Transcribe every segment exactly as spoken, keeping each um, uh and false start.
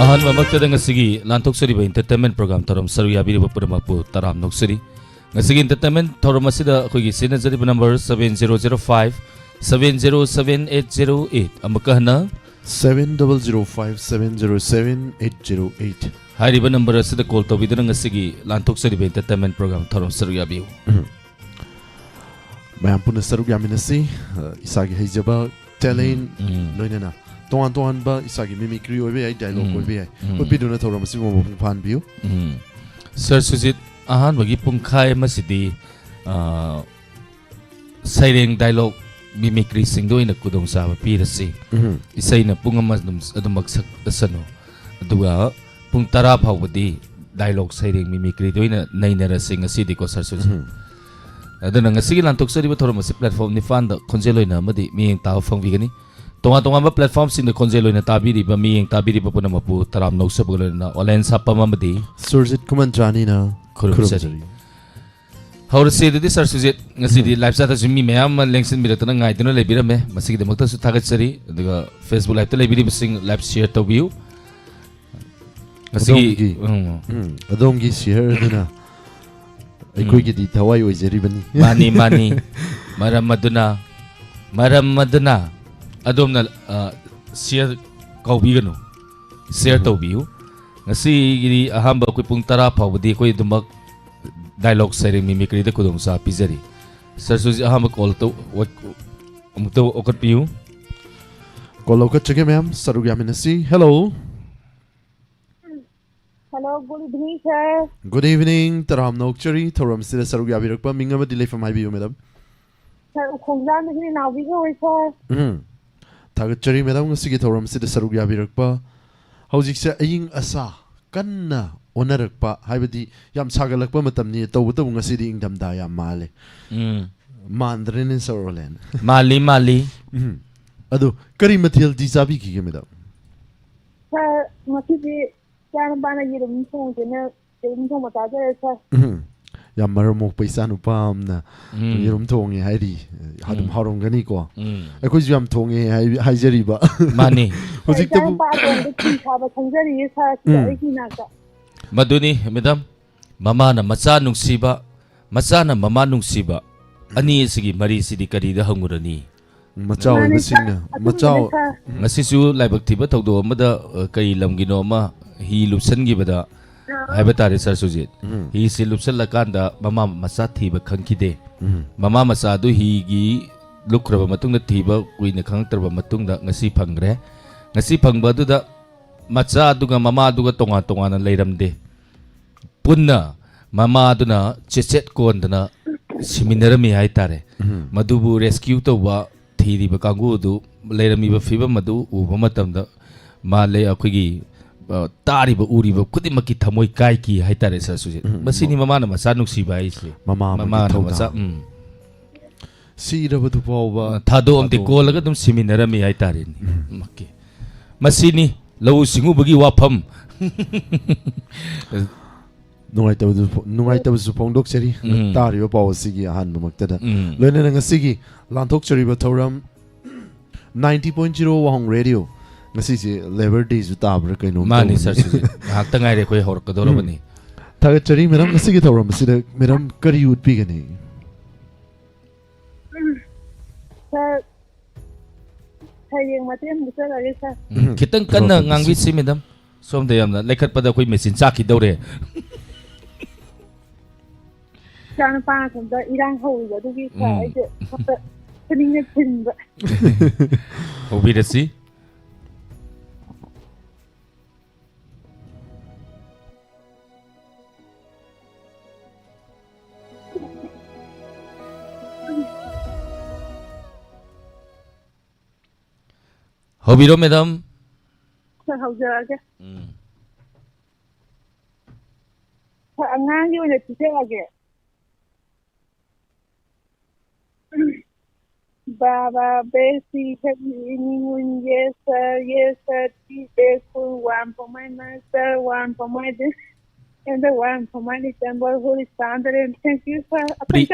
ꯑꯍꯥꯟꯕꯃꯛꯇꯗ ꯉꯁꯤꯒꯤ ꯂꯥꯟꯊꯣꯛꯆꯔꯤꯕ entertainment program ꯊꯧꯔꯝ ꯁꯔꯨꯛ ꯌꯥꯕꯤꯔꯤꯕ ꯄꯨꯝꯅꯃꯛꯄꯨ ꯇꯔꯥꯝꯅ ꯑꯣꯛꯆꯔꯤ꯫ ꯉꯁꯤꯒꯤ entertainment ꯊꯧꯔꯝ ꯑꯁꯤꯗ ꯑꯩꯈꯣꯏꯒꯤ ꯁꯤꯖꯤꯟꯅꯖꯔꯤꯕ number seven zero zero five, seven zero seven eight zero eight꯫ ꯑꯃꯨꯛꯀ ꯍꯟꯅ seven double zero five seven zero seven eight zero eight꯫ ꯍꯥꯏꯔꯤꯕ number ꯑꯁꯤꯗ call ꯇꯧꯕꯤꯗꯨꯅ ꯉꯁꯤꯒꯤ ꯂꯥꯟꯊꯣꯛꯆꯔꯤꯕ entertainment program ꯊꯧꯔꯝ ꯁꯔꯨꯛ ꯌꯥꯕꯤꯌꯨ꯫ ꯃꯌꯥꯝ ꯄꯨꯟꯅ ꯁꯔꯨꯛ ꯌꯥꯃꯤꯟꯅꯁꯤ꯫ ꯑ, ꯏꯁꯥꯒꯤ ꯍꯩꯖꯕ, talent, ꯎꯝ, ꯎꯝ꯫ ꯂꯣꯏꯅꯅ ꯇꯣꯉꯥꯟ ꯇꯣꯉꯥꯟꯕ ꯏꯁꯥꯒꯤ mimicry ꯑꯣꯏꯕ ꯌꯥꯏ, dialogue ꯎꯝ, ꯑꯣꯏꯕ ꯌꯥꯏ, ꯎꯝ꯫ ꯎꯠꯄꯤꯗꯨꯅ ꯊꯧꯔꯝ ꯑꯁꯤꯕꯨ ꯃꯄꯨꯡ ꯐꯥꯍꯟꯕꯤꯌꯨ꯫ ꯎꯝ꯫ Sir ꯁꯨꯖꯤꯠ, ꯑꯍꯥꯟꯕꯒꯤ ꯄꯨꯡꯈꯥꯏ ꯑꯃꯁꯤꯗꯤ, ꯑ, ꯁꯩꯔꯦꯡ, dialogue, mimicryꯁꯤꯡꯗ ꯑꯣꯏꯅ ꯈꯨꯗꯣꯡꯆꯥꯕ ꯄꯤꯔꯁꯤ꯫ ꯎꯝ꯫ ꯏꯁꯩꯅ ꯄꯨꯡ ꯑꯃ ꯑꯗꯨꯝ, ꯑꯗꯨꯃꯛ ꯁꯛꯂꯁꯅꯨ꯫ ꯑꯗꯨꯒ ꯄꯨꯡ ꯇꯔꯥ ꯐꯥꯎꯕꯗꯤ dialogue, ꯁꯩꯔꯦꯡ, mimicryꯗ ꯑꯣꯏꯅ ꯅꯩꯅꯔꯁꯤ ꯉꯁꯤꯗꯤꯀꯣ, Sir ꯁꯨꯖꯤꯠ꯫ ꯎꯝ꯫ ꯑꯗꯨꯅ ꯉꯁꯤꯒꯤ ꯂꯥꯟꯊꯣꯛꯆꯔꯤꯕ ꯊꯧꯔꯝ ꯑꯁꯤ platform ꯅꯤꯄꯥꯟꯗ ꯈꯣꯟꯖꯦꯜ ꯑꯣꯏꯅ ꯑꯃꯗꯤ ꯃꯤꯠꯌꯦꯡ ꯇꯥꯕ ꯐꯪꯕꯤꯒꯅꯤ꯫ ꯇꯣꯉꯥꯟ ꯇꯣꯉꯥꯟꯕ platformꯁꯤꯡꯗ ꯈꯣꯟꯖꯦꯜ ꯑꯣꯏꯅ ꯇꯥꯕꯤꯔꯤꯕ, ꯃꯤꯠꯌꯦꯡ ꯇꯥꯕꯤꯔꯤꯕ ꯄꯨꯝꯅꯃꯛꯄꯨ ꯇꯔꯥꯝꯅ ꯑꯣꯛꯆꯕꯒ ꯂꯣꯏꯅꯅ ꯑꯣꯂꯦꯟ ꯁꯥꯄꯝ ꯑꯃꯗꯤ ꯁꯨꯔꯖꯤꯠ ꯈꯨꯃꯟꯆꯥꯅꯤꯅ ꯈꯨꯔꯨꯝꯖꯔꯤ꯫ ꯈꯨꯔꯨꯝꯖꯔꯤ꯫ ꯍꯧꯔꯁꯤ ꯑꯗꯨꯗꯤ, Sir ꯁꯨꯖꯤꯠ꯫ ꯉꯁꯤꯗꯤ ꯎꯝ꯫ Live chatꯇꯁꯨ ꯃꯤ ꯃꯌꯥꯝ ꯑꯃ ꯂꯦꯡꯁꯤꯟꯕꯤꯔꯛꯇꯨꯅ ꯉꯥꯏꯗꯨꯅ ꯂꯩꯕꯤꯔꯝꯃꯦ꯫ ꯃꯁꯤꯒꯤꯗꯃꯛꯇꯁꯨ ꯊꯥꯒꯠꯆꯔꯤ꯫ ꯑꯗꯨꯒ Facebook Liveꯇ ꯂꯩꯕꯤꯔꯤꯕꯁꯤꯡ live share ꯇꯧꯕꯤꯌꯨ꯫ ꯉꯁꯤꯒꯤ, ꯑꯗꯣꯝꯒꯤ, ꯎꯝ꯫ ꯎꯝ, ꯑꯗꯣꯝꯒꯤ share ꯑꯗꯨꯅ ꯎꯝ꯫ ꯑꯩꯈꯣꯏꯒꯤꯗꯤ ꯊꯋꯥꯏ ꯑꯣꯏꯖꯔꯤꯕꯅꯤ꯫ ꯃꯥꯅꯤ, ꯃꯥꯅꯤ꯫ ꯃꯔꯝ ꯑꯗꯨꯅ, ꯃꯔꯝ ꯑꯗꯨꯅ ꯑꯗꯣꯝꯅ, ꯑ, share ꯀꯥꯎꯕꯤꯒꯅꯨ꯫ Share ꯎꯝ꯫ ꯇꯧꯕꯤꯌꯨ꯫ ꯉꯁꯤꯒꯤꯗꯤ ꯑꯍꯥꯟꯕ ꯑꯩꯈꯣꯏ ꯄꯨꯡ ꯇꯔꯥ ꯐꯥꯎꯕꯗꯤ ꯑꯩꯈꯣꯏ ꯑꯗꯨꯃꯛ dialogue, ꯁꯩꯔꯦꯡ, mimicryꯗ ꯈꯨꯗꯣꯡꯆꯥꯕ ꯄꯤꯖꯔꯤ꯫ Sir ꯁꯨꯖꯤꯠ, ꯑꯍꯥꯟꯕ call ꯇꯧ-, ꯋꯥ-, ꯑꯃꯨꯛꯇ ꯂꯧꯈꯠꯄꯤꯌꯨ꯫ Call ꯂꯧꯈꯠꯆꯒꯦ, ma'am꯫ ꯁꯔꯨꯛ ꯌꯥꯃꯤꯟꯅꯁꯤ꯫ Hello꯫ Hello, good evening, sir꯫ Good evening꯫ ꯇꯔꯥꯝꯅ ꯑꯣꯛꯆꯔꯤ꯫ ꯊꯧꯔꯝꯁꯤꯗ ꯁꯔꯨꯛ ꯌꯥꯕꯤꯔꯛꯄ, ꯃꯤꯡ ꯑꯃꯗꯤ ꯂꯩꯐꯝ ꯍꯥꯏꯕꯤꯌꯨ, madam꯫ Sir, ꯎꯈꯣꯡꯖꯥꯝꯗꯒꯤꯅꯤ, ꯅꯥꯎꯕꯤ ꯀꯧꯏ, sir꯫ ꯎꯝ꯫ ꯊꯥꯒꯠꯆꯔꯤ, madam, ꯉꯁꯤꯒꯤ ꯊꯧꯔꯝꯁꯤꯗ ꯁꯔꯨꯛ ꯌꯥꯕꯤꯔꯛꯄ꯫ ꯍꯧꯖꯤꯛꯁꯦ ꯑꯏꯪ ꯑꯁꯥ ꯀꯟꯅ ꯑꯣꯟꯅꯔꯛꯄ, ꯍꯥꯏꯕꯗꯤ ꯌꯥꯝ ꯁꯥꯒꯠꯂꯛꯄ ꯃꯇꯝꯅꯤ, ꯇꯧꯕꯇꯕꯨ ꯉꯁꯤꯗꯤ ꯏꯪꯊꯝꯊꯥ ꯌꯥꯝ ꯃꯥꯜꯂꯦ꯫ ꯎꯝ꯫ ꯃꯥꯟꯗ꯭ꯔꯦꯅꯦ, Sir ꯑꯣꯂꯦꯟ? ꯃꯥꯜꯂꯤ, ꯃꯥꯜꯂꯤ꯫ ꯎꯝ꯫ ꯑꯗꯣ ꯀꯔꯤ ꯃꯊꯦꯜꯗꯤ ꯆꯥꯕꯤꯈꯤꯒꯦ, madam? Sir, ꯉꯁꯤꯗꯤ ꯏꯆꯥꯅꯨꯄꯥꯅ ꯌꯦꯔꯨꯝ ꯊꯣꯡꯁꯦꯅ ꯌꯦꯔꯨꯝ ꯊꯣꯡꯕ ꯆꯥꯖꯔꯦ, sir꯫ ꯎꯝ꯫ ꯌꯥꯝ ꯃꯔꯝ ꯃꯣꯛꯄ ꯏꯆꯥꯅꯨꯄꯥ ꯑꯃꯅ ꯎꯝ꯫ ꯌꯦꯔꯨꯝ ꯊꯣꯡꯉꯦ ꯍꯥꯏꯔꯤ꯫ ꯑꯗꯨꯝ ꯎꯝ꯫ ꯍꯥꯎꯔꯝꯒꯅꯤꯀꯣ꯫ ꯎꯝ꯫ ꯑꯩꯈꯣꯏꯁꯨ ꯌꯥꯝ ꯊꯣꯡꯉꯦ ꯍꯥꯏ-, ꯍꯥꯏꯖꯔꯤꯕ꯫ ꯃꯥꯅꯤ꯫ ꯍꯧꯖꯤꯛꯇꯕꯨ ꯏꯆꯥꯅꯨꯄꯥ ꯑꯇꯣꯝꯕ ꯐꯤ ꯁꯥꯕ ꯈꯪꯖꯔꯤꯌꯦ ꯁꯥꯔ, ꯁꯤꯗ ꯎꯝ꯫ ꯑꯩꯒꯤ ꯏꯅꯥꯛꯇ꯫ ꯃꯗꯨꯅꯤ, ꯃꯦꯗꯥꯝ, ꯃꯃꯥꯅ ꯃꯆꯥ ꯅꯨꯡꯁꯤꯕ, ꯃꯆꯥꯅ ꯃꯃꯥ ꯅꯨꯡꯁꯤꯕ, ꯑꯅꯤ ꯑꯁꯤꯒꯤ ꯃꯔꯤꯁꯤꯗꯤ ꯀꯔꯤꯗ ꯍꯪꯉꯨꯔꯅꯤ? ꯃꯆꯥ ꯃꯥꯅꯦ, ꯑꯣꯏꯕꯁꯤꯡꯅ, ꯁꯥꯔ꯫ ꯑꯗꯨꯒꯤꯅꯦ, ꯃꯆꯥ ꯑꯣꯏ-, ꯁꯥꯔ꯫ ꯉꯁꯤꯁꯨ ꯂꯥꯏꯕꯛ ꯊꯤꯕ ꯊꯧꯗꯣꯛ ꯑꯃꯗ, ꯑ, ꯀꯔꯤ ꯂꯝꯒꯤꯅꯣ ꯑꯃ ꯍꯤ ꯂꯨꯞꯁꯟꯈꯤꯕꯗ, ꯑꯥ꯫ ꯍꯥꯏꯕ ꯇꯥꯔꯦ, ꯁꯥꯔ ꯁꯨꯖꯤꯠ꯫ ꯎꯝ꯫ ꯍꯤꯁꯦ ꯂꯨꯞꯁꯜꯂꯀꯥꯟꯗ ꯃꯃꯥ ꯃꯆꯥ ꯊꯤꯕ ꯈꯪꯈꯤꯗꯦ꯫ ꯎꯝ꯫ ꯃꯃꯥ ꯃꯆꯥꯗꯨ ꯍꯤꯒꯤ ꯂꯨꯞꯈ꯭ꯔꯕ ꯃꯇꯨꯡꯗ ꯊꯤꯕ ꯀꯨꯏꯅ ꯈꯪꯉꯛꯇ꯭ꯔꯕ ꯃꯇꯨꯡꯗ ꯉꯁꯤ ꯐꯪꯈ꯭ꯔꯦ꯫ ꯉꯁꯤ ꯐꯪꯕ ꯑꯗꯨꯗ ꯃꯆꯥꯗꯨꯒ ꯃꯃꯥꯗꯨꯒ ꯇꯣꯉꯥꯟ ꯇꯣꯉꯥꯟꯅ ꯂꯩꯔꯝꯗꯦ꯫ ꯄꯨꯟꯅ ꯃꯃꯥꯗꯨꯅ ꯆꯦꯆꯦꯠ ꯀꯣꯟꯗꯅ ꯁꯤꯃꯤꯟꯅꯔꯝꯃꯤ ꯍꯥꯏꯇꯥꯔꯦ꯫ ꯎꯝ꯫ ꯃꯗꯨꯕꯨ rescue ꯇꯧꯕ ꯊꯤꯔꯤꯕ ꯀꯥꯡꯕꯨ ꯑꯗꯨ ꯂꯩꯔꯝꯃꯤꯕ ꯐꯤꯕꯝ ꯑꯗꯨ ꯎꯕ ꯃꯇꯝꯗ ꯃꯥ ꯂꯩ-, ꯑꯩꯈꯣꯏꯒꯤ, ꯑ, ꯇꯥꯔꯤꯕ ꯎꯔꯤꯕ ꯈꯨꯗꯤꯡꯃꯛꯀꯤ ꯊꯃꯣꯏ ꯀꯥꯏꯈꯤ ꯍꯥꯏꯇꯥꯔꯦ, ꯁꯥꯔ ꯁꯨꯖꯤꯠ꯫ ꯎꯝ, ꯃꯁꯤꯅꯤ ꯃ-, ꯃꯃꯥꯅ ꯃꯆꯥ ꯅꯨꯡꯁꯤꯕ ꯍꯥꯏꯁꯦ꯫ ꯃꯃꯥ ꯑꯃꯒꯤ ꯃꯃꯥꯅ ꯊꯧꯗꯥꯡ꯫ ꯃꯆꯥ, ꯎꯝ꯫ ꯁꯤꯔꯕꯗꯨ ꯐꯥꯎꯕ ꯊꯥꯗꯣꯛꯑꯝꯗꯦ, ꯊꯥꯗꯣꯛ- ꯀꯣꯜꯂꯒ ꯑꯗꯨꯝ ꯁꯤꯃꯤꯟꯅꯔꯝꯃꯤ ꯍꯥꯏꯇꯥꯔꯦꯅꯦ꯫ ꯎꯝ꯫ ꯑꯣꯀꯦ꯫ ꯃꯁꯤꯅꯤ ꯂꯧꯎ ꯁꯤꯡꯎꯕꯒꯤ ꯋꯥꯐꯝ꯫ ꯅꯨꯡꯉꯥꯏꯇꯕꯗꯨ ꯐꯣ-, ꯅꯨꯡꯉꯥꯏꯇꯕꯁꯨ ꯐꯣꯡꯗꯣꯛꯆꯔꯤ, ꯎꯝ꯫ ꯇꯥꯔꯤꯕ ꯄꯥꯎ ꯑꯁꯤꯒꯤ ꯑꯍꯥꯟꯕꯃꯛꯇꯗ꯫ ꯎꯝ꯫ ꯂꯣꯏꯅꯅ ꯉꯁꯤꯒꯤ ꯂꯥꯟꯊꯣꯛꯆꯔꯤꯕ ꯊꯧꯔꯝ ninety point zero ꯋꯥꯍꯣꯡ ꯔꯦꯗꯤꯑꯣ, ꯉꯁꯤꯁꯦ Labour Dayꯁꯨ ꯇꯥꯕ꯭ꯔꯥ ꯀꯩꯅꯣꯝ ꯃꯥꯅꯤ, ꯇꯧꯕꯅꯤ꯫ ꯁꯥꯔ ꯁꯨꯖꯤꯠ꯫ ꯉꯥꯏꯍꯥꯛꯇ ꯉꯥꯏꯔꯦ ꯑꯩꯈꯣꯏ ꯍꯧꯔꯛꯀꯗꯧꯔꯕꯅꯤ꯫ ꯎꯝ꯫ ꯊꯥꯒꯠꯆꯔꯤ, ꯃꯦꯗꯥꯝ꯫ ꯉꯁꯤꯒꯤ ꯊꯧꯔꯝ ꯑꯁꯤꯗ ꯃꯦꯗꯥꯝ ꯀꯔꯤ ꯎꯠꯄꯤꯒꯅꯤ? ꯎꯝ꯫ ꯁꯥꯔ, ꯍꯌꯦꯡ ꯃꯇꯦꯛ ꯑꯃꯨꯛ ꯆꯠꯂꯒꯦ, ꯁꯥꯔ꯫ ꯎꯝ, ꯈꯤꯇꯪ ꯀꯟꯅ ꯊꯧꯔꯝ ꯑꯁꯤ ꯉꯥꯡꯕꯤꯁꯤ, ꯃꯦꯗꯥꯝ꯫ ꯁꯣꯝꯗ ꯌꯥꯝꯅ ꯂꯩꯈꯠꯄꯗ ꯑꯩꯈꯣꯏ ꯃꯦꯆꯤꯟ ꯆꯥꯛꯈꯤꯗꯧꯔꯦ꯫ ꯏꯆꯥꯅꯨꯄꯥ ꯑꯁꯣꯝꯗ ꯏꯔꯥꯡ ꯍꯧꯔꯤꯕ ꯑꯗꯨꯒꯤ, ꯁꯥꯔ, ꯎꯝ꯫ ꯑꯩꯁꯦ ꯁꯣꯝꯗ ꯈꯨꯅꯤꯡꯅ ꯊꯤꯟꯕ꯫ ꯍꯧꯕꯤꯔꯁꯤ꯫ ꯍꯧꯕꯤꯔꯣ, ꯃꯦꯗꯥꯝ꯫ ꯁꯥꯔ, ꯍꯧꯖꯔꯛꯑꯒꯦ꯫ ꯎꯝ꯫ ꯁꯥꯔ, ꯑꯉꯥꯡꯒꯤ ꯑꯣꯏꯅ ꯄꯤꯖꯔꯛꯑꯒꯦ꯫ Baba, basic, yes sir, yes sir, three basic, one for my master, one for my this, and the one for my December, who is standard, and thank you, sir. Pre-,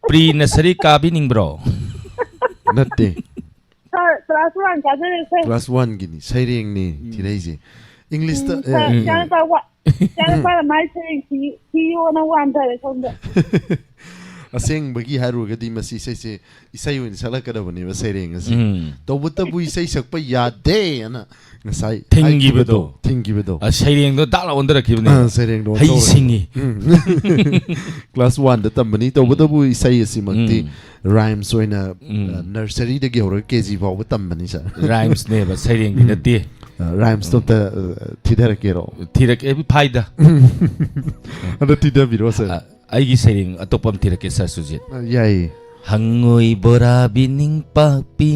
pre nursery ꯀꯥꯕꯤꯅꯤꯡꯕ꯭ꯔꯣ? ꯅꯠꯇꯦ꯫ ꯁꯥꯔ, class one ꯀꯥꯖꯔꯦ, ꯁꯥꯔ꯫ Class ꯋꯥꯟꯒꯤꯅꯤ ꯁꯩꯔꯦꯡꯅꯤ ꯎꯝ꯫ ꯊꯤꯔꯛꯏꯁꯦ꯫ ꯏꯪꯂꯤꯁꯇ, ꯎꯝ, ꯑꯦ, ꯁꯥꯔ, ꯎꯝ꯫ ꯏꯆꯥꯅꯨꯄꯥ ꯋꯥ-, ꯏꯆꯥꯅꯨꯄꯥꯅ ꯃꯥꯏ ꯁꯩꯔꯦꯡ ꯊꯤ-, ꯊꯤꯌꯣꯅ ꯋꯥꯟꯊꯔꯦ ꯁꯣꯝꯗ꯫ ꯑꯁꯦꯡꯕꯒꯤ ꯍꯥꯏꯔꯨꯔꯒꯗꯤ ꯃꯁꯤ ꯏꯁꯩꯁꯦ ꯏꯁꯩ ꯑꯣꯏꯅ ꯁꯛꯂꯛꯀꯗꯕꯅꯦꯕ ꯁꯩꯔꯦꯡ ꯑꯁꯤ꯫ ꯎꯝ꯫ ꯇꯧꯕꯇꯕꯨ ꯏꯁꯩ ꯁꯛꯄ ꯌꯥꯗꯦ ꯑꯅ ꯉꯁꯥꯏ ꯊꯤꯡꯈꯤꯕꯗꯣ꯫ ꯍꯥꯏꯈꯤꯕꯗꯣ, ꯊꯤꯡꯈꯤꯕꯗꯣ꯫ ꯑ, ꯁꯩꯔꯦꯡꯗꯣ ꯗꯥꯛ ꯂꯥꯎ ꯑꯣꯟꯊꯔꯛꯈꯤꯕꯅꯦ꯫ ꯑ, ꯁꯩꯔꯦꯡꯗꯣ ꯍꯩ ꯑꯣꯟꯊꯣꯛꯑꯦ꯫ ꯁꯤꯡꯉꯤ꯫ ꯎꯝ꯫ ꯀ꯭ꯂꯥꯁ ꯋꯥꯟꯗ ꯇꯝꯕꯅꯤ, ꯇꯧꯕꯇꯕꯨ ꯏꯁꯩ ꯑꯁꯤꯃꯛꯇꯤ ꯎꯝ꯫ ꯔꯥꯏꯝꯁ ꯑꯣꯏꯅ, ꯎꯝ꯫ ꯑ, ꯅꯔꯁꯔꯤꯗꯒꯤ ꯍꯧꯔꯒ ꯀꯦ ꯖꯤ ꯐꯥꯎꯕ ꯇꯝꯕꯅꯤ, ꯁꯥꯔ꯫ ꯔꯥꯏꯝꯁꯅꯦꯕ, ꯁꯩꯔꯦꯡꯗꯤ ꯎꯝ꯫ ꯅꯠꯇꯦ꯫ ꯑ, ꯔꯥꯏꯝꯁꯇꯣ ꯑꯝꯇ, ꯑ, ꯊꯤꯊꯔꯛꯀꯦꯔꯣ? ꯊꯤꯔꯛꯀꯦ, ꯐꯥꯏꯗ꯫ ꯑꯗꯣ ꯊꯤꯊꯕꯤꯔꯣ, ꯁꯥꯔ꯫ ꯑ, ꯑꯩꯒꯤ ꯁꯩꯔꯦꯡ ꯑꯇꯣꯞꯄ ꯑꯃ ꯊꯤꯔꯛꯀꯦ, ꯁꯥꯔ ꯁꯨꯖꯤꯠ꯫ ꯑ, ꯌꯥꯏꯌꯦ꯫ ꯍꯪꯉꯣꯏ ꯕꯣꯔꯥꯕꯤ ꯅꯤꯡꯄꯥꯛꯄꯤ,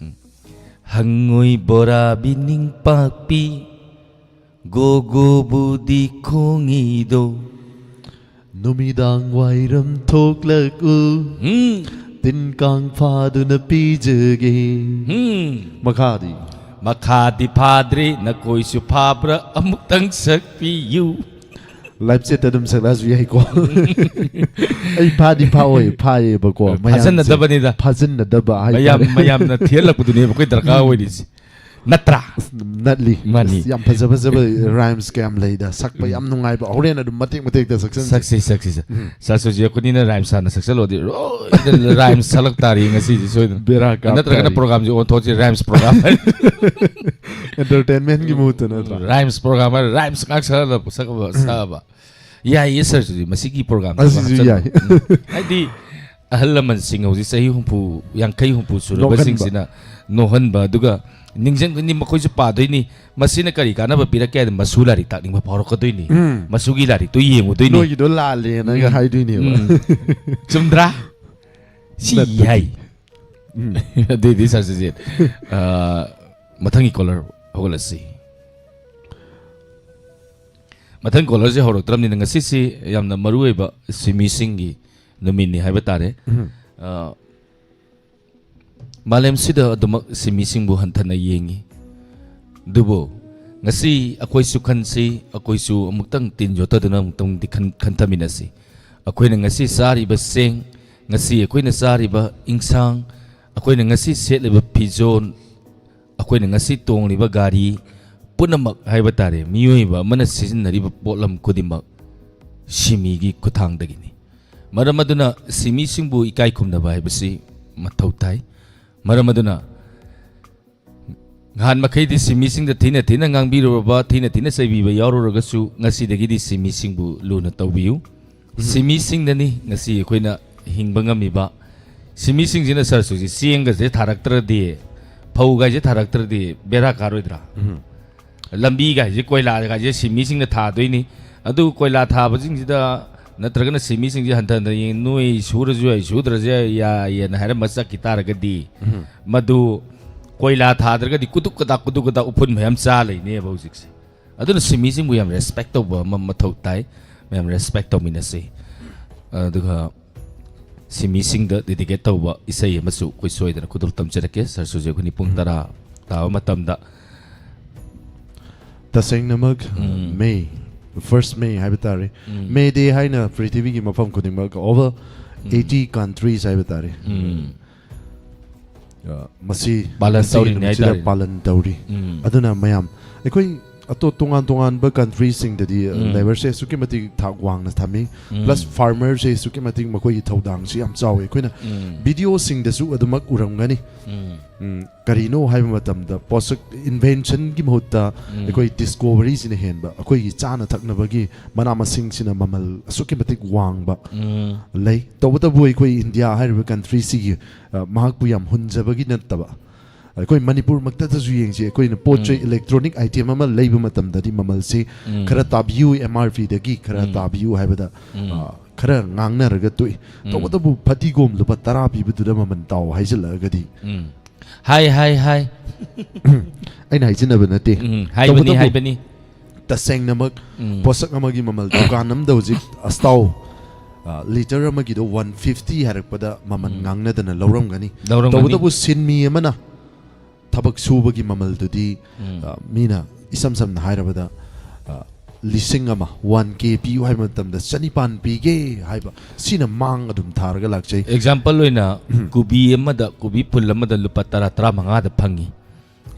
ꯎꯝ꯫ ꯍꯪꯉꯣꯏ ꯕꯣꯔꯥꯕꯤ ꯅꯤꯡꯄꯥꯛꯄꯤ, ꯒꯣꯒꯣꯕꯨꯗꯤ ꯈꯣꯡꯉꯤꯗꯣ꯫ ꯅꯨꯃꯤꯗꯥꯡ ꯋꯥꯏꯔꯝ ꯊꯣꯛꯂꯛꯎ, ꯎꯝ꯫ ꯇꯤꯟ ꯀꯥꯡ ꯐꯥꯗꯨꯅ ꯄꯤꯖꯒꯦ꯫ ꯎꯝ꯫ ꯃꯈꯥꯗꯤ? ꯃꯈꯥꯗꯤ ꯐꯥꯗ꯭ꯔꯤ, ꯅꯈꯣꯏꯁꯨ ꯐꯥꯕ꯭ꯔꯥ ꯑꯃꯨꯛꯇꯪ ꯁꯛꯄꯤꯌꯨ꯫ ꯂꯥꯏꯐ ꯆꯦꯠꯇ ꯑꯗꯨꯝ ꯁꯛꯂꯛꯑꯁꯨ ꯌꯥꯏꯀꯣ꯫ ꯑꯩ ꯐꯥꯗꯤ ꯐꯥꯑꯣꯏ, ꯐꯥꯏꯌꯦꯕꯀꯣ꯫ ꯃꯌꯥꯝꯁꯦ ꯐꯥꯖꯟꯅꯗꯕꯅꯤꯗ꯫ ꯐꯥꯖꯟꯅꯗꯕ ꯍꯥꯏꯇꯥꯔꯦ꯫ ꯃꯌꯥꯝ, ꯃꯌꯥꯝꯅ ꯊꯤꯍꯜꯂꯛꯄꯗꯨꯅꯦꯕ ꯑꯩꯈꯣꯏ ꯗꯔꯀꯥꯔ ꯎꯝ꯫ ꯑꯣꯏꯔꯤꯁꯦ꯫ ꯅꯠꯇ꯭ꯔꯥ? ꯅꯠꯂꯤ꯫ ꯃꯥꯅꯤ꯫ ꯑꯁ, ꯌꯥꯝ ꯐꯖ ꯐꯖꯕ ꯔꯥꯏꯝꯁ ꯀꯌꯥꯝ ꯂꯩꯗ꯫ ꯁꯛꯄ ꯎꯝ꯫ ꯌꯥꯝ ꯅꯨꯡꯉꯥꯏꯕ꯫ ꯍꯣꯔꯦꯟ ꯑꯗꯨꯝ ꯃꯇꯦꯛ ꯃꯇꯦꯛꯇ ꯁꯛꯆꯟꯁꯤ꯫ ꯁꯛꯁꯤ, ꯁꯛꯁꯤ, ꯁꯛ-, ꯎꯝ꯫ ꯁꯥꯔ ꯁꯨꯖꯤꯠ ꯑꯩꯈꯣꯏꯅꯤꯅ ꯔꯥꯏꯝꯁ ꯍꯥꯟꯅ ꯁꯛꯆꯜꯂꯣꯗꯤ ꯂꯣꯏꯅ ꯔꯥꯏꯝꯁ ꯁꯛꯂꯛ ꯇꯥꯔꯤ ꯉꯁꯤꯁꯦ ꯁꯣꯏꯗꯅ꯫ ꯕꯦꯔꯥ ꯀꯥꯞ ꯅꯠꯇ꯭ꯔꯒꯅ ꯇꯥꯔꯤ꯫ ꯄ꯭ꯔꯣꯒꯥꯝꯁꯦ ꯑꯣꯟꯊꯣꯛꯁꯤ ꯔꯥꯏꯝꯁ ꯄ꯭ꯔꯣꯒꯥꯝ ꯍꯥꯏꯅ꯫ ꯑꯦꯟꯇꯔꯇꯦꯟꯃꯦꯟꯒꯤ ꯃꯍꯨꯠꯇ ꯅꯠꯇ꯭ꯔꯥ? ꯔꯥꯏꯝꯁ ꯄ꯭ꯔꯣꯒꯥꯝ ꯍꯥꯏꯔ ꯔꯥꯏꯝꯁ ꯉꯥꯛ ꯁꯛꯍꯜꯂꯕ, ꯁꯛꯑꯕ, ꯎꯝ꯫ ꯁꯛꯑꯕ꯫ ꯌꯥꯏꯌꯦ, ꯁꯥꯔ, ꯁꯤꯗꯤ ꯃꯁꯤꯒꯤ ꯄ꯭ꯔꯣꯒ꯭ꯔꯥꯝꯁꯤꯃ ꯑꯁꯤꯁꯨ ꯍꯥꯞꯆꯜꯂꯣ꯫ ꯌꯥꯏ꯫ ꯎꯝ꯫ ꯍꯥꯏꯗꯤ, ꯑꯍꯜ ꯂꯃꯟꯁꯤꯡ ꯍꯧꯖꯤꯛ ꯆꯍꯤ ꯍꯨꯝꯐꯨ, ꯌꯥꯡꯈꯩ, ꯍꯨꯝꯐꯨ ꯁꯨꯔꯕꯁꯤꯡꯁꯤꯅ ꯅꯣꯛꯍꯟꯕ꯫ ꯅꯣꯛꯍꯟꯕ, ꯑꯗꯨꯒ ꯅꯤꯡꯁꯤꯡꯒꯅꯤ, ꯃꯈꯣꯏꯁꯨ ꯄꯥꯗꯣꯏꯅꯤ, ꯃꯁꯤꯅ ꯀꯔꯤ ꯀꯥꯟꯅꯕ ꯄꯤꯔꯛꯀꯦ ꯍꯥꯏꯗꯅ ꯃꯁꯨ ꯂꯥꯏꯔꯤꯛ ꯇꯥꯛꯅꯤꯡꯕ ꯐꯥꯎꯔꯛꯀꯗꯣꯏꯅꯤ꯫ ꯎꯝ꯫ ꯃꯁꯨꯒꯤ ꯂꯥꯏꯔꯤꯛꯇꯣ ꯌꯦꯡꯉꯨꯗꯣꯏꯅꯤ꯫ ꯅꯣꯏꯒꯤꯗꯣ ꯂꯥꯜꯂꯦꯅꯒ ꯎꯝ꯫ ꯍꯥꯏꯗꯣꯏꯅꯦꯕ꯫ ꯎꯝ꯫ ꯆꯨꯝꯗ꯭ꯔꯥ? ꯁꯤ ꯅꯠꯇꯗꯤ꯫ ꯌꯥꯏ꯫ ꯎꯝ꯫ ꯑꯗꯨꯏꯗꯤ ꯁꯥꯔ ꯁꯨꯖꯤꯠ, ꯑ, ꯃꯊꯪꯒꯤ ꯀꯣꯂꯔ ꯍꯧꯒꯠꯂꯁꯤ꯫ ꯃꯊꯪ ꯀꯣꯂꯔꯁꯦ ꯍꯧꯔꯛꯇ꯭ꯔꯕꯅꯤꯅ ꯉꯁꯤꯁꯤ ꯌꯥꯝꯅ ꯃꯔꯨꯑꯣꯏꯕ ꯁꯤꯃꯤꯁꯤꯡꯒꯤ ꯅꯨꯃꯤꯠꯅꯤ ꯍꯥꯏꯕ ꯇꯥꯔꯦ꯫ ꯎꯝ꯫ ꯑ, ꯃꯥꯂꯦꯝꯁꯤꯗ ꯑꯗꯨꯃꯛ ꯁꯤꯃꯤꯁꯤꯡꯕꯨ ꯍꯟꯊꯅ ꯌꯦꯡꯉꯤ꯫ ꯑꯗꯨꯕꯨ ꯉꯁꯤ ꯑꯩꯈꯣꯏꯁꯨ ꯈꯟꯁꯤ, ꯑꯩꯈꯣꯏꯁꯨ ꯑꯃꯨꯛꯇꯪ ꯇꯤꯟ ꯌꯣꯠꯇꯗꯨꯅ ꯑꯃꯨꯛꯇꯪꯗꯤ ꯈꯟ-, ꯈꯟꯊꯃꯤꯟꯅꯁꯤ꯫ ꯑꯩꯈꯣꯏꯅ ꯉꯁꯤ ꯆꯥꯔꯤꯕ ꯆꯦꯡ, ꯉꯁꯤ ꯑꯩꯈꯣꯏꯅ ꯆꯥꯔꯤꯕ ꯏꯟꯁꯥꯡ, ꯑꯩꯈꯣꯏꯅ ꯉꯁꯤ ꯁꯦꯠꯂꯤꯕ ꯐꯤꯖꯣꯜ, ꯑꯩꯈꯣꯏꯅ ꯉꯁꯤ ꯇꯣꯡꯂꯤꯕ ꯒꯥꯔꯤ ꯄꯨꯝꯅꯃꯛ ꯍꯥꯏꯕ ꯇꯥꯔꯦ, ꯃꯤꯑꯣꯏꯕ ꯑꯃꯅ ꯁꯤꯖꯤꯟꯅꯔꯤꯕ ꯄꯣꯠꯂꯝ ꯈꯨꯗꯤꯡꯃꯛ ꯁꯤꯃꯤꯒꯤ ꯈꯨꯠꯊꯥꯡꯗꯒꯤꯅꯤ꯫ ꯃꯔꯝ ꯑꯗꯨꯅ ꯁꯤꯃꯤꯁꯤꯡꯕꯨ ꯏꯀꯥꯏ ꯈꯨꯝꯅꯕ ꯍꯥꯏꯕꯁꯤ ꯃꯊꯧ ꯇꯥꯏ꯫ ꯃꯔꯝ ꯑꯗꯨꯅ ꯅꯍꯥꯟ ꯃꯈꯩꯗꯤ ꯁꯤꯃꯤꯁꯤꯡꯗ ꯊꯤꯅ ꯊꯤꯅ ꯉꯥꯡꯕꯤꯔꯨꯔꯕ, ꯊꯤꯅ ꯊꯤꯅ ꯆꯩꯕꯤꯕ ꯌꯥꯎꯔꯨꯔꯒꯁꯨ, ꯉꯁꯤꯗꯒꯤꯗꯤ ꯁꯤꯃꯤꯁꯤꯡꯕꯨ ꯂꯨꯅ ꯇꯧꯕꯤꯌꯨ꯫ ꯁꯤꯃꯤꯁꯤꯡꯅꯅꯤ ꯉꯁꯤ ꯑꯩꯈꯣꯏꯅ ꯍꯤꯡꯕ ꯉꯝꯃꯤꯕ꯫ ꯁꯤꯃꯤꯁꯤꯡꯁꯤꯅ ꯁꯔꯁꯨꯁꯤ ꯆꯦꯡꯒꯁꯦ ꯊꯥꯔꯛꯇ꯭ꯔꯗꯤ, ꯐꯧꯒꯥꯏꯁꯦ ꯊꯥꯔꯛꯇ꯭ꯔꯗꯤ ꯕꯦꯔꯥ ꯀꯥꯔꯣꯏꯗ꯭ꯔꯥ? ꯂꯝꯕꯤꯒꯥꯏꯁꯦ, ꯀꯣꯏꯂꯥꯒꯥꯏꯁꯦ ꯁꯤꯃꯤꯁꯤꯡꯅ ꯊꯥꯗꯣꯏꯅꯤ꯫ ꯑꯗꯨ ꯀꯣꯏꯂꯥ ꯊꯥꯕꯁꯤꯡꯁꯤꯗ ꯅꯠꯇ꯭ꯔꯒꯅ ꯁꯤꯃꯤꯁꯤꯡꯁꯤ ꯍꯟꯊ ꯍꯟꯊ ꯌꯦꯡ, "ꯅꯣꯏ ꯁꯨꯔꯁꯨ ꯌꯥꯏ, ꯁꯨꯗ꯭ꯔꯁꯨ ꯌꯥꯏ" ꯌꯥꯏꯌꯦꯅ ꯍꯥꯏꯔꯝꯕ ꯆꯠꯈꯤ ꯇꯥꯔꯒꯗꯤ, ꯃꯗꯨ ꯀꯣꯏꯂꯥ ꯊꯥꯗ꯭ꯔꯒꯗꯤ ꯀꯨꯗꯨꯛ ꯀꯗꯥꯛ, ꯀꯨꯗꯨꯛ ꯀꯗꯥꯛ ꯎꯐꯨꯟ ꯃꯌꯥꯝ ꯆꯥ ꯂꯩꯅꯦꯕ ꯍꯧꯖꯤꯛꯁꯦ꯫ ꯑꯗꯨꯅ ꯁꯤꯃꯤꯁꯤꯡꯕꯨ ꯌꯥꯝ ꯔꯦꯁꯄꯦꯛ ꯇꯧꯕ ꯑꯃ ꯃꯊꯧ ꯇꯥꯏ꯫ ꯃꯌꯥꯝ ꯔꯦꯁꯄꯦꯛ ꯇꯧꯃꯤꯟꯅꯁꯤ꯫ ꯑꯗꯨꯒ ꯁꯤꯃꯤꯁꯤꯡꯗ ꯗꯦꯗꯤꯀꯦꯠ ꯇꯧꯕ ꯏꯁꯩ ꯑꯃꯁꯨ ꯑꯩꯈꯣꯏ ꯁꯣꯏꯗꯅ ꯈꯨꯗꯣꯜ ꯇꯝꯖꯔꯛꯀꯦ꯫ ꯁꯔꯁꯨꯁꯦ ꯑꯩꯈꯣꯏꯅꯤ ꯄꯨꯡ ꯎꯝ꯫ ꯇꯔꯥ ꯇꯥꯕ ꯃꯇꯝꯗ꯫ ꯇꯁꯦꯡꯅꯃꯛ, ꯎꯝ꯫ ꯃꯦ, ꯐꯥꯔꯁ ꯃꯦ ꯍꯥꯏꯕ ꯇꯥꯔꯦ꯫ ꯎꯝ꯫ ꯃꯦ ꯗꯦ ꯍꯥꯏꯅ ꯄ꯭ꯔꯤꯊꯤꯕꯤꯒꯤ ꯃꯐꯝ ꯈꯨꯗꯤꯡꯃꯛ, over ꯎꯝ꯫ eighty countries ꯍꯥꯏꯕ ꯇꯥꯔꯦ꯫ ꯎꯝ꯫ ꯑ, ꯃꯁꯤ ꯄꯥꯂꯟ ꯉꯁꯤꯒꯤ ꯇꯧꯔꯤꯅꯦ ꯅꯨꯃꯤꯠꯁꯤꯗ ꯍꯥꯏꯇꯥꯔꯦ꯫ ꯄꯥꯂꯟ ꯇꯧꯔꯤ꯫ ꯎꯝ꯫ ꯑꯗꯨꯅ ꯃꯌꯥꯝ, ꯑꯩꯈꯣꯏ ꯑꯇꯣꯞ ꯇꯣꯉꯥꯟ ꯇꯣꯉꯥꯟꯕ ꯀꯟꯇ꯭ꯔꯤꯁꯤꯡꯗꯗꯤ, ꯑ, ꯎꯝ꯫ ꯂꯦꯕꯔꯁꯦ ꯑꯁꯨꯛꯀꯤ ꯃꯇꯤꯛ ꯊꯥꯛ ꯋꯥꯡꯅ ꯊꯝꯃꯤ꯫ ꯎꯝ꯫ ꯄ꯭ꯂꯁ ꯐꯥꯔꯃꯔꯁꯦ ꯑꯁꯨꯛꯀꯤ ꯃꯇꯤꯛ ꯃꯈꯣꯏꯒꯤ ꯊꯧꯗꯥꯡꯁꯤ ꯌꯥꯝ ꯆꯥꯎꯋꯤ꯫ ꯑꯩꯈꯣꯏꯅ ꯎꯝ꯫ ꯚꯤꯗꯤꯑꯣꯁꯤꯡꯗꯁꯨ ꯑꯗꯨꯃꯛ ꯎꯔꯝꯒꯅꯤ꯫ ꯎꯝ꯫ ꯎꯝ, ꯀꯔꯤꯅꯣ ꯍꯥꯏꯕ ꯃꯇꯝꯗ ꯄꯣꯠꯁꯛ ꯏꯟꯚꯦꯟꯁꯟꯒꯤ ꯃꯍꯨꯠꯇ ꯎꯝ꯫ ꯑꯩꯈꯣꯏ ꯗꯤꯁꯀꯣꯚꯔꯤꯁꯤꯅ ꯍꯦꯟꯕ꯫ ꯑꯩꯈꯣꯏꯒꯤ ꯆꯥꯅ ꯊꯛꯅꯕꯒꯤ ꯃꯅꯥ ꯃꯁꯤꯡꯁꯤꯅ ꯃꯃꯜ ꯑꯁꯨꯛꯀꯤ ꯃꯇꯤꯛ ꯋꯥꯡꯕ ꯎꯝ꯫ ꯂꯩ꯫ ꯇꯧꯕꯇꯕꯨ ꯑꯩꯈꯣꯏ ꯏꯟꯗꯤꯌꯥ ꯍꯥꯏꯔꯤꯕ ꯀꯟꯇ꯭ꯔꯤꯁꯤꯒꯤ, ꯑ, ꯃꯍꯥꯛꯄꯨ ꯌꯥꯝ ꯍꯨꯟꯖꯕꯒꯤ ꯅꯠꯇꯕ, ꯑꯩꯈꯣꯏ ꯃꯅꯤꯄꯨꯔꯃꯛꯇꯗꯁꯨ ꯌꯦꯡꯁꯤ, ꯑꯩꯈꯣꯏꯅ ꯄꯣꯠ ꯆꯩ ꯎꯝ꯫ ꯏꯂꯦꯛꯇ꯭ꯔꯣꯅꯤꯛ ꯑꯥꯏꯇꯦꯝ ꯑꯃ ꯂꯩꯕ ꯃꯇꯝꯗꯗꯤ ꯃꯃꯜꯁꯤ ꯎꯝ꯫ ꯈꯔ ꯇꯥꯕꯤꯌꯨ, ꯑꯦꯝ ꯑꯥꯔ ꯄꯤꯗꯒꯤ ꯈꯔ ꯎꯝ꯫ ꯇꯥꯕꯤꯌꯨ ꯍꯥꯏꯕꯗ, ꯎꯝ꯫ ꯑ, ꯈꯔ ꯉꯥꯡꯅꯔꯒ ꯇꯣꯛꯏ꯫ ꯎꯝ꯫ ꯇꯧꯕꯇꯕꯨ ꯐꯗꯤꯒꯣꯝ ꯂꯨꯄꯥ ꯇꯔꯥ ꯄꯤꯕꯗꯨꯗ ꯃꯃꯜ ꯇꯥꯎ ꯍꯥꯏꯖꯤꯜꯂꯛꯑꯒꯗꯤ ꯎꯝ꯫ ꯍꯥꯏ, ꯍꯥꯏ, ꯍꯥꯏ꯫ ꯑꯩꯅ ꯍꯥꯏꯖꯤꯟꯅꯕ ꯅꯠꯇꯦ꯫ ꯎꯝ, ꯍꯥꯏꯕꯅꯤ, ꯇꯧꯕꯇꯕꯨ ꯍꯥꯏꯕꯅꯤ꯫ ꯇꯁꯦꯡꯅꯃꯛ ꯎꯝ꯫ ꯄꯣꯠꯁꯛ ꯑꯃꯒꯤ ꯃꯃꯜ ꯗꯨꯀꯥꯟ ꯑꯃꯗ ꯍꯧꯖꯤꯛ ꯑꯁꯇꯥꯎ, ꯑ, ꯂꯤꯇꯔ ꯑꯃꯒꯤꯗꯣ ꯋꯥꯟ ꯐꯤꯐꯇꯤ ꯍꯥꯏꯔꯛꯄꯗ ꯃꯃꯜ ꯎꯝ꯫ ꯉꯥꯡꯅꯗꯅ ꯂꯧꯔꯝꯒꯅꯤ꯫ ꯂꯧꯔꯝꯒꯅꯤ꯫ ꯇꯧꯕꯇꯕꯨ ꯁꯤꯟꯃꯤ ꯑꯃꯅ ꯊꯕꯛ ꯁꯨꯕꯒꯤ ꯃꯃꯜꯗꯨꯗꯤ, ꯎꯝ꯫ ꯑ, ꯃꯤꯅ ꯏꯁꯝ ꯁꯝꯅ ꯍꯥꯏꯔꯕꯗ, ꯑ, ꯂꯤꯁꯤꯡ ꯑꯃ, ꯋꯥꯟ ꯀꯦ ꯄꯤꯌꯨ ꯍꯥꯏꯕ ꯃꯇꯝꯗ ꯆꯅꯤꯄꯥꯟ ꯄꯤꯒꯦ ꯍꯥꯏꯕ, ꯁꯤꯅ ꯃꯥꯡ ꯑꯗꯨꯝ ꯊꯥꯔꯒ ꯂꯥꯛꯆꯩ꯫ ꯑꯦꯛꯖꯥꯝꯄꯜ ꯑꯣꯏꯅ ꯀꯣꯕꯤ ꯑꯃꯗ, ꯀꯣꯕꯤ ꯐꯨꯜ ꯑꯃꯗ ꯂꯨꯄꯥ ꯇꯔꯥ, ꯇꯔꯥꯃꯉꯥꯗ ꯐꯪꯉꯤ꯫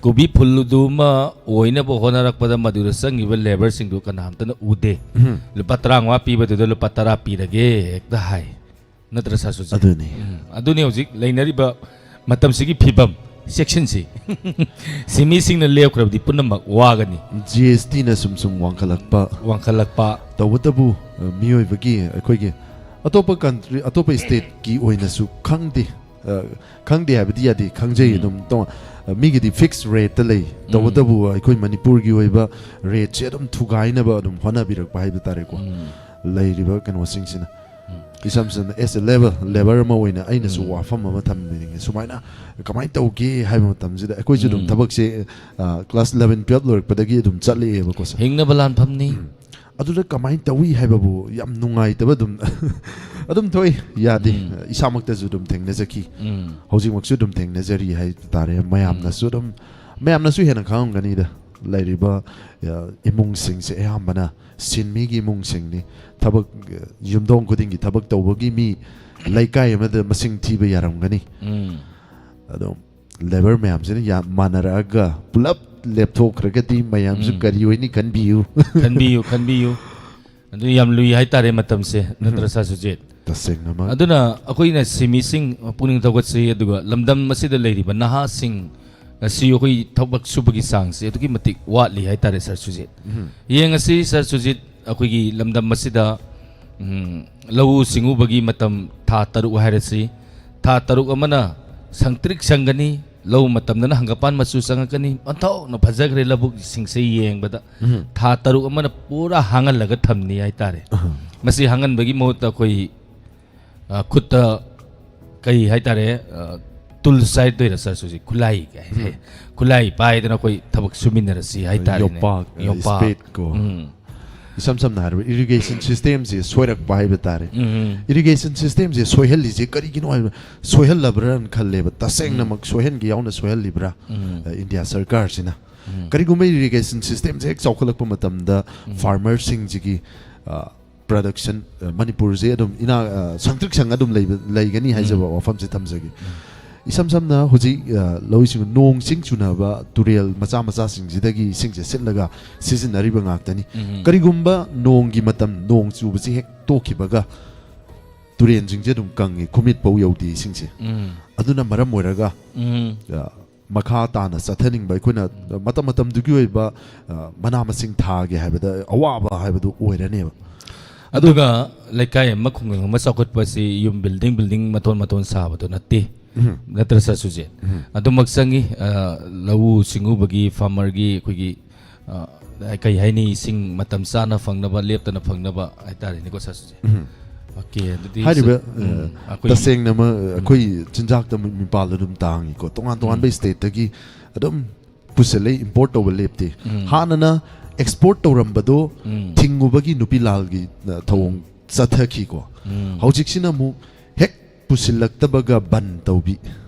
ꯀꯣꯕꯤ ꯐꯨꯜꯗꯨꯃ ꯑꯣꯏꯅꯕ ꯍꯣꯠꯅꯔꯛꯄꯗ ꯃꯗꯨꯗ ꯆꯪꯉꯤꯕ ꯂꯦꯕꯔꯁꯤꯡꯗꯨ ꯀꯅꯥꯝꯇꯅ ꯎꯗꯦ꯫ ꯂꯨꯄꯥ ꯇꯔꯥꯃꯉꯥ ꯄꯤꯕꯗꯨꯗ ꯂꯨꯄꯥ ꯇꯔꯥ ꯄꯤꯔꯒꯦ ꯍꯦꯛꯇ ꯍꯥꯏ꯫ ꯅꯠꯇ꯭ꯔ, ꯁꯥꯔ ꯁꯨꯖꯤꯠ? ꯑꯗꯨꯅꯤ꯫ ꯎꯝ, ꯑꯗꯨꯅꯤ ꯍꯧꯖꯤꯛ ꯂꯩꯅꯔꯤꯕ ꯃꯇꯝꯁꯤꯒꯤ ꯐꯤꯕꯝ꯫ ꯆꯦꯛꯁꯤꯟꯁꯤ꯫ ꯁꯤꯟꯃꯤꯁꯤꯡꯅ ꯂꯦꯞꯈ꯭ꯔꯕꯗꯤ ꯄꯨꯝꯅꯃꯛ ꯋꯥꯒꯅꯤ꯫ ꯖꯤ ꯑꯦꯁ ꯇꯤꯅ ꯁꯨꯝ ꯁꯨꯝ ꯋꯥꯡꯈꯠꯂꯛꯄ꯫ ꯋꯥꯡꯈꯠꯂꯛꯄ꯫ ꯇꯧꯕꯇꯕꯨ, ꯑ, ꯃꯤꯑꯣꯏꯕꯒꯤ, ꯑꯩꯈꯣꯏꯒꯤ ꯑꯇꯣꯞꯄ ꯀꯟꯇ꯭ꯔꯤ, ꯑꯇꯣꯞꯄ ꯁ꯭ꯇꯦꯠꯀꯤ ꯑꯣꯏꯅꯁꯨ ꯈꯪꯗꯦ, ꯑ, ꯈꯪꯗꯦ ꯍꯥꯏꯕꯗꯤ ꯌꯥꯗꯦ, ꯈꯪꯖꯩ꯫ ꯎꯝ꯫ ꯑꯗꯨꯝ ꯇꯣ-, ꯑ, ꯃꯤꯒꯤꯗꯤ ꯐꯤꯛꯁ ꯔꯦꯠꯇ ꯂꯩ꯫ ꯇꯧꯕꯇꯕꯨ ꯑꯩꯈꯣꯏ ꯃꯅꯤꯄꯨꯔꯒꯤ ꯑꯣꯏꯕ ꯔꯦꯠꯁꯦ ꯑꯗꯨꯝ ꯊꯨꯒꯥꯏꯅꯕ ꯑꯗꯨꯝ ꯍꯣꯠꯅꯕꯤꯔꯛꯄ ꯍꯥꯏꯕ ꯇꯥꯔꯦꯀꯣ꯫ ꯎꯝ꯫ ꯂꯩꯔꯤꯕ ꯀꯩꯅꯣꯁꯤꯡꯁꯤꯅ꯫ ꯎꯝ꯫ ꯏꯁꯝ ꯁꯝꯅ, as a level, ꯂꯦꯕꯔ ꯑꯃ ꯑꯣꯏꯅ ꯑꯩꯅꯁꯨ ꯎꯝ꯫ ꯋꯥꯐꯝ ꯑꯃ ꯊꯝꯕꯤꯅꯤꯡꯉꯦ꯫ ꯁꯨꯃꯥꯏꯅ ꯀꯃꯥꯏꯅ ꯇꯧꯒꯦ ꯍꯥꯏꯕ ꯃꯇꯝꯁꯤꯗ ꯑꯩꯈꯣꯏꯁꯨ ꯑꯗꯨꯝ ꯎꯝ꯫ ꯊꯕꯛꯁꯦ, ꯑ, ꯀ꯭ꯂꯥꯁ ꯏꯂꯚꯦꯟ, ꯇꯨꯌꯦꯜꯞ ꯂꯣꯏꯔꯛꯄꯗꯒꯤ ꯑꯗꯨꯝ ꯆꯠꯂꯛꯑꯦꯕꯀꯣ, ꯁꯥꯔ꯫ ꯍꯤꯡꯅꯕ ꯂꯥꯟꯐꯝꯅꯤ꯫ ꯑꯗꯨꯗ ꯀꯃꯥꯏꯅ ꯇꯧꯏ ꯍꯥꯏꯕꯕꯨ ꯌꯥꯝ ꯅꯨꯡꯉꯥꯏꯇꯕ ꯑꯗꯨꯝ ꯑꯗꯨꯝ ꯊꯣꯛꯏ, ꯌꯥꯗꯦ꯫ ꯎꯝ꯫ ꯏꯁꯥꯃꯛꯇꯁꯨ ꯑꯗꯨꯝ ꯊꯦꯡꯅꯖꯈꯤ, ꯎꯝ꯫ ꯍꯧꯖꯤꯛꯃꯛꯁꯨ ꯑꯗꯨꯝ ꯊꯦꯡꯅꯖꯔꯤ ꯍꯥꯏꯕ ꯇꯥꯔꯦ꯫ ꯃꯌꯥꯝꯅꯁꯨ ꯑꯗꯨꯝ, ꯃꯌꯥꯝꯅꯁꯨ ꯍꯦꯟꯅ ꯈꯪꯉꯝꯒꯅꯤꯗ, ꯂꯩꯔꯤꯕ, ꯑ, ꯏꯃꯨꯡꯁꯤꯡꯁꯦ ꯑꯌꯥꯝꯕꯅ ꯁꯤꯟꯃꯤꯒꯤ ꯏꯃꯨꯡꯁꯤꯡꯅꯤ꯫ ꯊꯕꯛ, ꯑ, ꯌꯨꯝꯊꯣꯡ ꯈꯨꯗꯤꯡꯒꯤ ꯊꯕꯛ ꯇꯧꯕꯒꯤ ꯃꯤ ꯂꯩꯀꯥꯏ ꯑꯃꯗ ꯃꯁꯤꯡ ꯊꯤꯕ ꯌꯥꯔꯝꯒꯅꯤ꯫ ꯎꯝ꯫ ꯑꯗꯣ ꯂꯦꯕꯔ ꯃꯌꯥꯝꯁꯤꯅ ꯌꯥꯝ ꯃꯥꯟꯅꯔꯛꯑꯒ ꯄꯨꯂꯞ ꯂꯦꯞꯊꯣꯛꯈ꯭ꯔꯒꯗꯤ ꯃꯌꯥꯝꯁꯨ ꯎꯝ꯫ ꯀꯔꯤ ꯑꯣꯏꯅꯤ ꯈꯟꯕꯤꯌꯨ꯫ ꯈꯟꯕꯤꯌꯨ, ꯈꯟꯕꯤꯌꯨ꯫ ꯑꯗꯨ ꯌꯥꯝ ꯂꯨꯏ ꯍꯥꯏꯇꯥꯔꯦ ꯃꯇꯝꯁꯦ, ꯅꯠꯇ꯭ꯔ, ꯁꯥꯔ ꯁꯨꯖꯤꯠ? ꯇꯁꯦꯡꯅꯃꯛ꯫ ꯑꯗꯨꯅ ꯑꯩꯈꯣꯏꯅ ꯁꯤꯟꯃꯤꯁꯤꯡ ꯄꯨꯛꯅꯤꯡ ꯊꯧꯒꯠꯁꯤ, ꯑꯗꯨꯒ ꯂꯝꯗꯝ ꯑꯁꯤꯗ ꯂꯩꯔꯤꯕ ꯅꯍꯥꯁꯤꯡ ꯑꯁꯤ ꯑꯩꯈꯣꯏ ꯊꯕꯛ ꯁꯨꯕꯒꯤ ꯆꯥꯡꯁꯦ ꯑꯗꯨꯛꯀꯤ ꯃꯇꯤꯛ ꯋꯥꯠꯂꯤ ꯍꯥꯏꯇꯥꯔꯦ, ꯁꯥꯔ ꯁꯨꯖꯤꯠ꯫ ꯎꯝ꯫ ꯌꯦꯡꯉꯁꯤ, ꯁꯥꯔ ꯁꯨꯖꯤꯠ, ꯑꯩꯈꯣꯏꯒꯤ ꯂꯝꯗꯝ ꯑꯁꯤꯗ, ꯎꯝ, ꯂꯧꯎ ꯁꯤꯡꯎꯕꯒꯤ ꯃꯇꯝ ꯊꯥ ꯇꯔꯨꯛ ꯍꯥꯏꯔꯁꯤ, ꯊꯥ ꯇꯔꯨꯛ ꯑꯃꯅ ꯁꯪꯇ꯭ꯔꯤꯛ ꯁꯪꯒꯅꯤ, ꯂꯧ ꯃꯇꯝꯗꯅ ꯍꯪꯒꯄꯥꯟ ꯃꯆꯨ ꯆꯪꯉꯛꯀꯅꯤ, ꯑꯣꯟꯊꯣꯛꯅ ꯐꯖꯈ꯭ꯔꯦ ꯂꯧꯕꯨꯛꯁꯤꯡꯁꯦ ꯌꯦꯡꯕꯗ꯫ ꯎꯝ꯫ ꯊꯥ ꯇꯔꯨꯛ ꯑꯃꯅ ꯄꯨꯔꯥ ꯍꯥꯡꯍꯜꯂꯒ ꯊꯝꯅꯤ ꯍꯥꯏꯇꯥꯔꯦ꯫ ꯑꯍ꯫ ꯃꯁꯤ ꯍꯥꯡꯍꯟꯕꯒꯤ ꯃꯍꯨꯠꯇ ꯑꯩꯈꯣꯏ, ꯑ, ꯈꯨꯠꯇ ꯀꯩ ꯍꯥꯏꯇꯥꯔꯦ, ꯑ, ꯇꯨꯜꯁ ꯍꯥꯏꯗꯣꯏꯔꯥ, ꯁꯥꯔ ꯁꯨꯖꯤꯠ? ꯈꯨꯠꯂꯥꯏ ꯀꯥꯏ ꯍꯥꯏ꯫ ꯎꯝ꯫ ꯈꯨꯠꯂꯥꯏ ꯄꯥꯏꯗꯅ ꯑꯩꯈꯣꯏ ꯊꯕꯛ ꯁꯨꯃꯤꯟꯅꯔꯁꯤ ꯍꯥꯏꯇꯥꯔꯦꯅꯦ꯫ ꯌꯣꯄꯥꯛ, ꯑ, ꯌꯣꯄꯥꯛ꯫ spade ꯀꯣ꯫ ꯎꯝ꯫ ꯏꯁꯝ ꯁꯝꯅ ꯍꯥꯏꯔꯕ, ꯏꯔꯤꯒꯦꯁꯟ ꯁꯤꯁꯇꯦꯝꯁꯦ ꯁꯣꯏꯔꯛꯄ ꯍꯥꯏꯕ ꯇꯥꯔꯦ꯫ ꯎꯝ. ꯏꯔꯤꯒꯦꯁꯟ ꯁꯤꯁꯇꯦꯝꯁꯦ ꯁꯣꯏꯍꯜꯂꯤꯁꯦ ꯀꯔꯤꯒꯤꯅꯣ ꯍꯥꯏꯕ, ꯁꯣꯏꯍꯜꯂꯕ꯭ꯔꯥꯅ ꯈꯜꯂꯦꯕ꯫ ꯇꯁꯦꯡꯅꯃꯛ ꯁꯣꯏꯍꯟꯒꯦ ꯌꯥꯎꯅ ꯁꯣꯏꯍꯜꯂꯤꯕ꯭ꯔꯥ? ꯎꯝ. ꯑ, ꯏꯟꯗꯤꯌꯥ ꯁꯔꯀꯥꯔꯁꯤꯅ ꯎꯝ. ꯀꯔꯤꯒꯨꯝꯕ ꯏꯔꯤꯒꯦꯁꯟ ꯁꯤꯁꯇꯦꯝꯁꯦ ꯍꯦꯛ ꯆꯥꯎꯈꯠꯂꯛꯄ ꯃꯇꯝꯗ ꯐꯥꯔꯃꯔꯁꯤꯡꯁꯤꯒꯤ ꯄ꯭ꯔꯗꯛꯁꯟ, ꯃꯅꯤꯄꯨꯔꯁꯦ ꯑꯗꯨꯝ ꯏꯅꯥ ꯑ, ꯁꯪꯇ꯭ꯔꯤꯛ ꯁꯪ ꯑꯗꯨꯝ ꯂꯩꯕ, ꯂꯩꯒꯅꯤ ꯍꯥꯏꯖꯕ ꯋꯥꯐꯝꯁꯦ ꯊꯝꯖꯒꯦ꯫ ꯏꯁꯝ ꯁꯝꯅ ꯍꯧꯖꯤꯛ ꯑ, ꯂꯧꯎ ꯁꯤꯡꯎ, ꯅꯣꯡ ꯆꯤꯡ ꯆꯨꯅꯕ ꯇꯨꯔꯦꯜ ꯃꯆꯥ ꯃꯆꯥꯁꯤꯡꯁꯤꯗꯒꯤ ꯏꯁꯤꯡꯁꯦ ꯁꯤꯠꯂꯒ ꯁꯤꯖꯤꯟꯅꯔꯤꯕ ꯉꯥꯛꯇꯅꯤ꯫ ꯎꯝ. ꯀꯔꯤꯒꯨꯝꯕ ꯅꯣꯡꯒꯤ ꯃꯇꯝ, ꯅꯣꯡ ꯆꯨꯕꯁꯤ ꯍꯦꯛ ꯇꯣꯛꯈꯤꯕꯒ ꯇꯨꯔꯦꯟꯁꯤꯡꯁꯦ ꯑꯗꯨꯝ ꯀꯪꯉꯤ, ꯈꯨꯃꯤꯠ ꯐꯥꯎ ꯌꯧꯗꯦ ꯏꯁꯤꯡꯁꯦ꯫ ꯎꯝ. ꯑꯗꯨꯅ ꯃꯔꯝ ꯑꯣꯏꯔꯒ ꯎꯝ. ꯑ, ꯃꯈꯥ ꯇꯥꯅ ꯆꯠꯊꯅꯤꯡꯕ ꯑꯩꯈꯣꯏꯅ ꯃꯇꯝ ꯃꯇꯝꯗꯨꯒꯤ ꯑꯣꯏꯕ, ꯑ, ꯃꯅꯥ ꯃꯁꯤꯡ ꯊꯥꯒꯦ ꯍꯥꯏꯕꯗ ꯑꯋꯥꯕ ꯍꯥꯏꯕꯗꯨ ꯑꯣꯏꯔꯅꯦꯕ꯫ ꯑꯗꯨꯒ ꯂꯩꯀꯥꯏ ꯑꯃ, ꯈꯨꯡꯒꯪ ꯑꯃ ꯆꯥꯎꯈꯠꯄ ꯑꯁꯤ ꯌꯨꯝ ꯕꯤꯜꯗꯤꯡ ꯕꯤꯜꯗꯤꯡ ꯃꯊꯣꯟ ꯃꯊꯣꯟ ꯁꯥꯕꯗꯣ ꯅꯠꯇꯦ꯫ ꯎꯝ. ꯅꯠꯇ꯭ꯔ ꯁꯥꯔ ꯁꯨꯖꯦꯟ? ꯎꯝ. ꯑꯗꯨꯃꯛ ꯆꯪꯉꯤ꯫ ꯑ, ꯂꯧꯎ ꯁꯤꯡꯎꯕꯒꯤ, ꯐꯥꯔꯃꯔꯒꯤ ꯑꯩꯈꯣꯏꯒꯤ, ꯑ, ꯀꯩ ꯍꯥꯏꯅꯤ, ꯏꯁꯤꯡ ꯃꯇꯝ ꯆꯥꯅ ꯐꯪꯅꯕ, ꯂꯦꯞꯇꯅ ꯐꯪꯅꯕ ꯍꯥꯏꯇꯥꯔꯦꯅꯦꯀꯣ ꯁꯥꯔ ꯁꯨꯖꯦꯟ? ꯎꯝ. ꯑꯣꯀꯦ, ꯑꯗꯨꯗꯤ ꯍꯥꯏꯔꯤꯕ, ꯁꯥꯔ, ꯎꯝ, ꯑ, ꯑꯩꯈꯣꯏ ꯇꯁꯦꯡꯅꯃꯛ ꯑꯩꯈꯣꯏ ꯆꯤꯟꯖꯥꯛꯇ ꯃꯤꯄꯥꯜ ꯑꯗꯨꯝ ꯇꯥꯡꯉꯤꯀꯣ꯫ ꯇꯣꯉꯥꯟ ꯇꯣꯉꯥꯟꯕ ꯎꯝ. ꯏꯁꯇꯦꯠꯇꯒꯤ ꯑꯗꯨꯝ ꯄꯨꯁꯤꯜꯂꯛꯏ, ꯏꯝꯄꯣꯔꯠ ꯇꯧꯕ ꯂꯦꯞꯇꯦ꯫ ꯎꯝ. ꯍꯥꯟꯅꯅ ꯑꯦꯛꯁꯄꯣꯔꯠ ꯇꯧꯔꯝꯕꯗꯣ ꯎꯝ. ꯊꯤꯡꯉꯨꯕꯒꯤ ꯅꯨꯄꯤ ꯂꯥꯜꯒꯤ, ꯑ, ꯊꯧꯑꯣꯡ ꯆꯠꯊꯈꯤꯀꯣ꯫ ꯎꯝ. ꯍꯧꯖꯤꯛꯁꯤꯅ ꯑꯃꯨꯛ ꯍꯦꯛ ꯄꯨꯁꯤꯜꯂꯛꯇꯕꯒ ꯕꯟ ꯇꯧꯕꯤ꯫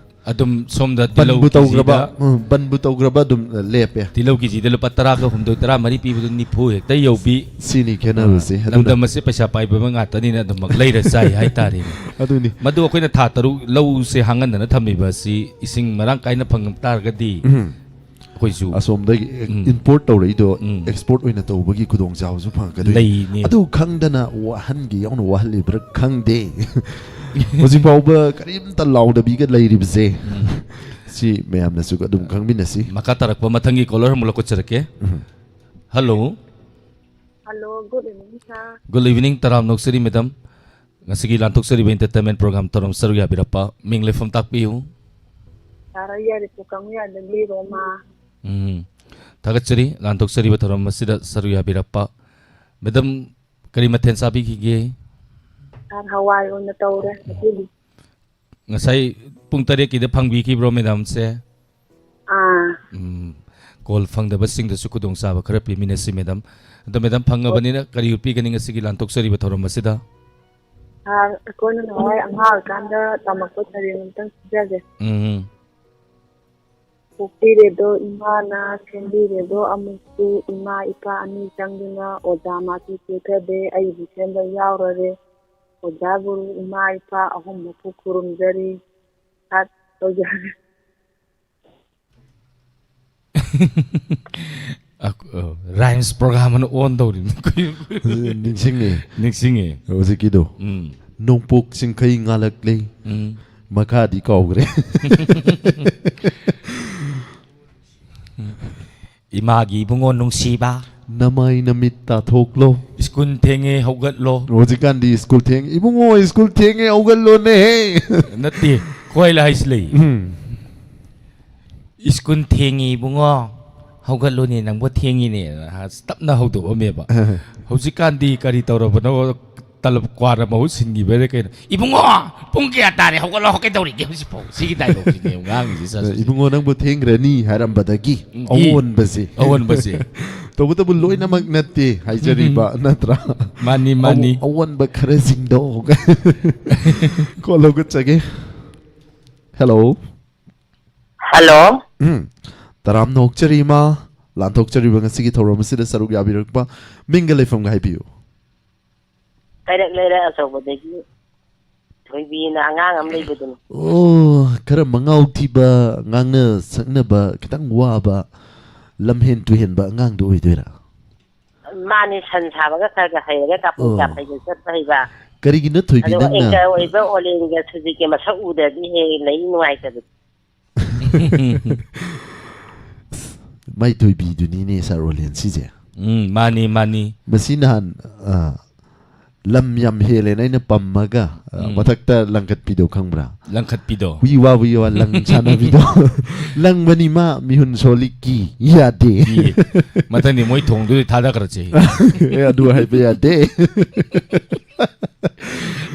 ꯑꯗꯨꯝ ꯁꯣꯝꯗ ꯕꯟꯕꯨ ꯇꯤꯜꯍꯧ ꯇꯧꯈ꯭ꯔꯕ, ꯀꯦꯖꯤꯗ, ꯎꯝ, ꯕꯟꯕꯨ ꯇꯧꯈ꯭ꯔꯕ ꯑꯗꯨꯝ, ꯑ, ꯂꯦꯞꯄꯦ꯫ ꯇꯤꯜꯍꯧ ꯀꯦꯖꯤꯗ ꯂꯨꯄꯥ ꯇꯔꯥꯒ ꯍꯨꯝꯗꯣꯏ, ꯇꯔꯥ ꯃꯔꯤ ꯄꯤꯕꯗꯨ ꯅꯤꯐꯨ ꯍꯦꯛꯇ ꯌꯧꯕꯤ꯫ ꯁꯤꯅꯤ ꯈꯦꯠꯅꯕꯁꯦ꯫ ꯑ, ꯑꯗꯨꯅ ꯂꯝꯗꯝ ꯑꯁꯤ ꯄꯩꯁꯥ ꯄꯥꯏꯕ ꯉꯥꯛꯇꯅꯤꯅ ꯑꯗꯨꯃꯛ ꯂꯩꯔ ꯆꯥꯏ ꯍꯥꯏꯇꯥꯔꯦꯅꯦ꯫ ꯑꯗꯨꯅꯤ꯫ ꯃꯗꯨ ꯑꯩꯈꯣꯏꯅ ꯊꯥ ꯇꯔꯨꯛ ꯂꯧꯁꯦ ꯍꯥꯡꯍꯟꯗꯅ ꯊꯝꯃꯤꯕ ꯑꯁꯤ ꯏꯁꯤꯡ ꯃꯔꯥꯡ ꯀꯥꯏꯅ ꯐꯪꯉꯝ ꯇꯥꯔꯒꯗꯤ ꯎꯝ꯫ ꯑꯩꯈꯣꯏꯁꯨ ꯑꯁꯣꯝꯗꯒꯤ ꯎꯝ. ꯏꯝꯄꯣꯔꯠ ꯇꯧꯔꯛꯏꯗꯣ ꯎꯝ. ꯑꯦꯛꯁꯄꯣꯔꯠ ꯑꯣꯏꯅ ꯇꯧꯕꯒꯤ ꯈꯨꯗꯣꯡꯆꯥꯕꯁꯨ ꯐꯪꯉꯛꯀꯗꯣꯏꯅꯤ꯫ ꯂꯩꯅꯤ꯫ ꯑꯗꯨ ꯈꯪꯗꯅ ꯋꯥꯍꯟꯒꯦ ꯌꯥꯎꯅ ꯋꯥꯍꯜꯂꯤꯕ꯭ꯔꯥ ꯈꯪꯗꯦ꯫ ꯍꯧꯖꯤꯛ ꯐꯥꯎꯕ ꯀꯔꯤꯝꯇ ꯂꯥꯎꯗꯕꯤꯒ ꯂꯩꯔꯤꯕꯁꯦ꯫ ꯎꯝ. ꯁꯤ ꯃꯌꯥꯝꯅꯁꯨ ꯑꯗꯨꯝ ꯈꯪꯃꯤꯟꯅꯁꯤ꯫ ꯃꯈꯥ ꯇꯥꯔꯛꯄ ꯃꯊꯪꯒꯤ ꯀꯣꯂꯔ ꯑꯃꯨꯛ ꯂꯧꯈꯠꯆꯔꯛꯀꯦ꯫ ꯎꯝ. Hello. Hello, good evening, sir. Good evening, ꯇꯔꯥꯝꯅ ꯑꯣꯛꯆꯔꯤ ꯃꯦꯗꯥꯝ꯫ ꯉꯁꯤꯒꯤ ꯂꯥꯟꯊꯣꯛꯆꯔꯤꯕ ꯏꯟꯇꯔꯇꯦꯟꯃꯦꯟ ꯄ꯭ꯔꯣꯒ꯭ꯔꯥꯝ ꯊꯧꯔꯝ ꯁꯔꯨꯛ ꯌꯥꯕꯤꯔꯛꯄ, ꯃꯤꯡ ꯂꯩꯐꯝ ꯇꯥꯛꯄꯤꯌꯨ꯫ Sir, ꯑꯩ ꯌꯥꯏꯔꯤꯄꯣꯛ ꯀꯥꯡꯕꯨꯌꯥꯏꯗꯒꯤ ꯔꯣꯃꯥ꯫ ꯎꯝ꯫ ꯊꯥꯒꯠꯆꯔꯤ, ꯂꯥꯟꯊꯣꯛꯆꯔꯤꯕ ꯊꯧꯔꯝ ꯑꯁꯤꯗ ꯁꯔꯨꯛ ꯌꯥꯕꯤꯔꯛꯄ꯫ ꯃꯦꯗꯥꯝ, ꯀꯔꯤ ꯃꯊꯦꯜ ꯆꯥꯕꯤꯈꯤꯒꯦ? Sir, ꯍꯋꯥꯏ ꯑꯣꯏꯅ ꯇꯧꯔꯦ ꯉꯁꯤꯗꯤ꯫ ꯉꯁꯥꯏ ꯄꯨꯡ ꯇꯔꯦꯠꯀꯤꯗ ꯐꯪꯕꯤꯈꯤꯕ꯭ꯔꯣ ꯃꯦꯗꯥꯝꯁꯦ? ꯑꯥ꯫ ꯎꯝ꯫ ꯀꯣꯜ ꯐꯪꯗꯕꯁꯤꯡꯗꯁꯨ ꯈꯨꯗꯣꯡꯆꯥꯕ ꯈꯔ ꯄꯤꯃꯤꯟꯅꯁꯤ, ꯃꯦꯗꯥꯝ꯫ ꯑꯗꯣ, ꯃꯦꯗꯥꯝ, ꯐꯪꯉꯕꯅꯤꯅ ꯀꯔꯤ ꯎꯠꯄꯤꯒꯅꯤ ꯉꯁꯤꯒꯤ ꯂꯥꯟꯊꯣꯛꯆꯔꯤꯕ ꯊꯧꯔꯝ ꯑꯁꯤꯗ? ꯁꯥꯔ, ꯑꯩꯈꯣꯏꯅ ꯅꯍꯥꯟꯋꯥꯏ ꯑꯉꯥꯡ ꯑꯣꯏꯔꯤꯀꯥꯟꯗ ꯇꯝꯃꯛꯄ ꯁꯩꯔꯦꯡ ꯑꯝꯇꯪ ꯁꯤꯟꯖꯒꯦ꯫ ꯎꯝ꯫ ꯄꯣꯛꯄꯤꯔꯦꯗꯣ ꯏꯃꯥꯅ, ꯁꯦꯝꯕꯤꯔꯦꯗꯣ ꯑꯃꯨꯛꯁꯨ, ꯏꯃꯥ ꯏꯄꯥ ꯑꯅꯤ ꯆꯪꯗꯨꯅ ꯑꯣꯖꯥ ꯃꯥꯁꯨ ꯆꯦꯊꯗꯦ, ꯑꯩꯕꯨ ꯁꯦꯝꯕ ꯌꯥꯎꯔꯔꯦ꯫ ꯑꯣꯖꯥ ꯒꯨꯔꯨ ꯏꯃꯥ ꯏꯄꯥ ꯑꯍꯨꯝꯃꯛꯄꯨ ꯈꯨꯔꯨꯝꯖꯔꯤ꯫ ꯁꯥꯔ, ꯇꯧꯖꯔꯒꯦ꯫ ꯑ, ꯑ, rhymes program ꯑꯅ on ꯇꯧꯔꯤꯕꯅꯤ꯫ ꯅꯤꯡꯁꯤꯡꯉꯦ꯫ ꯅꯤꯡꯁꯤꯡꯉꯦ꯫ ꯍꯧꯖꯤꯛꯀꯤꯗꯣ꯫ ꯎꯝ꯫ ꯅꯣꯡꯄꯣꯛ ꯆꯤꯡꯈꯩ ꯉꯥꯜꯂꯛꯂꯦ꯫ ꯎꯝ꯫ ꯃꯈꯥꯗꯤ ꯀꯥꯎꯈ꯭ꯔꯦ꯫ ꯏꯃꯥꯒꯤ ꯏꯕꯨꯡꯉꯣ ꯅꯨꯡꯁꯤꯕ꯫ ꯅꯃꯥꯏ ꯅꯃꯤꯠ ꯇꯥꯊꯣꯛꯂꯣ꯫ ꯁ꯭ꯀꯨꯜ ꯊꯦꯡꯉꯦ, ꯍꯧꯒꯠꯂꯣ꯫ ꯍꯧꯖꯤꯛꯀꯥꯟꯗꯤ ꯁ꯭ꯀꯨꯜ ꯊꯦꯡ-, ꯏꯕꯨꯡꯉꯣ, ꯁ꯭ꯀꯨꯜ ꯊꯦꯡꯉꯦ, ꯍꯧꯒꯠꯂꯣꯅꯦꯍꯦ꯫ ꯅꯠꯇꯦ, ꯈ꯭ꯋꯥꯏ ꯂꯥꯏꯁꯤ ꯂꯩ꯫ ꯎꯝ꯫ ꯁ꯭ꯀꯨꯜ ꯊꯦꯡꯉꯤ ꯏꯕꯨꯡꯉꯣ, ꯍꯧꯒꯠꯂꯨꯅꯦ, ꯅꯪꯕꯨ ꯊꯦꯡꯉꯤꯅꯦ, ꯇꯞꯅ ꯍꯧꯗꯣꯛꯑꯝꯃꯦꯕ꯫ ꯍꯧꯖꯤꯛꯀꯥꯟꯗꯤ ꯀꯔꯤ ꯇꯧꯔꯕꯅꯣ? ꯇꯂꯕ ꯀ꯭ꯋꯥꯔ ꯃꯍꯨꯠ ꯁꯤꯟꯈꯤꯕꯩꯔ ꯀꯩꯅꯣ? "ꯏꯕꯨꯡꯉꯣ, ꯄꯨꯡ ꯀꯌꯥ ꯇꯥꯔꯦ? ꯍꯧꯒꯠꯂꯣ, ꯀꯩꯗꯧꯔꯤꯒꯦ ꯍꯧꯖꯤꯛꯐꯥꯎ?" ꯁꯤꯒꯤ dialogue ꯁꯤꯅꯦ ꯉꯥꯡꯉꯤꯁꯦ ꯁꯥꯔ꯫ "ꯏꯕꯨꯡꯉꯣ, ꯅꯪꯕꯨ ꯊꯦꯡꯈ꯭ꯔꯅꯤ" ꯍꯥꯏꯔꯝꯕꯗꯒꯤ ꯎꯝ, ꯏ꯫ ꯑꯑꯣꯟꯕꯁꯦ꯫ ꯑꯑꯣꯟꯕꯁꯦ꯫ ꯇꯧꯕꯇꯕꯨ ꯂꯣꯏꯅꯃꯛ ꯅꯠꯇꯦ ꯍꯥꯏꯖꯔꯤꯕ, ꯎꯝ꯫ ꯅꯠꯇ꯭ꯔꯥ? ꯃꯥꯅꯤ, ꯃꯥꯅꯤ꯫ ꯑꯑꯣ-, ꯑꯑꯣꯟꯕ ꯈꯔꯁꯤꯡꯗꯣ꯫ ꯀꯣꯜ ꯂꯧꯒꯠꯆꯒꯦ꯫ Hello꯫ Hello꯫ ꯎꯝ꯫ ꯇꯔꯥꯝꯅ ꯑꯣꯛꯆꯔꯤ ꯏꯃꯥ, ꯂꯥꯟꯊꯣꯛꯆꯔꯤꯕ ꯉꯁꯤꯒꯤ ꯊꯧꯔꯝ ꯑꯁꯤꯗ ꯁꯔꯨꯛ ꯌꯥꯕꯤꯔꯛꯄ ꯃꯤꯡꯒ ꯂꯩꯐꯝꯒ ꯍꯥꯏꯕꯤꯌꯨ꯫ ꯀꯩꯔꯛ ꯂꯩꯔꯛ ꯑꯆꯧꯕꯗꯒꯤ ꯊꯣꯏꯕꯤꯅ ꯑꯉꯥꯡ ꯑꯃ ꯂꯩꯕꯗꯨꯅꯤ꯫ ꯑꯣ, ꯈꯔ ꯃꯉꯥꯎ ꯊꯤꯕ, ꯉꯥꯡꯅ ꯁꯛꯅꯕ ꯈꯤꯇꯪ ꯋꯥꯕ, ꯂꯝꯍꯦꯟ ꯇꯨꯍꯦꯟꯕ ꯑꯉꯥꯡꯗꯣ ꯑꯣꯏꯗꯣꯏꯔꯥ? ꯃꯥꯅꯤ, ꯁꯟ ꯁꯥꯕꯒ ꯈꯔ ꯈꯔ ꯍꯩꯔꯒ ꯀꯥꯐꯩ ꯑꯣ꯫ ꯀꯥꯐꯩꯒ ꯆꯠꯄ ꯍꯩꯕ꯫ ꯀꯔꯤꯒꯤꯅꯣ ꯊꯣꯏꯕꯤ ꯑꯗꯨꯒ ꯅꯪꯅ anchor ꯑꯣꯏꯕ ꯑꯣꯂꯦꯟꯒ ꯁꯨꯖꯤꯠꯀꯤ ꯃꯁꯛ ꯎꯗ꯭ꯔꯗꯤ ꯍꯦꯛ ꯂꯩ ꯅꯨꯡꯉꯥꯏꯇꯕꯗꯤ꯫ ꯃꯥꯏ ꯊꯣꯏꯕꯤꯗꯨꯅꯤꯅꯦ ꯁꯥꯔ ꯑꯣꯂꯦꯟ ꯁꯤꯁꯦ꯫ ꯎꯝ, ꯃꯥꯅꯤ, ꯃꯥꯅꯤ꯫ ꯃꯁꯤ ꯅꯍꯥꯟ, ꯑ, ꯂꯝ ꯌꯥꯝ ꯍꯦꯜꯂꯦꯅ ꯑꯩꯅ ꯄꯝꯃꯒ, ꯑ, ꯎꯝ꯫ ꯃꯊꯛꯇ ꯂꯪꯈꯠꯄꯤꯗꯣ ꯈꯪꯕ꯭ꯔꯥ? ꯂꯪꯈꯠꯄꯤꯗꯣ꯫ ꯋꯤ ꯋꯥ, ꯋꯤ ꯋꯥ ꯂꯪ ꯁꯥꯟꯅꯕꯤꯗꯣ꯫ ꯂꯪꯕꯅꯤ ꯃꯥ, ꯃꯤꯍꯨꯟ ꯁꯣꯜꯂꯤ ꯀꯤ, ꯌꯥꯗꯦ꯫ ꯀꯤ꯫ ꯃꯊꯪꯗꯤ ꯃꯣꯏ ꯊꯣꯡꯗꯨꯗꯤ ꯊꯥꯗꯈ꯭ꯔꯁꯦ꯫ ꯑꯦ, ꯑꯗꯨ ꯍꯥꯏꯕ ꯌꯥꯗꯦ꯫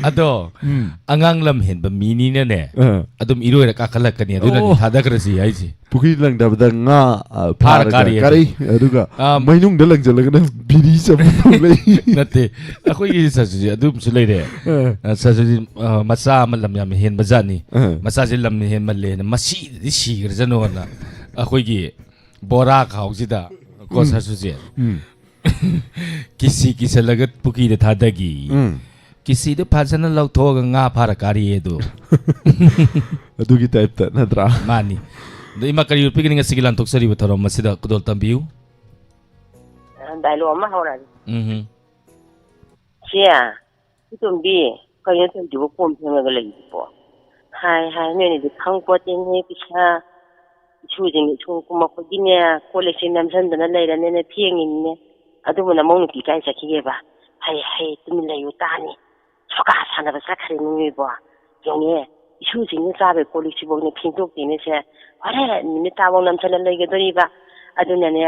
ꯑꯗꯣ ꯎꯝ꯫ ꯑꯉꯥꯡ ꯂꯝ ꯍꯦꯟꯕ ꯃꯤꯅꯤꯅꯅꯦ, ꯑꯥ꯫ ꯑꯗꯨꯝ ꯏꯔꯣꯏꯔ ꯀꯥꯈꯠꯂꯛꯀꯅꯤ꯫ ꯑꯗꯨꯅꯅꯤ ꯑꯣ꯫ ꯊꯥꯗꯈ꯭ꯔꯁꯤ ꯍꯥꯏꯁꯦ꯫ ꯄꯨꯈ꯭ꯔꯤ ꯂꯪꯗꯕꯗ ꯉꯥ, ꯑ, ꯐꯥꯔ ꯐꯥꯔꯒ ꯀꯥꯔꯤ ꯑꯗꯣ꯫ ꯀꯥꯔꯛꯏ꯫ ꯑꯗꯨꯒ ꯑꯥ꯫ ꯃꯩꯅꯨꯡꯗ ꯂꯪꯁꯤꯜꯂꯒꯅ ꯕꯤꯔꯤ ꯆꯝꯐꯨꯠ ꯂꯩ꯫ ꯅꯠꯇꯦ, ꯑꯩꯈꯣꯏꯒꯤ ꯁꯥꯁꯨꯁꯦ ꯑꯗꯨꯝꯁꯨ ꯂꯩꯔꯦ꯫ ꯑꯥ꯫ ꯑ, ꯁꯥꯁꯨꯁꯦ, ꯑ, ꯃꯆꯥ ꯑꯃ ꯂꯝ ꯌꯥꯝ ꯍꯦꯟꯕ ꯖꯥꯠꯅꯤ꯫ ꯑꯥ꯫ ꯃꯆꯥꯁꯦ ꯂꯝ ꯍꯦꯟꯃꯜꯂꯦꯅ ꯃꯁꯤꯗꯤ ꯁꯤꯈ꯭ꯔꯖꯅꯣꯅ ꯑꯩꯈꯣꯏꯒꯤ ꯕꯣꯔꯥ ꯈꯥꯎꯁꯤꯗ ꯀꯣ ꯎꯝ꯫ ꯁꯥꯁꯨꯁꯦ ꯎꯝ꯫ ꯀꯤꯁꯤ ꯀꯤꯁꯜꯂꯒ ꯄꯨꯈ꯭ꯔꯤꯗ ꯊꯥꯗꯈꯤ꯫ ꯎꯝ꯫ ꯀꯤꯁꯤꯗꯨ ꯐꯖꯅ ꯂꯧꯊꯣꯛꯑꯒ ꯉꯥ ꯐꯥꯔ ꯀꯥꯔꯤꯌꯦ ꯑꯗꯨ꯫ ꯑꯗꯨꯒꯤ ꯇꯥꯏꯞꯇ ꯅꯠꯇ꯭ꯔꯥ? ꯃꯥꯅꯤ꯫ ꯑꯗꯣ ꯏꯃꯥ ꯀꯔꯤ ꯎꯠꯄꯤꯒꯅꯤ ꯉꯁꯤꯒꯤ ꯂꯥꯟꯊꯣꯛꯆꯔꯤꯕ ꯊꯧꯔꯝ ꯑꯁꯤꯗ ꯈꯨꯗꯣꯜ ꯇꯝꯕꯤꯌꯨ꯫ ꯗꯥꯏꯂꯣꯛ ꯑꯃ ꯍꯧꯔꯛꯑꯒꯦ꯫ ꯎꯝ꯫ ꯆꯦ, ꯏꯇꯣꯝꯕꯤ, ꯀꯩꯅꯣ ꯇꯧꯔꯤꯗꯨꯕꯨ ꯀꯣꯟ ꯐꯦꯡꯉꯒ ꯂꯩꯗꯨꯕꯣ? ꯍꯥꯏ ꯍꯥꯏ, ꯅꯣꯏꯅꯗꯤ ꯈꯪꯄꯣꯠꯇꯦꯅꯦ, ꯄꯩꯁꯥ ꯏꯁꯨꯁꯤꯡ ꯏꯁꯨ ꯀꯨꯝꯃꯛꯄꯒꯤꯅꯦ, ꯀꯣꯜ ꯂꯤꯛꯁꯦ ꯅꯝꯁꯤꯟꯗꯅ ꯂꯩꯔꯅꯦꯅꯦ, ꯐꯦꯡꯉꯤꯅꯤꯅꯦ꯫ ꯑꯗꯨꯕꯨ ꯅꯃꯧ ꯅꯨꯄꯤ ꯀꯥꯏ ꯆꯠꯈꯤꯒꯦꯕ? ꯍꯩ ꯍꯩ, ꯇꯨꯃꯤꯟ ꯂꯩꯌꯨ ꯇꯥꯅꯤ꯫ ꯁꯣꯀꯥ ꯁꯥꯟꯅꯕ ꯆꯠꯈ꯭ꯔꯦ ꯅꯣꯏꯕꯣ꯫ ꯌꯦꯡꯉꯦ, ꯏꯁꯨꯁꯤꯡꯅ ꯆꯥꯕꯩ ꯀꯣꯜ ꯂꯤꯛꯁꯤꯐꯥꯎꯅꯦ ꯐꯦꯡꯗꯣꯛꯇꯦꯅꯦ ꯁꯦ꯫ ꯍꯣꯔꯦꯟ ꯅꯨꯃꯤꯠ ꯇꯥꯐꯧ ꯅꯝꯁꯤꯜꯂ ꯂꯩꯒꯗꯣꯔꯤꯕ꯫ ꯑꯗꯨꯅꯅꯦ,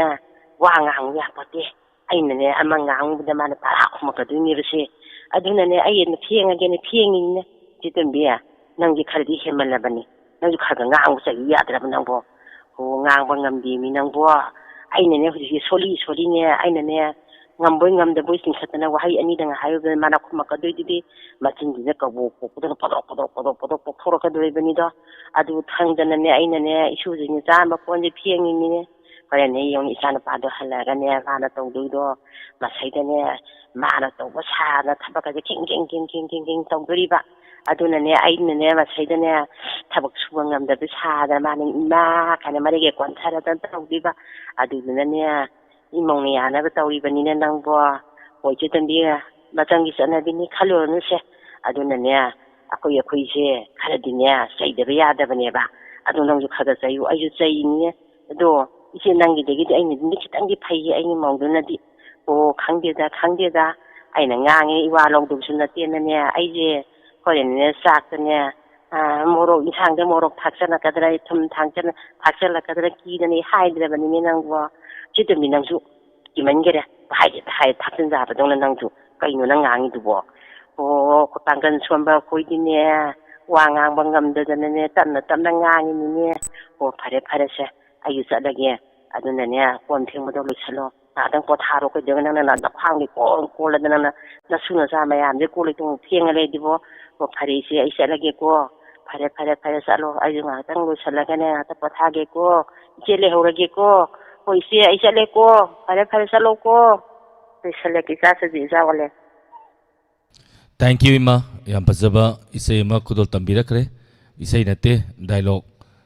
ꯋꯥ ꯉꯥꯡꯕ ꯌꯥꯄꯣꯠꯇꯦ꯫ ꯑꯩꯅꯅꯦ ꯑꯃ ꯉꯥꯡꯕꯗ ꯃꯥꯅ ꯇꯔꯥ ꯈꯨꯝꯃꯛꯀꯗꯣꯏꯅꯦꯕ ꯁꯦ꯫ ꯑꯗꯨꯅꯅꯦ ꯑꯩ ꯑꯗꯨꯝ ꯐꯦꯡꯉꯒꯦꯅ ꯐꯦꯡꯉꯤꯅꯤꯅꯦ꯫ ꯆꯦ ꯇꯣꯝꯕꯤ, ꯅꯪꯗꯤ ꯈꯔꯗꯤ ꯍꯦꯟꯃꯜꯂꯕꯅꯤ꯫ ꯅꯪꯁꯨ ꯈꯔ ꯈꯔ ꯉꯥꯡꯕ ꯆꯩꯕ ꯌꯥꯗ꯭ꯔꯕ ꯅꯪꯕꯣ? ꯑꯣ, ꯉꯥꯡꯕ ꯉꯝꯗꯦꯃꯤ ꯅꯪꯕꯣ꯫ ꯑꯩꯅꯅꯦ ꯍꯧꯖꯤꯛꯁꯦ ꯁꯣꯜꯂꯤ ꯁꯣꯜꯂꯤꯅꯦ, ꯑꯩꯅꯅꯦ ꯉꯝꯕꯣꯏ ꯉꯝꯗꯕꯣꯏ ꯆꯤꯡꯈꯠꯇꯅ ꯋꯥꯍꯩ ꯑꯅꯤꯗꯪ ꯍꯥꯏꯔꯨꯕꯗ ꯃꯥꯅ ꯈꯨꯝꯃꯛꯀꯗꯣꯏꯗꯨꯗꯤ ꯃꯆꯤꯟꯁꯤꯅ ꯀꯕꯣꯛ ꯀꯣꯛꯄꯗꯅ ꯄꯣꯗꯣꯛ ꯄꯣꯗꯣꯛ ꯄꯣꯗꯣꯛ ꯄꯣꯗꯣꯛ ꯄꯣꯛꯊꯣꯔꯛꯀꯗꯣꯔꯤꯕꯅꯤꯗꯣ꯫ ꯑꯗꯨ ꯈꯪꯗꯅꯅꯦ ꯑꯩꯅꯅꯦ ꯏꯁꯨꯁꯤꯡꯁꯦ ꯆꯥꯝꯕ ꯀꯣꯟꯁꯦ ꯐꯦꯡꯉꯤꯅꯤꯅꯦ꯫ ꯍꯣꯔꯦꯟꯅꯦ ꯌꯦꯡꯉꯨ, ꯏꯆꯥꯅꯨꯄꯥꯗꯣ ꯍꯜꯂꯛꯑꯒꯅꯦ ꯃꯥꯅ ꯇꯧꯗꯣꯏꯗꯣ, ꯃꯁꯩꯗꯅꯦ ꯃꯥꯅ ꯇꯧꯕ ꯁꯥꯗꯅ ꯊꯕꯛꯀꯁꯦ ꯈꯤꯡ ꯈꯤꯡ ꯈꯤꯡ ꯈꯤꯡ ꯈꯤꯡ ꯈꯤꯡ ꯇꯧꯗꯣꯔꯤꯕ꯫ ꯑꯗꯨꯅꯅꯦ ꯑꯩꯅꯅꯦ ꯃꯁꯩꯗꯅꯦ ꯊꯕꯛ ꯁꯨꯕ ꯉꯝꯗꯕ ꯁꯥꯗꯅ ꯃꯥꯅ ꯏꯃꯥ ꯀꯥꯏꯅ ꯃꯔꯩꯒ ꯀꯣꯟꯊꯔꯗꯅ ꯇꯧꯗꯣꯏꯕ꯫ ꯑꯗꯨꯗꯨꯅꯅꯦ ꯏꯃꯧꯅ ꯌꯥꯅꯕ ꯇꯧꯔꯤꯕꯅꯤꯅꯦ ꯅꯪꯕꯣ꯫ ꯍꯣꯏ ꯆꯦ ꯇꯣꯝꯕꯤ, ꯃꯇꯝꯒꯤ ꯆꯠꯅꯕꯤꯅꯤ ꯈꯜꯂꯨꯔꯅꯨꯁꯦ꯫ ꯑꯗꯨꯅꯅꯦ ꯑꯩꯈꯣꯏ ꯑꯩꯈꯣꯏꯁꯦ ꯈꯔꯗꯤꯅꯦ ꯆꯩꯗꯕ ꯌꯥꯗꯕꯅꯦꯕ꯫ ꯑꯗꯣ ꯅꯪꯁꯨ ꯈꯔ ꯈꯔ ꯆꯩꯌꯨ, ꯑꯩꯁꯨ ꯆꯩꯅꯤꯌꯦ꯫ ꯑꯗꯣ ꯏꯆꯦ, ꯅꯪꯒꯤꯗꯒꯤꯗꯤ ꯑꯩꯅꯗꯤ ꯈꯤꯇꯪꯗꯤ ꯐꯩꯌꯦ, ꯑꯩꯒꯤ ꯃꯧꯗꯨꯅꯗꯤ꯫ ꯑꯣ, ꯈꯪꯗꯦꯗ, ꯈꯪꯗꯦꯗ, ꯑꯩꯅ ꯉꯥꯡꯉꯦ ꯏꯋꯥ ꯂꯧꯗꯕꯁꯨ ꯅꯠꯇꯦꯅꯅꯦ꯫ ꯑꯩꯁꯦ ꯍꯣꯔꯦꯟꯅꯦ ꯆꯥꯛꯇꯅꯦ, ꯑꯥ, ꯃꯣꯔꯣꯛ, ꯏꯟꯁꯥꯡꯗ ꯃꯣꯔꯣꯛ ꯊꯥꯛꯆꯜꯂꯛꯀꯗ꯭ꯔꯥ, ꯊꯨꯝ ꯊꯥꯛꯆꯜ-, ꯊꯥꯛꯆꯜꯂꯛꯀꯗ꯭ꯔꯥ ꯀꯤꯗꯅ ꯑꯩ ꯍꯥꯏꯗ꯭ꯔꯕꯅꯤꯅꯦ ꯅꯪꯕꯣ꯫ ꯆꯦ ꯇꯣꯝꯕꯤ, ꯅꯪꯁꯨ ꯀꯤꯃꯟꯈꯔꯦ, ꯍꯥꯏꯗꯤ ꯍꯥꯏ ꯊꯥꯛꯆꯤꯟ ꯌꯥꯕꯗꯧꯅ ꯅꯪꯁꯨ꯫ ꯀꯩꯅꯣ ꯅꯪ ꯉꯥꯡꯉꯤꯗꯨꯕꯣ? ꯑꯣ, ꯄꯥꯡꯒꯜ ꯁꯣꯟꯕ ꯑꯩꯈꯣꯏꯗꯤꯅꯦ, ꯋꯥ ꯉꯥꯡꯕ ꯉꯝꯗꯗꯅꯅꯦ, ꯇꯞꯅ ꯇꯞꯅ ꯉꯥꯡꯉꯤꯅꯤꯅꯦ꯫ ꯑꯣ, ꯐꯔꯦ ꯐꯔꯦꯁꯦ, ꯑꯩꯁꯨ ꯆꯠꯂꯒꯦ꯫ ꯑꯗꯨꯅꯅꯦ, ꯀꯣꯟ ꯐꯦꯡꯕꯗꯣ ꯂꯣꯏꯁꯜꯂꯣ꯫ ꯉꯥꯏꯍꯥꯛꯇꯪ ꯄꯣꯊꯥꯔꯣ꯫ ꯀꯩꯗꯧꯒꯦ ꯅꯪꯅ ꯅꯈ꯭ꯋꯥꯡꯗꯤ ꯀꯣꯟ ꯀꯣꯜꯂꯗꯅ, ꯅꯪꯅ ꯅꯁꯨ ꯅꯆꯥ ꯃꯌꯥꯝꯁꯦ ꯀꯣꯜ ꯂꯤꯛꯇꯣ ꯑꯃꯨꯛ ꯐꯦꯡꯉ ꯂꯩꯗꯨꯕꯣ? ꯑꯣ, ꯐꯔꯦ ꯏꯆꯦ, ꯑꯩ ꯆꯠꯂꯒꯦꯀꯣ꯫ ꯐꯔꯦ, ꯐꯔꯦ, ꯐꯔꯦ, ꯆꯠꯂꯣ꯫ ꯑꯩꯁꯨ ꯉꯥꯏꯍꯥꯛꯇꯪ ꯂꯣꯏꯁꯜꯂꯒꯅꯦ, ꯉꯥꯏꯍꯥꯛꯇꯪ ꯄꯣꯊꯥꯒꯦꯀꯣ꯫ ꯏꯆꯦ ꯂꯩꯍꯧꯔꯒꯦꯀꯣ꯫ ꯍꯣꯏ ꯏꯆꯦ, ꯑꯩ ꯆꯠꯂꯦꯀꯣ꯫ ꯐꯔꯦ, ꯐꯔꯦ, ꯆꯠꯂꯣꯀꯣ꯫ ꯂꯣꯏꯁꯜꯂꯒꯦ, ꯏꯆꯥꯁꯨ ꯍꯧꯖꯤꯛ ꯏꯆꯥ ꯑꯣꯜꯂꯦ꯫ Thank you, ꯏꯃꯥ꯫ ꯌꯥꯝ ꯐꯖꯕ ꯏꯁꯩ ꯑꯃ ꯈꯨꯗꯣꯜ ꯇꯝꯕꯤꯔꯛꯈ꯭ꯔꯦ꯫ ꯏꯁꯩ ꯅꯠꯇꯦ, ꯗꯥꯏꯂꯣꯛ,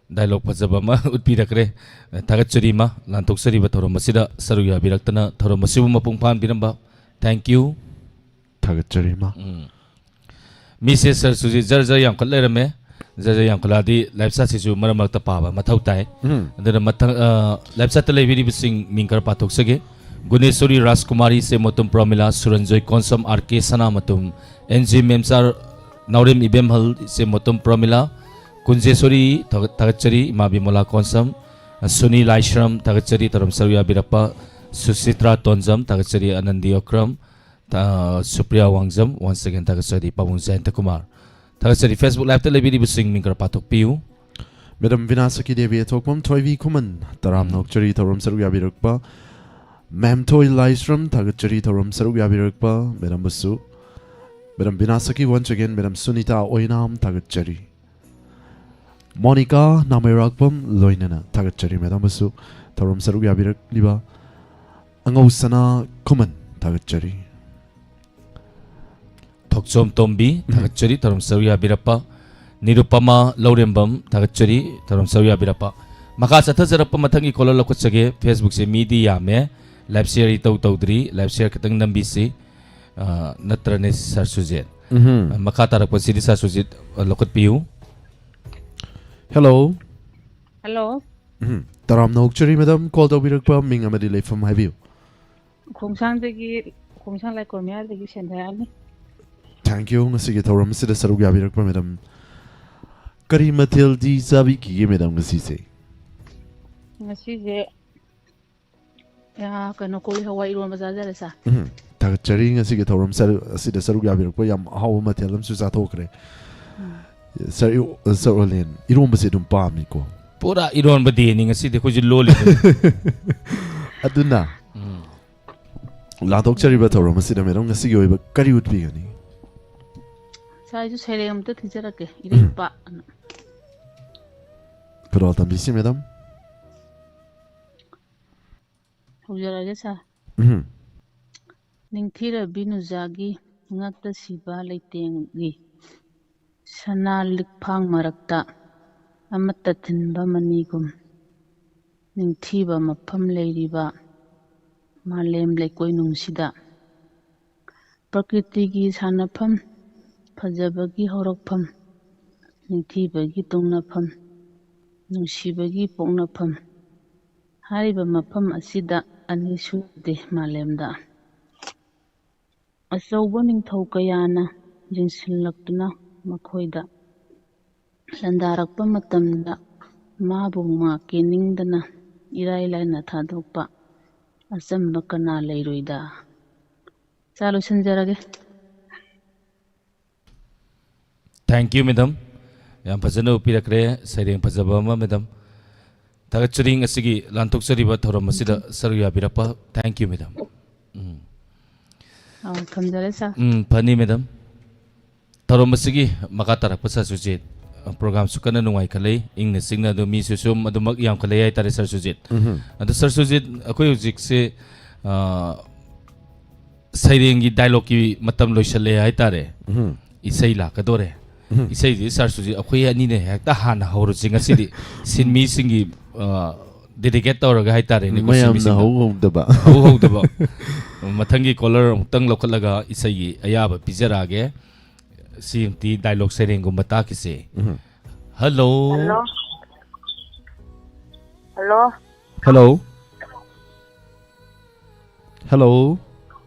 ꯗꯥꯏꯂꯣꯛ ꯐꯖꯕ ꯑꯃ ꯎꯠꯄꯤꯔꯛꯈ꯭ꯔꯦ꯫ ꯊꯥꯒꯠꯆꯔꯤ, ꯏꯃꯥ꯫ ꯂꯥꯟꯊꯣꯛꯆꯔꯤꯕ ꯊꯧꯔꯝ ꯑꯁꯤꯗ ꯁꯔꯨꯛ ꯌꯥꯕꯤꯔꯛꯇꯅ ꯊꯧꯔꯝ ꯑꯁꯤꯕꯨ ꯃꯄꯨꯡ ꯐꯥꯍꯟꯕꯤꯔꯝꯕ꯫ Thank you꯫ ꯊꯥꯒꯠꯆꯔꯤ, ꯏꯃꯥ꯫ ꯎꯝ꯫ ꯃꯤꯁꯦ ꯁꯔ ꯁꯨꯖꯤꯠ ꯖꯔ ꯖꯔ ꯌꯥꯝꯈꯠ ꯂꯩꯔꯝꯃꯦ꯫ ꯖꯔ ꯖꯔ ꯌꯥꯝꯈꯠꯂꯛꯑꯗꯤ ꯂꯥꯏꯐ ꯆꯥꯠꯁꯤꯁꯨ ꯃꯔꯛ ꯃꯔꯛꯇ ꯄꯥꯕ ꯃꯊꯧ ꯇꯥꯏ꯫ ꯎꯝ꯫ ꯑꯗꯨꯅ ꯃꯊꯪ, ꯑ, ꯂꯥꯏꯐ ꯆꯥꯠꯇ ꯂꯩꯕꯤꯔꯤꯕꯁꯤꯡ ꯃꯤꯡ ꯈꯔ ꯄꯥꯊꯣꯛꯆꯒꯦ꯫ Guneshori Rajkumari, Semotam Pramila, Suranjoy Konsam, R K Sanamatum, N G Memchar, Naorem Ibemhal, Semotam Pramila, Kunjeshori, ꯊꯥꯒꯠ-, ꯊꯥꯒꯠꯆꯔꯤ, ꯏꯃꯥ ꯕꯤꯃꯣꯂꯥ ꯀꯣꯟꯁꯝ, ꯁꯨꯅꯤ ꯂꯥꯏꯁ꯭ꯔꯝ, ꯊꯥꯒꯠꯆꯔꯤ, ꯊꯧꯔꯝ ꯁꯔꯨꯛ ꯌꯥꯕꯤꯔꯛꯄ, ꯁꯨꯁꯤꯇ꯭ꯔꯥ ꯇꯣꯟꯖꯝ, ꯊꯥꯒꯠꯆꯔꯤ, ꯑꯅꯟꯗꯤ ꯑꯣꯀ꯭ꯔꯝ, ꯊꯥ-, ꯁꯨꯄ꯭ꯔꯤꯌꯥ ꯋꯥꯡꯖꯝ, once again ꯊꯥꯒꯠꯆꯔꯤ, ꯄꯥꯕꯨꯡ ꯖꯌꯟꯇ ꯀꯨꯃꯥꯔ꯫ ꯊꯥꯒꯠꯆꯔꯤ꯫ Facebook live ꯇ ꯂꯩꯕꯤꯔꯤꯕꯁꯤꯡ ꯃꯤꯡ ꯈꯔ ꯄꯥꯊꯣꯛꯄꯤꯌꯨ꯫ ꯃꯦꯗꯥꯝ ꯕꯤꯅꯥꯁꯀꯤ ꯗꯦꯕꯤ ꯑꯊꯣꯛꯄꯝ, ꯊꯣꯏꯕꯤ ꯈꯨꯃꯟ, ꯇꯔꯥꯝꯅ ꯑꯣꯛꯆꯔꯤ ꯊꯧꯔꯝ ꯁꯔꯨꯛ ꯌꯥꯕꯤꯔꯛꯄ꯫ ꯃꯦꯝꯊꯣꯏ ꯂꯥꯏꯁ꯭ꯔꯝ, ꯊꯥꯒꯠꯆꯔꯤ ꯊꯧꯔꯝ ꯁꯔꯨꯛ ꯌꯥꯕꯤꯔꯛꯄ꯫ ꯃꯦꯗꯥꯝꯕꯨꯁꯨ, ꯃꯦꯗꯥꯝ ꯕꯤꯅꯥꯁꯀꯤ, once again, ꯃꯦꯗꯥꯝ ꯁꯨꯅꯤꯇꯥ ꯑꯣꯏꯅꯥꯝ, ꯊꯥꯒꯠꯆꯔꯤ꯫ ꯃꯣꯅꯤꯀꯥ ꯅꯥꯃꯩꯔꯥꯛꯄꯝ, ꯂꯣꯏꯅꯅ ꯊꯥꯒꯠꯆꯔꯤ ꯃꯦꯗꯥꯝꯕꯨꯁꯨ ꯊꯧꯔꯝ ꯁꯔꯨꯛ ꯌꯥꯕꯤꯔꯛꯂꯤꯕ꯫ ꯑꯉꯧꯁꯅꯥ ꯈꯨꯃꯟ, ꯊꯥꯒꯠꯆꯔꯤ꯫ ꯊꯣꯛꯆꯣꯝ ꯇꯣꯝꯕꯤ, ꯊꯥꯒꯠꯆꯔꯤ, ꯊꯧꯔꯝ ꯁꯔꯨꯛ ꯌꯥꯕꯤꯔꯛꯄ꯫ ꯅꯤꯔꯨꯄꯃꯥ ꯂꯧꯔꯦꯝꯕꯝ, ꯊꯥꯒꯠꯆꯔꯤ, ꯊꯧꯔꯝ ꯁꯔꯨꯛ ꯌꯥꯕꯤꯔꯛꯄ꯫ ꯃꯈꯥ ꯆꯠꯊꯖꯔꯛꯄ ꯃꯊꯪꯒꯤ caller ꯂꯧꯈꯠꯆꯒꯦ꯫ Facebook ꯁꯦ ꯃꯤꯗꯤ ꯌꯥꯝꯃꯦ, live share ꯇꯧ ꯇꯧꯗ꯭ꯔꯤ, live share ꯈꯤꯇꯪ ꯅꯝꯕꯤꯁꯤ꯫ ꯑ, ꯅꯠꯇ꯭ꯔꯅꯦ ꯁꯥꯔ ꯁꯨꯖꯤꯠ? ꯎꯝ꯫ ꯃꯈꯥ ꯇꯥꯔꯛꯄꯁꯤꯗꯤ ꯁꯥꯔ ꯁꯨꯖꯤꯠ, ꯑ, ꯂꯧꯈꯠꯄꯤꯌꯨ꯫ Hello꯫ Hello꯫ ꯎꯝ꯫ ꯇꯔꯥꯝꯅ ꯑꯣꯛꯆꯔꯤ ꯃꯦꯗꯥꯝ, call ꯇꯧꯕꯤꯔꯛꯄ ꯃꯤꯡ ꯑꯃꯗꯤ ꯂꯩꯐꯝ ꯍꯥꯏꯕꯤꯌꯨ꯫ ꯈꯣꯡꯁꯥꯡꯗꯒꯤ, ꯈꯣꯡꯁꯥꯡ ꯂꯥꯏꯀꯣꯟ ꯃꯌꯥꯗꯒꯤ ꯁꯦꯟꯊꯔꯛꯑꯅꯤ꯫ Thank you꯫ ꯉꯁꯤꯒꯤ ꯊꯧꯔꯝ ꯑꯁꯤꯗ ꯁꯔꯨꯛ ꯌꯥꯕꯤꯔꯛꯄ ꯃꯦꯗꯥꯝ꯫ ꯀꯔꯤ ꯃꯊꯦꯜꯗꯤ ꯆꯥꯕꯤꯈꯤꯒꯦ ꯃꯦꯗꯥꯝ ꯉꯁꯤꯁꯦ? ꯉꯁꯤꯁꯦ, ꯑꯥ, ꯀꯩꯅꯣ, ꯀꯣꯂꯤ ꯍꯋꯥꯏ ꯏꯔꯣꯟꯕ ꯆꯥꯖꯔꯦ, ꯁꯥꯔ꯫ ꯎꯝ꯫ ꯊꯥꯒꯠꯆꯔꯤ꯫ ꯉꯁꯤꯒꯤ ꯊꯧꯔꯝ ꯁꯔꯨ-, ꯑꯁꯤꯗ ꯁꯔꯨꯛ ꯌꯥꯕꯤꯔꯛꯄ ꯌꯥꯝ ꯑꯍꯥꯎꯕ ꯃꯊꯦꯜ ꯑꯃꯁꯨ ꯆꯥꯊꯣꯛꯈ꯭ꯔꯦ꯫ ꯎꯝ꯫ ꯁꯥꯔ ꯏ-, ꯁꯥꯔ ꯑꯣꯂꯦꯟ, ꯏꯔꯣꯝꯕꯁꯦ ꯑꯗꯨꯝ ꯄꯥꯝꯃꯤꯀꯣ? ꯄꯨꯔꯥ ꯏꯔꯣꯟꯕ ꯗꯦꯅꯤ ꯉꯁꯤꯗꯤ ꯑꯩꯈꯣꯏꯁꯨ ꯂꯣꯜꯂꯤꯕꯅꯤ꯫ ꯑꯗꯨꯅ ꯎꯝ꯫ ꯂꯥꯟꯊꯣꯛꯆꯔꯤꯕ ꯊꯧꯔꯝ ꯑꯁꯤꯗ ꯃꯦꯗꯥꯝ ꯉꯁꯤꯒꯤ ꯑꯣꯏꯕ ꯀꯔꯤ ꯎꯠꯄꯤꯒꯅꯤ? ꯁꯥꯔ, ꯑꯩꯁꯨ ꯁꯩꯔꯦꯡ ꯑꯝꯇ ꯊꯤꯖꯔꯛꯀꯦ, ꯏꯔꯩꯄꯥꯛ ꯑꯅ꯫ ꯈꯨꯗꯣꯜ ꯇꯝꯕꯤꯁꯤ ꯃꯦꯗꯥꯝ꯫ ꯍꯧꯖꯔꯛꯑꯒꯦ ꯁꯥꯔ꯫ ꯎꯝ꯫ ꯅꯤꯡꯊꯤꯔꯕꯤ ꯅꯨꯖꯥꯒꯤ ꯉꯛꯇ ꯁꯤꯕ ꯂꯩꯇꯦꯡꯒꯤ ꯁꯅꯥ ꯂꯤꯛꯐꯥꯡ ꯃꯔꯛꯇ ꯑꯃꯠꯇ ꯊꯤꯟꯕ ꯃꯅꯤꯒꯨꯝ ꯅꯤꯡꯊꯤꯕ ꯃꯐꯝ ꯂꯩꯔꯤꯕ ꯃꯥꯂꯦꯝ ꯂꯩꯀꯣꯏꯅꯨꯡꯁꯤꯗ ꯄ꯭ꯔꯀ꯭ꯔꯤꯇꯤꯒꯤ ꯁꯥꯟꯅꯐꯝ, ꯐꯖꯕꯒꯤ ꯍꯧꯔꯛꯐꯝ, ꯅꯤꯡꯊꯤꯕꯒꯤ ꯇꯨꯡꯅꯐꯝ, ꯅꯨꯡꯁꯤꯕꯒꯤ ꯄꯣꯛꯅꯐꯝ, ꯍꯥꯏꯔꯤꯕ ꯃꯐꯝ ꯑꯁꯤꯗ ꯑꯅꯤ ꯁꯨꯗꯦ ꯃꯥꯂꯦꯝꯗ꯫ ꯑꯆꯧꯕ ꯅꯤꯡꯊꯧ ꯀꯌꯥꯅ ꯌꯦꯡꯁꯤꯜꯂꯛꯇꯨꯅ ꯃꯈꯣꯏꯗ ꯂꯥꯟꯗꯥꯔꯛꯄ ꯃꯇꯝꯗ ꯃꯥꯕꯨ ꯉꯥꯛꯀꯦ ꯅꯤꯡꯗꯅ ꯏꯔꯥꯏ ꯂꯥꯏꯅ ꯊꯥꯗꯣꯛꯄ ꯑꯆꯝꯕ ꯀꯅꯥ ꯂꯩꯔꯣꯏꯗ? ꯁꯥꯔ, ꯂꯣꯏꯁꯤꯟꯖꯔꯒꯦ꯫ Thank you, madam. ꯌꯥꯝ ꯐꯖꯅ ꯎꯠꯄꯤꯔꯛꯈ꯭ꯔꯦ, ꯁꯩꯔꯦꯡ ꯐꯖꯕ ꯑꯃ, madam꯫ ꯊꯥꯒꯠꯆꯔꯤ ꯉꯁꯤꯒꯤ ꯂꯥꯟꯊꯣꯛꯆꯔꯤꯕ ꯊꯧꯔꯝ ꯑꯁꯤꯗ ꯁꯔꯨꯛ ꯌꯥꯕꯤꯔꯛꯄ꯫ Thank you, madam꯫ ꯎꯝ꯫ ꯑꯧ, ꯊꯝꯖꯔꯦ, ꯁꯥꯔ꯫ ꯎꯝ, ꯐꯅꯤ, madam꯫ ꯊꯧꯔꯝ ꯑꯁꯤꯒꯤ ꯃꯈꯥ ꯇꯥꯔꯛꯄ, ꯁꯥꯔ ꯁꯨꯖꯤꯠ, ꯄ꯭ꯔꯣꯒ꯭ꯔꯥꯝꯁꯨ ꯀꯟꯅ ꯅꯨꯡꯉꯥꯏꯈꯠꯂꯛꯏ, ꯏꯪꯅ ꯆꯤꯛꯅ, ꯑꯗꯨ ꯃꯤꯁꯨ ꯁꯨꯝ ꯑꯗꯨꯃꯛ ꯌꯥꯝꯈꯠꯂꯛꯏ ꯍꯥꯏꯇꯥꯔꯦ, ꯁꯥꯔ ꯁꯨꯖꯤꯠ꯫ ꯎꯝꯍꯨꯝ꯫ ꯑꯗꯣ, ꯁꯥꯔ ꯁꯨꯖꯤꯠ, ꯑꯩꯈꯣꯏ ꯍꯧꯖꯤꯛꯁꯦ, ꯑ, ꯁꯩꯔꯦꯡꯒꯤ ꯗꯥꯏꯂꯣꯛꯀꯤ ꯃꯇꯝ ꯂꯣꯏꯁꯜꯂꯛꯑꯦ ꯍꯥꯏꯇꯥꯔꯦ꯫ ꯎꯝꯍꯨꯝ꯫ ꯏꯁꯩ ꯂꯥꯛꯀꯗꯣꯔꯦ꯫ ꯎꯝꯍꯨꯝ꯫ ꯏꯁꯩꯁꯤ, ꯁꯥꯔ ꯁꯨꯖꯤꯠ, ꯑꯩꯈꯣꯏ ꯑꯅꯤꯅ ꯍꯦꯛꯇ ꯍꯥꯟꯅ ꯍꯧꯔꯁꯤ ꯉꯁꯤꯗꯤ꯫ ꯁꯤꯟꯃꯤꯁꯤꯡꯒꯤ, ꯑ, dedicate ꯇꯧꯔꯒ ꯍꯥꯏꯇꯥꯔꯦꯅꯦꯀꯣ, ꯃꯌꯥꯝꯅ ꯁꯤꯟꯃꯤꯁꯤꯡꯗ꯫ ꯍꯧ ꯍꯧꯗꯕ꯫ ꯍꯧ ꯍꯧꯗꯕ꯫ ꯃꯊꯪꯒꯤ caller ꯑꯃꯨꯛꯇꯪ ꯂꯧꯈꯠꯂꯒ ꯏꯁꯩꯒꯤ ꯑꯌꯥꯕ ꯄꯤꯖꯔꯛꯑꯒꯦ꯫ ꯁꯤ ꯑꯃꯇꯤ ꯗꯥꯏꯂꯣꯛ ꯁꯩꯔꯦꯡꯒꯨꯝꯕ ꯇꯥꯛꯈꯤꯁꯦ꯫ ꯎꯝꯍꯨꯝ꯫ Hello. Hello. Hello. Hello. Hello.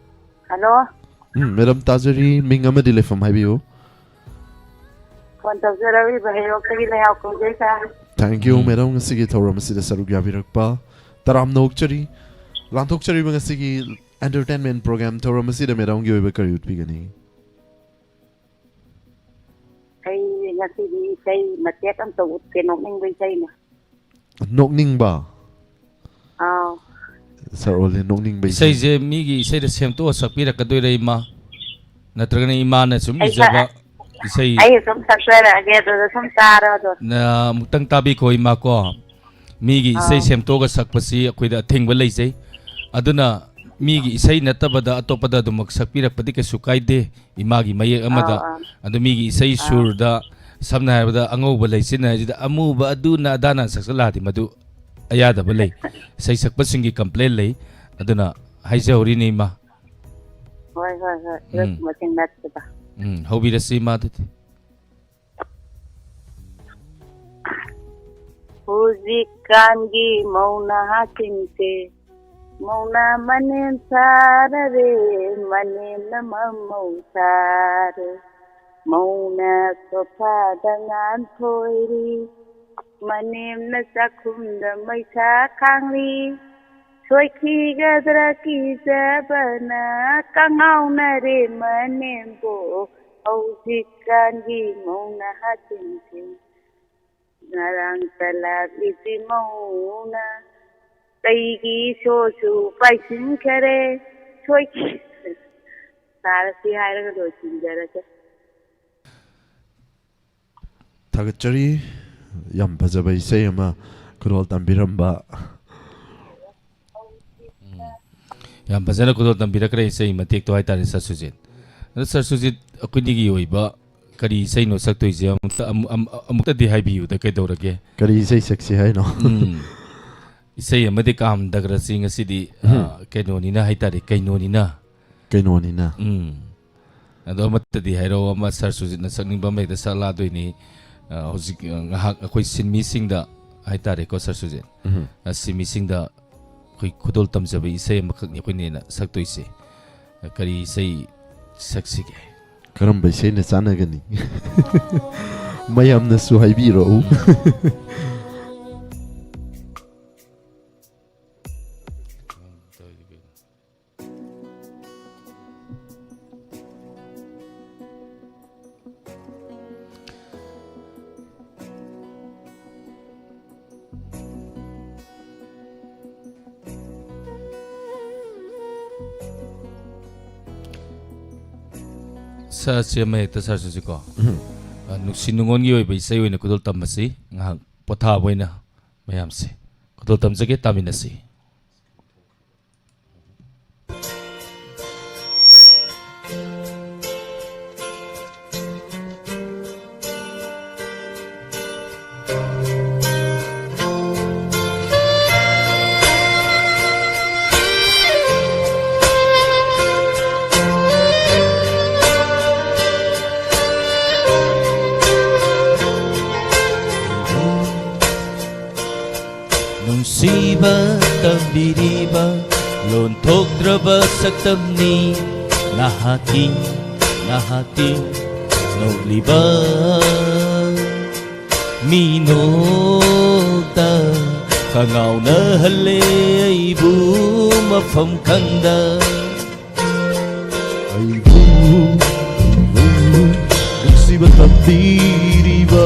Hello. ꯎꯝ, ꯃꯦꯗꯥꯝ ꯇꯥꯖꯔꯤ, ꯃꯤꯡ ꯑꯃꯗꯤ ꯂꯩꯐꯝ ꯍꯥꯏꯕꯤꯌꯨ꯫ ꯐꯣꯟ ꯇꯧꯖꯔꯛꯂꯤꯕ ꯍꯩꯔꯣꯛꯇꯒꯤ ꯂꯩꯍꯥꯎ ꯀꯧꯖꯩ, ꯁꯥꯔ꯫ Thank you, ꯎꯝ꯫ ꯃꯦꯗꯥꯝ, ꯉꯁꯤꯒꯤ ꯊꯧꯔꯝ ꯑꯁꯤꯗ ꯁꯔꯨꯛ ꯌꯥꯕꯤꯔꯛꯄ ꯇꯔꯥꯝꯅ ꯑꯣꯛꯆꯔꯤ꯫ ꯂꯥꯟꯊꯣꯛꯆꯔꯤꯕ ꯉꯁꯤꯒꯤ Entertainment program ꯊꯧꯔꯝ ꯑꯁꯤꯗ ꯃꯦꯗꯥꯝꯒꯤ ꯑꯣꯏꯕ ꯀꯔꯤ ꯎꯠꯄꯤꯒꯅꯤ? ꯑꯩ ꯉꯁꯤꯗꯤ ꯏꯁꯩ ꯃꯇꯦꯛ ꯑꯝꯇ ꯎꯠꯀꯦ, ꯅꯣꯛꯅꯤꯡꯕ ꯏꯁꯩꯅ꯫ ꯅꯣꯛꯅꯤꯡꯕ? ꯑꯥꯎ꯫ ꯁꯥꯔ ꯑꯣꯂꯦ, ꯅꯣꯛꯅꯤꯡꯕ ꯏꯁꯩ꯫ ꯏꯁꯩꯁꯦ ꯃꯤꯒꯤ ꯏꯁꯩꯗ ꯁꯦꯝꯗꯣꯛꯑ ꯁꯛꯄꯤꯔꯛꯀꯗꯣꯏꯔꯥ, ꯏꯃꯥ? ꯅꯠꯇ꯭ꯔꯒꯅ ꯏꯃꯥꯅ ꯁꯨꯝ ꯑꯩ ꯏꯖꯕ ꯁ-, ꯏꯁꯩ? ꯑꯩ ꯁꯨꯝ ꯁꯛꯆꯔꯛꯑꯒꯦ, ꯑꯗꯨꯗ ꯁꯨꯝ ꯇꯥꯔꯣ ꯑꯗꯣ꯫ ꯅ-, ꯑꯃꯨꯛꯇꯪ ꯇꯥꯕꯤꯈꯣ, ꯏꯃꯥ, ꯀꯣ꯫ ꯃꯤꯒꯤ ꯏꯁꯩ ꯑꯥꯎ꯫ ꯁꯦꯝꯗꯣꯛꯑꯒ ꯁꯛꯄꯁꯤ ꯑꯩꯈꯣꯏꯗ ꯑꯊꯤꯡꯕ ꯂꯩꯖꯩ꯫ ꯑꯗꯨꯅ ꯃꯤꯒꯤ ꯏꯁꯩ ꯅꯠꯇꯕꯗ ꯑꯇꯣꯞꯄꯗ ꯑꯗꯨꯃꯛ ꯁꯛꯄꯤꯔꯛꯄꯗꯤ ꯀꯩꯁꯨ ꯀꯥꯏꯗꯦ, ꯏꯃꯥꯒꯤ ꯃꯌꯦꯛ ꯑꯃꯗ꯫ ꯑꯥꯎ, ꯑꯥꯎ꯫ ꯑꯗꯨ ꯃꯤꯒꯤ ꯏꯁꯩ ꯑꯥꯎ꯫ ꯁꯨꯔꯗ, ꯁꯝꯅ ꯍꯥꯏꯔꯕꯗ, ꯑꯉꯧꯕ ꯂꯩꯆꯤꯟ ꯍꯥꯏꯁꯤꯗ ꯑꯃꯨꯕ ꯑꯗꯨꯅ ꯑꯗꯥꯅ ꯁꯛꯆꯜꯂꯛꯑꯗꯤ ꯃꯗꯨ ꯑꯌꯥꯗꯕ ꯂꯩ꯫ ꯏꯁꯩ ꯁꯛꯄꯁꯤꯡꯒꯤ complain ꯂꯩ꯫ ꯑꯗꯨꯅ ꯍꯥꯏꯖꯍꯧꯔꯤꯅꯤ, ꯏꯃꯥ꯫ ꯍꯣꯏ, ꯍꯣꯏ, ꯍꯣꯏ꯫ ꯎꯝ꯫ ꯃꯁꯤꯡ ꯅꯠꯇꯦꯗ꯫ ꯎꯝ, ꯍꯧꯕꯤꯔꯁꯤ, ꯏꯃꯥ, ꯑꯗꯨꯗꯤ꯫ ꯍꯧꯖꯤꯛꯀꯥꯟꯒꯤ ꯃꯧ ꯅꯍꯥꯁꯤꯡꯁꯦ, ꯃꯧꯅ ꯃꯅꯦꯝ ꯁꯥꯔꯔꯦ, ꯃꯅꯦꯝꯅ ꯃꯃꯧ ꯁꯥꯔꯦ꯫ ꯃꯧꯅ ꯁꯣꯐꯥꯗ ꯉꯥꯟꯊꯣꯏꯔꯤ, ꯃꯅꯦꯝꯅ ꯆꯥꯛꯈꯨꯝꯗ ꯃꯩꯁꯥ ꯈꯥꯡꯂꯤ꯫ ꯁꯣꯏꯈꯤꯒꯗ꯭ꯔꯥ ꯀꯤꯖꯕꯅ ꯀꯉꯥꯎꯅꯔꯦ ꯃꯅꯦꯝꯕꯣ, ꯍꯧꯖꯤꯛꯀꯥꯟꯒꯤ ꯃꯧ ꯅꯍꯥꯁꯤꯡꯁꯦ꯫ ꯉꯔꯥꯡ ꯇꯂꯥꯞ ꯏꯆꯤꯃꯧꯅ ꯀꯩꯒꯤ ꯁꯣꯁꯨ ꯄꯥꯏꯁꯤꯟꯈꯔꯦ꯫ ꯁꯣꯏꯈꯤ-, ꯁꯥꯔꯁꯤ ꯍꯥꯏꯔꯒ ꯂꯣꯏꯁꯤꯟꯖꯔꯒꯦ꯫ ꯊꯥꯒꯠꯆꯔꯤ꯫ ꯌꯥꯝ ꯐꯖꯕ ꯏꯁꯩ ꯑꯃ ꯈꯨꯗꯣꯜ ꯇꯝꯕꯤꯔꯝꯕ꯫ ꯎꯝ꯫ ꯌꯥꯝ ꯐꯖꯅ ꯈꯨꯗꯣꯜ ꯇꯝꯕꯤꯔꯛꯈ꯭ꯔꯦ ꯏꯁꯩ ꯃꯇꯦꯛꯇꯣ ꯍꯥꯏꯇꯥꯔꯦ, ꯁꯥꯔ ꯁꯨꯖꯤꯠ꯫ ꯑꯗꯣ ꯁꯥꯔ ꯁꯨꯖꯤꯠ, ꯑꯩꯈꯣꯏꯅꯤꯒꯤ ꯑꯣꯏꯕ ꯀꯔꯤ ꯏꯁꯩꯅꯣ ꯁꯛꯇꯣꯏꯁꯦ? ꯑꯃꯨꯛꯇ, ꯑꯃꯨ-, ꯑꯃꯨ-, ꯑꯃꯨꯛꯇꯗꯤ ꯍꯥꯏꯕꯤꯌꯨꯗ, ꯀꯩꯗꯧꯔꯒꯦ? ꯀꯔꯤ ꯏꯁꯩ ꯁꯛꯁꯤ ꯍꯥꯏꯅꯣ? ꯎꯝ꯫ ꯏꯁꯩ ꯑꯃꯗꯤ ꯀꯥꯝꯊꯈ꯭ꯔꯁꯤ ꯉꯁꯤꯗꯤ, ꯎꯝ꯫ ꯑ, ꯀꯩꯅꯣꯅꯤꯅ ꯍꯥꯏꯇꯥꯔꯦ, ꯀꯩꯅꯣꯅꯤꯅ꯫ ꯀꯩꯅꯣꯅꯤꯅ꯫ ꯎꯝ꯫ ꯑꯗꯣ ꯑꯃꯠꯇꯗꯤ ꯍꯥꯏꯔꯛꯑꯣ, ꯑꯃ ꯁꯥꯔ ꯁꯨꯖꯤꯠꯅ ꯁꯛꯅꯤꯡꯕ ꯑꯃ ꯍꯦꯛꯇ ꯁꯛꯂꯛꯑꯗꯣꯏꯅꯤ꯫ ꯑ, ꯍꯧꯖꯤꯛ, ꯑ, ꯉꯥꯏꯍꯥꯛ ꯑꯩꯈꯣꯏ ꯁꯤꯟꯃꯤꯁꯤꯡꯗ ꯍꯥꯏꯇꯥꯔꯦꯀꯣ, ꯁꯥꯔ ꯁꯨꯖꯤꯠ꯫ ꯎꯝ꯫ ꯑ, ꯁꯤꯟꯃꯤꯁꯤꯡꯗ ꯑꯩꯈꯣꯏ ꯈꯨꯗꯣꯜ ꯇꯝꯖꯕ ꯏꯁꯩ ꯑꯃꯈꯛꯅꯤ ꯑꯩꯈꯣꯏꯅ ꯍꯦꯟꯅ ꯁꯛꯇꯣꯏꯁꯦ꯫ ꯑ, ꯀꯔꯤ ꯏꯁꯩ ꯁꯛꯁꯤꯒꯦ? ꯀꯔꯝꯕ ꯏꯁꯩꯅ ꯆꯥꯟꯅꯒꯅꯤ? ꯃꯌꯥꯝꯅꯁꯨ ꯍꯥꯏꯕꯤꯔꯛꯎ꯫ ꯎꯝ꯫ ꯁꯥꯁꯤ ꯑꯃ ꯍꯦꯛꯇ ꯁꯥꯔꯁꯤꯀꯣ꯫ ꯎꯝ꯫ ꯑ, ꯅꯨꯡꯁꯤ ꯅꯨꯡꯉꯣꯟꯒꯤ ꯑꯣꯏꯕ ꯏꯁꯩ ꯑꯣꯏꯅ ꯈꯨꯗꯣꯜ ꯇꯝꯕꯁꯤ ꯉꯥꯏꯍꯥꯛ ꯄꯣꯊꯥꯕ ꯑꯣꯏꯅ ꯃꯌꯥꯝꯁꯦ ꯈꯨꯗꯣꯜ ꯇꯝꯖꯒꯦ, ꯇꯥꯃꯤꯟꯅꯁꯤ꯫ ꯅꯨꯡꯁꯤꯕ ꯇꯝꯕꯤꯔꯤꯕ ꯂꯣꯟꯊꯣꯛꯇ꯭ꯔꯕ ꯁꯛꯇꯝꯅꯤ ꯅꯍꯥꯛꯀꯤ, ꯅꯍꯥꯛꯀꯤ ꯅꯣꯛꯂꯤꯕ ꯃꯤꯅꯣꯛꯇ ꯀꯉꯥꯎꯅꯍꯜꯂꯦ ꯑꯩꯕꯨ ꯃꯐꯝ ꯈꯪꯗ꯫ ꯑꯩꯕꯨ, ꯑꯩꯕꯨ ꯅꯨꯡꯁꯤꯕ ꯇꯝꯕꯤꯔꯤꯕ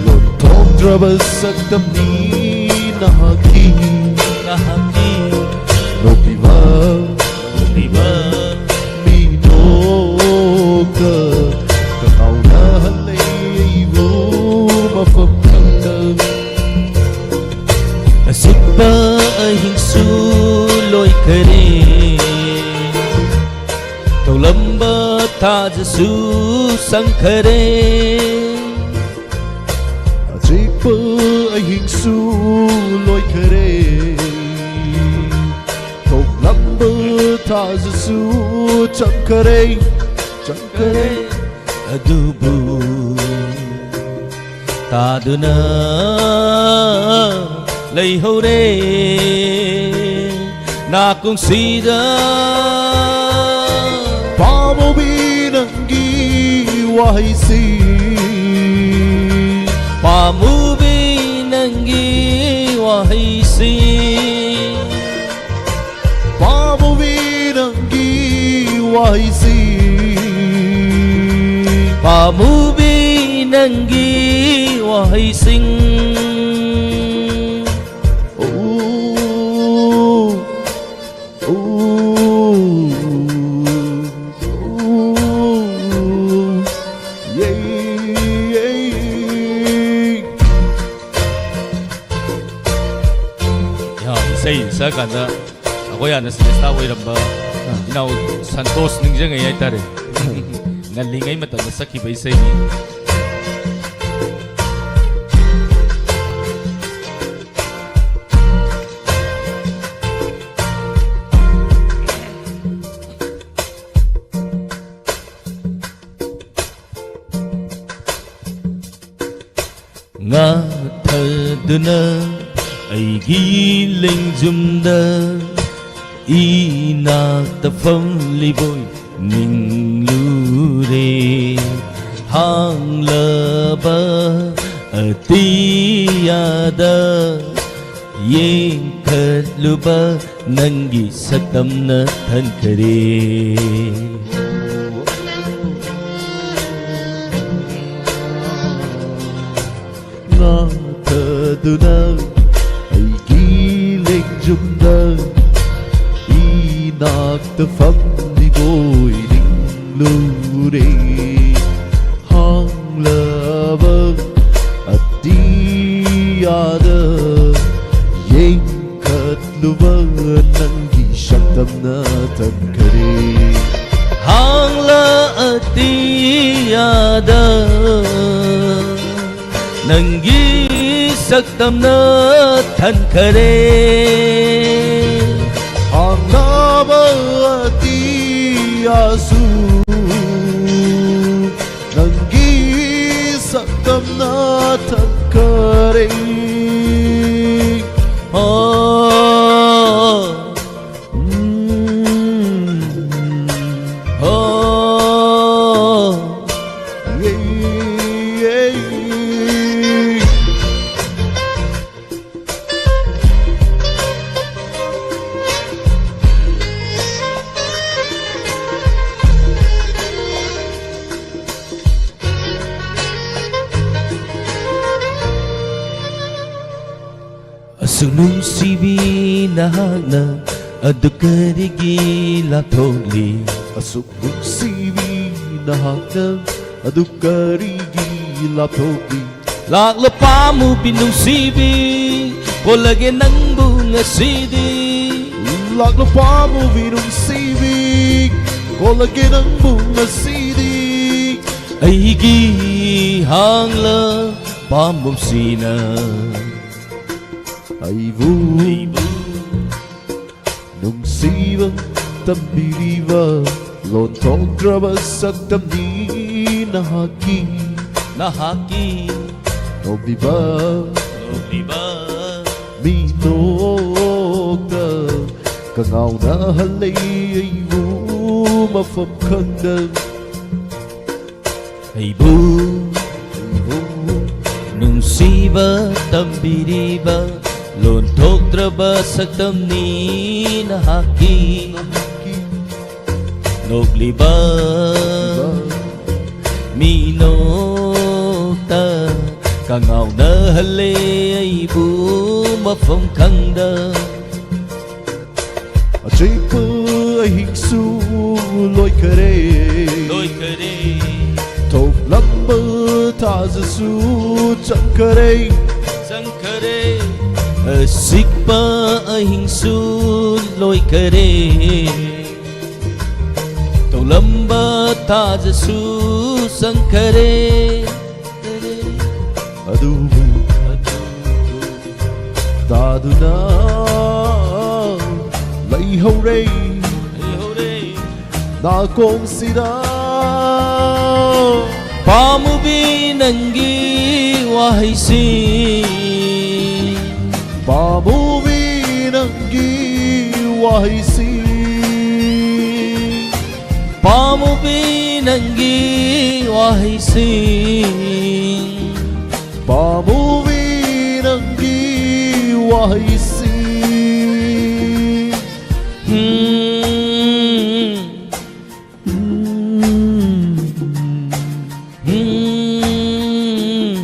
ꯂꯣꯟꯊꯣꯛꯇ꯭ꯔꯕ ꯁꯛꯇꯝꯅꯤ ꯅꯍꯥꯛꯀꯤ, ꯅꯍꯥꯛꯀꯤ ꯅꯣꯛꯂꯤꯕ, ꯅꯣꯛꯂꯤꯕ ꯃꯤꯅꯣꯛꯇ ꯀꯉꯥꯎꯅꯍꯜꯂꯦ ꯑꯩꯕꯨ ꯃꯐꯝ ꯈꯪꯗ꯫ ꯑꯆꯤꯛꯄ ꯑꯍꯤꯡꯁꯨ ꯂꯣꯏꯈꯔꯦ, ꯊꯣꯛꯂꯝꯕ ꯊꯥꯖꯁꯨ ꯆꯪꯈꯔꯦ꯫ ꯑꯆꯤꯛꯄ ꯑꯍꯤꯡꯁꯨ ꯂꯣꯏꯈꯔꯦ, ꯊꯣꯛꯂꯝꯕ ꯊꯥꯖꯁꯨ ꯆꯪꯈꯔꯦ, ꯆꯪꯈꯔꯦ꯫ ꯑꯗꯨꯕꯨ ꯇꯥꯗꯨꯅ ꯂꯩꯍꯧꯔꯦ ꯅꯥꯀꯣꯡꯁꯤꯗ꯫ ꯄꯥꯝꯃꯨꯕꯤ ꯅꯪꯒꯤ ꯋꯥꯍꯩꯁꯤ, ꯄꯥꯝꯃꯨꯕꯤ ꯅꯪꯒꯤ ꯋꯥꯍꯩꯁꯤ, ꯄꯥꯝꯃꯨꯕꯤ ꯅꯪꯒꯤ ꯋꯥꯍꯩꯁꯤ, ꯄꯥꯝꯃꯨꯕꯤ ꯅꯪꯒꯤ ꯋꯥꯍꯩꯁꯤꯡ꯫ ꯎ, ꯎ, ꯎ, ꯎ꯫ ꯏꯁꯩ ꯁꯛꯑꯀꯥꯟꯗ ꯑꯩꯈꯣꯏ ꯍꯥꯟꯅ ꯁ꯭ꯔꯦꯁꯇꯥ ꯑꯣꯏꯔꯝꯕ ꯏꯅꯥꯎ ꯁꯟꯇꯣꯁ ꯅꯤꯡꯁꯤꯡꯉꯩ ꯍꯥꯏꯇꯥꯔꯦ꯫ ꯉꯜꯂꯤꯉꯩ ꯃꯇꯝꯗ ꯁꯛꯈꯤꯕ ꯏꯁꯩꯅꯤ꯫ ꯉꯥꯊꯗꯨꯅ ꯑꯩꯒꯤ ꯂꯦꯡꯖꯨꯝꯗ ꯏꯅꯥꯛꯇ ꯐꯝꯂꯤꯕꯣꯏ ꯅꯤꯡꯂꯨꯔꯦ꯫ ꯍꯥꯡꯂꯕ ꯑꯇꯤꯌꯥꯗ ꯌꯦꯡꯈꯠꯂꯨꯕ ꯅꯪꯒꯤ ꯁꯛꯇꯝꯅ ꯊꯟꯈꯔꯦ꯫ ꯉꯥꯊꯗꯨꯅ ꯑꯩꯒꯤ ꯂꯦꯡꯖꯨꯝꯗ ꯏꯅꯥꯛꯇ ꯐꯝꯂꯤꯕꯣꯏ ꯅꯤꯡꯂꯨꯔꯦ꯫ ꯍꯥꯡꯂꯕ ꯑꯇꯤꯌꯥꯗ ꯌꯦꯡꯈꯠꯂꯨꯕ ꯅꯪꯒꯤ ꯁꯛꯇꯝꯅ ꯊꯟꯈꯔꯦ꯫ ꯍꯥꯡꯂ ꯑꯇꯤꯌꯥꯗ ꯅꯪꯒꯤ ꯁꯛꯇꯝꯅ ꯊꯟꯈꯔꯦ꯫ ꯍꯥꯡꯂꯕ ꯑꯇꯤꯌꯥꯁꯨ ꯅꯪꯒꯤ ꯁꯛꯇꯝꯅ ꯊꯟꯈꯔꯦ꯫ ꯍꯣ꯫ ꯎꯝ. ꯍꯣ꯫ ꯌꯦ, ꯌꯦ, ꯌꯦ꯫ ꯑꯁꯨꯛ ꯅꯨꯡꯁꯤꯕꯤ ꯅꯍꯥꯛꯅ ꯑꯗꯨ ꯀꯔꯤꯒꯤ ꯂꯥꯞꯊꯣꯛꯂꯤ? ꯑꯁꯨꯛ ꯅꯨꯡꯁꯤꯕꯤ ꯅꯍꯥꯛꯅ ꯑꯗꯨ ꯀꯔꯤꯒꯤ ꯂꯥꯞꯊꯣꯛꯂꯤ? ꯂꯥꯛꯂꯣ ꯄꯥꯝꯃꯨꯕꯤ ꯅꯨꯡꯁꯤꯕꯤ, ꯀꯣꯜꯂꯒꯦ ꯅꯪꯕꯨ ꯉꯁꯤꯗꯤ꯫ ꯂꯥꯛꯂꯣ ꯄꯥꯝꯃꯨꯕꯤ ꯅꯨꯡꯁꯤꯕꯤ, ꯀꯣꯜꯂꯒꯦ ꯅꯪꯕꯨ ꯉꯁꯤꯗꯤ꯫ ꯑꯩꯒꯤ ꯍꯥꯡꯂ ꯄꯥꯝꯕꯣꯝꯁꯤꯅ ꯑꯩꯕꯨ, ꯑꯩꯕꯨ ꯅꯨꯡꯁꯤꯕ ꯇꯝꯕꯤꯔꯤꯕ ꯂꯣꯟꯊꯣꯛꯇ꯭ꯔꯕ ꯁꯛꯇꯝꯅꯤ ꯅꯍꯥꯛꯀꯤ, ꯅꯍꯥꯛꯀꯤ ꯅꯣꯛꯂꯤꯕ, ꯅꯣꯛꯂꯤꯕ ꯃꯤꯅꯣꯛꯇ ꯀꯉꯥꯎꯅꯍꯜꯂꯦ ꯑꯩꯕꯨ ꯃꯐꯝ ꯈꯪꯗ꯫ ꯑꯩꯕꯨ, ꯑꯩꯕꯨ ꯅꯨꯡꯁꯤꯕ ꯇꯝꯕꯤꯔꯤꯕ ꯂꯣꯟꯊꯣꯛꯇ꯭ꯔꯕ ꯁꯛꯇꯝꯅꯤ ꯅꯍꯥꯛꯀꯤ ꯅꯣꯛꯂꯤꯕ ꯃꯤꯅꯣꯛꯇ ꯀꯉꯥꯎꯅꯍꯜꯂꯦ ꯑꯩꯕꯨ ꯃꯐꯝ ꯈꯪꯗ꯫ ꯑꯆꯤꯛꯄ ꯑꯍꯤꯡꯁꯨ ꯂꯣꯏꯈꯔꯦ꯫ ꯂꯣꯏꯈꯔꯦ꯫ ꯊꯣꯛꯂꯝꯕ ꯊꯥꯖꯁꯨ ꯆꯪꯈꯔꯦ꯫ ꯆꯪꯈꯔꯦ꯫ ꯑꯆꯤꯛꯄ ꯑꯍꯤꯡꯁꯨ ꯂꯣꯏꯈꯔꯦ꯫ ꯊꯣꯛꯂꯝꯕ ꯊꯥꯖꯁꯨ ꯆꯪꯈꯔꯦ꯫ ꯑꯗꯨꯕꯨ ꯇꯥꯗꯨꯅ ꯂꯩꯍꯧꯔꯦ꯫ ꯂꯩꯍꯧꯔꯦ꯫ ꯅꯥꯀꯣꯡꯁꯤꯗ ꯄꯥꯝꯃꯨꯕꯤ ꯅꯪꯒꯤ ꯋꯥꯍꯩꯁꯤ꯫ ꯄꯥꯝꯃꯨꯕꯤ ꯅꯪꯒꯤ ꯋꯥꯍꯩꯁꯤ꯫ ꯄꯥꯝꯃꯨꯕꯤ ꯅꯪꯒꯤ ꯋꯥꯍꯩꯁꯤ꯫ ꯄꯥꯝꯃꯨꯕꯤ ꯅꯪꯒꯤ ꯋꯥꯍꯩꯁꯤ꯫ ꯎꯝ꯫ ꯎꯝ꯫ ꯎꯝ꯫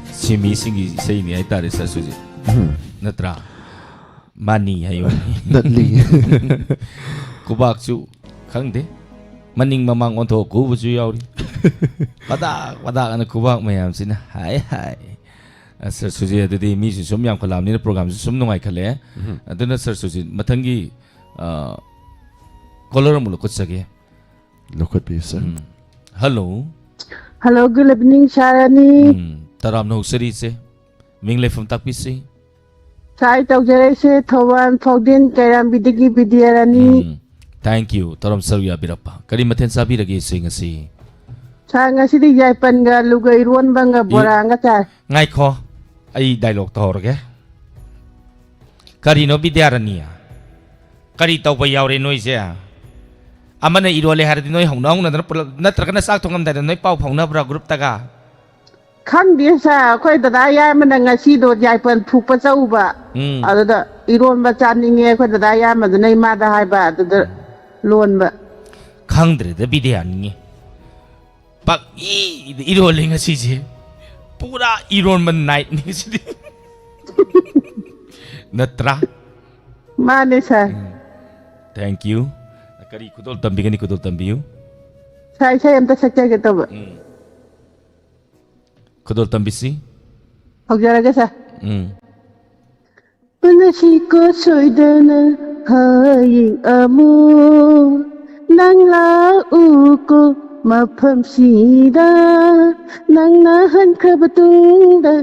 ꯁꯤ ꯃꯤꯁꯤꯡꯒꯤ ꯏꯁꯩꯅꯤ ꯍꯥꯏꯇꯥꯔꯦ, ꯁꯥꯔ ꯁꯨꯖꯤꯠ꯫ ꯎꯝ꯫ ꯅꯠꯇ꯭ꯔꯥ? ꯃꯥꯅꯤ ꯍꯥꯏꯌꯣ꯫ ꯅꯠꯂꯤ꯫ ꯈꯨꯕꯥꯛꯁꯨ ꯈꯪꯗꯦ, ꯃꯅꯤꯡ ꯃꯃꯥꯡ ꯑꯣꯟꯊꯣꯛ ꯈꯨꯕꯁꯨ ꯌꯥꯎꯔꯤ꯫ ꯄꯗꯥꯛ ꯄꯗꯥꯛ ꯑꯅ ꯈꯨꯕꯥꯛ ꯃꯌꯥꯝꯁꯤꯅ꯫ ꯍꯥꯏ ꯍꯥꯏ꯫ ꯑ, ꯁꯥꯔ ꯁꯨꯖꯤꯠ, ꯑꯗꯨꯗꯤ ꯃꯤꯁꯨ ꯁꯨꯝ ꯌꯥꯝꯈꯠꯂꯛꯑꯕꯅꯤꯅ ꯄ꯭ꯔꯣꯒ꯭ꯔꯥꯝꯁꯨ ꯁꯨꯝ ꯅꯨꯡꯉꯥꯏꯈꯠꯂꯛꯑꯦ꯫ ꯎꯝ꯫ ꯑꯗꯨꯅ ꯁꯥꯔ ꯁꯨꯖꯤꯠ, ꯃꯊꯪꯒꯤ, ꯑ, ꯀꯣꯂꯔ ꯑꯃꯨꯛ ꯂꯧꯈꯠꯆꯒꯦ꯫ ꯂꯧꯈꯠꯄꯤꯌꯨ, ꯁꯥꯔ꯫ ꯎꯝ꯫ ꯍꯜꯂꯣ꯫ ꯍꯜꯂꯣ, ꯒꯨꯗ ꯏꯚꯤꯅꯤꯡ, ꯁꯥꯔ ꯑꯅꯤ꯫ ꯎꯝ, ꯇꯔꯥꯝꯅ ꯍꯧꯆꯔꯤꯁꯦ꯫ ꯃꯤꯡ ꯂꯩꯐꯝ ꯇꯥꯛꯄꯤꯁꯤ꯫ ꯁꯥꯔ, ꯑꯩ ꯇꯧꯖꯔꯛꯏꯁꯦ ꯊꯧꯕꯥꯜ ꯐꯥꯎꯗꯤꯟ ꯀꯩꯔꯥꯝꯕꯤꯗꯒꯤ ꯕꯤꯗ꯭ꯌꯥꯔꯥꯅꯤ꯫ ꯎꯝ, thank you꯫ ꯇꯔꯥꯝ ꯁꯔꯨꯛ ꯌꯥꯕꯤꯔꯛꯄ꯫ ꯀꯔꯤ ꯃꯊꯦꯜ ꯆꯥꯕꯤꯔꯒꯦ ꯏꯆꯦ ꯉꯁꯤ? ꯁꯥꯔ, ꯉꯁꯤꯗꯤ ꯌꯥꯏꯄꯟꯒ ꯑꯂꯨꯒ ꯏꯔꯣꯟꯕꯒ ꯏ-, ꯕꯣꯔꯥ ꯑꯃꯒ ꯆꯥꯏ꯫ ꯉꯥꯏꯈꯣ, ꯑꯩ ꯗꯥꯏꯂꯣꯛ ꯇꯧꯍꯧꯔꯒꯦ꯫ ꯀꯔꯤꯅꯣ ꯕꯤꯗ꯭ꯌꯥꯔꯥꯅꯤ? ꯀꯔꯤ ꯇꯧꯕ ꯌꯥꯎꯔꯦ ꯅꯣꯏꯁꯦ? ꯑꯃꯅ ꯏꯔꯣꯜꯂꯦ ꯍꯥꯏꯔꯗꯤ ꯅꯣꯏ ꯍꯧꯅ ꯍꯧꯅꯗꯅ ꯄꯨꯂꯞ, ꯅꯠꯇ꯭ꯔꯒꯅ ꯆꯥꯛ ꯊꯣꯡꯉꯝꯗꯥꯏꯗ ꯅꯣꯏ ꯄꯥꯎ ꯐꯥꯎꯅꯕ꯭ꯔꯥ ꯒ꯭ꯔꯨꯞꯇꯒ? ꯈꯪꯗꯦ ꯁꯥꯔ, ꯑꯩꯈꯣꯏ ꯗꯗꯥ ꯌꯥꯏꯃꯅ ꯉꯁꯤꯗꯣ ꯌꯥꯏꯄꯟ ꯐꯨꯛꯄ ꯆꯧꯕ꯫ ꯎꯝ꯫ ꯑꯗꯨꯗ ꯏꯔꯣꯟꯕ ꯆꯥꯅꯤꯡꯉꯦ ꯑꯩꯈꯣꯏ ꯗꯗꯥ ꯌꯥꯏꯃꯗꯨꯅ ꯏꯃꯥꯗ ꯍꯥꯏꯕ, ꯑꯗꯨꯗ ꯂꯣꯟꯕ꯫ ꯈꯪꯗ꯭ꯔꯦꯗ ꯕꯤꯗ꯭ꯌꯥꯅꯤ꯫ ꯄꯪꯏꯗ ꯏꯔꯣꯜꯂꯦ ꯉꯁꯤꯁꯦ꯫ ꯄꯨꯔꯥ ꯏꯔꯣꯟꯕ ꯅꯥꯏꯠꯅꯤ ꯉꯁꯤꯗꯤ꯫ ꯅꯠꯇ꯭ꯔꯥ? ꯃꯥꯅꯦ ꯁꯥꯔ꯫ ꯎꯝ꯫ Thank you꯫ ꯀꯔꯤ ꯈꯨꯗꯣꯜ ꯇꯝꯕꯤꯒꯅꯤ? ꯈꯨꯗꯣꯜ ꯇꯝꯕꯤꯌꯨ꯫ ꯁꯥꯔ, ꯏꯁꯩ ꯑꯝꯇ ꯁꯛꯆꯒꯦ ꯇꯧꯕ꯫ ꯎꯝ꯫ ꯈꯨꯗꯣꯜ ꯇꯝꯕꯤꯁꯤ꯫ ꯍꯧꯖꯔꯒꯦ ꯁꯥꯔ꯫ ꯎꯝ꯫ ꯉꯁꯤꯀꯣ ꯁꯣꯏꯗꯅ ꯍꯌꯦꯡ ꯑꯃꯨꯛ ꯅꯪ ꯂꯥꯛꯎꯀꯣ ꯃꯐꯝꯁꯤꯗ꯫ ꯅꯪꯅ ꯍꯟꯈ꯭ꯔꯕ ꯇꯨꯡꯗ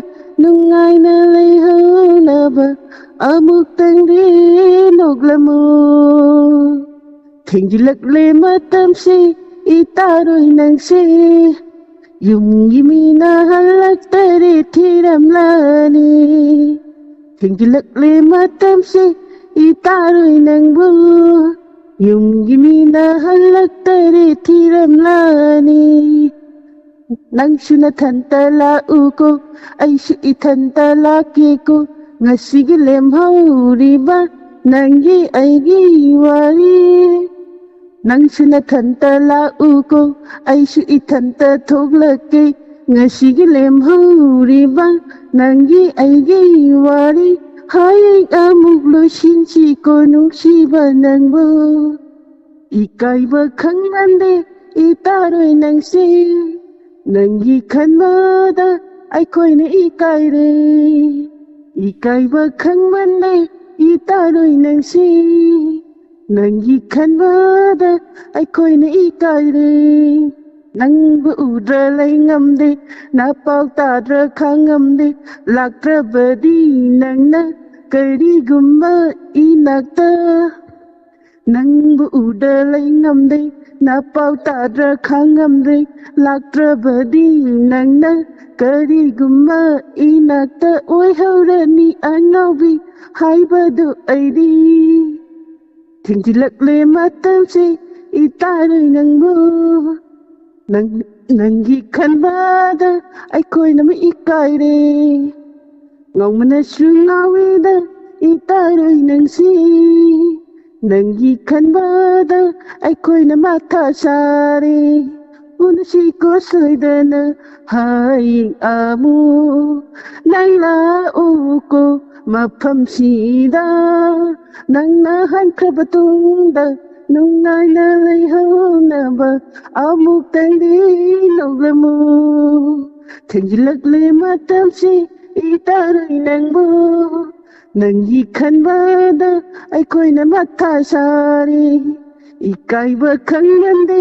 ꯅꯨꯡꯉꯥꯏꯅ ꯂꯩꯍꯧꯅꯕ ꯑꯃꯨꯛꯇꯪꯗꯤ ꯅꯣꯛꯂꯝꯃꯨ꯫ ꯊꯦꯡꯖꯤꯜꯂꯛꯂꯦ ꯃꯇꯝꯁꯤ, ꯏꯇꯥꯔꯣꯏ ꯅꯪꯁꯤ꯫ ꯌꯨꯝꯒꯤ ꯃꯤꯅ ꯍꯜꯂꯛꯇꯔꯦ ꯊꯤꯔꯝꯂꯅꯤ꯫ ꯊꯦꯡꯖꯤꯜꯂꯛꯂꯦ ꯃꯇꯝꯁꯤ, ꯏꯇꯥꯔꯣꯏ ꯅꯪꯕꯨ꯫ ꯌꯨꯝꯒꯤ ꯃꯤꯅ ꯍꯜꯂꯛꯇꯔꯦ ꯊꯤꯔꯝꯂꯅꯤ꯫ ꯅꯪꯁꯨ ꯅꯊꯟꯇ ꯂꯥꯛꯎꯀꯣ, ꯑꯩꯁꯨ ꯏꯊꯟꯇ ꯂꯥꯛꯀꯦꯀꯣ꯫ ꯉꯁꯤꯒꯤ ꯂꯦꯝꯍꯧꯔꯤꯕ ꯅꯪꯒꯤ ꯑꯩꯒꯤ ꯋꯥꯔꯤ꯫ ꯅꯪꯁꯨ ꯅꯊꯟꯇ ꯂꯥꯛꯎꯀꯣ, ꯑꯩꯁꯨ ꯏꯊꯟꯇ ꯊꯣꯛꯂꯛꯀꯦ꯫ ꯉꯁꯤꯒꯤ ꯂꯦꯝꯍꯧꯔꯤꯕ ꯅꯪꯒꯤ ꯑꯩꯒꯤ ꯋꯥꯔꯤ꯫ ꯍꯌꯦꯡ ꯑꯃꯨꯛ ꯂꯣꯏꯁꯤꯟꯁꯤꯀꯣ ꯅꯨꯡꯁꯤꯕ ꯅꯪꯕꯨ꯫ ꯏꯀꯥꯏꯕ ꯈꯪꯍꯟꯗꯦ ꯏꯇꯥꯔꯣꯏ ꯅꯪꯁꯤ, ꯅꯪꯒꯤ ꯈꯟꯕꯗ ꯑꯩꯈꯣꯏꯅ ꯏꯀꯥꯏꯔꯦ꯫ ꯏꯀꯥꯏꯕ ꯈꯪꯃꯟꯗꯦ ꯏꯇꯥꯔꯣꯏ ꯅꯪꯁꯤ, ꯅꯪꯒꯤ ꯈꯟꯕꯗ ꯑꯩꯈꯣꯏꯅ ꯏꯀꯥꯏꯔꯦ꯫ ꯅꯪꯕꯨ ꯎꯗ꯭ꯔ ꯂꯩ ꯉꯝꯗꯦ, ꯅꯄꯥꯎ ꯇꯥꯗ꯭ꯔ ꯈꯥꯡꯉꯝꯗꯦ, ꯂꯥꯛꯇ꯭ꯔꯕꯗꯤ ꯅꯪꯅ ꯀꯔꯤꯒꯨꯝꯕ ꯏꯅꯥꯛꯇ꯫ ꯅꯪꯕꯨ ꯎꯗ꯭ꯔ ꯂꯩ ꯉꯝꯗꯦ, ꯅꯄꯥꯎ ꯇꯥꯗ꯭ꯔ ꯈꯥꯡꯉꯝꯗꯦ, ꯂꯥꯛꯇ꯭ꯔꯕꯗꯤ ꯅꯪꯅ ꯀꯔꯤꯒꯨꯝꯕ ꯏꯅꯥꯛꯇ ꯑꯣꯏꯍꯧꯔꯅꯤ ꯑꯉꯥꯎꯕꯤ ꯍꯥꯏꯕꯗꯨ ꯑꯩꯗꯤ꯫ ꯊꯦꯡꯖꯤꯜꯂꯛꯂꯦ ꯃꯇꯝꯁꯦ ꯏꯇꯥꯔꯣꯏ ꯅꯪꯕꯨ꯫ ꯅꯪ, ꯅꯪꯒꯤ ꯈꯟꯕꯗ ꯑꯩꯈꯣꯏꯅ ꯑꯃ ꯏꯀꯥꯏꯔꯦ꯫ ꯉꯥꯎꯃꯅꯁꯨ ꯉꯥꯎꯋꯦꯗ ꯏꯇꯥꯔꯣꯏ ꯅꯪꯁꯤ꯫ ꯅꯪꯒꯤ ꯈꯟꯕꯗ ꯑꯩꯈꯣꯏꯅ ꯃꯊꯥ ꯁꯥꯔꯦ꯫ ꯎꯅꯁꯤꯀꯣ ꯁꯣꯏꯗꯅ ꯍꯌꯦꯡ ꯑꯃꯨꯛ꯫ ꯅꯪ ꯂꯥꯛꯎꯀꯣ ꯃꯐꯝꯁꯤꯗ꯫ ꯅꯪꯅ ꯍꯟꯈ꯭ꯔꯕ ꯇꯨꯡꯗ ꯅꯨꯡꯉꯥꯏꯅ ꯂꯩꯍꯧꯅꯕ ꯑꯃꯨꯛꯇꯪꯗꯤ ꯅꯣꯛꯂꯝꯃꯨ꯫ ꯊꯦꯡꯖꯤꯜꯂꯛꯂꯦ ꯃꯇꯝꯁꯤ ꯏꯇꯥꯔꯣꯏ ꯅꯪꯕꯨ꯫ ꯅꯪꯒꯤ ꯈꯟꯕꯗ ꯑꯩꯈꯣꯏꯅ ꯃꯊꯥ ꯁꯥꯔꯤ꯫ ꯏꯀꯥꯏꯕ ꯈꯪꯍꯟꯗꯦ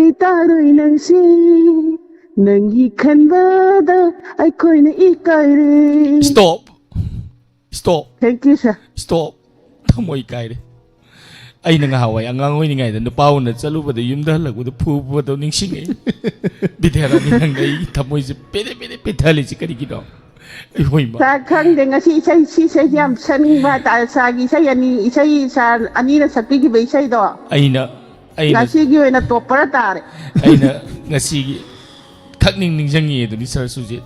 ꯏꯇꯥꯔꯣꯏ ꯅꯪꯁꯤ꯫ ꯅꯪꯒꯤ ꯈꯟꯕꯗ ꯑꯩꯈꯣꯏꯅ ꯏꯀꯥꯏꯔꯦ꯫ Stop. Stop. Thank you, sir. Stop. ꯊꯃꯣꯏ ꯀꯥꯏꯔꯦ꯫ ꯑꯩꯅ ꯉꯍꯥꯟꯋꯥꯏ ꯑꯉꯥꯡ ꯑꯣꯏꯔꯤꯉꯩꯗ ꯅꯨꯄꯥ ꯎꯅ ꯆꯠꯂꯨꯕꯗ ꯌꯨꯝꯗ ꯍꯜꯂꯛꯄꯗ ꯐꯨꯕꯗꯣ ꯅꯤꯡꯁꯤꯡꯉꯦ꯫ ꯕꯤꯗ꯭ꯌꯥꯔꯥꯅꯤ, ꯅꯪꯅ ꯑꯩ ꯊꯃꯣꯏꯁꯦ ꯄꯦꯔꯦ ꯄꯦꯔꯦ ꯄꯦꯊꯍꯜꯂꯤꯁꯦ ꯀꯔꯤꯒꯤꯅꯣ? ꯑꯩ ꯍꯣꯏ ꯃꯥ꯫ ꯁꯥꯔ, ꯈꯪꯗꯦ, ꯉꯁꯤ ꯏꯁꯩ, ꯁꯤ ꯏꯁꯩꯁꯦ ꯌꯥꯝ ꯁꯛꯅꯤꯡꯕ ꯍꯥꯏꯇꯥꯔꯦ꯫ ꯁꯥꯔꯒꯤ ꯏꯁꯩ ꯑꯅꯤ, ꯏꯁꯩ ꯁꯥꯔ ꯑꯅꯤꯅ ꯁꯛꯄꯤꯈꯤꯕ ꯏꯁꯩꯗꯣ ꯑꯩꯅ ꯑꯩꯅ ꯉꯁꯤꯒꯤ ꯑꯣꯏꯅ ꯇꯣꯞꯄꯔ ꯇꯥꯔꯦ꯫ ꯑꯩꯅ ꯉꯁꯤꯒꯤ ꯈꯛꯅꯤꯡ ꯅꯤꯡꯁꯤꯡꯉꯤ ꯑꯗꯨꯅꯤ ꯁꯥꯔ ꯁꯨꯖꯤꯠ꯫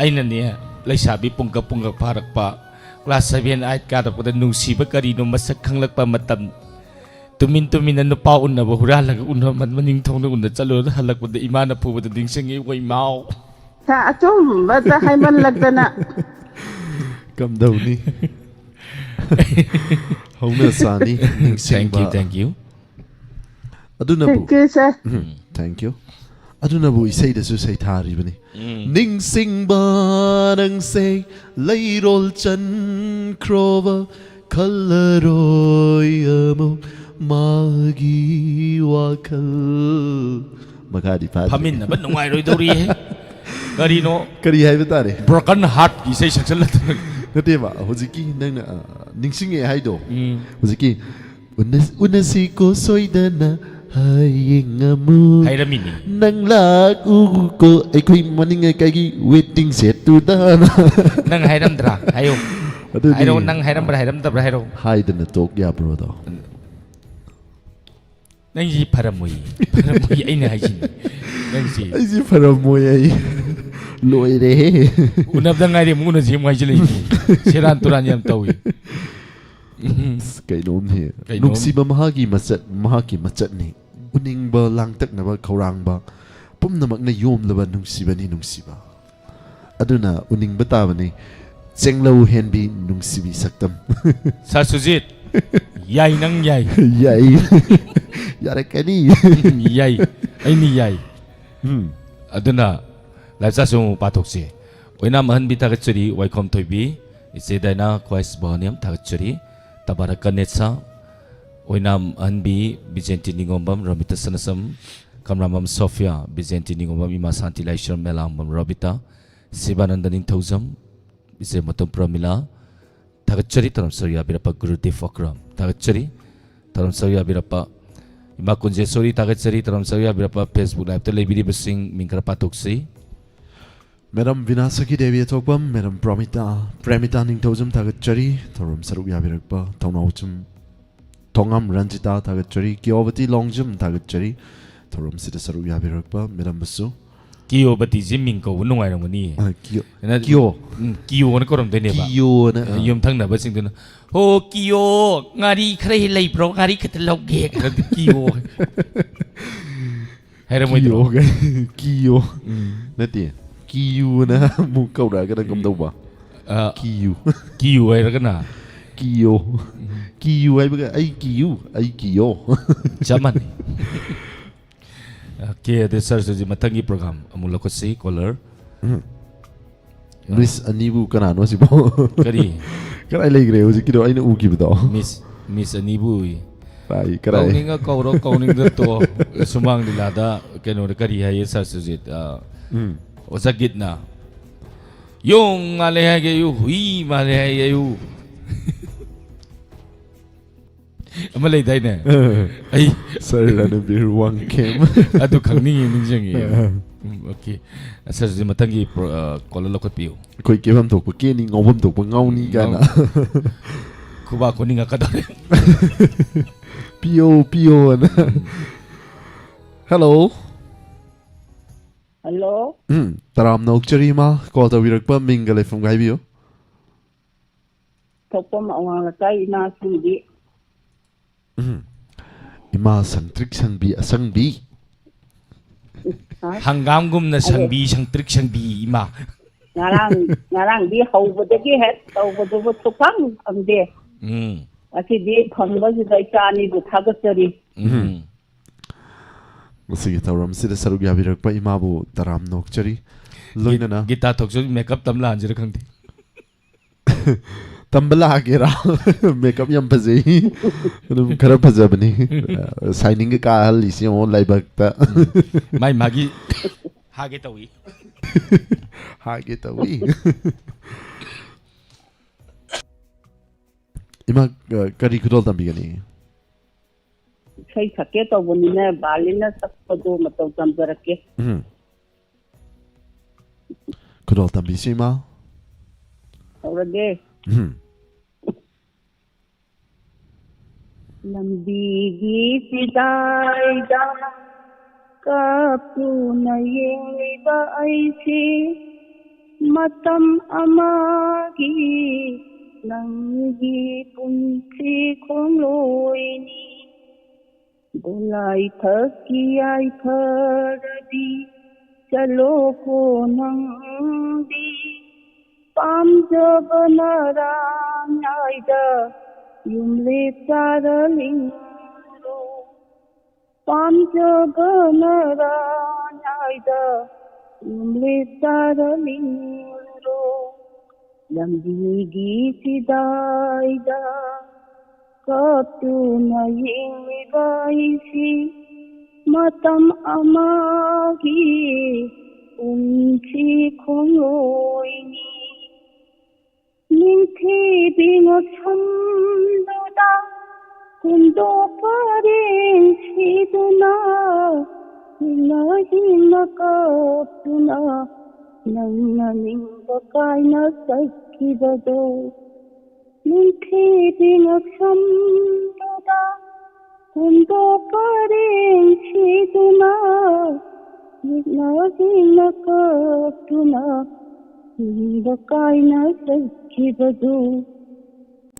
ꯑꯩꯅꯅꯦ, ꯂꯩꯁꯥꯕꯤ ꯄꯨꯡꯀꯛ ꯄꯨꯡꯀꯛ ꯐꯥꯔꯛꯄ, class seven eight ꯀꯥꯔꯛꯄꯗ ꯅꯨꯡꯁꯤꯕ ꯀꯔꯤꯅꯣ ꯃꯁꯛ ꯈꯪꯂꯛꯄ ꯃꯇꯝ, ꯇꯨꯃꯤꯟ ꯇꯨꯃꯤꯟꯅ ꯅꯨꯄꯥ ꯎꯅꯕ ꯍꯨꯔꯥꯜꯂꯒ ꯎꯅ ꯃꯅꯤꯡ ꯊꯣꯡꯗ ꯎꯅ ꯆꯠꯂꯨꯔꯒ ꯍꯜꯂꯛꯄꯗ ꯏꯃꯥꯅ ꯐꯨꯕꯗ ꯅꯤꯡꯁꯤꯡꯉꯤ꯫ ꯋꯥꯏꯃꯥꯎ꯫ ꯁꯥꯔ, ꯑꯆꯨꯝꯕꯇ ꯍꯥꯏꯃꯜꯂꯛꯇꯅ꯫ ꯀꯝꯗꯧꯅꯤ? ꯍꯧꯅ ꯁꯥꯅꯤ Thank ꯅꯤꯡꯁꯤꯡꯕ꯫ you, thank you. ꯑꯗꯨꯅꯕꯨ Thank you, sir. Um, thank you. ꯑꯗꯨꯅꯕꯨ ꯏꯁꯩꯗꯁꯨ ꯁꯩꯊꯥꯔꯤꯕꯅꯤ. ꯅꯤꯡꯁꯤꯡꯕ ꯅꯪꯁꯦ ꯂꯩꯔꯣꯜ ꯆꯟꯈ꯭ꯔꯣꯕ, ꯈꯜꯂꯔꯣꯏ ꯑꯃꯨꯛ ꯃꯥꯒꯤ ꯋꯥꯈꯜ꯫ ꯃꯈꯥꯗꯤ ꯐꯥꯗ꯭ꯔꯤ꯫ ꯐꯝꯃꯤꯟꯅꯕ ꯅꯨꯡꯉꯥꯏꯔꯣꯏꯗꯧꯔꯤꯍꯦ꯫ ꯀꯔꯤꯅꯣ? ꯀꯔꯤ ꯍꯥꯏꯕ ꯇꯥꯔꯦ? Broken heartꯀꯤ ꯏꯁꯩ ꯁꯛꯆꯜꯂꯛꯇꯅ꯫ ꯅꯠꯇꯦꯕ, ꯍꯧꯖꯤꯛꯀꯤ ꯅꯪꯅ ꯑ, ꯅꯤꯡꯁꯤꯡꯉꯦ ꯍꯥꯏꯗꯣ, ꯍꯧꯖꯤꯛꯀꯤ "ꯎꯅ- ꯎꯅꯁꯤꯀꯣ ꯁꯣꯏꯗꯅ ꯍꯌꯦꯡ ꯑꯃꯨꯛ ꯍꯥꯏꯔꯝꯃꯤꯅꯤ꯫ ꯅꯪ ꯂꯥꯛꯎꯀꯣ ꯑꯩꯈꯣꯏ ꯃꯅꯤꯡ ꯂꯩꯀꯥꯏꯒꯤ ꯋꯦꯇꯤꯡ ꯁꯦꯠꯇꯨꯗ"꯫ ꯅꯪ ꯍꯥꯏꯔꯝꯗ꯭ꯔꯥ? ꯍꯥꯏꯌꯣ꯫ ꯑꯗꯨꯗꯤ ꯍꯥꯏꯔꯣ, ꯅꯪ ꯍꯥꯏꯔꯝꯕ꯭ꯔꯥ ꯍꯥꯏꯔꯝꯗꯕ꯭ꯔꯥ ꯍꯥꯏꯔꯣ꯫ ꯍꯥꯏꯗꯅ ꯇꯣꯛ ꯌꯥꯕ꯭ꯔꯣ ꯑꯗꯣ? ꯅꯪꯁꯤ ꯐꯔꯝꯃꯣꯏ꯫ ꯐꯔꯝꯃꯣꯏ, ꯑꯩꯅ ꯍꯥꯏꯁꯤꯅꯤ꯫ ꯅꯪꯁꯤ ꯑꯩꯁꯦ ꯐꯔꯝꯃꯣꯏ ꯑꯩ꯫ ꯂꯣꯏꯔꯦꯍꯦ꯫ ꯎꯅꯕꯗ ꯉꯥꯏꯔꯤ, ꯑꯃꯨꯛ ꯎꯅꯁꯤ ꯑꯃꯨꯛ ꯍꯥꯏꯖꯤꯜꯂꯛꯏꯅꯤ꯫ ꯁꯦꯔꯥꯟ ꯇꯨꯔꯥꯟ ꯌꯥꯝ ꯇꯧꯏ꯫ ꯑꯁ, ꯀꯩꯅꯣꯝꯅꯦ꯫ ꯀꯩꯅꯣꯝ? ꯅꯨꯡꯁꯤꯕ ꯃꯍꯥꯛꯀꯤ ꯃꯆꯠ, ꯃꯍꯥꯛꯀꯤ ꯃꯆꯠꯅꯤ꯫ ꯎꯅꯤꯡꯕ, ꯂꯥꯡꯇꯛꯅꯕ, ꯈꯧꯔꯥꯡꯕ ꯄꯨꯝꯅꯃꯛꯅ ꯌꯣꯝꯂꯕ ꯅꯨꯡꯁꯤꯕꯅꯤ ꯅꯨꯡꯁꯤꯕ꯫ ꯑꯗꯨꯅ ꯎꯅꯤꯡꯕ ꯇꯥꯕꯅꯤ꯫ ꯆꯦꯡꯂꯧ ꯍꯦꯟꯕꯤ ꯅꯨꯡꯁꯤꯕꯤ ꯁꯛꯇꯝ꯫ ꯁꯥꯔ ꯁꯨꯖꯤꯠ, ꯌꯥꯏ, ꯅꯪ ꯌꯥꯏ꯫ ꯌꯥꯏ꯫ ꯌꯥꯔꯛꯀꯅꯤ꯫ ꯌꯥꯏ, ꯑꯩꯅꯤ ꯌꯥꯏ꯫ ꯎꯝ꯫ ꯑꯗꯨꯅ ꯂꯥꯏꯞ ꯆꯥꯁꯨ ꯑꯃꯨꯛ ꯄꯥꯊꯣꯛꯁꯤ꯫ ꯑꯣꯏꯅꯥꯝ ꯑꯍꯟꯕꯤ ꯊꯥꯒꯠꯆꯔꯤ, ꯋꯥꯏꯈꯣꯝ ꯊꯣꯏꯕꯤ, ꯏꯆꯦ ꯗꯥꯏꯅꯥ, ꯈ꯭ꯋꯥꯏꯁ ꯕꯣꯍꯅꯤꯌꯝ ꯊꯥꯒꯠꯆꯔꯤ, ꯇꯕꯥꯔꯛ ꯀꯅꯦꯠꯁꯥ, ꯑꯣꯏꯅꯥꯝ ꯑꯍꯟꯕꯤ ꯕꯤꯖꯦꯟꯇꯤ ꯅꯤꯉꯣꯝꯕꯝ, ꯔꯣꯃꯤꯇꯥ ꯁꯅꯥꯁꯝ, ꯀꯝꯂꯥꯃꯝ ꯁꯣꯐꯤꯌꯥ, ꯕꯤꯖꯦꯟꯇꯤ ꯅꯤꯉꯣꯝꯕꯝ, ꯏꯃꯥ ꯁꯥꯟꯇꯤ ꯂꯥꯏꯁ꯭ꯔꯝ, ꯃꯦꯂꯥꯡꯕꯝ ꯔꯣꯕꯤꯇꯥ, ꯁꯤꯕꯥꯅꯟꯗ ꯅꯤꯡꯊꯧꯖꯝ, ꯏꯆꯦ ꯃꯇꯣꯝ ꯄ꯭ꯔꯃꯤꯂꯥ, ꯊꯥꯒꯠꯆꯔꯤ꯫ ꯇꯧꯔꯝ ꯁꯔꯨꯛ ꯌꯥꯕꯤꯔꯛꯄ ꯒꯨꯔꯨꯗꯦꯕ ꯑꯀ꯭ꯔꯝ ꯊꯥꯒꯠꯆꯔꯤ꯫ ꯇꯧꯔꯝ ꯁꯔꯨꯛ ꯌꯥꯕꯤꯔꯛꯄ ꯏꯃꯥ ꯀꯨꯟꯖꯦꯁꯣꯔꯤ ꯊꯥꯒꯠꯆꯔꯤ꯫ ꯇꯧꯔꯝ ꯁꯔꯨꯛ ꯌꯥꯕꯤꯔꯛꯄ Facebook liveꯇ ꯂꯩꯕꯤꯔꯤꯕꯁꯤꯡ ꯃꯤꯡ ꯈꯔ ꯄꯥꯊꯣꯛꯁꯤ꯫ ꯃꯦꯗꯥꯝ ꯕꯤꯅꯥ ꯁꯈꯤ ꯗꯦꯕꯤ ꯑꯊꯣꯛꯄꯝ, ꯃꯦꯗꯥꯝ ꯄ꯭ꯔꯃꯤꯇꯥ, ꯄ꯭ꯔꯦꯃꯤꯇꯥ ꯅꯤꯡꯊꯧꯖꯝ ꯊꯥꯒꯠꯆꯔꯤ꯫ ꯊꯧꯔꯝ ꯁꯔꯨꯛ ꯌꯥꯕꯤꯔꯛꯄ ꯊꯧꯅꯥꯎꯖꯝ ꯊꯣꯉꯥꯝ ꯔꯟꯖꯤꯇꯥ ꯊꯥꯒꯠꯆꯔꯤ꯫ ꯀꯤꯌꯣꯕꯇꯤ ꯂꯣꯡꯖꯝ ꯊꯥꯒꯠꯆꯔꯤ꯫ ꯊꯧꯔꯝꯁꯤꯗ ꯁꯔꯨꯛ ꯌꯥꯕꯤꯔꯛꯄ ꯃꯦꯗꯥꯝꯕꯨꯁꯨ꯫ ꯀꯤꯌꯣꯕꯇꯤꯁꯦ ꯃꯤꯡ ꯀꯧꯕ ꯅꯨꯡꯉꯥꯏꯔꯝꯒꯅꯤ꯫ ꯑ, ꯀꯤꯌꯣ꯫ ꯅ- ꯀꯤꯌꯣ꯫ ꯎꯝ, ꯀꯤꯌꯣꯅ ꯀꯧꯔꯝꯗꯣꯏꯅꯦꯕ꯫ ꯀꯤꯌꯣꯅ, ꯑ. ꯌꯨꯝꯊꯪꯅꯕꯁꯤꯡꯗꯨꯅ, "ꯍꯣ, ꯀꯤꯌꯣ, ꯉꯥꯔꯤ ꯈꯔ ꯍꯦꯛ ꯂꯩꯕ꯭ꯔꯣ? ꯉꯥꯔꯤ ꯈꯤꯇ ꯂꯧꯒꯦ", ꯈꯔꯗꯤ ꯀꯤꯌꯣ ꯍꯥꯏꯔꯝꯃꯣꯏꯗ꯭ꯔꯣ? ꯀꯤꯌꯣ꯫ ꯀꯤꯌꯣ꯫ ꯎꯝ. ꯅꯠꯇꯦ꯫ ꯀꯤꯌꯨꯅ ꯑꯃꯨꯛ ꯀꯧꯔꯛꯑꯒꯅ ꯀꯝꯗꯧꯕ? ꯑ, ꯀꯤꯌꯨ꯫ ꯀꯤꯌꯨ ꯍꯥꯏꯔꯒꯅ? ꯀꯤꯌꯣ꯫ ꯀꯤꯌꯨ ꯍꯥꯏꯕꯒ "ꯑꯩ ꯀꯤꯌꯨ, ꯑꯩ ꯀꯤꯌꯣ"꯫ ꯆꯞ ꯃꯥꯟꯅꯩ꯫ ꯑꯣꯀꯦ, ꯑꯗꯨ ꯁꯥꯔ ꯁꯨꯖꯤꯠ, ꯃꯊꯪꯒꯤ ꯄ꯭ꯔꯣꯒ꯭ꯔꯥꯝ ꯑꯃꯨꯛ ꯂꯧꯈꯠꯁꯤ, ꯀꯣꯂꯔ꯫ ꯃꯤꯁ ꯑꯅꯤꯕꯨ ꯀꯅꯥꯅꯣ ꯁꯤꯕꯣ? ꯀꯔꯤ? ꯀꯗꯥꯏ ꯂꯩꯈ꯭ꯔꯦ ꯍꯧꯖꯤꯛꯀꯤꯗꯣ ꯑꯩꯅ ꯎꯈꯤꯕꯗꯣ? ꯃꯤꯁ ꯃꯤꯁ ꯑꯅꯤꯕꯨ ꯎꯏ꯫ ꯀꯥꯏ, ꯀꯗꯥꯏ? ꯀꯧꯅꯤꯡꯉ ꯀꯧꯔꯣ, ꯀꯧꯅꯤꯡꯗ ꯇꯣ꯫ ꯁꯨꯃꯥꯡ ꯂꯤꯂꯥꯗ ꯀꯩꯅꯣꯗ ꯀꯔꯤ ꯍꯥꯏꯌꯦ ꯁꯥꯔ ꯁꯨꯖꯤꯠ? ꯑ, ꯎꯝ. ꯑꯣꯖꯥ ꯒꯤꯠꯅ, "ꯌꯣꯡ ꯃꯥꯜꯂꯦ ꯍꯥꯏꯒꯦ ꯑꯌꯨ, ꯍꯨꯏ ꯃꯥꯜꯂꯦ ꯍꯥꯏꯒꯦ ꯑꯌꯨ"꯫ ꯑꯃ ꯂꯩꯗꯥꯏꯅꯦ? ꯑꯩ ꯁꯥꯔ ꯔꯅꯕꯤꯔ ꯋꯥꯡꯈꯦꯝ꯫ ꯑꯗꯨ ꯈꯪꯅꯤꯡꯉꯤ, ꯅꯤꯡꯁꯤꯡꯉꯤ꯫ ꯑ. ꯎꯝ, ꯑꯣꯀꯦ꯫ ꯁꯥꯔ ꯁꯨꯖꯤꯠ, ꯃꯊꯪꯒꯤ ꯄ꯭ꯔꯣ-, ꯑ, ꯀꯣꯂꯔ ꯂꯧꯈꯠꯄꯤꯌꯨ꯫ ꯑꯩꯈꯣꯏ ꯀꯦꯐꯝ ꯊꯣꯛꯄ ꯀꯦꯅꯤ, ꯉꯥꯎꯐꯝ ꯊꯣꯛꯄ ꯉꯥꯎꯅꯤ ꯀꯥꯏꯅ꯫ ꯈꯨꯕꯥꯛ ꯈꯨꯅꯤꯡꯉꯛꯀꯗꯧꯔꯦ꯫ ꯄꯤꯌꯣ, ꯄꯤꯌꯣ ꯑꯅ꯫ ꯍꯜꯂꯣ꯫ ꯍꯜꯂꯣ꯫ ꯎꯝ, ꯇꯔꯥꯝꯅ ꯑꯣꯛꯆꯔꯤ ꯏꯃꯥ, ꯀꯣꯜ ꯇꯧꯕꯤꯔꯛꯄ ꯃꯤꯡꯒ ꯂꯩꯐꯝꯒ ꯍꯥꯏꯕꯤꯌꯨ꯫ ꯊꯣꯛꯄꯝ ꯑꯋꯥꯡ ꯂꯩꯀꯥꯏ ꯏꯃꯥꯁꯤꯡꯗꯤ꯫ ꯎꯝ꯫ ꯏꯃꯥ ꯁꯪꯇ꯭ꯔꯤꯛ ꯁꯪꯕꯤ ꯑꯁꯪꯕꯤ꯫ ꯍꯥ? ꯍꯪꯒꯥꯝꯒꯨꯝꯅ ꯁꯪꯕꯤ, ꯁꯪꯇ꯭ꯔꯤꯛ ꯁꯪꯕꯤ ꯏꯃꯥ꯫ ꯉꯔꯥꯡ, ꯉꯔꯥꯡꯗꯤ ꯍꯧꯕꯗꯒꯤ ꯍꯦꯛ ꯇꯧꯕꯗꯨꯕꯨ ꯁꯨꯐꯪ ꯐꯪꯗꯦ꯫ ꯎꯝ꯫ ꯉꯁꯤꯗꯤ ꯐꯪꯕꯁꯤꯗ ꯏꯆꯥ ꯑꯅꯤꯕꯨ ꯊꯥꯒꯠꯆꯔꯤ꯫ ꯎꯝ꯫ ꯉꯁꯤꯒꯤ ꯊꯧꯔꯝꯁꯤꯗ ꯁꯔꯨꯛ ꯌꯥꯕꯤꯔꯛꯄ ꯏꯃꯥꯕꯨ ꯇꯔꯥꯝꯅ ꯑꯣꯛꯆꯔꯤ꯫ ꯂꯣꯏꯅꯅ ꯒꯤꯇꯥ ꯊꯣꯛꯆꯣꯏ ꯃꯦꯀꯞ ꯇꯝ ꯂꯥꯛꯍꯟꯁꯤꯔ ꯈꯪꯗꯦ꯫ ꯇꯝꯕ ꯂꯥꯛꯀꯦꯔꯥ? ꯃꯦꯀꯞ ꯌꯥꯝ ꯐꯖꯩ꯫ ꯑꯗꯨꯝ ꯈꯔ ꯐꯖꯕꯅꯤ꯫ ꯁꯥꯏꯅꯤꯡꯒ ꯀꯥꯍꯜꯂꯤꯁꯤ ꯌꯦꯡꯉꯣ ꯂꯥꯏꯕꯛꯇ꯫ ꯃꯥꯏ ꯃꯥꯒꯤ ꯍꯥꯒꯦ ꯇꯧꯏ꯫ ꯍꯥꯒꯦ ꯇꯧꯏ꯫ ꯏꯃꯥ, ꯑ, ꯀꯔꯤ ꯈꯨꯗꯣꯜ ꯇꯝꯕꯤꯒꯅꯤ? ꯏꯁꯩ ꯁꯛꯀꯦ ꯇꯧꯕꯅꯤꯅ ꯕꯥꯂꯤꯅ ꯁꯛꯄꯗꯣ ꯃꯇꯧ ꯇꯝꯖꯔꯛꯀꯦ꯫ ꯎꯝ꯫ ꯈꯨꯗꯣꯜ ꯇꯝꯕꯤꯁꯤ ꯏꯃꯥ꯫ ꯇꯧꯔꯒꯦ꯫ ꯎꯝ꯫ ꯂꯝꯕꯤꯒꯤ ꯐꯤꯗꯥꯏꯗ ꯀꯥꯞꯇꯨꯅ ꯌꯦꯡꯂꯤꯕ ꯑꯩꯁꯤ ꯃꯇꯝ ꯑꯃꯒꯤ ꯅꯪꯒꯤ ꯄꯨꯟꯁꯤ ꯈꯣꯡꯂꯣꯏꯅꯤ꯫ ꯗꯣꯂꯥꯏ ꯊꯛꯀꯤ ꯌꯥꯏꯐꯔꯗꯤ ꯆꯠꯂꯣꯀꯣ ꯅꯪꯗꯤ꯫ ꯄꯥꯝꯖꯕ ꯅꯔꯥꯡ ꯅꯥꯏꯗ ꯌꯨꯝꯂꯦ ꯆꯥꯔ ꯂꯤꯡꯂꯣ꯫ ꯄꯥꯝꯖꯕꯅ ꯔꯥꯅꯥꯏꯗ ꯅꯨꯃꯤꯠ ꯇꯥꯔꯃꯤꯔꯣ? ꯂꯝꯕꯤꯒꯤ ꯆꯤꯗꯥꯏꯗ ꯀꯞꯇꯨꯅ ꯌꯦꯡꯂꯤꯕ ꯑꯩꯁꯤ ꯃꯇꯝ ꯑꯃꯒꯤ ꯄꯨꯟꯁꯤ ꯈꯣꯡꯂꯣꯏꯅꯤ꯫ ꯅꯤꯡꯊꯤꯕꯤ ꯉꯛꯁꯝꯗꯨꯗ ꯀꯨꯟꯗꯣ ꯄꯔꯦꯡ ꯁꯤꯗꯨꯅ ꯍꯤꯡꯅ ꯍꯤꯡꯅ ꯀꯞꯇꯨꯅ ꯅꯪꯅ ꯅꯤꯡꯕ ꯀꯥꯏꯅ ꯆꯠꯈꯤꯕꯗꯣ꯫ ꯅꯤꯡꯊꯤꯕꯤ ꯉꯛꯁꯝꯗꯨꯗ ꯀꯨꯟꯗꯣ ꯄꯔꯦꯡ ꯁꯤꯗꯨꯅ ꯃꯤꯠꯅ ꯍꯤꯡꯅ ꯀꯞꯇꯨꯅ ꯍꯤꯡꯕ ꯀꯥꯏꯅ ꯆꯠꯈꯤꯕꯗꯨ꯫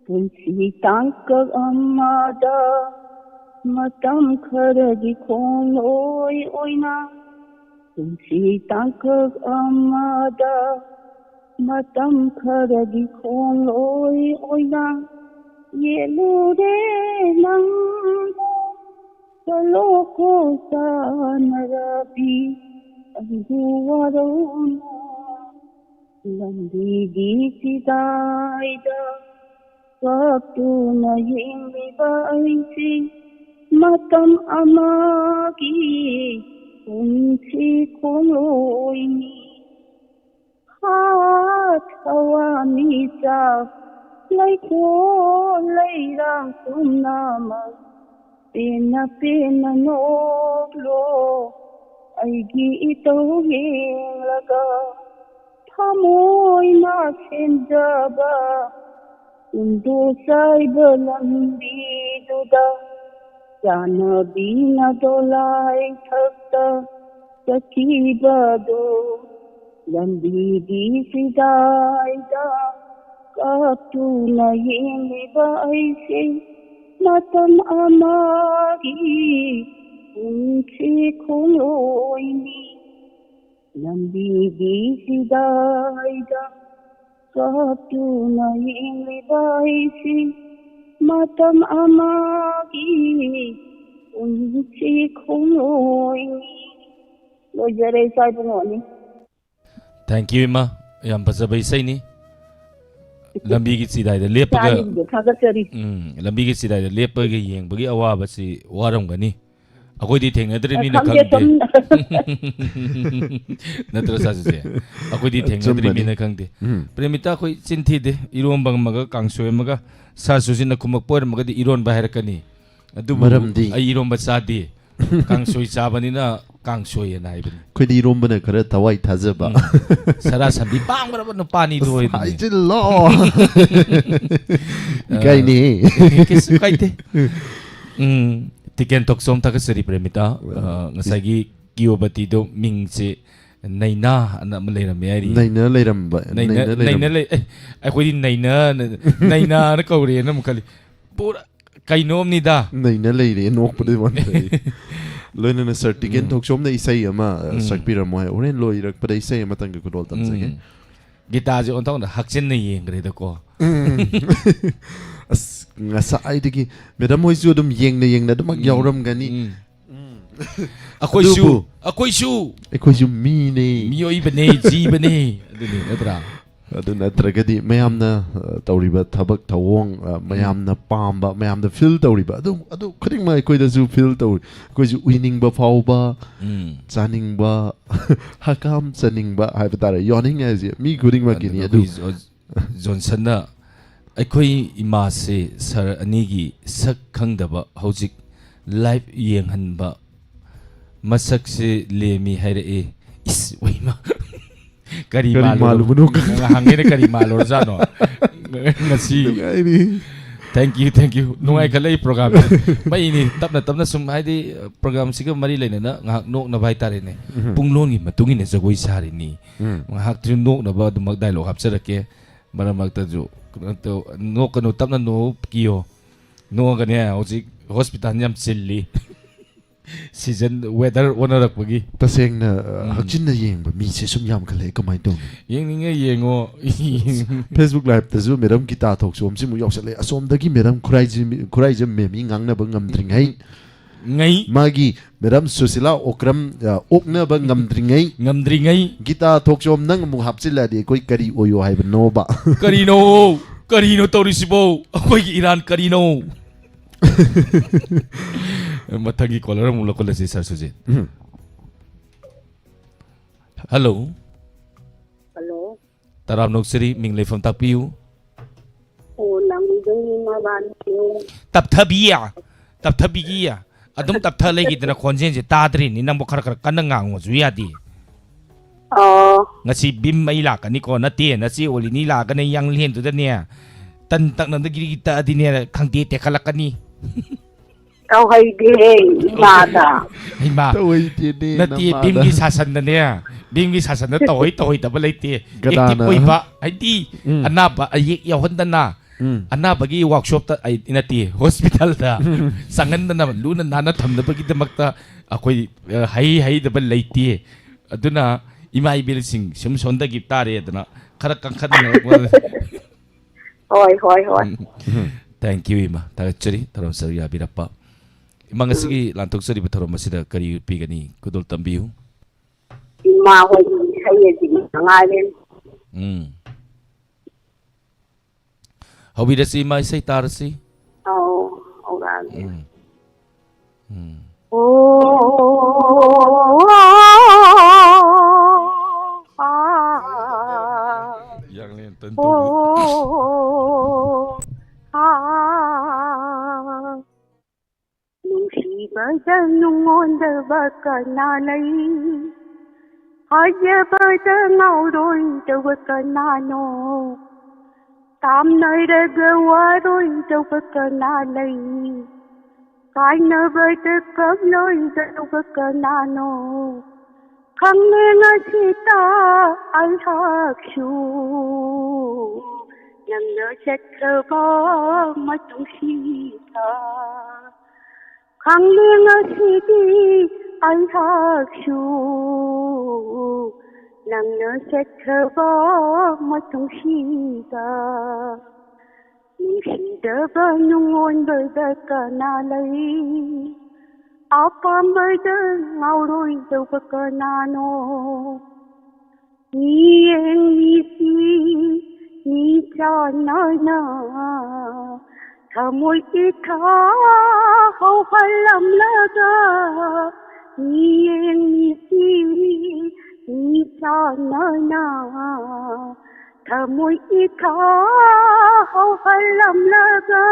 ꯄꯨꯟꯁꯤ ꯇꯥꯡꯀꯛ ꯑꯃꯗ ꯃꯇꯝ ꯈꯔꯒꯤ ꯈꯣꯡꯂꯣꯏ ꯑꯣꯏꯅ, ꯄꯨꯟꯁꯤ ꯇꯥꯡꯀꯛ ꯑꯃꯗ ꯃꯇꯝ ꯈꯔꯒꯤ ꯈꯣꯡꯂꯣꯏ ꯑꯣꯏꯅ ꯌꯦꯠꯂꯨꯔꯦ ꯅꯪꯕꯨ꯫ ꯆꯠꯂꯣꯀꯣ ꯆꯥꯟꯅꯔꯕꯤ, ꯑꯩꯕꯨ ꯋꯥꯔꯧꯅꯨ꯫ ꯂꯝꯕꯤꯒꯤ ꯆꯤꯗꯥꯏꯗ ꯀꯞꯇꯨꯅ ꯌꯦꯡꯂꯤꯕ ꯑꯩꯁꯤ ꯃꯇꯝ ꯑꯃꯒꯤ ꯄꯨꯟꯁꯤ ꯈꯣꯡꯂꯣꯏꯅꯤ꯫ ꯍꯥꯠ ꯍꯋꯥ ꯃꯤꯆꯥꯛ ꯂꯩꯀꯣꯜ ꯂꯩꯔꯥꯡ ꯄꯨꯝꯅꯃꯛ ꯄꯦꯟꯅ ꯄꯦꯟꯅ ꯅꯣꯛꯂꯣ꯫ ꯑꯩꯒꯤ ꯏꯇꯧ ꯌꯦꯡꯂꯒ ꯊꯃꯣꯏꯅ ꯁꯦꯝꯖꯕ ꯀꯨꯟꯗꯣ ꯆꯥꯏꯕ ꯂꯝꯕꯤꯗꯨꯗ ꯆꯥꯟꯅꯕꯤꯅ ꯗꯣꯂꯥꯏ ꯊꯛꯇ ꯆꯠꯈꯤꯕꯗꯣ꯫ ꯂꯝꯕꯤꯒꯤ ꯆꯤꯗꯥꯏꯗ ꯀꯞꯇꯨꯅ ꯌꯦꯡꯂꯤꯕ ꯑꯩꯁꯦ ꯃꯇꯝ ꯑꯃꯒꯤ ꯄꯨꯟꯁꯤ ꯈꯣꯡꯂꯣꯏꯅꯤ꯫ ꯂꯝꯕꯤꯒꯤ ꯆꯤꯗꯥꯏꯗ ꯀꯞꯇꯨꯅ ꯌꯦꯡꯂꯤꯕ ꯑꯩꯁꯤ ꯃꯇꯝ ꯑꯃꯒꯤ ꯎꯟꯁꯤ ꯈꯣꯡꯂꯣꯏ꯫ ꯂꯣꯏꯖꯔꯦ, ꯏꯆꯥ ꯏꯕꯨꯡꯉꯣꯅꯤ꯫ Thank you, ꯏꯃꯥ꯫ ꯌꯥꯝ ꯐꯖꯕ ꯏꯁꯩꯅꯤ꯫ ꯂꯝꯕꯤꯒꯤ ꯆꯤꯗꯥꯏꯗ ꯂꯦꯞꯄꯒ, ꯏꯆꯥꯅꯤꯕꯨ ꯊꯥꯒꯠꯆꯔꯤ꯫ ꯎꯝ, ꯂꯝꯕꯤꯒꯤ ꯆꯤꯗꯥꯏꯗ ꯂꯦꯞꯄꯒ ꯌꯦꯡꯕꯒꯤ ꯑꯋꯥꯕꯁꯤ ꯋꯥꯔꯝꯒꯅꯤ꯫ ꯑꯩꯈꯣꯏꯗꯤ ꯊꯦꯡꯅꯗ꯭ꯔꯤꯕꯅꯤꯅ ꯈꯪꯗꯦ, ꯈꯪꯗꯦ꯫ ꯁꯨꯝ ꯅꯠꯇ꯭ꯔ, ꯁꯥꯁꯨꯁꯦ? ꯑꯩꯈꯣꯏꯗꯤ ꯑꯆꯨꯝꯕꯅꯤ꯫ ꯊꯦꯡꯅꯗ꯭ꯔꯤꯕꯅꯤꯅ ꯈꯪꯗꯦ꯫ ꯎꯝ꯫ ꯄ꯭ꯔꯦꯃꯤꯇꯥ, ꯑꯩꯈꯣꯏ ꯆꯤꯟ ꯊꯤꯗꯦ꯫ ꯏꯔꯣꯝꯕ ꯑꯃꯒ ꯀꯥꯡꯁꯣꯏ ꯑꯃꯒ, ꯁꯥꯁꯨꯁꯤꯅ ꯈꯨꯝꯃꯛꯄ ꯑꯣꯏꯔꯝꯃꯒꯗꯤ ꯏꯔꯣꯟꯕ ꯍꯥꯏꯔꯛꯀꯅꯤ꯫ ꯑꯗꯨꯕꯨ ꯃꯔꯝꯗꯤ? ꯑꯩ ꯏꯔꯣꯝꯕ ꯆꯥꯗꯦ꯫ ꯀꯥꯡꯁꯣꯏ ꯆꯥꯕꯅꯤꯅ ꯀꯥꯡꯁꯣꯏ ꯍꯥꯏꯅ ꯍꯥꯏꯕꯅꯤ꯫ ꯑꯩꯈꯣꯏꯗꯤ ꯏꯔꯣꯝꯕꯅ ꯈꯔ ꯊꯋꯥꯏ ꯊꯥꯖꯕ꯫ ꯎꯝ꯫ ꯁꯔꯥ ꯁꯟꯕꯤ ꯄꯥꯡꯕ꯭ꯔꯕ ꯅꯨꯄꯥꯅꯤꯗꯣ ꯑꯁ, ꯑꯣꯏꯕꯅꯤ꯫ ꯍꯥꯏꯖꯤꯜꯂꯣ꯫ ꯏꯀꯥꯏꯅꯦ꯫ ꯑ, ꯀꯩꯁꯨ ꯀꯥꯏꯗꯦ꯫ ꯎꯝ, ꯇꯤꯀꯦꯟ ꯇꯣꯛꯁꯣꯝ ꯊꯥꯒꯠꯆꯔꯤ, ꯄ꯭ꯔꯦꯃꯤꯇꯥ꯫ ꯑ, ꯉꯁꯥꯏꯒꯤ ꯀꯤꯌꯣꯕꯇꯤꯗꯣ ꯃꯤꯡꯁꯦ ꯅꯩꯅꯥ ꯑꯅ ꯑꯃ ꯂꯩꯔꯝꯃꯦ ꯍꯥꯏꯔꯤ꯫ ꯅꯩꯅ ꯂꯩꯔꯝꯕ, ꯅꯩꯅ, ꯅꯩꯅ ꯂꯩꯔꯝꯕ꯫ ꯅꯩꯅ ꯂꯩ-, ꯑꯦ, ꯑꯩꯈꯣꯏꯗꯤ ꯅꯩꯅ, ꯅꯩꯅꯥꯅ ꯀꯧꯔꯦꯅ ꯑꯃꯨꯛ ꯈꯜꯂꯤ꯫ ꯄꯨꯔꯥ ꯀꯩꯅꯣꯝꯅꯤꯗ꯫ ꯅꯩꯅ ꯂꯩꯔꯦ ꯅꯣꯛꯄꯗꯩ ꯋꯥꯟꯗ ꯑꯩ꯫ ꯂꯣꯏꯅꯅ ꯁꯥꯔ ꯇꯤꯀꯦꯟ ꯎꯝ꯫ ꯊꯣꯛꯆꯣꯝꯅ ꯏꯁꯩ ꯑꯃ, ꯑ, ꯎꯝ꯫ ꯁꯛꯄꯤꯔꯝꯃꯣ ꯍꯥꯏ꯫ ꯍꯣꯔꯦꯟ ꯂꯣꯏꯔꯛꯄꯗ ꯏꯁꯩ ꯑꯃꯇꯪꯒ ꯈꯨꯗꯣꯜ ꯇꯝꯖꯒꯦ꯫ ꯎꯝ꯫ ꯒꯤꯇꯥꯁꯦ ꯑꯣꯟꯊꯣꯛꯅ ꯍꯛꯆꯤꯟꯅ ꯌꯦꯡꯈ꯭ꯔꯦꯗꯀꯣ꯫ ꯎꯝ꯫ ꯑꯁ, ꯉꯁꯥꯏꯗꯒꯤ ꯃꯦꯗꯥꯝ ꯍꯣꯏꯁꯨ ꯑꯗꯨꯝ ꯌꯦꯡꯅ ꯌꯦꯡꯅ ꯑꯗꯨꯃꯛ ꯎꯝ꯫ ꯌꯥꯎꯔꯝꯒꯅꯤ꯫ ꯎꯝ꯫ ꯎꯝ꯫ ꯑꯩꯈꯣꯏꯁꯨ, ꯑꯗꯨꯕꯨ ꯑꯩꯈꯣꯏꯁꯨ ꯑꯩꯈꯣꯏꯁꯨ ꯃꯤꯅꯦ꯫ ꯃꯤꯑꯣꯏꯕꯅꯦ, ꯖꯤꯕꯅꯦ꯫ ꯑꯗꯨꯅꯤ, ꯅꯠꯇ꯭ꯔꯥ? ꯑꯗꯨ ꯅꯠꯇ꯭ꯔꯒꯗꯤ ꯃꯌꯥꯝꯅ, ꯑ, ꯇꯧꯔꯤꯕ ꯊꯕꯛ ꯊꯧꯑꯣꯡ, ꯑ, ꯎꯝ꯫ ꯃꯌꯥꯝꯅ ꯄꯥꯝꯕ, ꯃꯌꯥꯝꯅ feel ꯇꯧꯔꯤꯕ, ꯑꯗꯨ, ꯑꯗꯨ ꯈꯨꯗꯤꯡꯃꯛ ꯑꯩꯈꯣꯏꯗꯁꯨ feel ꯇꯧꯔꯤ꯫ ꯑꯩꯈꯣꯏꯁꯨ ꯎꯏꯅꯤꯡꯕ ꯐꯥꯎꯕ, ꯎꯝ꯫ ꯆꯥꯅꯤꯡꯕ, ꯍꯀꯥꯝ ꯆꯟꯅꯤꯡꯕ ꯍꯥꯏꯕ ꯇꯥꯔꯦ꯫ ꯌꯥꯅꯤꯡ ꯍꯥꯏꯁꯦ ꯃꯤ ꯈꯨꯗꯤꯡꯃꯛꯀꯤꯅꯤ꯫ ꯑꯗꯨꯅ ꯑꯗꯨ ꯑꯩꯈꯣꯏ ꯖꯣꯟ-, ꯖꯣꯟꯁꯟꯅ ꯑꯩꯈꯣꯏ ꯏꯃꯥꯁꯦ ꯁꯥꯔ ꯑꯅꯤꯒꯤ ꯁꯛ ꯈꯪꯗꯕ ꯍꯧꯖꯤꯛ live ꯌꯦꯡꯍꯟꯕ ꯃꯁꯛꯁꯦ ꯂꯦꯝꯃꯤ ꯍꯥꯏꯔꯛꯑꯦ꯫ ꯏꯁ, ꯋꯥ ꯏꯃꯥ꯫ ꯀꯔꯤ ꯀꯔꯤ ꯃꯥꯜꯂꯨꯔ-, ꯃꯥꯜꯂꯨꯕꯅꯣ? ꯉꯍꯥꯟꯈꯩꯅ ꯀꯔꯤ ꯃꯥꯜꯂꯨꯔꯖꯥꯠꯅꯣ? ꯉꯁꯤ꯫ ꯅꯨꯡꯉꯥꯏꯔꯤ꯫ Thank you, thank you꯫ ꯅꯨꯡꯉꯥꯏꯈꯠꯂꯛꯏ program꯫ ꯃꯩꯅꯤ, ꯇꯞꯅ ꯇꯞꯅ ꯁꯨꯝ, ꯍꯥꯏꯗꯤ, program ꯁꯤꯒ ꯃꯔꯤ ꯂꯩꯅꯅ ꯉꯥꯏꯍꯥꯛ ꯅꯣꯛꯅꯕ ꯍꯥꯏꯇꯥꯔꯦꯅꯦ꯫ ꯎꯝ꯫ ꯄꯨꯡꯂꯣꯟꯒꯤ ꯃꯇꯨꯡ ꯏꯟꯅ ꯖꯒꯣꯏ ꯁꯥꯔꯤꯅꯤ꯫ ꯎꯝ꯫ ꯉꯥꯏꯍꯥꯛꯇꯤ ꯅꯣꯛꯅꯕ ꯑꯗꯨꯃꯛ dialogue ꯍꯥꯞꯆꯔꯛꯀꯦ꯫ ꯃꯔꯛ ꯃꯔꯛꯇꯁꯨ ꯀꯩꯅꯣ ꯇꯧ-, ꯅꯣꯛꯀꯅꯨ, ꯇꯞꯅ ꯅꯣꯛꯎ, ꯀꯤꯌꯣ꯫ ꯅꯣꯛꯑꯒꯅꯦ, ꯍꯧꯖꯤꯛ hospital ꯌꯥꯝ ꯆꯤꯜꯂꯤ꯫ Season, weather ꯑꯣꯟꯅꯔꯛꯄꯒꯤ꯫ ꯇꯁꯦꯡꯅ, ꯑ, ꯎꯝ꯫ ꯍꯛꯆꯤꯟꯅ ꯌꯦꯡꯕ ꯃꯤꯁꯦ ꯁꯨꯝ ꯌꯥꯝꯈꯠꯂꯛꯑꯦ, ꯀꯃꯥꯏꯅ ꯇꯧꯅꯤ? ꯌꯦꯡꯅꯤꯡꯉꯦ, ꯌꯦꯡꯉꯣ꯫ Facebook live ꯇꯁꯨ madam guitar ꯊꯣꯛꯆꯣꯝꯁꯤꯃꯨꯛ ꯌꯥꯎꯁꯜꯂꯛꯑꯦ꯫ ꯑꯁꯣꯝꯗꯒꯤ madam Khuraijam-, Khuraijam ꯃꯦꯃꯤ ꯉꯥꯡꯅꯕ ꯉꯝꯗ꯭ꯔꯤꯉꯩ, ꯉꯩ꯫ ꯃꯥꯒꯤ ꯃꯦꯗꯥꯝ ꯁꯨꯁꯤꯂꯥ ꯑꯣꯀ꯭ꯔꯝ, ꯑ, ꯑꯣꯛꯅꯕ ꯉꯝꯗ꯭ꯔꯤꯉꯩ꯫ ꯉꯝꯗ꯭ꯔꯤꯉꯩ꯫ ꯒꯤꯇꯥ ꯊꯣꯛꯆꯣꯝ ꯅꯪ ꯑꯃꯨꯛ ꯍꯥꯞꯆꯤꯜꯂꯛꯑꯗꯤ ꯑꯩꯈꯣꯏ ꯀꯔꯤ ꯑꯣꯏꯌꯣ ꯍꯥꯏꯕꯅꯣꯕ? ꯀꯔꯤꯅꯣ? ꯀꯔꯤꯅꯣ ꯇꯧꯔꯤꯁꯤꯕꯣ? ꯑꯩꯈꯣꯏꯒꯤ ꯏꯔꯥꯟ ꯀꯔꯤꯅꯣ? ꯃꯊꯪꯒꯤ ꯀꯣꯂꯔ ꯑꯃꯨꯛ ꯂꯧꯈꯠꯂꯁꯤ, ꯁꯥꯔ ꯁꯨꯖꯤꯠ꯫ ꯎꯝ꯫ ꯍꯜꯂꯣ꯫ ꯍꯜꯂꯣ꯫ ꯇꯔꯥꯝꯅ ꯑꯣꯛꯆꯔꯤ, ꯃꯤꯡ ꯂꯩꯐꯝ ꯇꯥꯛꯄꯤꯌꯨ꯫ ꯑꯣ, ꯂꯥꯡꯃꯩꯗꯣꯡꯒꯤ ꯃꯕꯥꯅꯤꯅꯦ꯫ ꯇꯞꯊꯕꯤ, ꯇꯞꯊꯕꯤꯒꯤ ꯑꯗꯨꯝ ꯇꯞꯊ ꯂꯩꯈꯤꯗꯅ ꯈꯣꯟꯖꯦꯜꯁꯦ ꯇꯥꯗ꯭ꯔꯤꯅꯤ꯫ ꯅꯪꯕꯨ ꯈꯔ ꯈꯔ ꯀꯟꯅ ꯉꯥꯡꯉꯨꯁꯨ ꯌꯥꯗꯦ꯫ ꯑꯣ꯫ ꯉꯁꯤ ꯚꯤꯝ ꯑꯩ ꯂꯥꯛꯀꯅꯤꯀꯣ, ꯅꯠꯇꯦ, ꯅꯆꯦ ꯑꯣꯂꯤꯅꯤ ꯂꯥꯛꯀꯅꯤ, ꯌꯥꯡꯂꯦꯟꯗꯨꯗꯅꯦ ꯇꯟ ꯇꯛꯅꯗ ꯒꯤꯔꯤ ꯇꯛꯑꯗꯤꯅꯦ ꯈꯪꯗꯦ ꯇꯦꯛꯈꯠꯂꯛꯀꯅꯤ꯫ ꯇꯧꯍꯩꯗꯦꯍꯦ ꯏꯃꯥꯗ꯫ ꯍꯩꯃꯥ꯫ ꯇꯧꯍꯩꯗꯦꯅꯦ ꯅꯠꯇꯦ, ꯅꯃꯥꯗ꯫ ꯚꯤꯝꯒꯤ ꯁꯥꯁꯟꯗꯅꯦ, ꯚꯤꯝꯒꯤ ꯁꯥꯁꯟꯗ ꯇꯧꯍꯩ ꯇꯧꯍꯩꯗꯕ ꯂꯩꯇꯦ꯫ ꯀꯅꯥꯅ? ꯑꯦꯛꯇꯤꯚ ꯑꯣꯏꯕ, ꯍꯥꯏꯗꯤ ꯎꯝ꯫ ꯑꯅꯥꯕ ꯑꯌꯦꯛ ꯌꯥꯎꯍꯟꯗꯅ, ꯎꯝ꯫ ꯑꯅꯥꯕꯒꯤ ꯋꯥꯔꯛꯁꯣꯞꯇ, ꯑꯩ ꯅꯠꯇꯦ, ꯍꯣꯁꯄꯤꯇꯥꯜꯗ ꯎꯝ꯫ ꯆꯪꯍꯟꯗꯅ ꯂꯨꯅ ꯅꯥꯟꯅ ꯊꯝꯅꯕꯒꯤꯗꯃꯛꯇ ꯑꯩꯈꯣꯏ, ꯑ, ꯍꯩ ꯍꯩꯗꯕ ꯂꯩꯇꯦ꯫ ꯑꯗꯨꯅ ꯏꯃꯥ ꯏꯕꯦꯜꯁꯤꯡ ꯁꯨꯝ ꯁꯣꯟꯊꯈꯤꯕ ꯇꯥꯔꯦꯗꯅ ꯈꯔ ꯀꯟꯈꯠꯅꯔꯛꯄ꯫ ꯍꯣꯏ, ꯍꯣꯏ, ꯍꯣꯏ꯫ ꯎꯝ꯫ Thank you, ꯏꯃꯥ꯫ ꯊꯥꯒꯠꯆꯔꯤ ꯊꯧꯔꯝ ꯁꯔꯨꯛ ꯌꯥꯕꯤꯔꯛꯄ꯫ ꯏꯃꯥ, ꯎꯝ꯫ ꯉꯁꯤꯒꯤ ꯂꯥꯟꯊꯣꯛꯆꯔꯤꯕ ꯊꯧꯔꯝ ꯑꯁꯤꯗ ꯀꯔꯤ ꯎꯠꯄꯤꯒꯅꯤ? ꯈꯨꯗꯣꯜ ꯇꯝꯕꯤꯌꯨ꯫ ꯏꯃꯥ ꯍꯣꯏꯒꯤ ꯏꯁꯩ ꯑꯁꯤ ꯃꯉꯥꯏꯔꯦ꯫ ꯎꯝ꯫ ꯍꯧꯕꯤꯔꯁꯤ ꯏꯃꯥ, ꯏꯁꯩ ꯇꯥꯔꯁꯤ꯫ ꯑꯧ, ꯍꯧꯔꯛꯑꯒꯦ꯫ ꯎꯝ꯫ ꯎꯝ꯫ ꯑꯣ, ꯑꯥ, ꯌꯥꯡꯂꯦꯟ ꯇꯟ ꯇꯧꯕꯤ꯫ ꯑꯣ, ꯑꯥ꯫ ꯅꯨꯡꯁꯤꯕꯗ ꯅꯨꯡꯉꯣꯟꯗꯕ ꯀꯅꯥ ꯂꯩ? ꯍꯥꯏꯖꯕꯗ ꯉꯥꯎꯔꯣꯏꯗꯕ ꯀꯅꯥꯅꯣ? ꯇꯥꯝꯅꯔꯒ ꯋꯥꯔꯣꯏꯗꯕ ꯀꯅꯥ ꯂꯩ? ꯀꯥꯏꯅꯕꯗ ꯀꯞꯂꯣꯏꯗꯕ ꯀꯅꯥꯅꯣ? ꯈꯪꯂꯦ ꯉꯁꯤꯇ ꯑꯩꯍꯥꯛꯁꯨ ꯅꯪꯅ ꯆꯠꯈ꯭ꯔꯕ ꯃꯇꯨꯡꯁꯤꯗ꯫ ꯈꯪꯂꯦ ꯉꯁꯤꯗꯤ ꯑꯩꯍꯥꯛꯁꯨ ꯅꯪꯅ ꯆꯠꯈ꯭ꯔꯕ ꯃꯇꯨꯡꯁꯤꯗ꯫ ꯅꯨꯡꯁꯤꯗꯕ ꯅꯨꯡꯉꯣꯟꯕꯗ ꯀꯅꯥ ꯂꯩ? ꯑꯄꯥꯝꯕꯗ ꯉꯥꯎꯔꯣꯏꯗꯧꯕ ꯀꯅꯥꯅꯣ? ꯃꯤꯌꯦꯡ ꯃꯤꯁꯤ ꯃꯤ ꯆꯥꯟꯅꯅ ꯊꯃꯣꯏ ꯏꯊꯥ ꯍꯧꯍꯜꯂꯝꯂꯒ, ꯃꯤꯌꯦꯡ ꯃꯤꯁꯤ ꯃꯤ ꯆꯥꯟꯅꯅ ꯊꯃꯣꯏ ꯏꯊꯥ ꯍꯧꯍꯜꯂꯝꯂꯒ,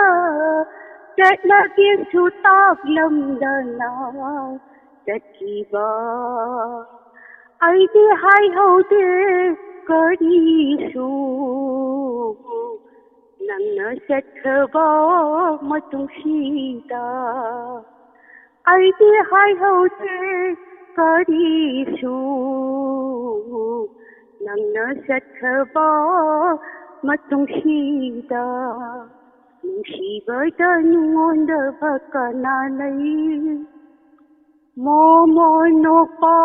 ꯆꯠꯂꯒꯦꯁꯨ ꯇꯥꯛꯂꯝꯗꯅ ꯆꯠꯈꯤꯕ꯫ ꯑꯩꯗꯤ ꯍꯥꯏꯍꯧꯗꯦ ꯀꯔꯤꯁꯨ ꯅꯪꯅ ꯆꯠꯈ꯭ꯔꯕ ꯃꯇꯨꯡꯁꯤꯗ꯫ ꯑꯩꯗꯤ ꯍꯥꯏꯍꯧꯗꯦ ꯀꯔꯤꯁꯨ ꯅꯪꯅ ꯆꯠꯈ꯭ꯔꯕ ꯃꯇꯨꯡꯁꯤꯗ꯫ ꯅꯨꯡꯁꯤꯕꯗ ꯅꯉꯣꯟꯗꯕ ꯀꯅꯥ ꯂꯩ? ꯃꯣꯃꯣ ꯅꯣꯛꯄ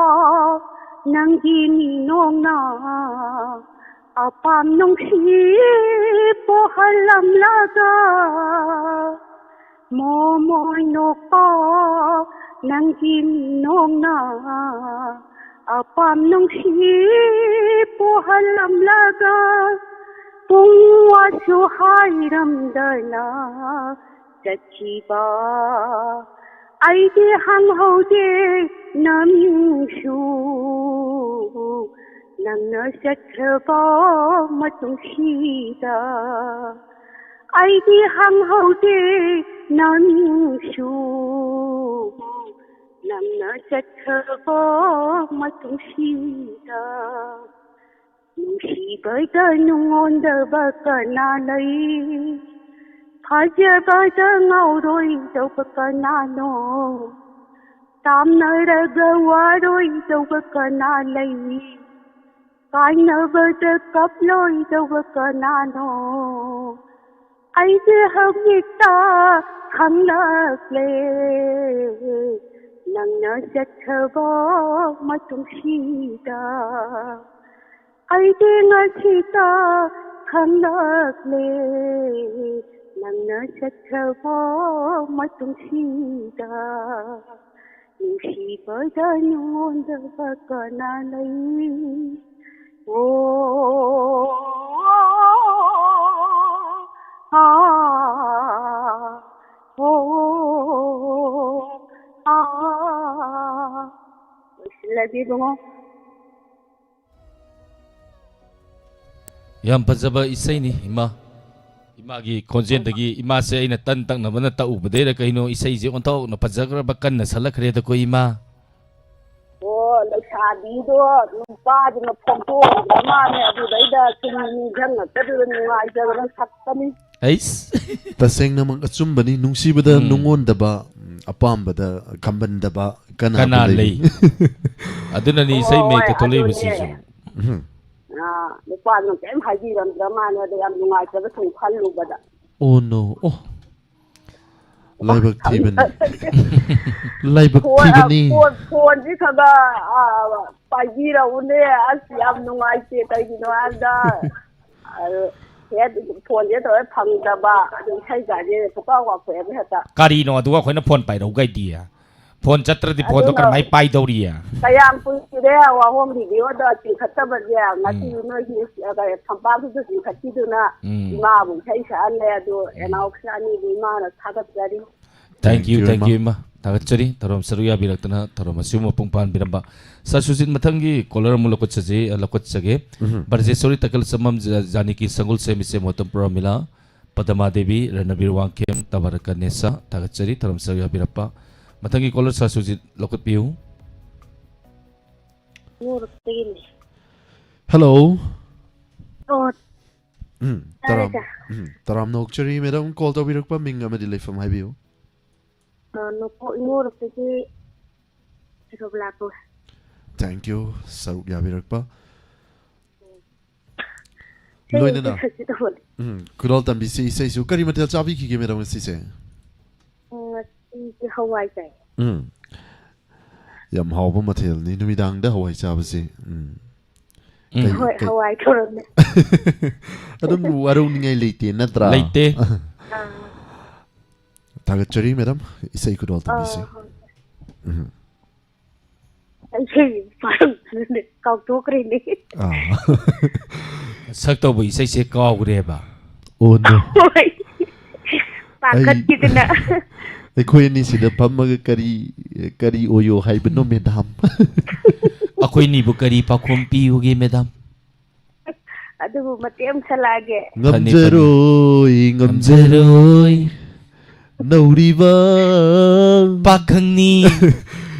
ꯅꯪꯒꯤ ꯃꯤꯅꯣꯛꯅ ꯑꯄꯥꯝ ꯅꯨꯡꯁꯤ ꯄꯣꯛꯍꯜꯂꯝꯂꯒ, ꯃꯣꯃꯣ ꯅꯣꯛꯄ ꯅꯪꯒꯤ ꯃꯤꯅꯣꯛꯅ ꯑꯄꯥꯝ ꯅꯨꯡꯁꯤ ꯄꯣꯛꯍꯜꯂꯝꯂꯒ, ꯄꯨꯡ ꯋꯥꯁꯨ ꯍꯥꯏꯔꯝꯗꯅ ꯆꯠꯈꯤꯕ꯫ ꯑꯩꯗꯤ ꯍꯪꯍꯧꯗꯦ ꯅꯃꯤꯡꯁꯨ ꯅꯪꯅ ꯆꯠꯈ꯭ꯔꯕ ꯃꯇꯨꯡꯁꯤꯗ꯫ ꯑꯩꯗꯤ ꯍꯪꯍꯧꯗꯦ ꯅꯃꯤꯡꯁꯨ ꯅꯪꯅ ꯆꯠꯈ꯭ꯔꯕ ꯃꯇꯨꯡꯁꯤꯗ꯫ ꯅꯨꯡꯁꯤꯕꯗ ꯅꯨꯡꯉꯣꯟꯗꯕ ꯀꯅꯥ ꯂꯩ? ꯐꯖꯕꯗ ꯉꯥꯎꯔꯣꯏꯗꯧꯕ ꯀꯅꯥꯅꯣ? ꯇꯥꯝꯅꯔꯒ ꯋꯥꯔꯣꯏꯗꯧꯕ ꯀꯅꯥ ꯂꯩ? ꯀꯥꯏꯅꯕꯗ ꯀꯞꯂꯣꯏꯗꯧꯕ ꯀꯅꯥꯅꯣ? ꯑꯩꯗꯤ ꯍꯧꯖꯤꯛꯇ ꯈꯪꯂꯛꯂꯦ ꯅꯪꯅ ꯆꯠꯈ꯭ꯔꯕ ꯃꯇꯨꯡꯁꯤꯗ꯫ ꯑꯩꯗꯤ ꯉꯁꯤꯇ ꯈꯪꯂꯛꯂꯦ ꯅꯪꯅ ꯆꯠꯈ꯭ꯔꯕ ꯃꯇꯨꯡꯁꯤꯗ꯫ ꯅꯨꯡꯁꯤꯕꯗ ꯅꯉꯣꯟꯗꯕ ꯀꯅꯥ ꯂꯩ? ꯑꯣ, ꯑꯥ, ꯑꯣ, ꯑꯥ꯫ ꯂꯣꯏꯁꯤꯜꯂꯒꯦ ꯏꯕꯨꯡꯉꯣ꯫ ꯌꯥꯝ ꯐꯖꯕ ꯏꯁꯩꯅꯤ, ꯏꯃꯥ꯫ ꯏꯃꯥꯒꯤ ꯈꯣꯟꯖꯦꯜꯗꯒꯤ, ꯏꯃꯥꯁꯦ ꯑꯩꯅ ꯇꯟ ꯇꯛꯅꯕꯅ ꯇꯛꯎꯕꯗꯩꯔ ꯀꯩꯅꯣ, ꯏꯁꯩꯁꯦ ꯑꯣꯟꯊꯣꯛꯅ ꯐꯖꯈ꯭ꯔꯕ, ꯀꯟꯅ ꯁꯜꯂꯛꯈ꯭ꯔꯦꯗꯀꯣ, ꯏꯃꯥ꯫ ꯑꯣ, ꯂꯩꯁꯥꯕꯤꯗꯣ ꯅꯨꯄꯥꯗꯨꯅ ꯐꯣꯡꯗꯣꯛꯑꯝꯕ ꯃꯥꯅꯦ, ꯑꯗꯨꯗꯩꯗ ꯁꯨꯝ ꯅꯤꯡꯁꯤꯡꯉꯛꯄꯗꯨꯗ ꯅꯨꯡꯉꯥꯏꯖꯗꯅ ꯁꯛꯄꯅꯤ꯫ ꯑꯩꯁ꯫ ꯇꯁꯦꯡꯅꯃꯛ ꯑꯆꯨꯝꯕꯅꯤ, ꯅꯨꯡꯁꯤꯕꯗ ꯎꯝ꯫ ꯅꯨꯡꯉꯣꯟꯗꯕ, ꯎꯝ, ꯑꯄꯥꯝꯕꯗ ꯈꯝꯕꯟꯗꯕ ꯀꯅꯥꯕꯨ ꯀꯅꯥ ꯂꯩ? ꯂꯩ? ꯑꯗꯨꯅꯅꯤ ꯏꯁꯩ ꯍꯣꯏ, ꯃꯌꯦꯛꯇ ꯊꯣꯛꯂꯛꯏꯕ ꯑꯗꯨꯅꯦ꯫ ꯁꯤꯁꯨ꯫ ꯎꯝ꯫ ꯑꯥ, ꯅꯨꯄꯥꯗꯨꯅ ꯀꯔꯤꯝ ꯍꯥꯏꯕꯤꯔꯝꯗ꯭ꯔ ꯃꯥꯅꯦ, ꯑꯗ ꯌꯥꯝ ꯅꯨꯡꯉꯥꯏꯇꯕ ꯁꯨꯝ ꯈꯜꯂꯨꯕꯗ꯫ Oh no, ꯑꯣ꯫ ꯂꯥꯏꯕꯛ ꯊꯤꯕꯅꯤ꯫ ꯂꯥꯏꯕꯛ ꯐꯣꯟ, ꯑ, ꯊꯤꯕꯅꯤ꯫ ꯐꯣꯟ, ꯐꯣꯟꯁꯤ ꯈꯔ ꯈꯔ, ꯑ, ꯄꯥꯏꯕꯤꯔꯛꯎꯅꯦ꯫ ꯑꯁ, ꯌꯥꯝ ꯅꯨꯡꯉꯥꯏꯇꯦ꯫ ꯀꯩꯒꯤꯅꯣ ꯍꯥꯏꯕꯗ, ꯑ, ꯍꯦꯛ ꯐꯣꯟꯁꯦ ꯇꯧꯔꯦ ꯐꯪꯗꯕ꯫ ꯑꯗꯨ ꯏꯁꯩꯒꯥꯁꯦ ꯄꯨꯀꯥꯎ ꯀꯥꯎꯊꯣꯛꯑꯦꯕ ꯍꯦꯛꯇ꯫ ꯀꯔꯤꯅꯣ ꯑꯗꯨꯒ ꯑꯩꯈꯣꯏꯅ ꯐꯣꯟ ꯄꯥꯏꯔꯛꯎ ꯀꯩꯗꯤ? ꯐꯣꯟ ꯆꯠꯇ꯭ꯔꯗꯤ ꯐꯣꯟꯗꯣ ꯑꯗꯨꯅ ꯀꯔꯝꯍꯥꯏ ꯄꯥꯏꯗꯧꯔꯤ? ꯀꯌꯥꯝ ꯀꯨꯏꯔꯦ ꯋꯥꯍꯣꯡ ꯚꯤꯗꯤꯑꯣꯗ ꯆꯤꯡꯈꯠꯇꯕꯁꯦ? ꯉꯁꯤ ꯎꯝ꯫ ꯅꯣꯏꯒꯤ, ꯑ, ꯀꯩ, ꯐꯝꯄꯥꯛꯇꯨꯗ ꯆꯤꯡꯈꯠꯈꯤꯗꯨꯅ ꯎꯝ꯫ ꯏꯃꯥꯕꯨ ꯏꯁꯩ ꯁꯛꯍꯜꯂꯦ꯫ ꯑꯗꯨ ꯎꯝ꯫ ꯏꯅꯥꯎꯁꯥ ꯑꯅꯤꯗꯨ ꯏꯃꯥꯅ ꯊꯥꯒꯠꯆꯔꯤ꯫ Thank you, thank you, ꯏꯃꯥ꯫ ꯊꯥꯒꯠꯆꯔꯤ꯫ ꯊꯧꯔꯝ ꯁꯔꯨꯛ ꯌꯥꯕꯤꯔꯛꯇꯅ ꯊꯧꯔꯝ ꯑꯁꯤꯕꯨ ꯃꯄꯨꯡ ꯐꯥꯍꯟꯕꯤꯔꯝꯕ꯫ ꯁꯥꯔ ꯁꯨꯖꯤꯠ, ꯃꯊꯪꯒꯤ ꯀꯣꯂꯔ ꯑꯃꯨꯛ ꯂꯧꯈꯠꯆꯁꯤ, ꯑ, ꯂꯧꯈꯠꯆꯒꯦ꯫ ꯎꯝ꯫ ꯕ꯭ꯔꯖꯦꯁꯣꯔꯤ ꯇꯀꯜ ꯆꯃꯝ, ꯖ-, ꯖꯥꯅꯤꯀꯤ ꯁꯪꯒꯨꯜ ꯁꯦꯝꯕꯤꯁꯦ ꯃꯣꯇꯝ ꯄ꯭ꯔꯃꯤꯂꯥ꯫ ꯄꯗꯃꯥ ꯗꯦꯕꯤ, ꯔꯅꯕꯤꯔ ꯋꯥꯡꯈꯦꯝ, ꯇꯕꯔꯀ ꯅꯦꯁꯥ, ꯊꯥꯒꯠꯆꯔꯤ ꯊꯧꯔꯝ ꯁꯔꯨꯛ ꯌꯥꯕꯤꯔꯛꯄ꯫ ꯃꯊꯪꯒꯤ ꯀꯣꯂꯔ ꯁꯥꯔ ꯁꯨꯖꯤꯠ ꯂꯧꯈꯠꯄꯤꯌꯨ꯫ ꯉꯣꯔꯣꯛꯇꯒꯤꯅꯦ꯫ ꯍꯜꯂꯣ꯫ ꯑꯣ, ꯎꯝ, ꯇꯥꯔꯦ, ꯇꯔꯥꯝ-, ꯁꯥꯔ꯫ ꯎꯝ, ꯇꯔꯥꯝꯅ ꯑꯣꯛꯆꯔꯤ꯫ ꯃꯦꯗꯥꯝ, ꯀꯣꯜ ꯇꯧꯕꯤꯔꯛꯄ ꯃꯤꯡ ꯑꯃꯗꯤ ꯂꯩꯐꯝ ꯍꯥꯏꯕꯤꯌꯨ꯫ ꯑ, ꯅꯣꯡꯄꯣꯛ ꯉꯣꯔꯣꯛꯇꯒꯤ ꯁꯔꯣꯕꯂꯥ ꯀꯧꯏ꯫ Thank you, ꯁꯔꯨꯛ ꯌꯥꯕꯤꯔꯛꯄ꯫ ꯏꯁꯩ ꯂꯣꯏꯅꯅ꯫ ꯑꯝꯇ ꯁꯛꯀꯦ ꯇꯧꯕꯅꯦ꯫ ꯎꯝ, ꯈꯨꯗꯣꯜ ꯇꯝꯕꯤꯁꯤ ꯏꯁꯩꯁꯨ꯫ ꯀꯔꯤ ꯃꯊꯦꯜ ꯆꯥꯕꯤꯈꯤꯒꯦ, ꯃꯦꯗꯥꯝ, ꯉꯁꯤꯁꯦ? ꯎꯝ, ꯉꯁꯤꯁꯦ ꯍꯋꯥꯏ ꯆꯥꯏ꯫ ꯎꯝ꯫ ꯌꯥꯝ ꯍꯥꯎꯕ ꯃꯊꯦꯜꯅꯤ, ꯅꯨꯃꯤꯗꯥꯡꯗ ꯍꯋꯥꯏ ꯆꯥꯕꯁꯤ꯫ ꯎꯝ꯫ ꯎꯝ꯫ ꯀꯩ, ꯍꯣꯏ, ꯀꯩ? ꯍꯋꯥꯏ ꯊꯣꯡꯉꯦ꯫ ꯑꯗꯨꯝ ꯋꯥꯔꯧꯅꯤꯡꯉꯥꯏ ꯂꯩꯇꯦ, ꯅꯠꯇ꯭ꯔꯥ? ꯂꯩꯇꯦ꯫ ꯑꯥ꯫ ꯊꯥꯒꯠꯆꯔꯤ, ꯃꯦꯗꯥꯝ, ꯏꯁꯩ ꯈꯨꯗꯣꯜ ꯇꯝꯕꯤꯁꯤ꯫ ꯑꯥ, ꯍꯣꯏ꯫ ꯎꯝ꯫ ꯏꯁꯩ ꯄꯥꯔꯝꯕꯗꯨꯅꯦ, ꯀꯥꯎꯊꯣꯛꯈ꯭ꯔꯦꯅꯦ꯫ ꯑꯥ꯫ ꯁꯛꯇꯧꯕ ꯏꯁꯩꯁꯦ ꯀꯥꯎꯈ꯭ꯔꯦꯕ꯫ ꯑꯣ ꯅꯣ꯫ ꯍꯣꯏ꯫ ꯄꯥꯈꯠꯈꯤꯗꯅ꯫ ꯑꯩꯈꯣꯏ ꯑꯅꯤꯁꯤꯗ ꯐꯝꯃꯒ ꯀꯔꯤ ꯀꯔꯤ ꯑꯣꯏꯌꯣ ꯍꯥꯏꯕꯅꯣ, ꯃꯦꯗꯥꯝ? ꯑꯩꯈꯣꯏꯅꯤꯕꯨ ꯀꯔꯤ ꯄꯥꯎꯈꯨꯝ ꯄꯤꯌꯨꯒꯦ, ꯃꯦꯗꯥꯝ? ꯑꯗꯨꯕꯨ ꯃꯇꯦꯛ ꯑꯃ ꯁꯛꯂꯛꯑꯒꯦ꯫ ꯉꯝꯖꯔꯣꯏ, ꯉꯝꯖꯔꯣꯏ, ꯉꯝꯖꯔꯣꯏ꯫ ꯅꯧꯔꯤꯕ꯫ ꯄꯥꯈꯪꯅꯤ꯫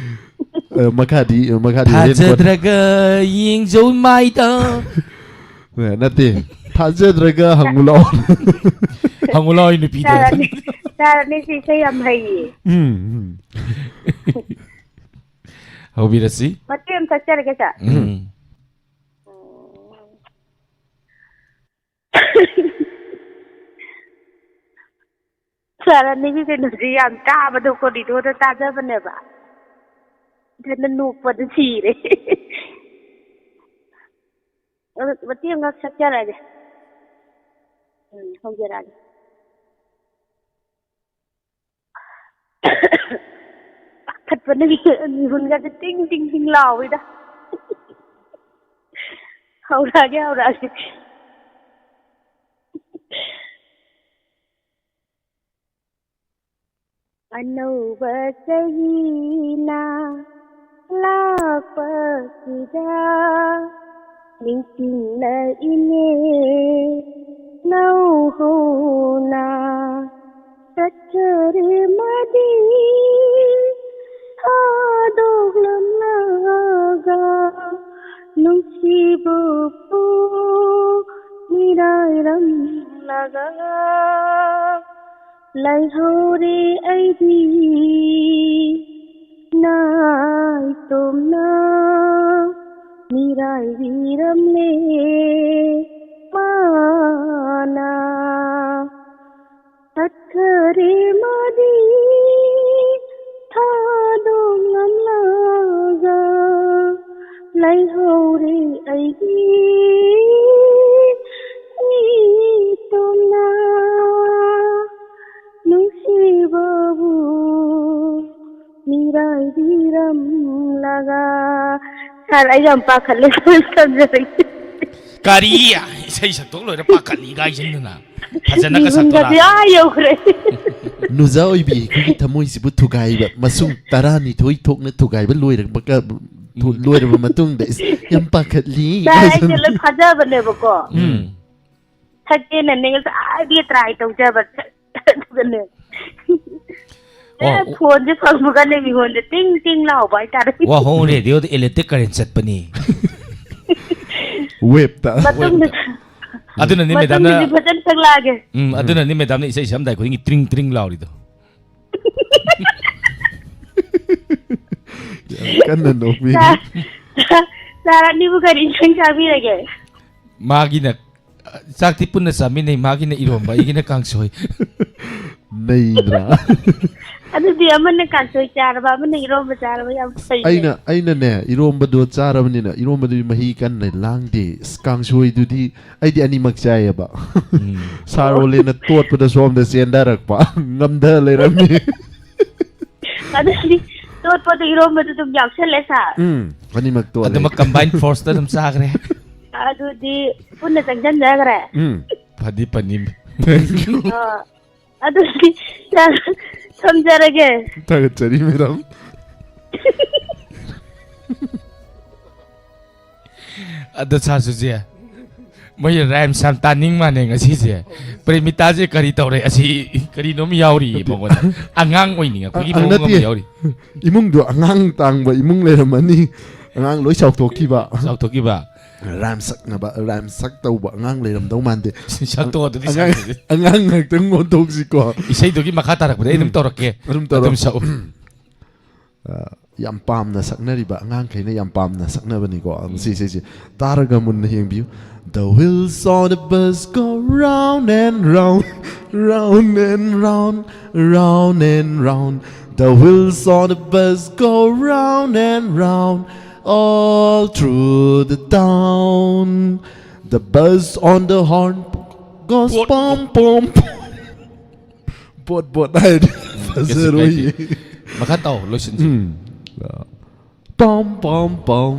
ꯑ, ꯃꯈꯥꯗꯤ, ꯃꯈꯥꯗꯤ ꯍꯣꯔꯦꯟ ꯀꯣꯟ-, ꯊꯥꯖꯗ꯭ꯔꯒ ꯌꯦꯡꯖꯧ ꯃꯥꯏꯗ꯫ ꯑ, ꯅꯠꯇꯦ, ꯊꯥꯖꯗ꯭ꯔꯒ ꯍꯪꯉꯨ ꯂꯥꯛꯑꯣ꯫ ꯍꯪꯉꯨ ꯂꯥꯛꯑꯣ, ꯑꯩ ꯅꯨꯄꯤꯗ꯫ ꯁꯥꯔꯅꯤ, ꯁꯥꯔꯅꯤ ꯁꯤ ꯏꯁꯩ ꯌꯥꯝ ꯍꯩꯌꯦ꯫ ꯎꯝ, ꯎꯝ꯫ ꯍꯧꯕꯤꯔꯁꯤ꯫ ꯃꯇꯦꯛ ꯑꯃ ꯁꯛꯆꯔꯒꯦ, ꯁꯥꯔ꯫ ꯎꯝ꯫ ꯁꯥꯔꯅꯤꯒꯤ ꯀꯩꯅꯣꯁꯤ ꯌꯥꯝ ꯇꯥꯕꯗꯣ, ꯀꯣꯔꯤꯗꯣꯔꯗ ꯇꯥꯖꯕꯅꯦꯕ꯫ ꯏꯊꯟꯗ ꯅꯣꯛꯄꯗ ꯁꯤꯔꯦ꯫ ꯑꯗꯨ ꯃꯇꯦꯛ ꯑꯃ ꯁꯛꯆꯔꯛꯑꯒꯦ꯫ ꯎꯝ, ꯍꯧꯖꯔꯛꯑꯒꯦ꯫ ꯄꯥꯈꯠꯄꯅ ꯃꯤꯍꯨꯟꯒꯁꯦ ꯇꯤꯡ ꯇꯤꯡ ꯇꯤꯡ ꯂꯥꯎꯋꯤꯗ꯫ ꯍꯧꯔꯛꯑꯒꯦ, ꯍꯧꯔꯛꯑꯒꯦ꯫ ꯑꯅꯧꯕ ꯆꯍꯤꯅ ꯂꯥꯛꯄꯁꯤꯗ ꯅꯤꯡꯁꯤꯡꯂꯛꯏꯅꯦ ꯅꯧꯍꯧꯅ ꯆꯠꯈꯔꯦ ꯃꯥꯗꯤ ꯊꯥꯗꯣꯛꯂꯝꯂꯒ ꯅꯨꯡꯁꯤꯕꯕꯨ ꯃꯤꯔꯥꯏꯔꯝꯂꯒ ꯂꯩꯍꯧꯔꯦ ꯑꯩꯗꯤ ꯅꯥꯏꯇꯣꯝꯅ ꯃꯤꯔꯥꯏꯕꯤꯔꯝꯂꯦ ꯃꯥꯅ꯫ ꯆꯠꯈꯔꯦ ꯃꯥꯗꯤ ꯊꯥꯗꯣꯛꯂꯝꯂꯒ ꯂꯩꯍꯧꯔꯦ ꯑꯩꯒꯤ ꯏꯇꯣꯝꯅ ꯅꯨꯡꯁꯤꯕꯕꯨ ꯃꯤꯔꯥꯏꯕꯤ ꯁꯥꯔ, ꯑꯩ ꯌꯥꯝ ꯄꯥꯈꯠꯂꯦ꯫ ꯊꯝꯖꯔꯒꯦ꯫ ꯀꯔꯤ? ꯏꯁꯩ ꯁꯛꯇꯣꯛ ꯂꯣꯏꯔ ꯄꯥꯈꯠꯂꯤ ꯀꯥꯏꯁꯤꯟꯗꯅ꯫ ꯐꯖꯅꯒ ꯃꯤꯍꯨꯟꯒꯁꯦ ꯁꯛꯇꯣꯔꯛꯑꯒ꯫ ꯑꯥ ꯌꯧꯈ꯭ꯔꯦ꯫ ꯅꯨꯖꯥ ꯑꯣꯏꯕꯤ, ꯑꯩꯈꯣꯏꯒꯤ ꯊꯃꯣꯏꯁꯤꯕꯨ ꯊꯨꯒꯥꯏꯕ, ꯃꯁꯨꯡ ꯇꯔꯥꯅꯤꯊꯣꯏ ꯊꯣꯛꯅ ꯊꯨꯒꯥꯏꯕ ꯂꯣꯏꯔꯛꯄꯒ-, ꯊꯣ-, ꯎꯝ꯫ ꯂꯣꯏꯔꯕ ꯃꯇꯨꯡꯗ, ꯏꯁ, ꯌꯥꯝ ꯄꯥꯈꯠꯂꯤ ꯁꯥꯔ, ꯑꯩꯁꯦ ꯀꯥꯏꯁꯤꯟ-, ꯂꯣꯏ ꯐꯥꯖꯕꯅꯦꯕꯀꯣ꯫ ꯎꯝ꯫ ꯁꯛꯀꯦꯅꯅꯦ ꯉꯁꯥꯏꯗꯒꯤ try ꯇꯧꯖꯕ꯫ ꯑꯗꯨꯒꯅꯦ꯫ ꯑꯣ, ꯑꯦ, ꯑꯣ꯫ ꯐꯣꯟꯁꯦ ꯐꯪꯕꯒꯅꯦ ꯃꯤꯉꯣꯟꯗ ꯇꯤꯡ ꯇꯤꯡ ꯂꯥꯎꯕ ꯍꯥꯏꯇꯥꯔꯦ꯫ ꯋꯥꯍꯣꯡ ꯔꯦꯗꯤꯑꯣꯗ electric current ꯆꯠꯄꯅꯤ꯫ Waveꯇ꯫ ꯃꯇꯨꯡꯗ-, ꯑꯗꯨꯅꯅꯤ ꯃꯦꯗꯥꯝꯅ ꯃꯇꯨꯡꯗꯗꯤ ꯐꯖꯅ ꯁꯛꯂꯛꯑꯒꯦ꯫ ꯎꯝ, ꯎꯝ꯫ ꯑꯗꯨꯅꯅꯤ ꯃꯦꯗꯥꯝꯅ ꯏꯁꯩ ꯁꯛꯑꯝꯗꯥꯏ ꯈꯨꯗꯤꯡꯒꯤ ꯇ꯭ꯔꯤꯡ ꯇ꯭ꯔꯤꯡ ꯂꯥꯎꯔꯤꯗꯣ꯫ ꯌꯥꯝ ꯀꯟꯅ ꯅꯣꯛꯄꯤ꯫ ꯁꯥꯔ, ꯁꯥꯔ, ꯁꯥꯔ ꯑꯅꯤꯕꯨ ꯀꯔꯤ ꯏꯟꯁꯥꯡ ꯆꯥꯕꯤꯔꯒꯦ? ꯃꯥꯒꯤꯅ ꯆꯥꯛꯇꯤ ꯄꯨꯟꯅ ꯆꯥꯃꯤꯟꯅꯩ, ꯃꯥꯒꯤꯅ ꯏꯔꯣꯝꯕ, ꯑꯩꯒꯤꯅ ꯀꯥꯡꯁꯣꯏ꯫ ꯅꯩꯗ꯭ꯔꯥ? ꯑꯗꯨꯗꯤ ꯑꯃꯅ ꯀꯥꯡꯁꯣꯏ ꯆꯥꯔꯕ, ꯑꯃꯅ ꯏꯔꯣꯝꯕ ꯆꯥꯔꯕ, ꯌꯥꯝ ꯐꯩꯅꯦ꯫ ꯑꯩꯅ, ꯑꯩꯅꯅꯦ, ꯏꯔꯣꯝꯕꯗꯣ ꯆꯥꯔꯕꯅꯤꯅ, ꯏꯔꯣꯝꯕꯗꯨꯗꯤ ꯃꯍꯤ ꯀꯟꯅ ꯂꯥꯡꯗꯦ꯫ ꯑꯁ, ꯀꯥꯡꯁꯣꯏꯗꯨꯗꯤ ꯑꯩꯗꯤ ꯑꯅꯤꯃꯛ ꯆꯥꯏꯌꯦꯕ꯫ ꯎꯝ꯫ ꯁꯥꯔ ꯔꯣꯂꯦꯟꯅ ꯇꯣꯠꯄꯗ ꯁꯣꯝꯗ ꯆꯦꯟꯊꯔꯛꯄ, ꯉꯝꯊ ꯂꯩꯔꯝꯃꯤ꯫ ꯑꯗꯨꯗꯤ ꯇꯣꯠꯄꯗ ꯏꯔꯣꯝꯕꯗꯨ ꯑꯗꯨꯝ ꯌꯥꯎꯁꯜꯂꯦ, ꯁꯥꯔ꯫ ꯎꯝ, ꯑꯅꯤꯃꯛ ꯇꯣꯠꯂꯦ꯫ ꯑꯗꯨꯃꯛ combine forceꯇ ꯑꯗꯨꯝ ꯆꯥꯈ꯭ꯔꯦ꯫ ꯑꯗꯨꯗꯤ ꯄꯨꯟꯅ ꯆꯪꯁꯟꯖꯈ꯭ꯔꯦ꯫ ꯎꯝ꯫ ꯐꯗꯤ ꯐꯅꯤ꯫ ꯑ, ꯑꯗꯨꯗꯤ ꯊꯝꯖꯔꯒꯦ꯫ ꯊꯥꯒꯠꯆꯔꯤ, ꯃꯦꯗꯥꯝ꯫ ꯑꯗꯣ ꯁꯥꯔ ꯁꯨꯖꯦ, ꯃꯣꯏ rhymes ꯌꯥꯝ ꯇꯥꯅꯤꯡ ꯃꯥꯟꯅꯦ ꯉꯁꯤꯁꯦ꯫ ꯄ꯭ꯔꯦꯃꯤꯇꯥꯁꯦ ꯀꯔꯤ ꯇꯧꯔꯦ? ꯑꯁꯤ ꯀꯔꯤꯅꯣꯝ ꯌꯥꯎꯔꯤ ꯅꯠꯇꯦ꯫ ꯃꯉꯣꯟꯗ꯫ ꯑꯉꯥꯡ ꯑꯣꯏꯅꯤꯡꯉꯛꯄꯒꯤ ꯑ, ꯑ, ꯃꯑꯣꯡ ꯑꯃ ꯅꯠꯇꯦ꯫ ꯌꯥꯎꯔꯤ꯫ ꯏꯃꯨꯡꯗꯣ ꯑꯉꯥꯡ ꯇꯥꯡꯕ ꯏꯃꯨꯡ ꯂꯩꯔꯝꯃꯅꯤ꯫ ꯑꯉꯥꯡ ꯂꯣꯏ ꯆꯥꯎꯊꯣꯛꯈꯤꯕ꯫ ꯆꯥꯎꯊꯣꯛꯈꯤꯕ꯫ Rhyme ꯁꯛꯅꯕ, rhyme ꯁꯛ ꯇꯧꯕ ꯑꯉꯥꯡ ꯂꯩꯔꯝꯗꯧ ꯃꯥꯟꯗꯦ꯫ ꯁꯛꯇꯣꯛꯑꯣ ꯑꯗꯨꯗꯤ ꯑꯉꯥꯡ, ꯁꯥꯔ꯫ ꯑꯉꯥꯡ ꯉꯥꯛꯇꯪ ꯑꯣꯟꯊꯣꯛꯁꯤꯀꯣ꯫ ꯏꯁꯩꯗꯨꯒꯤ ꯃꯈꯥ ꯇꯥꯔꯛꯄꯗ ꯑꯩ ꯑꯗꯨꯝ ꯎꯝ꯫ ꯇꯧꯔꯛꯀꯦ꯫ ꯑꯗꯨꯝ ꯇꯧꯔꯣ꯫ ꯑꯗꯨꯝ ꯁꯛꯎ꯫ ꯑ, ꯌꯥꯝ ꯄꯥꯝꯅ ꯁꯛꯅꯔꯤꯕ, ꯑꯉꯥꯡꯈꯩꯅ ꯌꯥꯝ ꯄꯥꯝꯅ ꯁꯛꯅꯕꯅꯤꯀꯣ, ꯎꯝ꯫ ꯁꯤ ꯏꯁꯩꯁꯦ ꯇꯥꯔꯒ ꯃꯨꯟꯅ ꯌꯦꯡꯕꯤꯌꯨ꯫ The wheels on the bus go round and round, round and round, round and round. The wheels on the bus go round and round, all through the town. The bus on the horn goes pom, pom, pom. ꯕꯣꯠ, ꯕꯣꯠ ꯍꯥꯏꯔꯗꯤ ꯐꯖꯔꯣꯏꯌꯦ꯫ ꯀꯩꯁꯨ ꯀꯥꯏꯗꯦ꯫ ꯃꯈꯥ ꯇꯥꯎ, ꯂꯣꯏꯁꯤꯟꯁꯤ꯫ ꯎꯝ꯫ ꯄꯝ, ꯄꯝ, ꯄꯝ꯫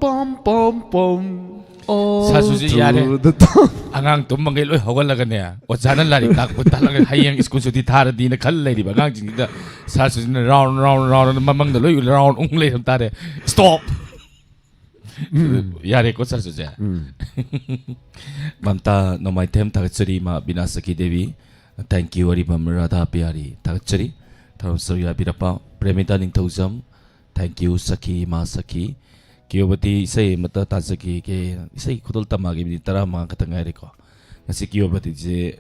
Pom, pom, pom. All ꯁꯥꯁꯨꯁꯤ ꯌꯥꯔꯦ꯫ through the town. ꯑꯉꯥꯡ ꯇꯨꯝꯃꯉꯩ ꯂꯣꯏ ꯍꯧꯒꯠꯂꯒꯅꯦ, ꯑꯣꯖꯥꯅ ꯂꯥꯏꯔꯤꯛ ꯇꯥꯛꯄ ꯇꯥꯛꯂꯒ ꯍꯌꯦꯡ ꯁ꯭ꯀꯨꯜ ꯁꯨꯇꯤ ꯊꯥꯔꯗꯤꯅ ꯈꯜ ꯂꯩꯔꯤꯕ ꯑꯉꯥꯡꯁꯤꯡꯁꯤꯗ ꯁꯥꯁꯨꯁꯤꯅ ꯔꯥꯎꯟ ꯔꯥꯎꯟ ꯔꯥꯎꯟ ꯃꯃꯪꯗ ꯂꯣꯏ ꯔꯥꯎꯟ ꯎꯪ ꯂꯩꯔꯝ ꯇꯥꯔꯦ꯫ ꯁ꯭ꯇꯣꯞ! ꯌꯥꯔꯦꯀꯣ ꯁꯥꯁꯨꯁꯦ? ꯃꯝꯇꯥ ꯅꯣꯡꯃꯥꯏꯊꯦꯝ ꯊꯥꯒꯠꯆꯔꯤ꯫ ꯏꯃꯥ ꯕꯤꯅꯥ ꯁꯈꯤ ꯗꯦꯕꯤ, thank you꯫ ꯑꯔꯤꯕꯝ ꯔꯥꯙꯥ ꯄꯤꯌꯥꯔꯤ ꯊꯥꯒꯠꯆꯔꯤ꯫ ꯊꯧꯔꯝ ꯁꯔꯨꯛ ꯌꯥꯕꯤꯔꯛꯄ ꯄ꯭ꯔꯦꯃꯤꯇꯥ ꯅꯤꯡꯊꯧꯖꯝ, thank you꯫ ꯁꯈꯤ, ꯏꯃꯥ ꯁꯈꯤ꯫ ꯀꯤꯌꯣꯕꯇꯤ ꯏꯁꯩ ꯑꯃꯠꯇ ꯇꯥꯖꯈꯤꯒꯦ꯫ ꯏꯁꯩ ꯈꯨꯗꯣꯜ ꯇꯝꯃꯛꯑꯒꯦ, ꯃꯤꯅꯤꯠ ꯇꯔꯥꯃꯉꯥ ꯈꯛꯇ ꯉꯥꯏꯔꯦꯀꯣ꯫ ꯉꯁꯤ ꯀꯤꯌꯣꯕꯇꯤꯁꯦ,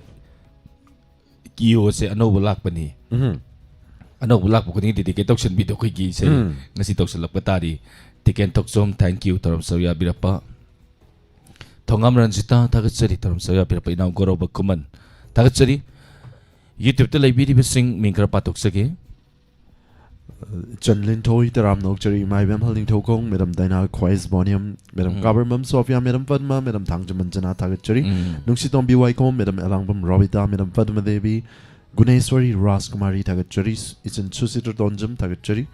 ꯀꯤꯌꯣꯁꯦ ꯑꯅꯧꯕ ꯂꯥꯛꯄꯅꯤ꯫ ꯎꯝ. ꯑꯅꯧꯕ ꯂꯥꯛꯄ ꯈꯨꯗꯤꯡꯒꯤ ꯗꯦꯗꯤꯀꯦꯠ ꯇꯧꯁꯟꯕꯤꯗꯣ ꯑꯩꯈꯣꯏꯒꯤ ꯏꯁꯩ ꯎꯝ. ꯉꯁꯤ ꯇꯧꯁꯜꯂꯛꯄ ꯇꯥꯔꯤ꯫ ꯇꯤꯀꯦꯟ ꯊꯣꯛꯆꯣꯝ, thank you꯫ ꯊꯧꯔꯝ ꯁꯔꯨꯛ ꯌꯥꯕꯤꯔꯛꯄ ꯊꯣꯉꯥꯝ ꯔꯟꯖꯤꯇꯥ ꯊꯥꯒꯠꯆꯔꯤ꯫ ꯊꯧꯔꯝ ꯁꯔꯨꯛ ꯌꯥꯕꯤꯔꯛꯄ ꯏꯅꯥꯎ ꯒꯧꯔꯕ ꯈꯨꯃꯟ ꯊꯥꯒꯠꯆꯔꯤ꯫ YouTube-ꯇ ꯂꯩꯕꯤꯔꯤꯕꯁꯤꯡ ꯃꯤꯡ ꯈꯔ ꯄꯥꯊꯣꯛꯆꯒꯦ꯫ ꯆꯟ ꯂꯤꯟꯊꯣꯏ, ꯇꯔꯥꯝꯅ ꯑꯣꯛꯆꯔꯤ ꯏꯃꯥ ꯏꯕꯦꯝꯍꯜ ꯅꯤꯡꯊꯧꯈꯣꯡ, ꯃꯦꯗꯥꯝ ꯗꯥꯏꯅꯥ ꯈ꯭ꯋꯥꯏꯁ ꯕꯣꯅꯤꯌꯝ, ꯃꯦꯗꯥꯝ ꯎꯝ. ꯀꯥꯕꯔꯃꯝ ꯁꯣꯐꯤꯌꯥ, ꯃꯦꯗꯥꯝ ꯄꯗꯃ, ꯃꯦꯗꯥꯝ ꯊꯥꯡꯖꯃꯟ ꯖꯅꯥ ꯊꯥꯒꯠꯆꯔꯤ꯫ ꯎꯝ. ꯅꯨꯡꯁꯤꯇꯣꯝꯕꯤ ꯋꯥꯏꯈꯣꯝ, ꯃꯦꯗꯥꯝ ꯑꯦꯂꯥꯡꯕꯝ ꯔꯣꯕꯤꯇꯥ, ꯃꯦꯗꯥꯝ ꯄꯗꯃ ꯗꯦꯕꯤ, ꯒꯨꯅꯦꯁ꯭ꯋꯔꯤ ꯔꯥꯖꯀꯨꯃꯥꯔꯤ ꯊꯥꯒꯠꯆꯔꯤ꯫ ꯏꯆꯟ ꯁꯨꯁꯤꯇ꯭ꯔ ꯇꯣꯟꯖꯝ ꯊꯥꯒꯠꯆꯔꯤ꯫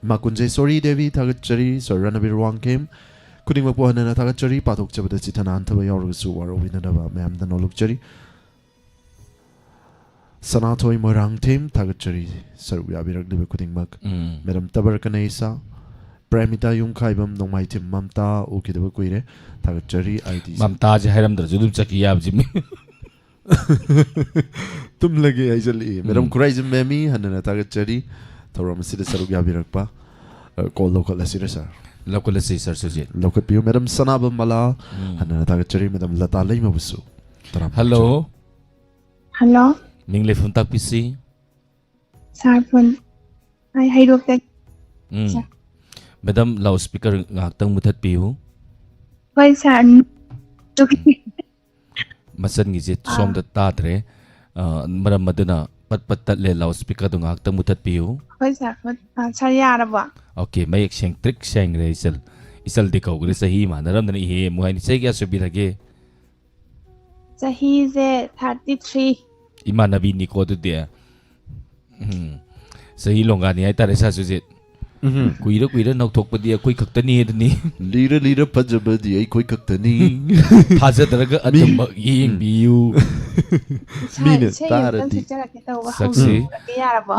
ꯏꯃꯥ ꯀꯨꯟꯖꯦꯁ꯭ꯋꯔꯤ ꯗꯦꯕꯤ ꯊꯥꯒꯠꯆꯔꯤ꯫ ꯁꯔ ꯔꯅꯕꯤꯔ ꯋꯥꯡꯈꯦꯝ, ꯈꯨꯗꯤꯡꯃꯛꯄꯨ ꯍꯟꯅ ꯍꯟꯅ ꯊꯥꯒꯠꯆꯔꯤ꯫ ꯄꯥꯊꯣꯛꯆꯕꯗ ꯆꯤꯊꯅ ꯍꯟꯊꯕ ꯌꯥꯎꯔꯒꯁꯨ ꯋꯥꯔꯧꯕꯤꯅꯗꯕ ꯃꯌꯥꯝꯗ ꯅꯣꯜꯂꯨꯛꯆꯔꯤ꯫ ꯁꯅꯥꯊꯣꯏ ꯃꯣꯏꯔꯥꯡꯊꯦꯝ ꯊꯥꯒꯠꯆꯔꯤ꯫ ꯁꯔꯨꯛ ꯌꯥꯕꯤꯔꯛꯂꯤꯕ ꯈꯨꯗꯤꯡꯃꯛ꯫ ꯎꯝ. ꯃꯦꯗꯥꯝ ꯇꯕꯔ ꯀꯅꯩꯁꯥ, ꯄ꯭ꯔꯦꯃꯤꯇꯥ ꯌꯨꯝꯈꯥꯏꯕꯝ, ꯅꯣꯡꯃꯥꯏꯊꯦꯝ ꯃꯝꯇꯥ, ꯎꯈꯤꯗꯕ ꯀꯨꯏꯔꯦ꯫ ꯊꯥꯒꯠꯆꯔꯤ꯫ ꯑꯥꯏ ꯗꯤ ꯃꯝꯇꯥꯁꯦ ꯍꯥꯏꯔꯝꯗ꯭ꯔꯁꯨ ꯑꯗꯨꯝ ꯆꯠꯈꯤ ꯌꯥꯕꯁꯤ ꯃꯤ꯫ ꯇꯨꯝꯂꯒꯦ ꯍꯥꯏꯖꯜꯂꯛꯏ꯫ ꯃꯦꯗꯥꯝ ꯎꯝ. ꯈꯨꯔꯥꯏꯖꯝ ꯃꯦꯃꯤ, ꯍꯟꯅꯅ ꯊꯥꯒꯠꯆꯔꯤ ꯊꯧꯔꯝ ꯑꯁꯤꯗ ꯁꯔꯨꯛ ꯌꯥꯕꯤꯔꯛꯄ꯫ ꯑ, ꯀꯣꯜ ꯂꯧꯈꯠꯂꯁꯤꯔ ꯁꯥꯔ? ꯂꯧꯈꯠꯂꯁꯤ ꯁꯥꯔ ꯁꯨꯖꯤꯠ꯫ ꯂꯧꯈꯠꯄꯤꯌꯨ꯫ ꯃꯦꯗꯥꯝ ꯁꯅꯥꯕꯝ ꯃꯂꯥ, ꯎꯝ. ꯍꯟꯅꯅ ꯊꯥꯒꯠꯆꯔꯤ꯫ ꯃꯦꯗꯥꯝ ꯂꯇꯥ ꯂꯩꯃꯕꯨꯁꯨ ꯇꯔꯥꯝꯅ ꯍꯜꯂꯣ꯫ ꯍꯜꯂꯣ, ꯃꯤꯡ ꯂꯩꯐꯝ ꯇꯥꯛꯄꯤꯁꯤ꯫ ꯁꯥꯔ ꯐꯣꯟ ꯑꯩ ꯍꯩꯔꯣꯛꯇ꯫ ꯎꯝ꯫ ꯁꯥꯔ꯫ ꯃꯦꯗꯥꯝ, ꯂꯥꯎꯠ ꯁ꯭ꯄꯤꯀꯔ ꯉꯥꯏꯍꯥꯛꯇꯪ ꯃꯨꯊꯠꯄꯤꯌꯨ꯫ ꯍꯣꯏ ꯁꯥꯔ꯫ ꯃꯆꯟꯒꯤꯁꯦ ꯑꯥ. ꯁꯣꯝꯗ ꯇꯥꯗ꯭ꯔꯦ꯫ ꯑ, ꯃꯔꯝ ꯑꯗꯨꯅ ꯄꯠ ꯄꯠ ꯇꯠꯂꯦ꯫ ꯂꯥꯎꯠ ꯁ꯭ꯄꯤꯀꯔꯗꯣ ꯉꯥꯏꯍꯥꯛꯇꯪ ꯃꯨꯊꯠꯄꯤꯌꯨ꯫ ꯍꯣꯏ ꯁꯥꯔ꯫ ꯍꯣꯏ, ꯑꯥ, ꯁꯥꯔ ꯌꯥꯔꯕꯣ? ꯑꯣꯀꯦ, ꯃꯌꯦꯛ ꯁꯦꯡ, ꯇ꯭ꯔꯤꯛ ꯁꯦꯡꯈ꯭ꯔꯦ ꯏꯆꯜ꯫ ꯏꯆꯜꯗꯤ ꯀꯧꯈ꯭ꯔꯦ, ꯆꯍꯤ ꯃꯥꯟꯅꯔꯝꯗꯅ ꯏꯍꯦ ꯑꯃꯨꯛ ꯍꯥꯏꯅꯤ꯫ ꯆꯍꯤ ꯀꯌꯥ ꯁꯨꯕꯤꯔꯒꯦ? ꯆꯍꯤꯁꯦ thirty three꯫ ꯏꯃꯥꯟꯅꯕꯤꯅꯤꯀꯣ ꯑꯗꯨꯗꯤ꯫ ꯎꯝ꯫ ꯆꯍꯤ ꯂꯣꯡꯒꯥꯅꯤ ꯍꯥꯏꯇꯥꯔꯦ ꯁꯥꯔ ꯁꯨꯖꯤꯠ꯫ ꯎꯝ, ꯀꯨꯏꯔ ꯀꯨꯏꯔ ꯅꯧꯊꯣꯛꯄꯗꯤ ꯑꯩꯈꯣꯏ ꯈꯛꯇꯅꯤ ꯑꯗꯨꯅꯤ꯫ ꯂꯤꯔ ꯂꯤꯔ ꯐꯖꯕꯗꯤ ꯑꯩꯈꯣꯏ ꯈꯛꯇꯅꯤ꯫ ꯊꯥꯖꯗ꯭ꯔꯒ ꯑꯗꯨꯃꯛ ꯌꯦꯡꯕꯤꯌꯨ꯫ ꯃꯤꯅ ꯏꯁꯩ ꯑꯝꯇꯪ ꯇꯥꯔꯗꯤ꯫ ꯁꯛꯆꯔꯛꯀꯦ ꯇꯧꯕ꯫ ꯁꯛꯁꯤ꯫ ꯍꯧꯖꯔꯛꯀꯦ ꯌꯥꯔꯕꯣ?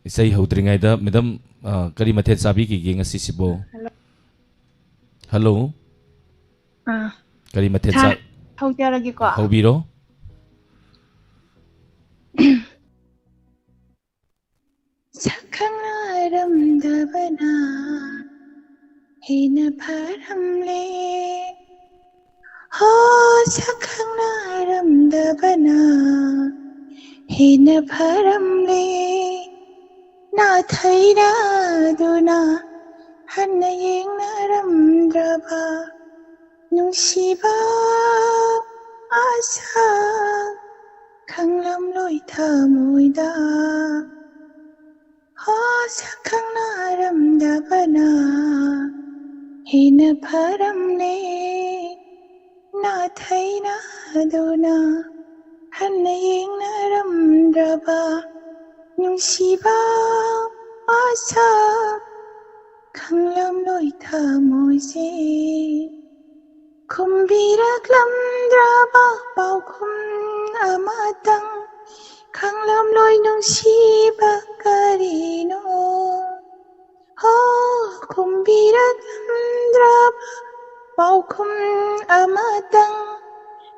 ꯏꯁꯩ ꯍꯧꯗ꯭ꯔꯤꯉꯩꯗ ꯃꯦꯗꯥꯝ, ꯑ, ꯀꯔꯤ ꯃꯊꯦꯜ ꯆꯥꯕꯤꯈꯤꯒꯦ ꯉꯁꯤꯁꯤꯕꯣ? ꯍꯜꯂꯣ꯫ ꯑꯥ, ꯀꯔꯤ ꯃꯊꯦꯜ ꯁꯥꯔ, ꯆꯥ- ꯍꯧꯖꯔꯒꯦꯀꯣ꯫ ꯍꯧꯕꯤꯔꯣ꯫ ꯁꯛ ꯈꯪꯅꯔꯝꯗꯕꯅ ꯍꯦꯟꯅ ꯐꯔꯝꯂꯦ꯫ ꯍꯣ, ꯁꯛ ꯈꯪꯅꯔꯝꯗꯕꯅ ꯍꯦꯟꯅ ꯐꯔꯝꯂꯦ꯫ ꯅꯥꯊꯩꯔꯗꯨꯅ ꯍꯟꯅ ꯌꯦꯡꯅꯔꯝꯗ꯭ꯔꯕ ꯅꯨꯡꯁꯤꯕ ꯑꯁꯥ ꯈꯪꯂꯝꯂꯣꯏ ꯊꯃꯣꯏꯗ꯫ ꯍꯣ, ꯁꯛ ꯈꯪꯅꯔꯝꯗꯕꯅ ꯍꯦꯟꯅ ꯐꯔꯝꯂꯦ꯫ ꯅꯥꯊꯩꯅꯗꯨꯅ ꯍꯟꯅ ꯌꯦꯡꯅꯔꯝꯗ꯭ꯔꯕ ꯅꯨꯡꯁꯤꯕ ꯃꯁꯛ ꯈꯪꯂꯝꯂꯣꯏ ꯊꯃꯣꯏꯁꯦ꯫ ꯈꯨꯝꯕꯤꯔꯛꯂꯝꯗ꯭ꯔꯕ ꯄꯥꯎꯈꯨꯝ ꯑꯃꯇꯪ ꯈꯪꯂꯝꯂꯣꯏ ꯅꯨꯡꯁꯤꯕ ꯀꯔꯤꯅꯣ? ꯍꯣ, ꯈꯨꯝꯕꯤꯔꯛꯂꯝꯗ꯭ꯔꯕ ꯄꯥꯎꯈꯨꯝ ꯑꯃꯇꯪ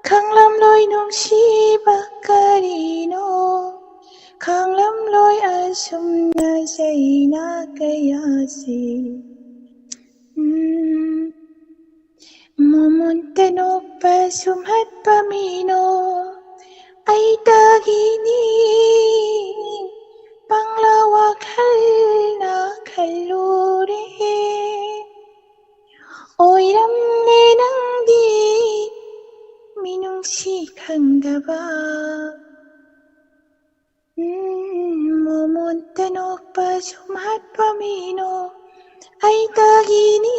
ꯈꯪꯂꯝꯂꯣꯏ ꯅꯨꯡꯁꯤꯕ ꯀꯔꯤꯅꯣ? ꯈꯪꯂꯝꯂꯣꯏ ꯑꯁꯨꯝꯅ ꯆꯩꯅ ꯀꯌꯥꯁꯤ꯫ ꯎꯝ, ꯃꯣꯃꯣꯟꯇ ꯅꯣꯛꯄ ꯁꯨꯝꯍꯠꯄ ꯃꯤꯅꯣ ꯑꯩꯇꯒꯤꯅꯤ꯫ ꯄꯪꯂꯥ ꯋꯥꯈꯜꯅ ꯈꯜꯂꯨꯔꯦ꯫ ꯑꯣꯏꯔꯝꯂꯦ ꯅꯪꯗꯤ ꯃꯤꯅꯨꯡꯁꯤ ꯈꯪꯗꯕ꯫ ꯎꯝ, ꯃꯣꯃꯣꯟꯇ ꯅꯣꯛꯄ ꯁꯨꯝꯍꯠꯄ ꯃꯤꯅꯣ ꯑꯩꯇꯒꯤꯅꯤ꯫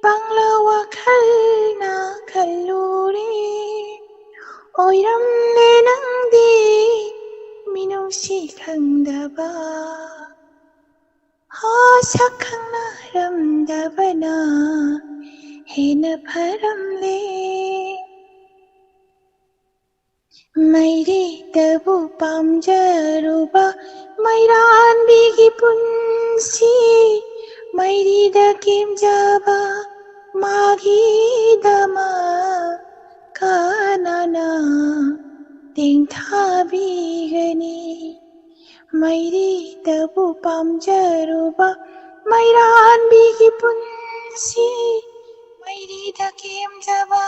ꯄꯪꯂꯥ ꯋꯥꯈꯜꯅ ꯈꯜꯂꯨꯔꯦ꯫ ꯑꯣꯏꯔꯝꯂꯦ ꯅꯪꯗꯤ ꯃꯤꯅꯨꯡꯁꯤ ꯈꯪꯗꯕ꯫ ꯁꯛ ꯈꯪꯅꯔꯝꯗꯕꯅ ꯍꯦꯟꯅ ꯐꯔꯝꯂꯦ꯫ ꯃꯩꯔꯤꯗꯕꯨ ꯄꯥꯝꯖꯔꯨꯕ ꯃꯩꯔꯥꯟꯕꯤꯒꯤ ꯄꯨꯟꯁꯤ, ꯃꯩꯔꯤꯗ ꯀꯦꯝꯖꯕ ꯃꯥꯒꯤꯗꯃꯛ ꯀꯅꯥꯅ ꯇꯦꯡꯊꯥꯕꯤꯒꯅꯤ? ꯃꯩꯔꯤꯗꯕꯨ ꯄꯥꯝꯖꯔꯨꯕ ꯃꯩꯔꯥꯟꯕꯤꯒꯤ ꯄꯨꯟꯁꯤ, ꯃꯩꯔꯤꯗ ꯀꯦꯝꯖꯕ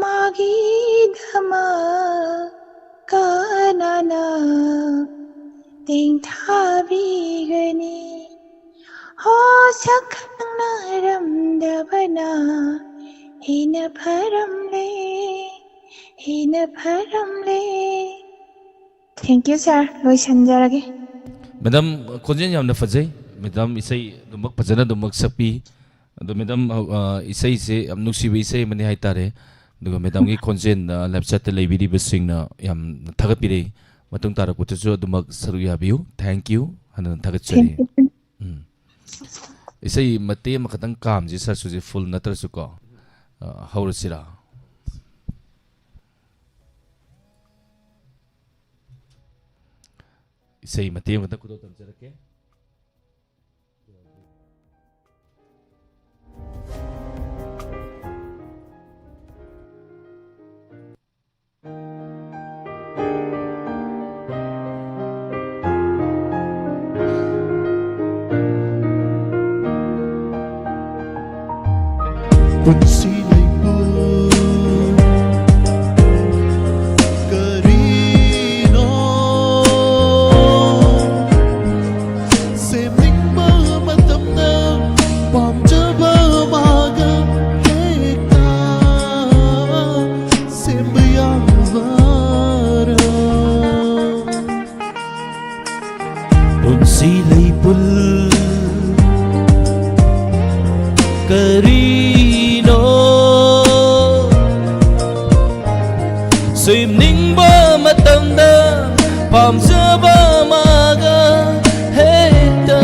ꯃꯥꯒꯤꯗꯃꯛ ꯀꯅꯥꯅ ꯇꯦꯡꯊꯥꯕꯤꯒꯅꯤ? ꯍꯣ, ꯁꯛ ꯈꯪꯅꯔꯝꯗꯕꯅ ꯍꯦꯟꯅ ꯐꯔꯝꯂꯦ, ꯍꯦꯟꯅ ꯐꯔꯝꯂꯦ꯫ Thank you, sir. ꯂꯣꯏꯁꯤꯟꯖꯔꯒꯦ꯫ Madam, ꯈꯣꯟꯖꯦꯜ ꯌꯥꯝꯅ ꯐꯖꯩ꯫ Madam, ꯏꯁꯩ ꯑꯗꯨꯃꯛ ꯐꯖꯅ ꯑꯗꯨꯃꯛ ꯁꯛꯄꯤ꯫ ꯑꯗꯣ madam, ꯑ, ꯏꯁꯩꯁꯦ ꯌꯥꯝ ꯅꯨꯡꯁꯤꯕ ꯏꯁꯩ ꯑꯃꯅꯤ ꯍꯥꯏꯇꯥꯔꯦ꯫ ꯑꯗꯨꯒ madamꯒꯤ ꯈꯣꯟꯖꯦꯜꯗ live chatꯇ ꯂꯩꯕꯤꯔꯤꯕꯁꯤꯡꯅ ꯌꯥꯝꯅ ꯊꯥꯒꯠꯄꯤꯔꯛꯏ꯫ ꯃꯇꯨꯡ ꯇꯥꯔꯛꯄꯗꯁꯨ ꯑꯗꯨꯃꯛ ꯁꯔꯨꯛ ꯌꯥꯕꯤꯌꯨ꯫ Thank you ꯍꯥꯏꯅ ꯊꯥꯒꯠꯆꯔꯤ꯫ Thank you. ꯎꯝ꯫ ꯏꯁꯩ ꯃꯇꯦꯛ ꯑꯃꯈꯛꯇꯪ ꯀꯥꯝꯁꯤ sir, ꯍꯧꯖꯤꯛ full ꯅꯠꯇ꯭ꯔꯁꯨꯀꯣ꯫ ꯑ, ꯍꯧꯔꯁꯤꯔꯥ? ꯏꯁꯩ ꯃꯇꯦꯛ ꯑꯃꯈꯛꯇꯪ ꯈꯨꯗꯣꯜ ꯇꯝꯖꯔꯛꯀꯦ꯫ ꯄꯨꯟꯁꯤ ꯂꯩꯕꯨ ꯀꯔꯤꯅꯣ? ꯁꯦꯝꯅꯤꯡꯕ ꯃꯇꯝꯗ ꯄꯥꯝꯖꯕ ꯃꯥꯒ ꯍꯦꯛꯇ ꯁꯦꯝꯕ ꯌꯥꯕꯔꯥ? ꯄꯨꯟꯁꯤ ꯂꯩꯄꯨꯜ ꯀꯔꯤꯅꯣ? ꯁꯦꯝꯅꯤꯡꯕ ꯃꯇꯝꯗ ꯄꯥꯝꯖꯕ ꯃꯥꯒ ꯍꯦꯛꯇ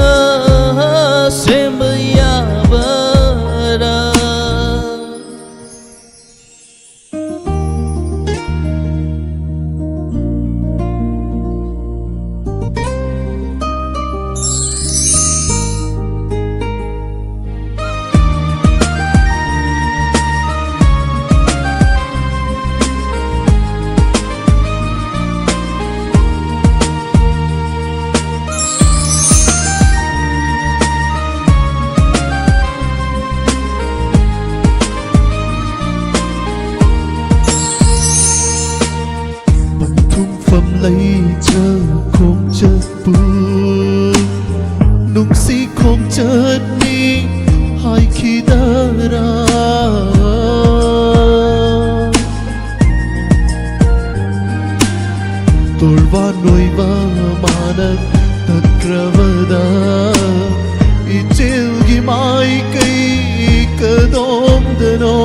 ꯔꯕꯗ ꯏꯆꯦꯜꯒꯤ ꯃꯥꯏꯀꯩ ꯀꯗꯣꯝꯗꯅꯣ?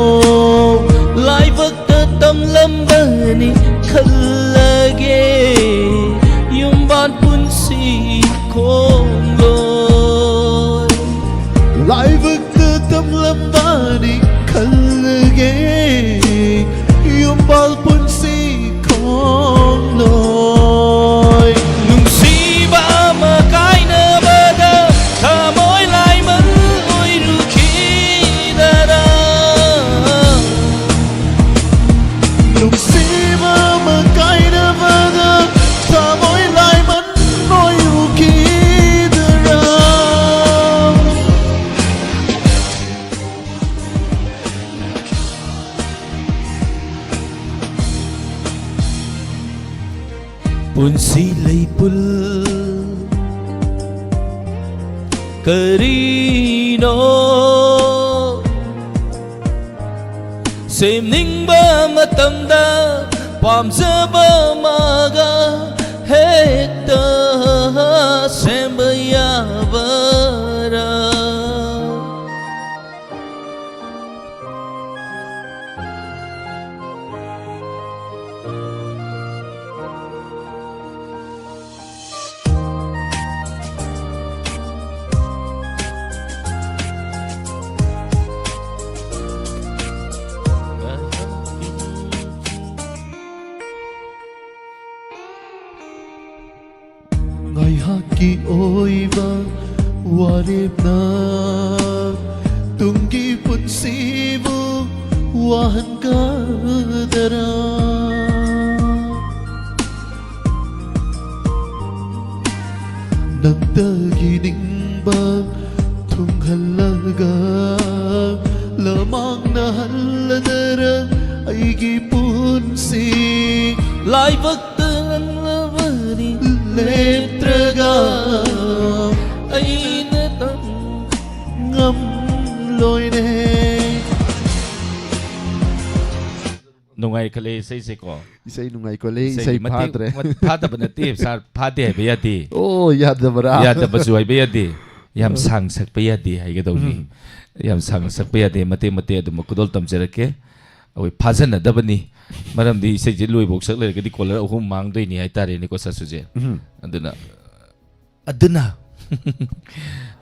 ꯂꯥꯏꯕꯛꯇ ꯇꯝꯂꯝꯕꯅꯤ ꯈꯜꯂꯒꯦ, ꯌꯨꯝꯕꯥꯟ ꯄꯨꯟꯁꯤ ꯈꯣꯡꯂꯣꯏ꯫ ꯂꯥꯏꯕꯛꯇ ꯇꯝꯂꯝꯕꯅꯤ ꯈꯜꯂꯒꯦ, ꯌꯨꯝꯕꯥꯜ ꯄꯨꯟꯁꯤ ꯈꯣꯡꯂꯣꯏ꯫ ꯅꯨꯡꯁꯤꯕ ꯑꯃ ꯀꯥꯏꯅꯕꯗ ꯊꯃꯣꯏ ꯂꯥꯏꯃꯟ ꯑꯣꯏꯔꯨꯈꯤꯗꯔꯥ? ꯅꯨꯡꯁꯤꯕ ꯑꯃ ꯀꯥꯏꯅꯕꯗ ꯊꯃꯣꯏ ꯂꯥꯏꯃꯟ ꯑꯣꯏꯔꯨꯈꯤꯗꯔꯥ? ꯄꯨꯟꯁꯤ ꯂꯩꯄꯨꯜ ꯀꯔꯤꯅꯣ? ꯁꯦꯝꯅꯤꯡꯕ ꯃꯇꯝꯗ ꯄꯥꯝꯖꯕ ꯑꯃꯒ ꯍꯦꯛꯇ ꯁꯦꯝꯕ ꯌꯥꯕꯔꯥ? ꯉꯥꯏꯍꯥꯛꯀꯤ ꯑꯣꯏꯕ ꯋꯥꯔꯦꯞꯅ ꯇꯨꯡꯒꯤ ꯄꯨꯟꯁꯤꯕꯨ ꯋꯥꯍꯟꯒꯗꯔꯥ? ꯅꯪꯗꯒꯤ ꯅꯤꯡꯕ ꯊꯨꯡꯍꯜꯂꯒ ꯂꯃꯥꯡꯅꯍꯜꯂꯗꯔ ꯑꯩꯒꯤ ꯄꯨꯟꯁꯤ? ꯂꯥꯏꯕꯛꯇ ꯅꯪꯂꯕꯗꯤ ꯂꯦꯞꯇ꯭ꯔꯒ ꯑꯩꯅ ꯇꯝ ꯉꯝꯂꯣꯏꯅꯦ꯫ ꯅꯨꯡꯉꯥꯏ ꯈꯜꯂꯦ ꯏꯁꯩꯁꯦꯀꯣ꯫ ꯏꯁꯩ ꯅꯨꯡꯉꯥꯏ ꯈꯣꯠꯂꯦ, ꯏꯁꯩ ꯃꯇꯦꯛ ꯐꯥꯗ꯭ꯔꯦ꯫ ꯃꯠ- ꯐꯥꯗꯕ ꯅꯠꯇꯦ ꯁꯥꯔ, ꯐꯥꯗꯦ ꯍꯥꯏꯕ ꯌꯥꯗꯦ꯫ ꯑꯣ, ꯌꯥꯗꯕ꯭ꯔꯥ? ꯌꯥꯗꯕꯁꯨ ꯍꯥꯏꯕ ꯌꯥꯗꯦ꯫ ꯌꯥꯝ ꯁꯥꯡ ꯁꯛꯄ ꯌꯥꯗꯦ ꯍꯥꯏꯒꯗꯧꯅꯤ꯫ ꯎꯝ꯫ ꯌꯥꯝ ꯁꯥꯡꯅ ꯁꯛꯄ ꯌꯥꯗꯦ, ꯃꯇꯦꯛ ꯃꯇꯦꯛ ꯑꯗꯨꯝ ꯈꯨꯗꯣꯜ ꯇꯝꯖꯔꯛꯀꯦ꯫ ꯑꯩꯈꯣꯏ ꯐꯥꯖꯟꯅꯗꯕꯅꯤ, ꯃꯔꯝꯗꯤ ꯏꯁꯩꯁꯦ ꯂꯣꯏꯐꯧ ꯁꯛ ꯂꯩꯔꯒꯗꯤ ꯀꯣꯂꯔ ꯑꯍꯨꯝ ꯃꯥꯡꯗꯣꯏꯅꯤ ꯍꯥꯏꯇꯥꯔꯦꯅꯦꯀꯣ ꯁꯥꯔ ꯁꯨꯖꯦ꯫ ꯎꯝ꯫ ꯑꯗꯨꯅ ꯑꯗꯨꯅ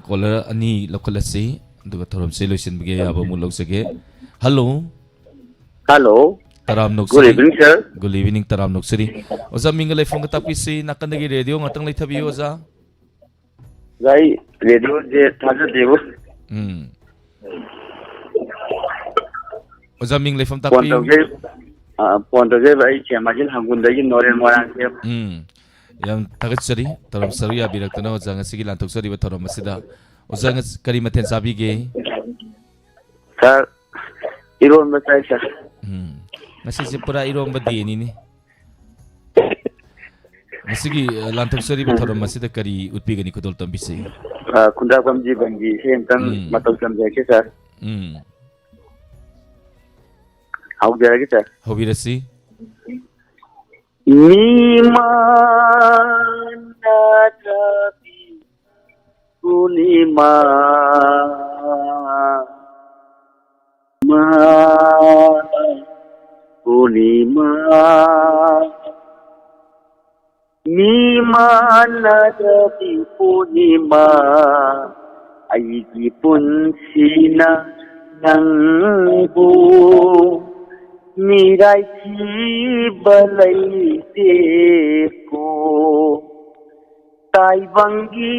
ꯀꯣꯂꯔ ꯑꯅꯤ ꯂꯧꯈꯠꯂꯁꯤ, ꯑꯗꯨꯒ ꯊꯧꯔꯝꯁꯦ ꯂꯣꯏꯁꯤꯟꯕꯒꯤ ꯑꯌꯥꯕ ꯑꯃꯨꯛ ꯂꯧꯖꯒꯦ꯫ ꯍꯜꯂꯣ꯫ ꯍꯜꯂꯣ꯫ ꯇꯔꯥꯝ Good ꯅꯣꯛꯆꯔꯤ꯫ evening, sir. Good evening, ꯇꯔꯥꯝ ꯅꯣꯛꯆꯔꯤ꯫ ꯑꯣꯖꯥ ꯃꯤꯡꯒ ꯂꯩꯐꯝꯒ ꯇꯥꯛꯄꯤꯁꯤ, ꯅꯥꯀꯟꯗꯒꯤ ꯔꯦꯗꯤꯑꯣ ꯉꯥꯛꯇꯪ ꯂꯩꯊꯕꯤꯌꯨ ꯑꯣꯖꯥ꯫ ꯑꯣꯖꯥ, ꯑꯩ ꯔꯦꯗꯤꯑꯣꯁꯦ ꯊꯥꯖꯗꯦꯕꯨ꯫ ꯎꯝ꯫ ꯑꯣꯖꯥ ꯃꯤꯡ ꯂꯩꯐꯝ ꯐꯣꯟ ꯇꯥꯛꯄꯤꯌꯨ꯫ ꯇꯧꯖꯩ, ꯑ, ꯐꯣꯟ ꯇꯧꯖꯩꯕ ꯑꯩ ꯁꯦꯝꯃꯥꯏꯖꯤꯜ ꯍꯪꯒꯨꯟꯗꯒꯤ ꯅꯣꯔꯦꯟ ꯃꯣꯏꯔꯥꯡꯊꯦꯝ꯫ ꯎꯝ꯫ ꯌꯥꯝ ꯊꯥꯒꯠꯆꯔꯤ ꯊꯧꯔꯝ ꯁꯔꯨꯛ ꯌꯥꯕꯤꯔꯛꯇꯅ ꯑꯣꯖꯥ ꯉꯁꯤꯒꯤ ꯂꯥꯟꯊꯣꯛꯆꯔꯤꯕ ꯊꯧꯔꯝ ꯑꯁꯤꯗ꯫ ꯑꯣꯖꯥ ꯉꯁꯤ ꯀꯔꯤ ꯃꯊꯦꯜ ꯆꯥꯕꯤꯒꯦ? ꯁꯥꯔ, ꯏꯔꯣꯟꯕ ꯆꯥꯏ ꯁꯥꯔ꯫ ꯎꯝ꯫ ꯉꯁꯤꯁꯦ ꯄꯨꯔꯥ ꯏꯔꯣꯝꯕ ꯗꯦꯅꯤꯅꯦ꯫ ꯉꯁꯤꯒꯤ ꯑ, ꯂꯥꯟꯊꯣꯛꯆꯔꯤꯕ ꯊꯧꯔꯝ ꯑꯁꯤꯗ ꯀꯔꯤ ꯎꯠꯄꯤꯒꯅꯤ ꯈꯨꯗꯣꯜ ꯇꯝꯕꯤꯁꯤ? ꯑ, ꯈꯨꯟꯗ꯭ꯔꯥꯛꯄꯝ ꯖꯤꯕꯟꯒꯤ ꯏꯁꯩ ꯑꯝꯇꯪ ꯎꯝ꯫ ꯃꯇꯧ ꯇꯝꯖꯔꯛꯀꯦ ꯁꯥꯔ꯫ ꯎꯝ꯫ ꯍꯧꯖꯔꯒꯦ ꯁꯥꯔ꯫ ꯍꯧꯕꯤꯔꯁꯤ꯫ ꯃꯤꯃꯥꯟꯅꯗꯕꯤ ꯄꯨꯔꯅꯤꯃꯥ, ꯃꯥ, ꯄꯨꯔꯅꯤꯃꯥ, ꯃꯤꯃꯥꯟꯅꯗꯕꯤ ꯄꯨꯔꯅꯤꯃꯥ, ꯑꯩꯒꯤ ꯄꯨꯟꯁꯤꯅ ꯅꯪꯕꯨ ꯃꯤꯔꯥꯏꯊꯤꯕ ꯂꯩꯇꯦꯀꯣ꯫ ꯇꯥꯏꯕꯪꯒꯤ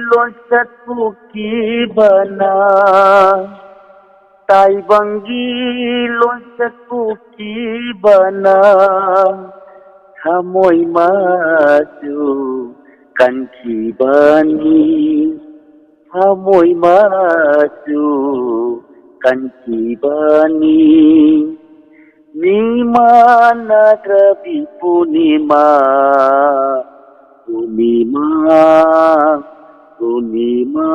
ꯂꯣꯟꯆꯠꯄꯨ ꯀꯤꯕꯅ, ꯇꯥꯏꯕꯪꯒꯤ ꯂꯣꯟꯆꯠꯄꯨ ꯀꯤꯕꯅ, ꯊꯃꯣꯏ ꯃꯆꯨ ꯀꯟꯈꯤꯕꯅꯤ, ꯊꯃꯣꯏ ꯃꯆꯨ ꯀꯟꯈꯤꯕꯅꯤ꯫ ꯃꯤꯃꯥꯟꯅꯗ꯭ꯔꯕꯤ ꯄꯨꯔꯅꯤꯃꯥ, ꯄꯨꯔꯅꯤꯃꯥ, ꯄꯨꯔꯅꯤꯃꯥ꯫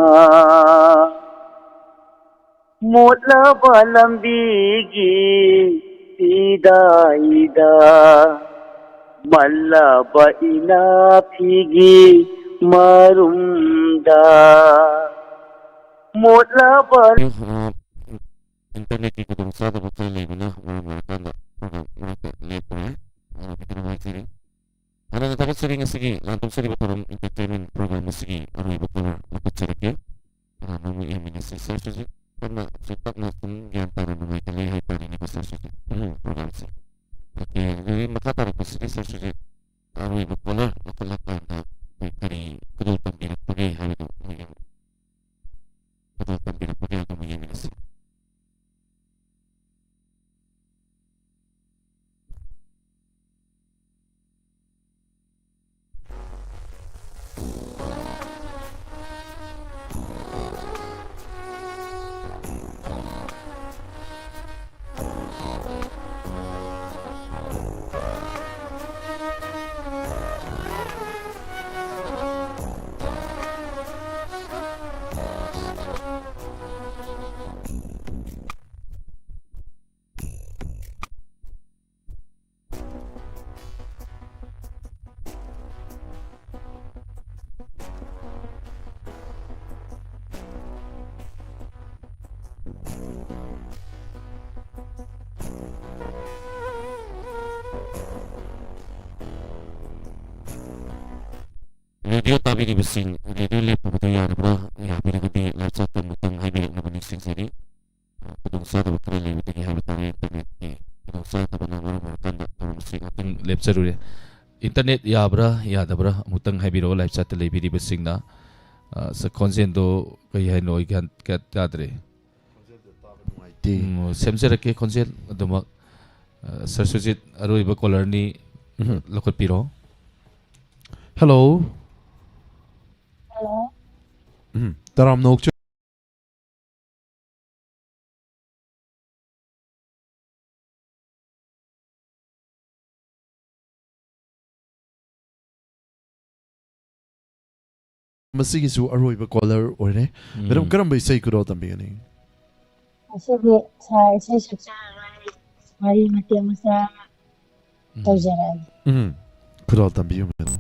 ꯃꯣꯠꯂꯕ ꯂꯝꯕꯤꯒꯤ ꯄꯤ ꯗꯥꯏꯗ ꯃꯜꯂꯕ ꯏꯅꯥ ꯐꯤꯒꯤ ꯃꯔꯨꯝꯗ ꯃꯣꯠꯂꯕ꯫ ꯑ, ꯏꯟꯇꯔꯅꯦꯠꯀꯤ ꯈꯨꯗꯣꯡꯆꯥꯗꯕ ꯈꯔ ꯂꯩꯕꯅ ꯃꯔꯝ ꯑꯣꯏꯔꯀꯥꯟꯗ ꯄ꯭ꯔꯣꯒ꯭ꯔꯥꯝ ꯃꯔꯛꯇ ꯂꯦꯞꯄꯨꯔꯦ꯫ ꯑ, ꯐꯖꯅ ꯅꯨꯡꯉꯥꯏꯖꯔꯤ꯫ ꯍꯥꯟꯅ ꯊꯥꯒꯠꯆꯔꯤ, ꯉꯁꯤꯒꯤ ꯂꯥꯟꯊꯣꯛꯆꯔꯤꯕ ꯊꯧꯔꯝ ꯏꯟꯇꯔꯇꯦꯟꯃꯦꯟ ꯄ꯭ꯔꯣꯒ꯭ꯔꯥꯝ ꯑꯁꯤꯒꯤ ꯑꯔꯣꯏꯕ ꯀꯣꯂꯔ ꯂꯧꯈꯠꯆꯔꯛꯀꯦ꯫ ꯑ, ꯃꯔꯨꯞ ꯌꯦꯡꯃꯤꯟꯅꯁꯤ꯫ ꯁꯥꯔ ꯁꯨꯖꯤꯠ, ꯇꯞꯅ, ꯁꯤ ꯇꯞꯅ ꯁꯨꯝ ꯒ꯭ꯌꯥꯟ ꯇꯥꯅ ꯅꯨꯡꯉꯥꯏꯇ ꯂꯩ ꯍꯥꯏꯇꯥꯔꯦꯅꯦꯀꯣ, ꯁꯥꯔ ꯁꯨꯖꯤꯠ꯫ ꯎꯝ, ꯄ꯭ꯔꯣꯒ꯭ꯔꯥꯝꯁꯦ꯫ ꯑꯣꯀꯦ, ꯑꯗꯨꯗꯤ ꯃꯈꯥ ꯇꯥꯔꯛꯄꯁꯤꯗꯤ ꯁꯥꯔ ꯁꯨꯖꯤꯠ, ꯑꯔꯣꯏꯕ ꯀꯣꯂꯔ ꯂꯧꯈꯠꯂꯀꯥꯟꯗ ꯑꯩꯈꯣꯏ ꯀꯔꯤ ꯈꯨꯗꯣꯜ ꯇꯝꯕꯤꯔꯛꯄꯒꯦ ꯍꯥꯏꯕꯗꯨ ꯑꯩꯈꯣꯏꯒꯤ ꯈꯨꯗꯣꯜ ꯇꯝꯕꯤꯔꯛꯄꯒꯦ ꯑꯗꯨ ꯑꯃꯨꯛ ꯌꯦꯡꯃꯤꯟꯅꯁꯤ꯫ ꯔꯦꯗꯤꯑꯣ ꯇꯥꯕꯤꯔꯤꯕꯁꯤꯡ, ꯔꯦꯗꯤꯑꯣ ꯂꯦꯞꯄꯨꯕꯗꯨ ꯌꯥꯔꯕ꯭ꯔꯥ? ꯌꯥꯕꯤꯔꯒꯗꯤ ꯂꯥꯏꯐ ꯆꯥꯠꯇ ꯑꯃꯨꯛꯇꯪ ꯍꯥꯏꯕꯤꯔꯛꯅꯕ ꯅꯤꯡꯁꯤꯡꯖꯔꯤ꯫ ꯈꯨꯗꯣꯡꯆꯥꯗꯕ ꯈꯔ ꯂꯩꯕꯗꯒꯤ ꯍꯥꯏꯕ ꯇꯥꯔꯦ, ꯏꯟꯇꯔꯅꯦꯠꯀꯤ ꯈꯨꯗꯣꯡꯆꯥꯗꯕꯅ ꯃꯔꯝ ꯑꯣꯏꯔꯀꯥꯟꯗ ꯊꯧꯔꯝ ꯑꯁꯤ ꯉꯥꯛꯇꯪ ꯂꯦꯞꯆꯔꯨꯔꯦ꯫ ꯏꯟꯇꯔꯅꯦꯠ ꯌꯥꯕ꯭ꯔꯥ ꯌꯥꯗꯕ꯭ꯔꯥ ꯑꯃꯨꯛꯇꯪ ꯍꯥꯏꯕꯤꯔꯛꯑꯣ, ꯂꯥꯏꯐ ꯆꯥꯠꯇ ꯂꯩꯕꯤꯔꯤꯕꯁꯤꯡꯅ꯫ ꯑ, ꯁ-, ꯈꯣꯟꯖꯦꯜꯗꯣ ꯀꯩ ꯍꯥꯏꯅꯣ, ꯑꯩ ꯒ꯭ꯌꯥꯟ ꯀꯌꯥ ꯇꯥꯗ꯭ꯔꯦ꯫ ꯈꯣꯟꯖꯦꯜꯗꯣ ꯇꯥꯕ ꯅꯨꯡꯉꯥꯏꯇꯦ꯫ ꯎꯝ, ꯁꯦꯝꯖꯔꯛꯀꯦ ꯈꯣꯟꯖꯦꯜ ꯑꯗꯨꯃꯛ꯫ ꯑ, ꯁꯥꯔ ꯁꯨꯖꯤꯠ, ꯑꯔꯣꯏꯕ ꯀꯣꯂꯔꯅꯤ, ꯎꯝ꯫ ꯂꯧꯈꯠꯄꯤꯔꯣ꯫ ꯍꯜꯂꯣ꯫ ꯍꯜꯂꯣ꯫ ꯎꯝ, ꯇꯔꯥꯝꯅ ꯑꯣꯛꯆ- ꯃꯁꯤꯒꯤꯁꯨ ꯑꯔꯣꯏꯕ ꯀꯣꯂꯔ ꯑꯣꯏꯔꯦ꯫ ꯎꯝ꯫ ꯃꯦꯗꯥꯝ, ꯀꯔꯝꯕ ꯏꯁꯩ ꯈꯨꯗꯣꯜ ꯇꯝꯕꯤꯒꯅꯤ? ꯉꯁꯤꯗꯤ ꯁꯥꯔ ꯏꯁꯩ ꯁꯛꯆꯔꯔꯣꯏ꯫ ꯋꯥꯔꯤ ꯃꯇꯦꯛ ꯃꯆꯥ ꯑꯃ ꯎꯝ꯫ ꯇꯧꯖꯔꯛꯑꯒꯦ꯫ ꯎꯝ꯫ ꯈꯨꯗꯣꯜ ꯇꯝꯕꯤꯌꯨ, madam꯫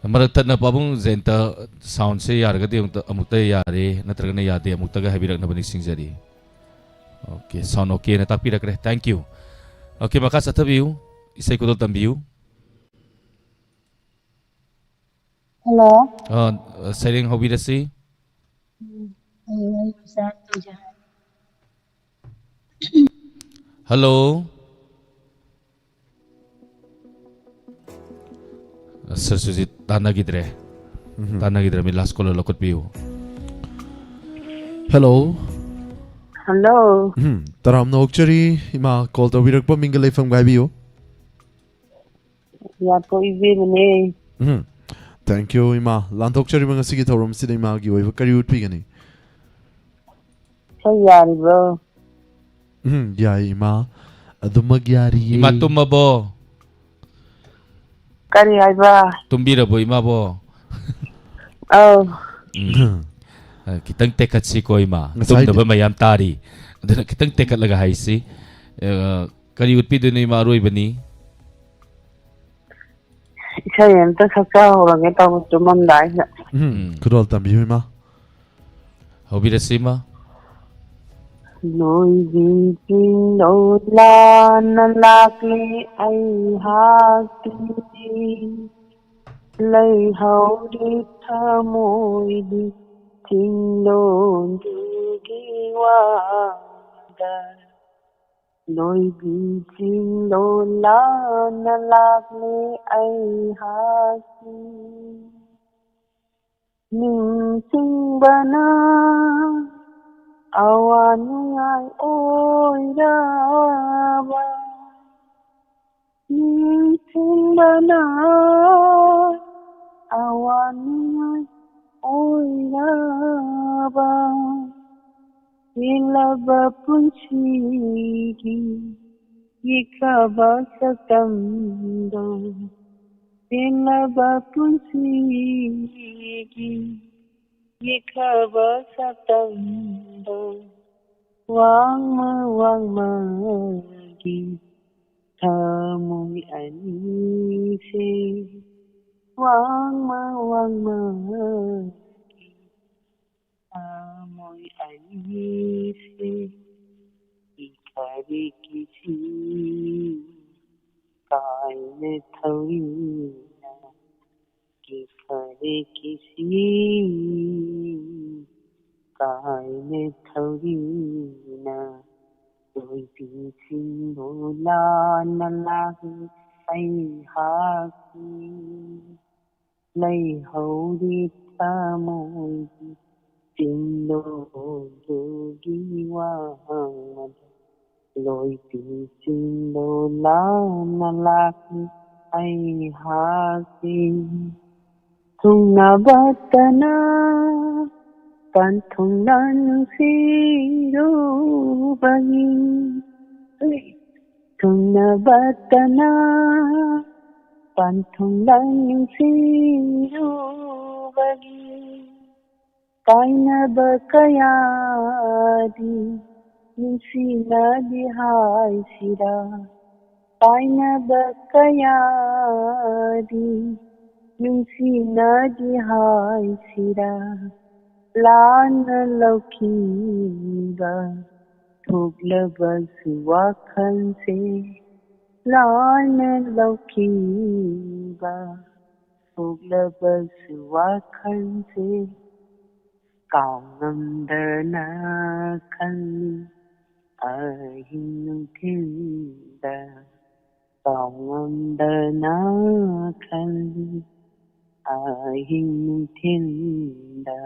ꯃꯔꯛ ꯊꯠꯅ ꯄꯥꯕꯨꯡ ꯖꯌꯟꯇ, soundꯁꯦ ꯌꯥꯔꯒꯗꯤ ꯑꯃꯨꯛꯇ, ꯑꯃꯨꯛꯇ ꯌꯥꯔꯦ, ꯅꯠꯇ꯭ꯔꯒꯅ ꯌꯥꯗꯦ, ꯑꯃꯨꯛꯇꯒ ꯍꯥꯏꯕꯤꯔꯛꯅꯕ ꯅꯤꯡꯁꯤꯡꯖꯔꯤ꯫ Okay, sound okayꯅ ꯇꯥꯛꯄꯤꯔꯛꯈ꯭ꯔꯦ꯫ Thank you꯫ Okay, ꯃꯈꯥ ꯆꯠꯊꯕꯤꯌꯨ꯫ ꯏꯁꯩ ꯈꯨꯗꯣꯜ ꯇꯝꯕꯤꯌꯨ꯫ Hello꯫ ꯑ, ꯁꯩꯔꯦꯡ ꯍꯧꯕꯤꯔꯁꯤ꯫ ꯎꯝ, ꯑꯩ ꯋꯥꯔꯤ ꯃꯆꯥ ꯑꯃ ꯇꯧꯖꯔꯛꯑꯒꯦ꯫ Hello꯫ Sir ꯁꯨꯖꯤꯠ ꯇꯥꯟꯅꯈꯤꯗ꯭ꯔꯦ꯫ ꯎꯝ꯫ ꯇꯥꯟꯅꯈꯤꯗ꯭ꯔꯃꯤ, last caller ꯂꯧꯈꯠꯄꯤꯌꯨ꯫ Hello꯫ Hello꯫ ꯎꯝ, ꯇꯔꯥꯝꯅ ꯑꯣꯛꯆꯔꯤ꯫ ꯏꯃꯥ, call ꯇꯧꯕꯤꯔꯛꯄ ꯃꯤꯡꯒ ꯂꯩꯐꯝꯒ ꯍꯥꯏꯕꯤꯌꯨ꯫ ꯌꯥꯊꯣꯛ ꯏꯕꯦꯝꯃꯅꯦ꯫ ꯎꯝ꯫ Thank you, ꯏꯃꯥ꯫ ꯂꯥꯟꯊꯣꯛꯆꯔꯤꯕ ꯉꯁꯤꯒꯤ ꯊꯧꯔꯝꯁꯤꯗ ꯏꯃꯥꯒꯤ ꯑꯣꯏꯕ ꯀꯔꯤ ꯎꯠꯄꯤꯒꯅꯤ? ꯏꯁꯩ ꯌꯥꯔꯤꯕ꯭ꯔꯣ? ꯎꯝ, ꯌꯥꯏ, ꯏꯃꯥ꯫ ꯑꯗꯨꯃꯛ ꯌꯥꯔꯤꯌꯦ꯫ ꯏꯃꯥ ꯇꯨꯝꯃꯕꯣ? ꯀꯔꯤ ꯍꯥꯏꯕ? ꯇꯨꯝꯕꯤꯔꯕꯣ, ꯏꯃꯥꯕꯣ? ꯑꯧ꯫ ꯎꯝ꯫ ꯑ, ꯈꯤꯇꯪ ꯇꯦꯛꯈꯠꯁꯤꯀꯣ, ꯏꯃꯥ꯫ ꯉꯁꯥꯏꯗꯤ ꯇꯨꯝꯗꯕ ꯃꯌꯥꯝ ꯇꯥꯔꯤ꯫ ꯑꯗꯨꯅ ꯈꯤꯇꯪ ꯇꯦꯛꯈꯠꯂꯒ ꯍꯥꯏꯁꯤ꯫ ꯑ, ꯀꯔꯤ ꯎꯠꯄꯤꯗꯣꯏꯅꯣ, ꯏꯃꯥ, ꯑꯔꯣꯏꯕꯅꯤ? ꯏꯁꯩ ꯑꯝꯇ ꯁꯛꯆꯍꯧꯔꯒꯦ ꯇꯧꯕ ꯇꯨꯝꯃꯝꯗꯥꯏꯁꯤꯗ꯫ ꯎꯝ, ꯎꯝ꯫ ꯈꯨꯗꯣꯜ ꯇꯝꯕꯤꯌꯨ, ꯏꯃꯥ꯫ ꯍꯧꯕꯤꯔꯁꯤ, ꯏꯃꯥ꯫ ꯂꯣꯏꯕꯤ ꯆꯤꯡꯂꯣꯜꯂꯥꯅ ꯂꯥꯛꯂꯤ ꯑꯩꯍꯥꯛꯀꯤ꯫ ꯂꯩꯍꯧꯔꯤ ꯊꯃꯣꯏꯗꯤ ꯆꯤꯡꯂꯣꯟꯗꯤꯒꯤ ꯋꯥꯗ꯫ ꯂꯣꯏꯕꯤ ꯆꯤꯡꯂꯣꯜꯂꯥꯅ ꯂꯥꯛꯂꯤ ꯑꯩꯍꯥꯛꯀꯤ꯫ ꯅꯤꯡꯁꯤꯡꯕꯅ ꯑꯋꯥ ꯅꯨꯡꯉꯥꯏ ꯑꯣꯏꯔꯕ꯫ ꯅꯤꯡꯁꯤꯡꯕꯅ ꯑꯋꯥ ꯅꯨꯡꯉꯥꯏ ꯑꯣꯏꯔꯕ꯫ ꯇꯦꯜꯂꯕ ꯄꯨꯟꯁꯤꯒꯤ ꯌꯦꯛꯈ꯭ꯔꯕ ꯁꯛꯇꯝꯗꯣ꯫ ꯇꯦꯜꯂꯕ ꯄꯨꯟꯁꯤꯒꯤ ꯌꯦꯛꯈ꯭ꯔꯕ ꯁꯛꯇꯝꯗꯣ꯫ ꯋꯥꯡꯃ ꯋꯥꯡꯃ ꯊꯃꯣꯏ ꯑꯅꯤꯁꯦ ꯋꯥꯡꯃ ꯋꯥꯡꯃꯒꯤ ꯊꯃꯣꯏ ꯑꯅꯤꯁꯦ ꯏꯈꯥꯔꯤ ꯀꯤꯁꯤ ꯀꯥꯏꯅ ꯊꯧꯔꯤꯅ ꯀꯤꯈꯔꯦ ꯀꯤꯁꯤ ꯀꯥꯏꯅ ꯊꯧꯔꯤꯅ ꯂꯣꯏꯕꯤꯁꯤꯡꯕꯨ ꯂꯥꯟꯅ ꯂꯥꯛꯂꯤ ꯑꯩꯍꯥꯛꯀꯤ ꯂꯩꯍꯧꯔꯤ ꯊꯃꯣꯏꯒꯤ ꯆꯤꯡꯗꯣꯜꯗꯨꯒꯤ ꯋꯥꯡꯃꯗ ꯂꯣꯏꯕꯤꯁꯤꯡꯗꯣ ꯂꯥꯟꯅ ꯂꯥꯛꯂꯤ ꯑꯩꯍꯥꯛꯀꯤ ꯊꯨꯡꯅꯕꯇꯅ ꯄꯟꯊꯨꯡꯂ ꯅꯨꯡꯁꯤꯔꯨꯕꯒꯤ ꯊꯨꯡꯅꯕꯇꯅ ꯄꯟꯊꯨꯡꯂ ꯅꯨꯡꯁꯤꯔꯨꯕꯒꯤ ꯀꯥꯏꯅꯕ ꯀꯌꯥꯗꯤ ꯅꯨꯡꯁꯤꯅꯗꯤ ꯍꯥꯏꯁꯤꯔꯥ ꯀꯥꯏꯅꯕ ꯀꯌꯥꯗꯤ ꯅꯨꯡꯁꯤꯅꯗꯤ ꯍꯥꯏꯁꯤꯔꯥ ꯂꯥꯟꯅ ꯂꯧꯈꯤꯕ ꯊꯣꯛꯂꯕꯁꯨ ꯋꯥꯈꯜꯁꯦ ꯂꯥꯟꯅ ꯂꯧꯈꯤꯕ ꯊꯣꯛꯂꯕꯁꯨ ꯋꯥꯈꯜꯁꯦ ꯀꯥꯎ ꯉꯝꯗꯅ ꯈꯜꯂꯤ ꯑꯍꯤꯡ ꯅꯨꯡꯊꯤꯜꯗ ꯀꯥꯎ ꯉꯝꯗꯅ ꯈꯜꯂꯤ ꯑꯍꯤꯡ ꯅꯨꯡꯊꯤꯜꯗ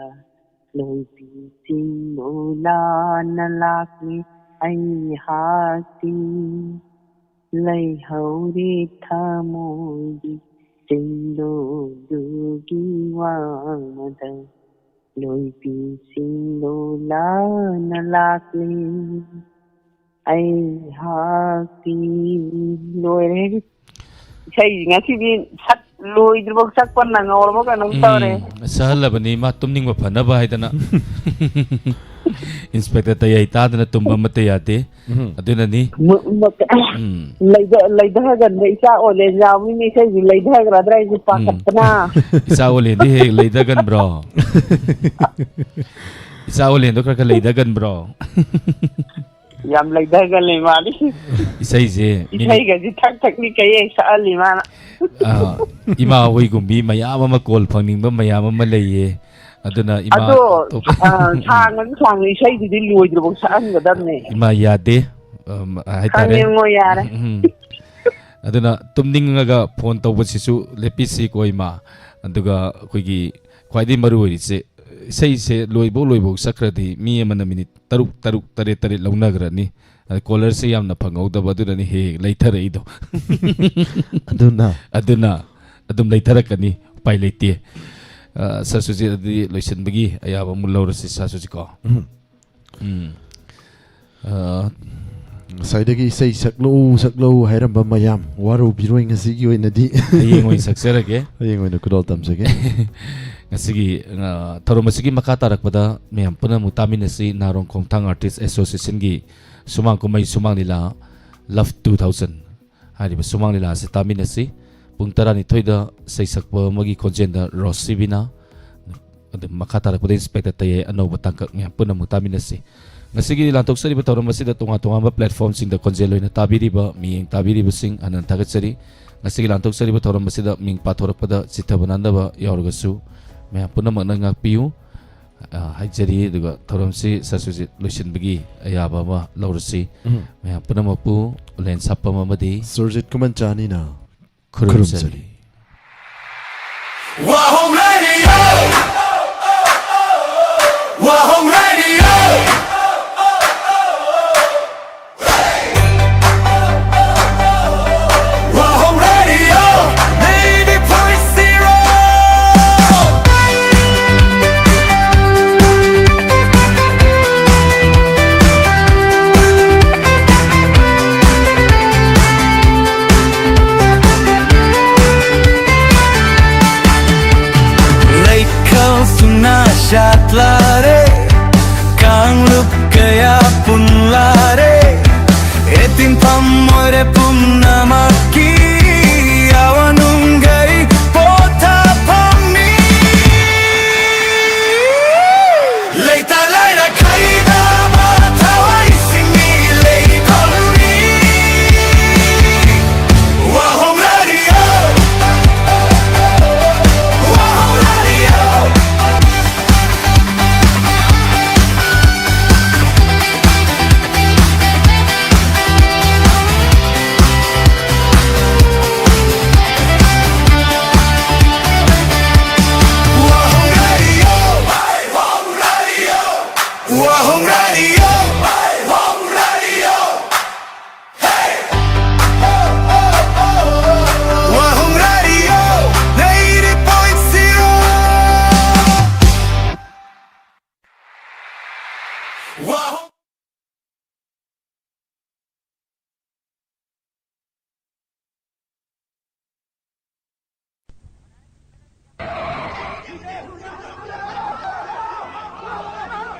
ꯂꯣꯏꯕꯤꯁꯤꯡꯕꯨ ꯂꯥꯟꯅ ꯂꯥꯛꯂꯤ ꯑꯩꯍꯥꯛꯇꯤ ꯂꯩꯍꯧꯔꯤ ꯊꯃꯣꯏꯒꯤ ꯆꯤꯡꯗꯣꯜꯗꯨꯒꯤ ꯋꯥꯡꯃꯗ ꯂꯣꯏꯕꯤꯁꯤꯡꯕꯨ ꯂꯥꯟꯅ ꯂꯥꯛꯂꯤ ꯑꯩꯍꯥꯛꯇꯤ ꯂꯣꯏꯔꯦ꯫ ꯏꯁꯩ ꯉꯁꯤꯗꯤ ꯁꯛ ꯂꯣꯏꯗ꯭ꯔꯤꯐꯥꯎ ꯁꯛꯄ ꯅꯪꯍꯧꯔꯕ ꯀꯩꯅꯣꯝ ꯇꯧꯔꯦ꯫ ꯎꯝ, ꯁꯛꯍꯜꯂꯕꯅꯤ ꯃꯥ ꯇꯨꯝꯅꯤꯡꯕ ꯐꯅꯕ ꯍꯥꯏꯗꯅ꯫ ꯏꯟꯁꯄꯦꯛꯇꯔ ꯇꯌꯥꯏ ꯇꯥꯗꯅ ꯇꯨꯝꯕ ꯑꯃꯠꯇ ꯌꯥꯗꯦ꯫ ꯎꯝ꯫ ꯑꯗꯨꯅꯅꯤ꯫ ꯃ-, ꯃ-, ꯎꯝ꯫ ꯂꯩꯗ-, ꯂꯩꯗ ꯍꯥꯏꯒꯟꯕ ꯏꯆꯥ ꯑꯣꯂꯦꯟ ꯌꯥꯎꯃꯤꯅꯦ ꯏꯁꯩꯁꯤ꯫ ꯂꯩꯗ ꯍꯥꯏꯒ꯭ꯔꯗ꯭ꯔꯥ ꯑꯩꯁꯨ ꯎꯝ꯫ ꯄꯥꯈꯠꯄꯅ꯫ ꯏꯆꯥ ꯑꯣꯂꯦꯟꯗꯤ ꯍꯦꯛ ꯂꯩꯗꯒꯟꯕ꯭ꯔꯣ? ꯏꯆꯥ ꯑꯣꯂꯦꯟꯗꯣ ꯈꯔ ꯈꯔ ꯂꯩꯗꯒꯟꯕ꯭ꯔꯣ? ꯌꯥꯝ ꯂꯩꯗꯒꯜꯂꯦ ꯃꯥꯗꯤ꯫ ꯏꯁꯩꯁꯦ ꯃꯤꯅꯤꯠ ꯏꯁꯩꯒꯁꯤ ꯊꯛ ꯊꯛꯅꯤ ꯀꯩ ꯍꯦꯛ ꯁꯛꯍꯜꯂꯤ ꯃꯥꯅ꯫ ꯑꯥ, ꯏꯃꯥ ꯍꯣꯏꯒꯨꯝꯕꯤ ꯃꯌꯥꯝ ꯑꯃ ꯀꯣꯜ ꯐꯪꯅꯤꯡꯕ ꯃꯌꯥꯝ ꯑꯃ ꯂꯩꯌꯦ꯫ ꯑꯗꯨꯅ ꯏꯃꯥ ꯑꯗꯣ, ꯑꯇꯣꯞꯄ ꯑ, ꯁꯥꯡꯉꯁꯨ ꯁꯥꯡꯅ ꯏꯁꯩꯗꯨꯗꯤ ꯂꯣꯏꯗ꯭ꯔꯤꯐꯥꯎ ꯁꯛꯍꯟꯒꯗꯕꯅꯦ꯫ ꯏꯃꯥ ꯌꯥꯗꯦ, ꯑꯝ, ꯍꯥꯏꯇꯥꯔꯦ꯫ ꯈꯪꯉꯦꯉꯣ, ꯌꯥꯔꯦ꯫ ꯎꯝ, ꯎꯝ꯫ ꯑꯗꯨꯅ ꯇꯨꯝꯅꯤꯡꯉꯒ ꯐꯣꯟ ꯇꯧꯕꯁꯤꯁꯨ ꯂꯦꯞꯄꯤꯁꯤꯀꯣ, ꯏꯃꯥ꯫ ꯑꯗꯨꯒ ꯑꯩꯈꯣꯏꯒꯤ ꯈ꯭ꯋꯥꯏꯗꯒꯤ ꯃꯔꯨ ꯑꯣꯏꯔꯤꯁꯦ, ꯏꯁꯩꯁꯦ ꯂꯣꯏꯕꯧ ꯂꯣꯏꯕꯧ ꯆꯠꯈ꯭ꯔꯗꯤ ꯃꯤ ꯑꯃꯅ ꯃꯤꯅꯤꯠ ꯇꯔꯨꯛ, ꯇꯔꯨꯛ, ꯇꯔꯦꯠ, ꯇꯔꯦꯠ ꯂꯧꯅꯈ꯭ꯔꯅꯤ꯫ ꯑꯗ ꯀꯣꯂꯔꯁꯦ ꯌꯥꯝꯅ ꯐꯪꯍꯧꯗꯕ, ꯑꯗꯨꯅꯅꯤ ꯍꯦꯛ ꯍꯦꯛ ꯂꯩꯊꯔꯛꯏꯗꯣ꯫ ꯑꯗꯨꯅ? ꯑꯗꯨꯅ ꯑꯗꯨꯝ ꯂꯩꯊꯔꯛꯀꯅꯤ, ꯎꯄꯥꯏ ꯂꯩꯇꯦ꯫ ꯑ, ꯁꯥꯔ ꯁꯨꯖꯤꯠ, ꯑꯗꯨꯗꯤ ꯂꯣꯏꯁꯤꯟꯕꯒꯤ ꯑꯌꯥꯕ ꯑꯃꯨꯛ ꯂꯧꯔꯁꯤ, ꯁꯥꯔ ꯁꯨꯖꯤꯠ ꯀꯣ꯫ ꯎꯝ꯫ ꯎꯝ꯫ ꯑ, ꯉꯁꯥꯏꯗꯒꯤ ꯏꯁꯩ ꯁꯛꯂꯛꯎ, ꯁꯛꯂꯛꯎ ꯍꯥꯏꯔꯝꯕ ꯃꯌꯥꯝ ꯋꯥꯔꯧꯕꯤꯔꯣꯏ ꯉꯁꯤꯒꯤ ꯑꯣꯏꯅꯗꯤ꯫ ꯍꯌꯦꯡ ꯑꯣꯏꯅ ꯁꯛꯆꯔꯒꯦ꯫ ꯍꯌꯦꯡ ꯑꯣꯏꯅ ꯈꯨꯗꯣꯜ ꯇꯝꯖꯒꯦ꯫ ꯉꯁꯤꯒꯤ, ꯑ, ꯊꯧꯔꯝ ꯑꯁꯤꯒꯤ ꯃꯈꯥ ꯇꯥꯔꯛꯄꯗ ꯃꯌꯥꯝ ꯄꯨꯟꯅ ꯑꯃꯨꯛ ꯇꯥꯃꯤꯟꯅꯁꯤ꯫ ꯅꯥꯔꯣꯡ ꯈꯣꯡꯊꯥꯡ ꯑꯥꯔꯇꯤꯁ ꯑꯦꯁꯣꯁꯤꯌꯦꯁꯟꯒꯤ ꯁꯨꯃꯥꯡ ꯀꯨꯝꯍꯩ ꯁꯨꯃꯥꯡ ꯂꯤꯂꯥ ꯂꯚ ꯇꯨ ꯊꯥꯎꯖꯟ ꯍꯥꯏꯔꯤꯕ ꯁꯨꯃꯥꯡ ꯂꯤꯂꯥ ꯑꯁꯤ ꯇꯥꯃꯤꯟꯅꯁꯤ꯫ ꯄꯨꯡ ꯇꯔꯥꯅꯤꯊꯣꯏꯗ ꯁꯩꯁꯛꯄ ꯑꯃꯒꯤ ꯈꯣꯟꯖꯦꯜꯗ ꯔꯣꯁꯤꯕꯤꯅꯥ, ꯑꯗꯨ ꯃꯈꯥ ꯇꯥꯔꯛꯄꯗ ꯏꯟꯁꯄꯦꯛꯇꯔ ꯇꯌꯥꯏ ꯑꯅꯧꯕ ꯇꯥꯡꯀꯛ ꯃꯌꯥꯝ ꯄꯨꯟꯅ ꯑꯃꯨꯛ ꯇꯥꯃꯤꯟꯅꯁꯤ꯫ ꯉꯁꯤꯒꯤ ꯂꯥꯟꯊꯣꯛꯆꯔꯤꯕ ꯊꯧꯔꯝ ꯑꯁꯤꯗ ꯇꯣꯉꯥꯟ ꯇꯣꯉꯥꯟꯕ platformꯁꯤꯡꯗ ꯈꯣꯟꯖꯦꯜ ꯑꯣꯏꯅ ꯇꯥꯕꯤꯔꯤꯕ, ꯃꯤꯠꯌꯦꯡ ꯇꯥꯕꯤꯔꯤꯕꯁꯤꯡ ꯍꯟꯅ ꯊꯥꯒꯠꯆꯔꯤ꯫ ꯉꯁꯤꯒꯤ ꯂꯥꯟꯊꯣꯛꯆꯔꯤꯕ ꯊꯧꯔꯝ ꯑꯁꯤꯗ ꯃꯤꯡ ꯄꯥꯊꯣꯔꯛꯄꯗ ꯆꯤꯠꯊꯕ ꯅꯥꯟꯗꯕ ꯌꯥꯎꯔꯒꯁꯨ ꯃꯌꯥꯝ ꯄꯨꯝꯅꯃꯛꯅ ꯉꯥꯛꯄꯤꯌꯨ꯫ ꯑ, ꯍꯥꯏꯖꯔꯤ꯫ ꯑꯗꯨꯒ ꯊꯧꯔꯝꯁꯤ ꯁꯥꯔ ꯁꯨꯖꯤꯠ ꯂꯣꯏꯁꯤꯟꯕꯒꯤ ꯑꯌꯥꯕ ꯑꯃ ꯂꯧꯔꯁꯤ꯫ ꯎꯝ꯫ ꯃꯌꯥꯝ ꯄꯨꯝꯅꯃꯛꯄꯨ ꯎꯂꯦꯟ ꯁꯥꯄꯝ ꯑꯃꯗꯤ Surjit ꯈꯨꯃꯟꯆꯥꯅꯤꯅ ꯈꯨꯔꯨꯝꯖꯔꯤ꯫ ꯈꯨꯔꯨꯝꯖꯔꯤ꯫ Wahong Radio! Wahong Radio! Wahong Radio, ninety point zero. Late call suna shatlare. ꯇꯤꯟꯐꯝ ꯑꯣꯏꯔꯦ ꯄꯨꯝꯅꯃꯛꯀꯤ ꯑꯋꯥ ꯅꯨꯡꯒꯩ ꯄꯣꯊꯥꯐꯝꯅꯤ꯫ ꯂꯩꯇ ꯂꯥꯏꯔ ꯈꯥꯏꯗꯕ ꯊꯋꯥꯏꯁꯤꯡꯒꯤ ꯂꯩꯀꯣꯜꯅꯤ꯫ ꯋꯥꯍꯣꯡ ꯔꯦꯗꯤꯑꯣ, ꯋꯥꯍꯣꯡ ꯔꯦꯗꯤꯑꯣ꯫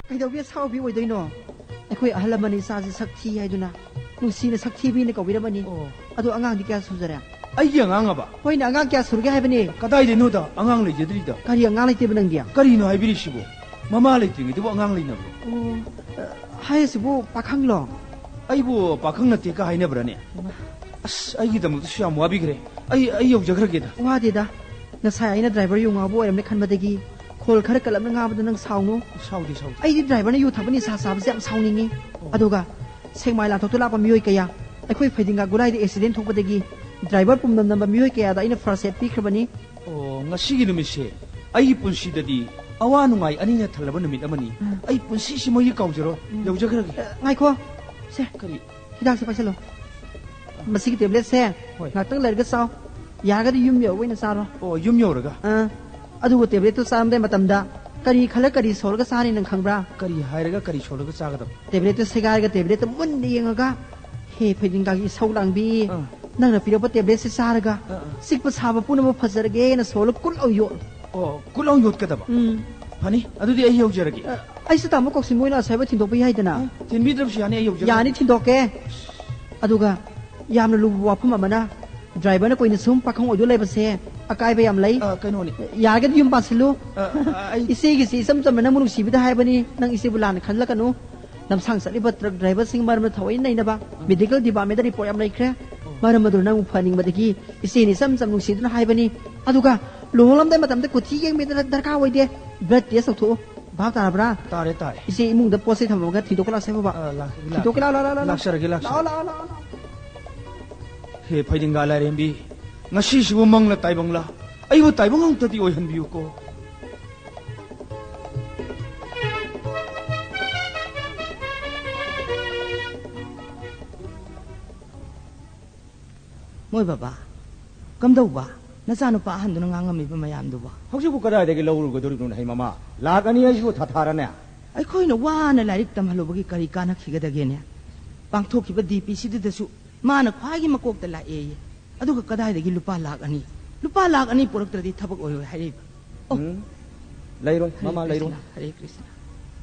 ꯀꯩꯗꯧꯕꯒꯤ ꯑꯁꯥꯎꯕꯤ ꯑꯣꯏꯗꯣꯏꯅꯣ? ꯑꯩꯈꯣꯏ ꯑꯍꯜ ꯂꯃꯟꯅ ꯏꯆꯥꯁꯦ ꯁꯛ ꯊꯤ ꯍꯥꯏꯗꯨꯅ ꯅꯨꯡꯁꯤꯅ ꯁꯛ ꯊꯤꯕꯤꯅ ꯀꯧꯕꯤꯔꯝꯕꯅꯤ꯫ ꯑꯣ꯫ ꯑꯗꯣ ꯑꯉꯥꯡꯗꯤ ꯀꯌꯥ ꯁꯨꯖꯔꯦ? ꯑꯩꯒꯤ ꯑꯉꯥꯡ ꯑꯕ? ꯍꯣꯏꯅꯦ, ꯑꯉꯥꯡ ꯀꯌꯥ ꯁꯨꯔꯒꯦ ꯍꯥꯏꯕꯅꯤ? ꯀꯗꯥꯏꯗꯩꯅꯣꯗ, ꯑꯉꯥꯡ ꯂꯩꯖꯗ꯭ꯔꯤꯗ꯫ ꯀꯔꯤ ꯑꯉꯥꯡ ꯂꯩꯇꯦꯕ ꯅꯪꯗꯤ? ꯀꯔꯤꯅꯣ ꯍꯥꯏꯕꯤꯔꯤꯁꯤꯕꯨ? ꯃꯃꯥ ꯂꯩꯇ꯭ꯔꯤꯉꯩꯗꯕꯨ ꯑꯉꯥꯡ ꯂꯩꯅꯕ꯭ꯔꯣ? ꯑꯣ, ꯑ, ꯍꯥꯏꯔꯤꯁꯤꯕꯨ ꯄꯥꯈꯪꯂꯣ? ꯑꯩꯕꯨ ꯄꯥꯈꯪ ꯅꯠꯇꯦꯒ ꯍꯥꯏꯅꯕ꯭ꯔꯥꯅꯦ? ꯏꯃꯥ꯫ ꯑꯁ, ꯑꯩꯒꯤꯗꯃꯛꯇꯁꯨ ꯌꯥꯝ ꯋꯥꯕꯤꯈ꯭ꯔꯦ꯫ ꯑꯩ, ꯑꯩ ꯌꯧꯖꯈ꯭ꯔꯒꯦꯗ꯫ ꯋꯥꯗꯦꯗ꯫ ꯉꯁꯥꯏ ꯑꯩꯅ ꯗ꯭ꯔꯥꯏꯚꯔ ꯌꯨ ꯉꯥꯎꯕ ꯑꯣꯏꯔꯝꯅꯤ ꯈꯟꯕꯗꯒꯤ ꯈꯣꯜ ꯈꯔ ꯀꯜꯂꯞꯅ ꯉꯥꯡꯕꯗ ꯅꯪ ꯁꯥꯎꯅꯨ꯫ ꯁꯥꯎꯗꯦ, ꯁꯥꯎꯗꯦ꯫ ꯑꯩꯗꯤ ꯗ꯭ꯔꯥꯏꯚꯔꯅ ꯌꯨ ꯊꯛꯄ ꯅꯤꯁꯥ ꯆꯥꯕꯁꯦ ꯌꯥꯝ ꯁꯥꯎꯅꯤꯡꯉꯤ꯫ ꯑꯣ꯫ ꯑꯗꯨꯒ ꯁꯦꯛꯃꯥꯏ ꯂꯥꯟꯊꯣꯛꯇ ꯂꯥꯛꯄ ꯃꯤꯑꯣꯏ ꯀꯌꯥ ꯑꯩꯈꯣꯏ ꯐꯩꯗꯤꯡꯒꯥ ꯒꯨꯂꯥꯏꯗ ꯑꯦꯛꯁꯤꯗꯦꯟ ꯊꯣꯛꯄꯗꯒꯤ ꯗ꯭ꯔꯥꯏꯚꯔ ꯄꯨꯝꯅꯝ ꯅꯝꯕ ꯃꯤꯑꯣꯏ ꯀꯌꯥꯗ ꯑꯩꯅ ꯐꯥꯔꯁ ꯑꯦꯗ ꯄꯤꯈ꯭ꯔꯕꯅꯤ꯫ ꯑꯣ, ꯉꯁꯤꯒꯤ ꯅꯨꯃꯤꯠꯁꯦ ꯑꯩꯒꯤ ꯄꯨꯟꯁꯤꯗꯗꯤ ꯑꯋꯥ ꯅꯨꯡꯉꯥꯏ ꯑꯅꯤꯅ ꯊꯜꯂꯕ ꯅꯨꯃꯤꯠ ꯑꯃꯅꯤ꯫ ꯎꯝ꯫ ꯑꯩ ꯄꯨꯟꯁꯤꯁꯤꯃꯒꯤ ꯀꯥꯎꯖꯔꯣꯏ꯫ ꯎꯝ꯫ ꯌꯧꯖꯈ꯭ꯔꯒꯦ꯫ ꯑ, ꯉꯥꯏꯈꯣ꯫ ꯁꯦ꯫ ꯀꯔꯤ? ꯍꯤꯗꯥꯛꯁꯦ ꯄꯥꯏꯁꯜꯂꯣ꯫ ꯃꯁꯤꯒꯤ ꯇꯦꯕ꯭ꯂꯦꯠꯁꯦ ꯍꯣꯏ꯫ ꯉꯥꯛꯇꯪ ꯂꯩꯔꯒ ꯆꯥꯎ꯫ ꯌꯥꯔꯒꯗꯤ ꯌꯨꯝ ꯌꯧꯔꯒ ꯑꯣꯏꯅ ꯆꯥꯔꯣ꯫ ꯑꯣ, ꯌꯨꯝ ꯌꯧꯔꯒ? ꯑꯥ꯫ ꯑꯗꯨꯒ ꯇꯦꯕ꯭ꯂꯦꯠꯇꯨ ꯆꯥꯔꯝꯗꯥꯏ ꯃꯇꯝꯗ ꯀꯔꯤ ꯈꯜꯂ ꯀꯔꯤ ꯁꯣꯜꯂꯒ ꯆꯥꯅꯤ ꯅꯪ ꯈꯪꯕ꯭ꯔꯥ? ꯀꯔꯤ ꯍꯥꯏꯔꯒ ꯀꯔꯤ ꯁꯣꯜꯂꯒ ꯆꯥꯒꯗꯕ? ꯇꯦꯕ꯭ꯂꯦꯠꯇꯨ ꯁꯦꯒꯥꯏꯔꯒ ꯇꯦꯕ꯭ꯂꯦꯠꯇ ꯃꯨꯟꯅ ꯌꯦꯡꯉꯒ, "ꯍꯦ ꯐꯩꯗꯤꯡꯒꯥꯒꯤ ꯏꯁꯧ ꯂꯥꯡꯕꯤ, ꯑꯥ꯫ ꯅꯪꯅ ꯄꯤꯔꯛꯄ ꯇꯦꯕ꯭ꯂꯦꯠꯁꯦ ꯆꯥꯔꯒ ꯑꯥ, ꯑꯥ꯫ ꯆꯤꯛꯄ ꯁꯥꯕ ꯄꯨꯝꯅꯃꯛ ꯐꯖꯔꯒꯦꯅ" ꯁꯣꯜꯂ ꯀꯨꯠ ꯂꯥꯎ ꯌꯣꯠꯂꯨ꯫ ꯑꯣ, ꯀꯨꯠ ꯂꯥꯎ ꯌꯣꯠꯀꯗꯕ? ꯎꯝ꯫ ꯐꯅꯤ, ꯑꯗꯨꯗꯤ ꯑꯩ ꯌꯧꯖꯔꯒꯦ꯫ ꯑ, ꯑꯩꯁꯨ ꯇꯥꯃꯣ ꯀꯧꯁꯤꯡꯕ ꯑꯣꯏꯅ ꯑꯁꯥꯏꯕ ꯊꯤꯟꯗꯣꯛꯄ ꯌꯥꯏꯗꯅ? ꯑ, ꯊꯤꯟꯕꯤꯗ꯭ꯔꯕꯁꯨ ꯌꯥꯅꯤ, ꯑꯩ ꯌꯧꯖꯔꯒꯦ꯫ ꯌꯥꯅꯤ, ꯊꯤꯟꯗꯣꯛꯀꯦ꯫ ꯑꯗꯨꯒ ꯌꯥꯝꯅ ꯂꯨꯕ ꯋꯥꯐꯝ ꯑꯃꯅ, ꯗ꯭ꯔꯥꯏꯚꯔꯅ ꯀꯨꯏꯅ ꯁꯨꯝ ꯄꯥꯈꯪ ꯑꯣꯏꯗꯨꯅ ꯂꯩꯕꯁꯦ ꯑꯀꯥꯏꯕ ꯌꯥꯝ ꯂꯩ꯫ ꯑ, ꯀꯩꯅꯣꯅꯦ꯫ ꯌꯥꯔꯒꯗꯤ ꯌꯨꯝ ꯄꯥꯟꯁꯤꯜꯂꯨ꯫ ꯑ, ꯑ, ꯑꯩ ꯏꯆꯦꯒꯤꯁꯤ ꯏꯆꯝ ꯆꯝꯅ ꯅꯪꯕꯨ ꯅꯨꯡꯁꯤꯕꯤꯗ ꯍꯥꯏꯕꯅꯤ, ꯅꯪ ꯏꯆꯦꯕꯨ ꯂꯥꯟꯅ ꯈꯜꯂꯛꯀꯅꯨ꯫ ꯂꯝꯁꯥꯡ ꯆꯠꯂꯤꯕ ꯇ꯭ꯔꯛ ꯗ꯭ꯔꯥꯏꯚꯔꯁꯤꯡ ꯃꯔꯝꯗ ꯊꯑꯣꯏꯅ ꯅꯩꯅꯕ, ꯃꯦꯗꯤꯀꯦꯜ ꯗꯤꯄꯥꯔꯠꯃꯦꯟꯗ ꯔꯤꯄꯣꯔꯠ ꯌꯥꯝ ꯂꯩꯈ꯭ꯔꯦ꯫ ꯃꯔꯝ ꯑꯗꯨꯅ ꯅꯪꯕꯨ ꯐꯍꯟꯅꯤꯡꯕꯗꯒꯤ ꯏꯆꯦꯅ ꯏꯆꯝ ꯆꯝ ꯅꯨꯡꯁꯤꯗꯨꯅ ꯍꯥꯏꯕꯅꯤ꯫ ꯑꯗꯨꯒ ꯂꯨꯍꯣꯡꯂꯝꯗꯥꯏ ꯃꯇꯝꯗ ꯀꯨꯊꯤ ꯌꯦꯡꯕꯤꯗꯅ ꯗꯔꯀꯥꯔ ꯑꯣꯏꯗꯦ꯫ ꯕ꯭ꯂꯗ ꯇꯦꯁ ꯇꯧꯊꯣꯛꯎ꯫ ꯚꯥꯞ ꯇꯥꯔꯕ꯭ꯔꯥ? ꯇꯥꯔꯦ, ꯇꯥꯔꯦ꯫ ꯏꯆꯦ ꯏꯃꯨꯡꯗ ꯄꯣꯠ ꯆꯩ ꯊꯝꯃꯝꯃꯒ ꯊꯤꯟꯗꯣꯛꯄ ꯂꯥꯛꯁꯦ ꯕꯕꯥ꯫ ꯑ, ꯂꯥꯛ-, ꯊꯤꯟꯗꯣꯛꯀꯦ, ꯂꯥꯛꯑꯣ, ꯂꯥꯛꯑꯣ, ꯂꯥꯛꯑꯣ, ꯂꯥꯛꯑꯣ꯫ ꯂꯥꯛꯆꯔꯒꯦ, ꯂꯥꯛꯆꯔꯒꯦ꯫ ꯂꯥꯛꯑꯣ, ꯂꯥꯛꯑꯣ, ꯂꯥꯛꯑꯣ, ꯂꯥꯛꯑꯣ꯫ ꯍꯦ ꯐꯩꯗꯤꯡꯒꯥ ꯂꯥꯏꯔꯦꯝꯕꯤ, ꯉꯁꯤꯁꯤꯕꯨ ꯃꯪꯂ ꯇꯥꯏꯕꯪꯂ? ꯑꯩꯕꯨ ꯇꯥꯏꯕꯪ ꯑꯃꯨꯛꯇꯗꯤ ꯑꯣꯏꯍꯟꯕꯤꯌꯨꯀꯣ꯫ ꯃꯣꯏ ꯕꯕꯥ, ꯀꯝꯗꯧꯕ? ꯅꯆꯥꯅꯨꯄꯥ ꯑꯍꯟꯗꯨꯅ ꯉꯥꯡꯉꯝꯃꯤꯕ ꯃꯌꯥꯝꯗꯨꯕꯣ? ꯍꯧꯖꯤꯛꯄꯨ ꯀꯗꯥꯏꯗꯒꯤ ꯂꯧꯔꯨꯒꯗꯣꯔꯤꯕꯅꯣ, ꯍꯩ ꯃꯃꯥ? ꯂꯥꯛ ꯑꯅꯤ ꯍꯥꯏꯁꯤꯕꯨ ꯊꯥꯊꯥꯔꯅꯦ? ꯑꯩꯈꯣꯏꯅ ꯋꯥꯅ ꯂꯥꯏꯔꯤꯛ ꯇꯝꯍꯜꯂꯨꯕꯒꯤ ꯀꯔꯤ ꯀꯥꯟꯅꯈꯤꯒꯗꯒꯦꯅꯦ? ꯄꯥꯡꯊꯣꯛꯈꯤꯕ ꯗꯤ ꯄꯤ ꯁꯤꯗꯨꯗꯁꯨ ꯃꯥꯅ ꯈ꯭ꯋꯥꯏꯒꯤ ꯃꯀꯣꯛꯇ ꯂꯥꯛꯑꯦꯌꯦ꯫ ꯑꯗꯨꯒ ꯀꯗꯥꯏꯗꯒꯤ ꯂꯨꯄꯥ ꯂꯥꯛ ꯑꯅꯤ? ꯂꯨꯄꯥ ꯂꯥꯛ ꯑꯅꯤ ꯄꯨꯔꯛꯇ꯭ꯔꯗꯤ ꯊꯕꯛ ꯑꯣꯏꯔꯣꯏ ꯍꯥꯏꯔꯛꯏꯕ꯫ ꯑꯣ꯫ ꯎꯝ, ꯂꯩꯔꯣꯏ, ꯍꯔꯦ ꯃꯃꯥ, ꯂꯩꯔꯣꯏ꯫ ꯀ꯭ꯔꯤꯁꯅ, ꯍꯔꯦ ꯀ꯭ꯔꯤꯁꯅ꯫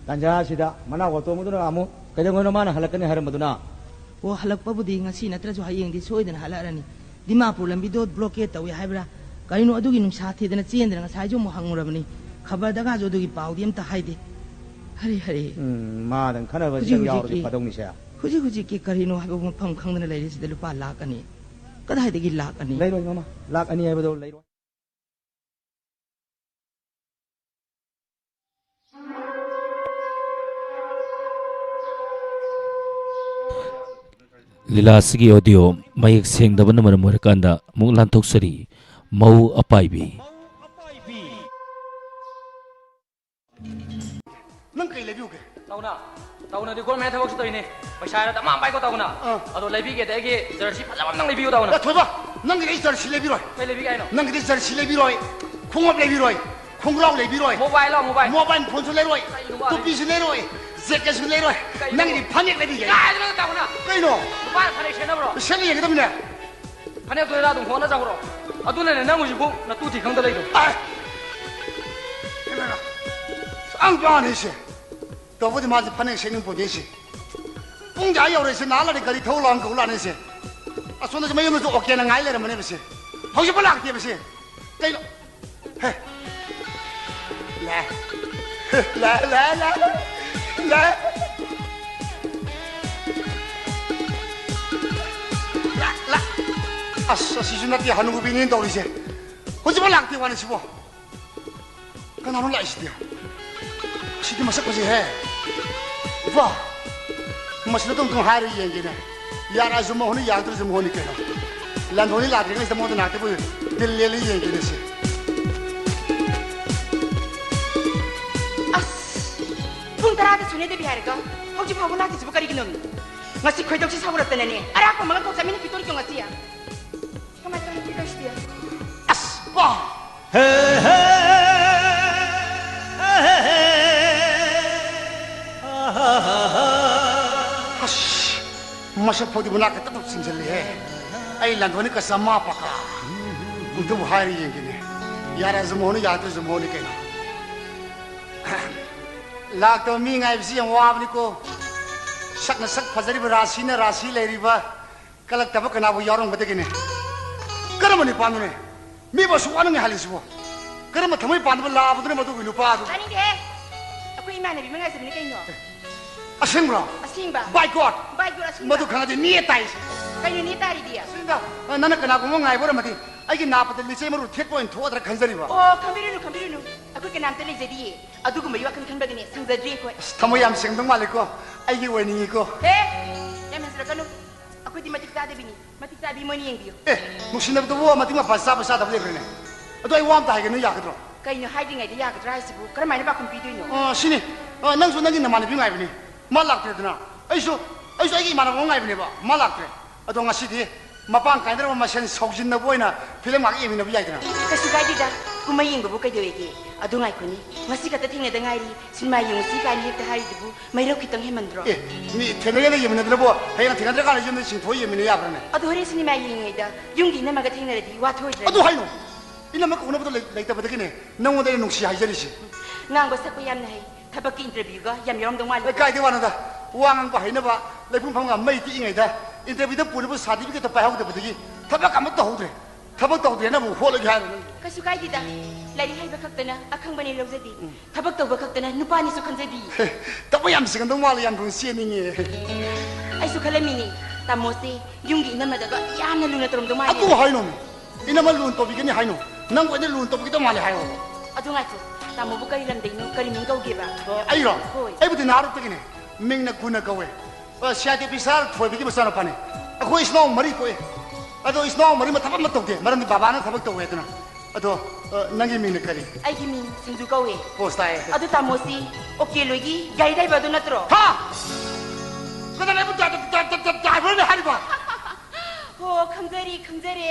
ꯇꯥꯟꯖꯥ ꯑꯁꯤꯗ ꯃꯅꯥꯎ ꯑꯇꯣꯝꯕꯗꯨꯅ ꯑꯃꯨꯛ ꯀꯩꯗꯧꯉꯩꯅꯣ ꯃꯥꯅ ꯍꯜꯂꯛꯀꯅꯤ ꯍꯥꯏꯔꯝꯕꯗꯨꯅ? ꯑꯣ, ꯍꯜꯂꯛꯄꯕꯨꯗꯤ ꯉꯁꯤ ꯅꯠꯇ꯭ꯔꯁꯨ ꯍꯌꯦꯡꯗꯤ ꯁꯣꯏꯗꯅ ꯍꯜꯂꯛꯑꯔꯅꯤ꯫ ꯗꯤꯃꯥꯄꯨꯔ ꯂꯝꯕꯤꯗꯣ ꯕ꯭ꯂꯣꯀꯦꯠ ꯇꯧꯏ ꯍꯥꯏꯕ꯭ꯔꯥ? ꯀꯔꯤꯅꯣ ꯑꯗꯨꯒꯤ ꯅꯨꯡꯁꯥ ꯊꯤꯗꯅ ꯆꯦꯟꯗꯅ ꯉꯁꯥꯏꯁꯨ ꯑꯃꯨꯛ ꯍꯪꯉꯨꯔꯕꯅꯤ꯫ ꯈꯕꯔꯗꯒꯁꯨ ꯑꯗꯨꯒꯤ ꯄꯥꯎꯗꯤ ꯑꯝꯇ ꯍꯥꯏꯗꯦ꯫ ꯍꯔꯦ, ꯍꯔꯦ꯫ ꯎꯝ, ꯃꯥꯗꯪ ꯈꯟꯅꯕꯁꯤꯗꯪ ꯍꯧꯖꯤꯛ ꯌꯥꯎꯔꯗꯤ ꯍꯧꯖꯤꯛꯀꯤ, ꯐꯗꯧꯅꯤꯁꯦ꯫ ꯍꯧꯖꯤꯛ ꯍꯧꯖꯤꯛꯀꯤ ꯀꯔꯤꯅꯣ ꯍꯥꯏꯕ ꯃꯐꯝ ꯈꯪꯗꯅ ꯂꯩꯔꯤꯁꯤꯗ ꯂꯨꯄꯥ ꯂꯥꯛ ꯑꯅꯤ꯫ ꯀꯗꯥꯏꯗꯒꯤ ꯂꯥꯛ ꯑꯅꯤ? ꯂꯩꯔꯣꯏ ꯃꯃꯥ, ꯂꯥꯛ ꯑꯅꯤ ꯍꯥꯏꯕꯗꯣ ꯂꯩꯔꯣꯏ꯫ ꯂꯤꯂꯥ ꯑꯁꯤꯒꯤ ꯑꯣꯗꯤꯑꯣ ꯃꯌꯦꯛ ꯁꯦꯡꯗꯕꯅ ꯃꯔꯝ ꯑꯣꯏꯔꯀꯥꯟꯗ ꯑꯃꯨꯛ ꯂꯥꯟꯊꯣꯛꯆꯔꯤ꯫ ꯃꯧ ꯑꯄꯥꯏꯕꯤ꯫ ꯅꯪ ꯀꯩ ꯂꯩꯕꯤꯌꯨꯒꯦ? ꯇꯧꯅ, ꯇꯧꯅꯗꯤ ꯒꯣꯔꯃꯦꯟ ꯊꯕꯛꯁꯨ ꯇꯧꯔꯤꯅꯦ꯫ ꯄꯩꯁꯥ ꯍꯥꯏꯔ ꯗꯃꯥ ꯄꯥꯏꯀꯣ ꯇꯧꯅ꯫ ꯑꯥ꯫ ꯑꯗꯣ ꯂꯩꯕꯤꯒꯦꯗꯤ ꯑꯩꯒꯤ ꯖꯔꯁꯤ ꯐꯖꯕ ꯑꯝꯇꯪ ꯂꯩꯕꯤꯌꯨ ꯇꯧꯅ꯫ ꯑꯦ, ꯊꯣꯏꯕ, ꯅꯪꯒꯤꯗꯤ ꯑꯩ ꯖꯔꯁꯤ ꯂꯩꯕꯤꯔꯣꯏ꯫ ꯀꯩ ꯂꯩꯕꯤꯒꯦ ꯍꯥꯏꯅꯣ? ꯅꯪꯒꯤꯗꯤ ꯖꯔꯁꯤ ꯂꯩꯕꯤꯔꯣꯏ, ꯈꯣꯡꯎꯞ ꯂꯩꯕꯤꯔꯣꯏ, ꯈꯣꯡꯒ꯭ꯔꯥꯎ ꯂꯩꯕꯤꯔꯣꯏ꯫ ꯃꯣꯕꯥꯏꯜ ꯂꯣ, ꯃꯣꯕꯥꯏꯜ? ꯃꯣꯕꯥꯏꯜ ꯐꯣꯟꯁꯨ ꯂꯩꯔꯣꯏ, ꯀꯩꯅꯣ ꯃꯥ ꯇꯨꯄꯤꯁꯨ ꯂꯩꯔꯣꯏ, ꯖꯦꯀꯦꯠꯁꯨ ꯂꯩꯔꯣꯏ꯫ ꯀꯩꯅꯣ? ꯅꯪꯒꯤꯗꯤ ꯐꯅꯦꯛ ꯂꯩꯕꯤꯒꯦ꯫ ꯀꯥꯏꯗꯅꯣ ꯇꯧꯅ? ꯀꯩꯅꯣ? ꯅꯨꯄꯥꯅ ꯐꯅꯦꯛ ꯁꯦꯠꯅꯕ꯭ꯔꯣ? ꯁꯦꯠꯂ ꯌꯦꯡꯒꯗꯕꯅꯦ꯫ ꯐꯅꯦꯛꯇꯣ ꯂꯤꯂꯥ ꯑꯗꯨꯝ ꯍꯣꯠꯅꯖꯈ꯭ꯔꯣ꯫ ꯑꯗꯨꯅꯅꯦ ꯅꯪ ꯍꯧꯖꯤꯛꯐꯥꯎ ꯅꯇꯨ ꯊꯤ ꯈꯪꯗ ꯂꯩꯗꯣ꯫ ꯑꯥꯏ! ꯏꯃꯥꯏꯃꯥ! ꯑꯉꯥꯡ ꯄꯥꯅꯤ ꯁꯦ꯫ ꯇꯧꯕꯗꯤ ꯃꯥꯁꯦ ꯐꯅꯦꯛ ꯁꯦꯠꯅꯤꯡ ꯄꯣꯠꯇꯦ ꯁꯤ꯫ ꯄꯨꯡ ꯀꯌꯥ ꯌꯧꯔꯦ? ꯁꯤ ꯅꯍꯥꯟ ꯂꯥꯛꯑꯗꯤ ꯒꯥꯔꯤ ꯊꯧ ꯂꯥꯎꯅ ꯀꯧ ꯂꯥꯛꯅꯤ ꯁꯦ꯫ ꯑꯁꯣꯝꯗꯁꯨ ꯃꯌꯨꯝꯗꯁꯨ ꯑꯣꯀꯦꯅ ꯉꯥꯏ ꯂꯩꯔꯝꯕꯅꯦꯕ ꯁꯦ꯫ ꯍꯧꯖꯤꯛꯐꯥꯎ ꯂꯥꯛꯇꯦꯕ ꯁꯦ꯫ ꯀꯩꯅꯣ? ꯍꯦ꯫ ꯂꯥꯛꯑꯦ꯫ ꯍꯦ, ꯂꯥꯛꯑꯦ, ꯂꯥꯛꯑꯦ, ꯂꯥꯛꯑꯦ꯫ ꯂꯥꯛꯑꯦ꯫ ꯂꯥꯛ, ꯂꯥꯛ꯫ ꯑꯁ, ꯑꯁꯤꯁꯨ ꯅꯠꯇꯦ ꯍꯅꯨꯕꯤꯅꯦꯅ ꯇꯧꯔꯤꯁꯦ꯫ ꯍꯧꯖꯤꯛꯐꯥꯎ ꯂꯥꯛꯇꯦ ꯋꯥꯅꯤ ꯁꯤꯕꯣ꯫ ꯀꯅꯥꯅꯣ ꯂꯥꯛꯏꯁꯤꯗꯤ? ꯁꯤꯗꯤ ꯃꯁꯛ ꯐꯖꯩꯍꯦ꯫ ꯏꯄ꯭ꯋꯥ, ꯃꯁꯤꯗ ꯑꯗꯨꯝ ꯍꯥꯏꯔ ꯌꯦꯡꯒꯦꯅꯦ꯫ ꯌꯥꯔꯛꯑꯁꯨ ꯃꯍꯣꯟꯅꯤ, ꯌꯥꯔꯛꯇ꯭ꯔꯁꯨ ꯃꯍꯣꯟꯅꯤ ꯀꯩꯅꯣ꯫ ꯂꯥꯟꯊꯣꯏꯅꯤ ꯂꯥꯛꯇ꯭ꯔꯤꯉꯩꯁꯤꯗ ꯃꯉꯣꯟꯗ ꯉꯥꯏꯍꯥꯛꯇꯕꯨ ꯗꯤꯜ ꯂꯦꯜꯂ ꯌꯦꯡꯒꯦꯅꯦ ꯁꯤ꯫ ꯑꯁ! ꯄꯨꯡ ꯇꯔꯥꯗ ꯁꯨꯅꯦꯗꯕꯤ ꯍꯥꯏꯔꯒ ꯍꯧꯖꯤꯛ ꯐꯥꯎꯕ ꯂꯥꯛꯇ꯭ꯔꯤꯁꯤꯕꯨ ꯀꯔꯤꯒꯤꯅꯣ? ꯉꯁꯤ ꯈꯣꯏꯗꯧꯁꯤ ꯁꯥꯎꯒꯠꯂꯛꯇꯅꯅꯦ ꯑꯔꯥꯛꯄ ꯃꯉꯛ ꯐꯥꯎ ꯆꯥꯃꯤꯟꯅꯈꯤꯗꯣꯔꯤꯀꯣ ꯉꯁꯤ꯫ ꯀꯃꯥꯏ ꯇꯧꯔꯤꯅꯣ ꯇꯧꯔꯤꯁꯤꯗꯤ? ꯑꯁ! ꯄꯥ! ꯑꯁ! ꯃꯁꯛ ꯐꯥꯎꯗꯤ ꯃꯅꯥꯛ ꯈꯛꯇ ꯆꯤꯡꯁꯤꯜꯂꯤꯍꯦ꯫ ꯑꯩ ꯂꯥꯟꯊꯣꯏꯅꯤ ꯀꯆꯥ ꯃꯥ ꯄꯀꯥ꯫ ꯑꯝꯇꯕꯨ ꯍꯥꯏꯔ ꯌꯦꯡꯒꯦꯅꯦ꯫ ꯌꯥꯔꯁꯨ ꯃꯍꯣꯟꯅꯤ, ꯌꯥꯗ꯭ꯔꯁꯨ ꯃꯍꯣꯟꯅꯤ ꯀꯩꯅꯣ꯫ ꯂꯥꯛꯇꯕ ꯃꯤ ꯉꯥꯏꯕꯁꯤ ꯌꯥꯝ ꯋꯥꯕꯅꯤꯀꯣ꯫ ꯁꯛꯅ ꯁꯛ ꯐꯖꯔꯤꯕ, ꯔꯥꯁꯤꯅ ꯔꯥꯁꯤ ꯂꯩꯔꯤꯕ, ꯀꯜꯂꯛꯇꯕ ꯀꯅꯥꯕꯨ ꯌꯥꯎꯔꯝꯒꯗꯒꯦꯅꯦ? ꯀꯔꯝꯕ ꯅꯨꯄꯥꯅꯣꯅꯦ? ꯃꯤꯕꯨ ꯑꯁꯨꯛ ꯋꯥꯅ ꯉꯥꯏꯍꯜꯂꯤꯁꯤꯕꯨ? ꯀꯔꯝꯕ ꯊꯃꯣꯏ ꯄꯥꯟꯗꯕ ꯂꯥꯕꯗꯨꯅ ꯃꯗꯨꯒꯤ ꯅꯨꯄꯥꯗꯨ? ꯇꯥꯅꯤꯡꯗꯦꯍꯦ! ꯑꯩꯈꯣꯏ ꯏꯃꯥꯟꯅꯕꯤ ꯑꯃ ꯉꯥꯏꯖꯕꯅꯤ ꯀꯩꯅꯣ꯫ ꯑꯁꯦꯡꯕ꯭ꯔꯣ? ꯑꯁꯦꯡꯕ꯫ By God! By God, ꯑꯁꯦꯡꯕ꯫ ꯃꯗꯨ ꯈꯪꯉꯗꯤ ꯅꯦ ꯇꯥꯏꯁꯦ꯫ ꯀꯩꯅꯣ ꯅꯦ ꯇꯥꯔꯤꯗꯤ? ꯑꯁꯦꯡꯕ, ꯅꯪꯅ ꯀꯅꯥꯒꯨꯝꯕ ꯉꯥꯏꯕ ꯑꯣꯏꯔꯝꯃꯗꯤ ꯑꯩꯒꯤ ꯅꯥꯄꯗ ꯂꯤꯆꯩ ꯃꯔꯨ ꯊꯦꯠꯄ ꯑꯣꯏꯅ ꯊꯣꯛꯑꯗ꯭ꯔꯥ ꯈꯟꯖꯔꯤꯕ꯫ ꯑꯣ, ꯈꯟꯕꯤꯔꯨꯅꯨ, ꯈꯟꯕꯤꯔꯨꯅꯨ꯫ ꯑꯩꯈꯣꯏ ꯀꯅꯥꯝꯇ ꯂꯩꯖꯗꯤꯌꯦ꯫ ꯑꯗꯨꯒꯨꯝꯕꯒꯤ ꯋꯥꯈꯜ ꯈꯟꯕꯒꯤꯅꯦ, ꯁꯪꯖꯗ꯭ꯔꯤ ꯑꯩꯈꯣꯏ꯫ ꯑꯁ, ꯊꯃꯣꯏ ꯌꯥꯝ ꯁꯦꯡꯗꯧ ꯃꯥꯜꯂꯦꯀꯣ꯫ ꯑꯩꯒꯤ ꯑꯣꯏꯅꯤꯡꯉꯤꯀꯣ꯫ ꯍꯦ! ꯌꯥꯝ ꯍꯦꯟꯖꯤꯜꯂꯛꯀꯅꯨ꯫ ꯑꯩꯈꯣꯏꯗꯤ ꯃꯇꯤꯛ ꯆꯥꯗꯕꯤꯅꯤ꯫ ꯃꯇꯤꯛ ꯆꯥꯕꯤ ꯃꯣꯏꯅ ꯌꯦꯡꯕꯤꯌꯨ꯫ ꯑꯦ, ꯅꯨꯡꯁꯤꯅꯕꯗꯨꯕꯨ ꯃꯇꯤꯛ ꯃꯄꯥ ꯆꯥꯕ ꯆꯥꯗꯕ ꯂꯩꯕ꯭ꯔꯅꯦ? ꯑꯗꯣ ꯑꯩ ꯋꯥ ꯑꯝꯇ ꯍꯥꯏꯒꯦ, ꯅꯣꯏ ꯌꯥꯒꯗ꯭ꯔꯣ? ꯀꯩꯅꯣ ꯍꯥꯏꯗ꯭ꯔꯤꯉꯩꯗ ꯌꯥꯒꯗ꯭ꯔꯥ ꯍꯥꯏꯁꯤꯕꯨ? ꯀꯔꯝꯍꯥꯏꯅ ꯄꯥꯎꯈꯨꯝ ꯄꯤꯗꯣꯏꯅꯣ? ꯑ, ꯁꯤꯅꯤ꯫ ꯑ, ꯅꯪꯁꯨ ꯅꯪꯒꯤ ꯅꯃꯥꯟꯅꯕꯤ ꯉꯥꯏꯕꯅꯤ꯫ ꯃꯥ ꯂꯥꯛꯇ꯭ꯔꯦꯗꯅ꯫ ꯑꯩꯁꯨ, ꯑꯩꯁꯨ ꯑꯩꯒꯤ ꯏꯃꯥꯟꯅꯕ ꯑꯃ ꯉꯥꯏꯕꯅꯦꯕ꯫ ꯃꯥ ꯂꯥꯛꯇ꯭ꯔꯦ꯫ ꯑꯗꯣ ꯉꯁꯤꯗꯤ ꯃꯄꯥꯡ ꯀꯥꯏꯅꯔꯕ ꯃꯁꯦꯟ ꯁꯥꯎꯖꯤꯟꯅꯕ ꯑꯣꯏꯅ ꯐꯤꯂꯝ ꯉꯥꯏꯍꯥꯛ ꯌꯦꯡꯃꯤꯟꯅꯕ ꯌꯥꯏꯗꯅ? ꯀꯩꯁꯨ ꯀꯥꯏꯗꯦꯗ꯫ ꯀꯨꯝꯍꯩ ꯌꯦꯡꯕꯕꯨ ꯀꯩꯗꯧꯋꯦꯒꯦ? ꯑꯗꯨ ꯉꯥꯏꯈꯣꯅꯤ꯫ ꯉꯁꯤ ꯈꯛꯇ ꯊꯦꯡꯅꯗ ꯉꯥꯏꯔꯤ꯫ ꯁꯤꯅꯦꯃꯥ ꯌꯦꯡꯉꯨꯁꯤ ꯀꯥꯏꯅ ꯍꯦꯛꯇ ꯍꯥꯏꯔꯤꯗꯨꯕꯨ ꯃꯩꯔꯧ ꯈꯤꯇꯪ ꯍꯦꯟꯃꯟꯗ꯭ꯔꯣ? ꯑꯦ, ꯃꯤ ꯊꯦꯡꯅꯔꯒ ꯌꯦꯡꯃꯤꯟꯅꯗ꯭ꯔꯕꯣ? ꯍꯌꯦꯡ ꯊꯦꯡꯅꯗ꯭ꯔꯀꯥꯟꯗ ꯌꯨꯝꯗ ꯆꯤꯡꯊꯣꯛꯑ ꯌꯦꯡꯃꯤꯟꯅ ꯌꯥꯕ꯭ꯔꯥꯅꯦ? ꯑꯗꯣ ꯍꯣꯔꯦꯟ ꯁꯤꯅꯦꯃꯥ ꯌꯦꯡꯉꯤꯉꯩꯗ ꯌꯨꯝꯒꯤ ꯏꯅꯝꯃꯒ ꯊꯦꯡꯅꯔꯗꯤ ꯋꯥ ꯊꯣꯛꯑꯣꯏꯗ꯭ꯔꯥ? ꯑꯗꯨ ꯍꯥꯏꯅꯣ! ꯏꯅꯝꯃ ꯀꯧꯅꯕꯗꯣ ꯂꯩ-, ꯂꯩꯇꯕꯗꯒꯤꯅꯦ ꯅꯪꯉꯣꯟꯗ ꯑꯩꯅ ꯅꯨꯡꯁꯤ ꯍꯥꯏꯖꯔꯤꯁꯦ꯫ ꯉꯥꯡꯕ ꯁꯛꯄ ꯌꯥꯝꯅ ꯍꯩ꯫ ꯊꯕꯛꯀꯤ ꯏꯟꯇꯔꯚꯤꯌꯨꯒ ꯌꯥꯝ ꯌꯥꯎꯔꯝꯗꯧ ꯃꯥꯜꯂꯤ꯫ ꯑꯦ, ꯀꯥꯏꯗꯩ ꯋꯥꯅꯣꯗ! ꯋꯥ ꯉꯥꯡꯕ ꯍꯩꯅꯕ ꯂꯩꯄꯨꯡ ꯐꯝꯒ ꯃꯩ ꯇꯤꯛꯏꯉꯩꯗ ꯏꯟꯇꯔꯚ꯭ꯌꯨꯗ ꯄꯨꯅꯕ ꯁꯥꯔꯇꯤꯐꯤꯀꯦꯠꯇꯣ ꯄꯥꯏꯍꯧꯗꯕꯗꯒꯤ ꯊꯕꯛ ꯑꯃꯠꯇ ꯇꯧꯍꯧꯗ꯭ꯔꯦ꯫ ꯊꯕꯛ ꯇꯧꯗ꯭ꯔꯦꯅ ꯑꯃꯨꯛ ꯍꯣꯠꯂꯒꯦ ꯍꯥꯏꯔꯣ ꯅꯪ? ꯀꯩꯁꯨ ꯀꯥꯏꯗꯦꯗ꯫ ꯂꯥꯏꯔꯤꯛ ꯍꯩꯕ ꯈꯛꯇꯅ ꯑꯈꯪꯕꯅꯦ ꯂꯧꯖꯗꯦ꯫ ꯎꯝ꯫ ꯊꯕꯛ ꯇꯧꯕ ꯈꯛꯇꯅ ꯅꯨꯄꯥꯅꯤꯁꯨ ꯈꯟꯖꯗꯦ꯫ ꯍꯦ, ꯊꯕꯛ ꯌꯥꯝ ꯆꯤꯟꯒꯟꯗꯧ ꯃꯥꯜꯂꯦ, ꯌꯥꯝ ꯊꯨꯅ ꯆꯦꯟꯅꯤꯡꯉꯦ꯫ ꯑꯩꯁꯨ ꯈꯜꯂꯝꯃꯤꯅꯦ, ꯇꯥꯃꯣꯁꯦ ꯌꯨꯝꯒꯤ ꯏꯅꯝꯃꯗꯒ ꯌꯥꯝꯅ ꯂꯨꯅ ꯇꯧꯔꯝꯗꯧ ꯃꯥꯜꯂꯦ꯫ ꯑꯗꯨ ꯍꯥꯏꯅꯣꯃꯤ꯫ ꯏꯅꯝꯃ ꯂꯨꯅ ꯇꯧꯕꯤꯒꯅꯤ ꯍꯥꯏꯅꯣ꯫ ꯅꯪꯕꯨ ꯑꯩꯅ ꯂꯨꯅ ꯇꯧꯕꯤꯒꯗꯧ ꯃꯥꯜꯂꯦ ꯍꯥꯏꯌꯣ꯫ ꯑꯗꯨ ꯉꯥꯏꯈꯣ, ꯇꯥꯃꯣꯕꯨ ꯀꯔꯤ ꯂꯝꯗꯩꯅꯣ? ꯀꯔꯤ ꯃꯤꯡ ꯀꯧꯒꯦꯕ? ꯑ, ꯑꯩꯔꯣ? ꯍꯣꯏ꯫ ꯑꯩꯕꯨꯗꯤ ꯅꯥꯔꯛꯇꯒꯤꯅꯦ꯫ ꯃꯤꯡꯅ ꯒꯨꯅ ꯀꯧꯋꯦ꯫ ꯑ, ꯁꯤ ꯑꯥꯏ ꯇꯤ ꯑꯣꯐꯤꯁꯥꯔ ꯊꯣꯏꯕꯒꯤ ꯃꯆꯥꯅꯨꯄꯥꯅꯦ꯫ ꯑꯩꯈꯣꯏ ꯏꯆꯤꯟ ꯏꯅꯥꯎ ꯃꯔꯤ ꯄꯣꯛꯑꯦ꯫ ꯑꯗꯣ ꯏꯆꯤꯟ ꯏꯅꯥꯎ ꯃꯔꯤꯃꯛ ꯊꯕꯛ ꯑꯃ ꯇꯧꯗꯦ, ꯃꯔꯝꯗꯤ ꯕꯕꯥꯅ ꯊꯕꯛ ꯇꯧꯋꯦ ꯑꯗꯨꯅ꯫ ꯑꯗꯣ, ꯑ, ꯅꯪꯒꯤ ꯃꯤꯡꯅ ꯀꯔꯤ? ꯑꯩꯒꯤ ꯃꯤꯡ ꯁꯤꯡꯖꯨ ꯀꯧꯋꯦ꯫ ꯄꯣꯁ ꯇꯥꯏꯌꯦ꯫ ꯑꯗꯨ ꯇꯥꯃꯣꯁꯤ ꯑꯣꯀꯦ ꯂꯣꯏꯒꯤ ꯒꯥꯔꯤ ꯗ꯭ꯔꯥꯏꯚꯔꯗꯨ ꯅꯠꯇ꯭ꯔꯣ? ꯍꯥ? ꯀꯅꯥꯅ ꯑꯩꯕꯨ ꯗ꯭ꯔꯥꯏ-, ꯗ꯭ꯔꯥꯏ-, ꯗ꯭ꯔꯥꯏ-, ꯗ꯭ꯔꯥꯏꯚꯔꯅꯦ ꯍꯥꯏꯔꯤꯕ? ꯍꯣ, ꯈꯪꯖꯔꯦ, ꯈꯪꯖꯔꯦ꯫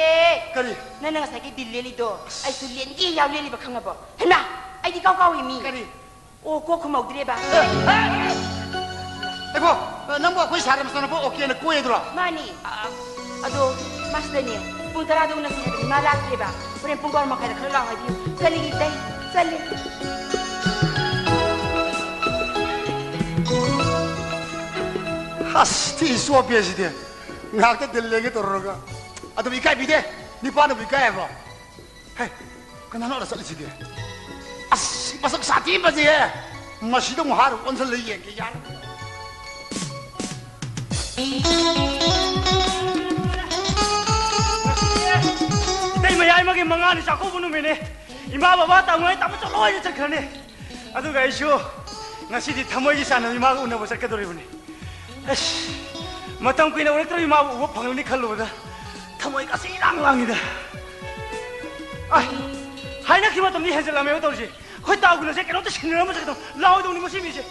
ꯀꯔꯤ? ꯅꯪꯅ ꯉꯁꯥꯏꯒꯤ ꯗꯤꯜ ꯂꯦꯜꯂꯤꯗꯣ ꯑꯩꯁꯨ ꯂꯦꯟꯒꯦ ꯌꯥꯎ ꯂꯦꯜꯂꯤꯕ, ꯈꯪꯉꯕꯣ? ꯍꯩꯃꯥ! ꯑꯩꯗꯤ ꯏꯀꯥꯎ ꯀꯥꯎꯏ ꯃꯤ꯫ ꯀꯔꯤ? ꯑꯣ, ꯀꯣꯛ ꯈꯨꯝꯍꯧꯗ꯭ꯔꯦꯕ꯫ ꯑꯦ, ꯑꯦ, ꯑꯦ! ꯑꯩꯕꯣ, ꯅꯪꯕꯨ ꯑꯩꯈꯣꯏ ꯁꯥꯔ ꯃꯆꯥꯅꯨꯄꯥ ꯑꯣꯀꯦꯅ ꯀꯣꯏꯗ꯭ꯔꯣ? ꯃꯥꯅꯤ꯫ ꯑꯗꯣ ꯃꯥꯁꯤꯗꯅꯦ, ꯄꯨꯡ ꯇꯔꯥꯗ ꯎꯅꯁꯤ ꯍꯥꯏꯕꯅꯤ, ꯃꯥ ꯂꯥꯛꯇ꯭ꯔꯦꯕ꯫ ꯍꯣꯔꯦꯟ ꯄꯨꯡ ꯕꯥꯔꯣ ꯃꯈꯥꯏꯗ ꯈꯔ ꯂꯥꯛꯑꯣ ꯍꯥꯏꯕꯤꯌꯨ꯫ ꯆꯠꯂꯒꯦ ꯏꯇꯩ, ꯆꯠꯂꯦ꯫ ꯑꯁ, ꯊꯤ ꯆꯣꯞꯄꯦ ꯁꯤꯗꯤ꯫ ꯉꯥꯏꯍꯥꯛꯇ ꯗꯤꯜ ꯂꯦꯡꯒꯦ ꯇꯧꯔꯨꯔꯒ꯫ ꯑꯗꯨꯝ ꯏꯀꯥꯏꯕꯤꯗꯦ꯫ ꯅꯤꯄꯥꯅꯕꯨ ꯏꯀꯥꯏ ꯍꯥꯏꯕ꯭ꯔꯣ? ꯍꯦ, ꯀꯅꯥꯅꯣ ꯑꯥꯗ ꯆꯠꯂꯤꯁꯤꯗꯤ? ꯑꯁ, ꯃꯁꯛ ꯁꯥꯊꯤ ꯐꯖꯩꯍꯦ꯫ ꯃꯁꯤꯗ ꯑꯃꯨꯛ ꯍꯥꯏꯔꯨ ꯑꯣꯟꯁꯤꯜꯂ ꯌꯦꯡꯒꯦ ꯌꯥꯔꯦ꯫ ꯏꯇꯩ ꯃꯌꯥꯏꯃꯒꯤ ꯃꯉꯥꯅꯤ ꯆꯥꯛꯀꯧꯕ ꯅꯨꯃꯤꯠꯅꯤ꯫ ꯏꯃꯥ ꯕꯕꯥ ꯇꯥꯃꯣ ꯇꯥꯃꯣ ꯆꯠꯂꯣ ꯍꯥꯏꯅ ꯆꯠꯈ꯭ꯔꯅꯤ꯫ ꯑꯗꯨꯒ ꯑꯩꯁꯨ ꯉꯁꯤꯗꯤ ꯊꯃꯣꯏꯒꯤ ꯆꯥꯟꯅꯕ ꯏꯃꯥꯒ ꯎꯅꯕ ꯆꯠꯀꯗꯧꯔꯤꯕꯅꯤ꯫ ꯑꯁ, ꯃꯇꯝ ꯀꯨꯏꯅ ꯎꯔꯛꯇ꯭ꯔꯕ ꯏꯃꯥꯕꯨ ꯎꯕ ꯐꯪꯂꯅꯤ ꯈꯜꯂꯨꯕꯗ ꯊꯃꯣꯏ ꯀꯥꯁꯤ ꯏꯔꯥꯡ ꯂꯥꯡꯉꯤꯗ꯫ ꯑꯥꯏ, ꯍꯥꯏꯅꯈꯤꯕ ꯃꯇꯝꯗꯤ ꯍꯦꯟꯖꯜꯂꯝꯃꯦꯕ ꯇꯧꯔꯤꯁꯦ꯫ ꯑꯩꯈꯣꯏ ꯇꯥꯎꯒꯨꯂꯁꯦ ꯀꯩꯅꯣꯝꯇ ꯁꯤꯟꯅꯔꯝꯕ ꯆꯠꯀꯗꯧ ꯂꯥꯎꯗꯧꯅꯤ ꯃꯁꯤ ꯃꯤꯁꯦ꯫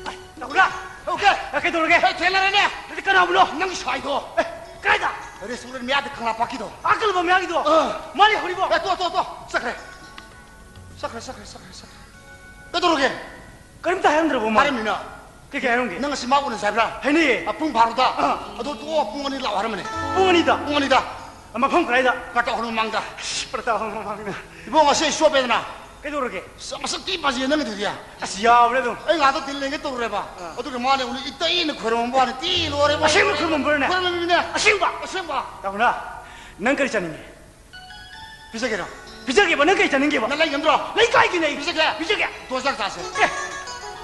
ꯑꯥꯏ, ꯇꯧꯔꯥ? ꯇꯧꯒꯦ꯫ ꯑꯦ, ꯀꯩꯗꯧꯔꯒꯦ? ꯑꯦ, ꯊꯦꯡꯅꯔꯦꯅꯦ꯫ ꯑꯗꯨꯗꯤ ꯀꯅꯥꯕꯨꯅꯣ? ꯅꯪꯒꯤ ꯁꯥꯏꯗꯣ꯫ ꯑꯦ, ꯀꯗꯥꯏꯗ? ꯔꯦꯁꯇꯨꯔꯦꯟ ꯃꯌꯥꯗ ꯀꯪꯂꯥ ꯄꯥꯠꯀꯤꯗꯣ꯫ ꯑꯥ, ꯀꯪꯂꯥ ꯃꯌꯥꯒꯤꯗꯣ? ꯑꯥ꯫ ꯃꯥ ꯂꯩꯍꯧꯔꯤꯕꯣ? ꯑꯦ, ꯇꯣ, ꯇꯣ, ꯇꯣ꯫ ꯆꯠꯈ꯭ꯔꯦ꯫ ꯆꯠꯈ꯭ꯔꯦ, ꯆꯠꯈ꯭ꯔꯦ, ꯆꯠꯈ꯭ꯔꯦ, ꯆꯠꯈ꯭ꯔꯦ꯫ ꯀꯩꯗꯧꯔꯒꯦ? ꯀꯔꯤꯝꯇ ꯍꯥꯏꯔꯝꯗ꯭ꯔꯕꯣ ꯃꯥ? ꯍꯥꯏꯔꯝꯃꯤꯅ꯫ ꯀꯩ ꯀꯩ ꯍꯥꯏꯔꯝꯒꯦ? ꯅꯪ ꯉꯁꯤ ꯃꯥ ꯎꯅꯁꯦ ꯍꯥꯏꯕ꯭ꯔꯥ? ꯍꯥꯏꯅꯩꯌꯦ꯫ ꯑ, ꯄꯨꯡ ꯕꯥꯔꯣꯗ꯫ ꯑꯥ꯫ ꯑꯗꯣ ꯇꯣꯛꯑꯣ, ꯄꯨꯡ ꯑꯅꯤ ꯂꯥꯛꯑꯣ ꯍꯥꯏꯔꯝꯕꯅꯦ꯫ ꯄꯨꯡ ꯑꯅꯤꯗ? ꯄꯨꯡ ꯑꯅꯤꯗ꯫ ꯑ, ꯃꯐꯝ ꯀꯗꯥꯏꯗ? ꯄ꯭ꯔꯇꯥꯞ ꯍꯣꯜ ꯃꯃꯥꯡꯗ꯫ ꯑꯁ, ꯄ꯭ꯔꯇꯥꯞ ꯍꯣꯜ ꯃꯃꯥꯡꯗ꯫ ꯏꯕꯨꯡ, ꯉꯁꯤ ꯑꯩ ꯆꯣꯞꯄꯦꯗꯅ꯫ ꯀꯩꯗꯧꯔꯒꯦ? ꯑꯁ, ꯃꯁꯛ ꯊꯤ ꯐꯖꯩ ꯅꯪꯒꯤꯗꯨꯗꯤ꯫ ꯑꯁ, ꯌꯥꯕꯅꯦ ꯑꯗꯨꯝ꯫ ꯑꯩ ꯉꯥꯛꯇ ꯇꯤꯜꯂꯦꯟꯒꯦ ꯇꯧꯔꯨꯔꯦꯕ꯫ ꯑꯥ꯫ ꯑꯗꯨꯒ ꯃꯥꯅ ꯑꯩꯉꯣꯟꯗ ꯏꯇꯩꯅ ꯈꯣꯏꯔꯝꯕ ꯋꯥꯅꯤ, ꯊꯤ ꯂꯣꯏꯔꯦꯕꯣ꯫ ꯑꯁꯦꯡꯕ ꯈꯣꯏꯔꯝꯕ꯭ꯔꯅꯦ? ꯈꯣꯏꯔꯝꯃꯤꯅꯦ꯫ ꯑꯁꯦꯡꯕ? ꯑꯁꯦꯡꯕ꯫ ꯇꯥꯃꯣꯅ, ꯅꯪ ꯀꯔꯤ ꯆꯥꯅꯤꯡꯉꯤ? ꯄꯤꯖꯒꯦꯔꯣ? ꯄꯤꯖꯒꯦꯕ, ꯅꯪ ꯀꯔꯤ ꯆꯥꯅꯤꯡꯒꯦꯕ? ꯅꯪ ꯂꯩ ꯉꯝꯗ꯭ꯔꯣ? ꯂꯩꯀꯥꯏꯒꯤꯅꯦ ꯑꯩ꯫ ꯄꯤꯖꯒꯦ꯫ ꯄꯤꯖꯒꯦ꯫ ꯗꯣꯖꯔ ꯆꯥꯁꯦ꯫ ꯑꯦ,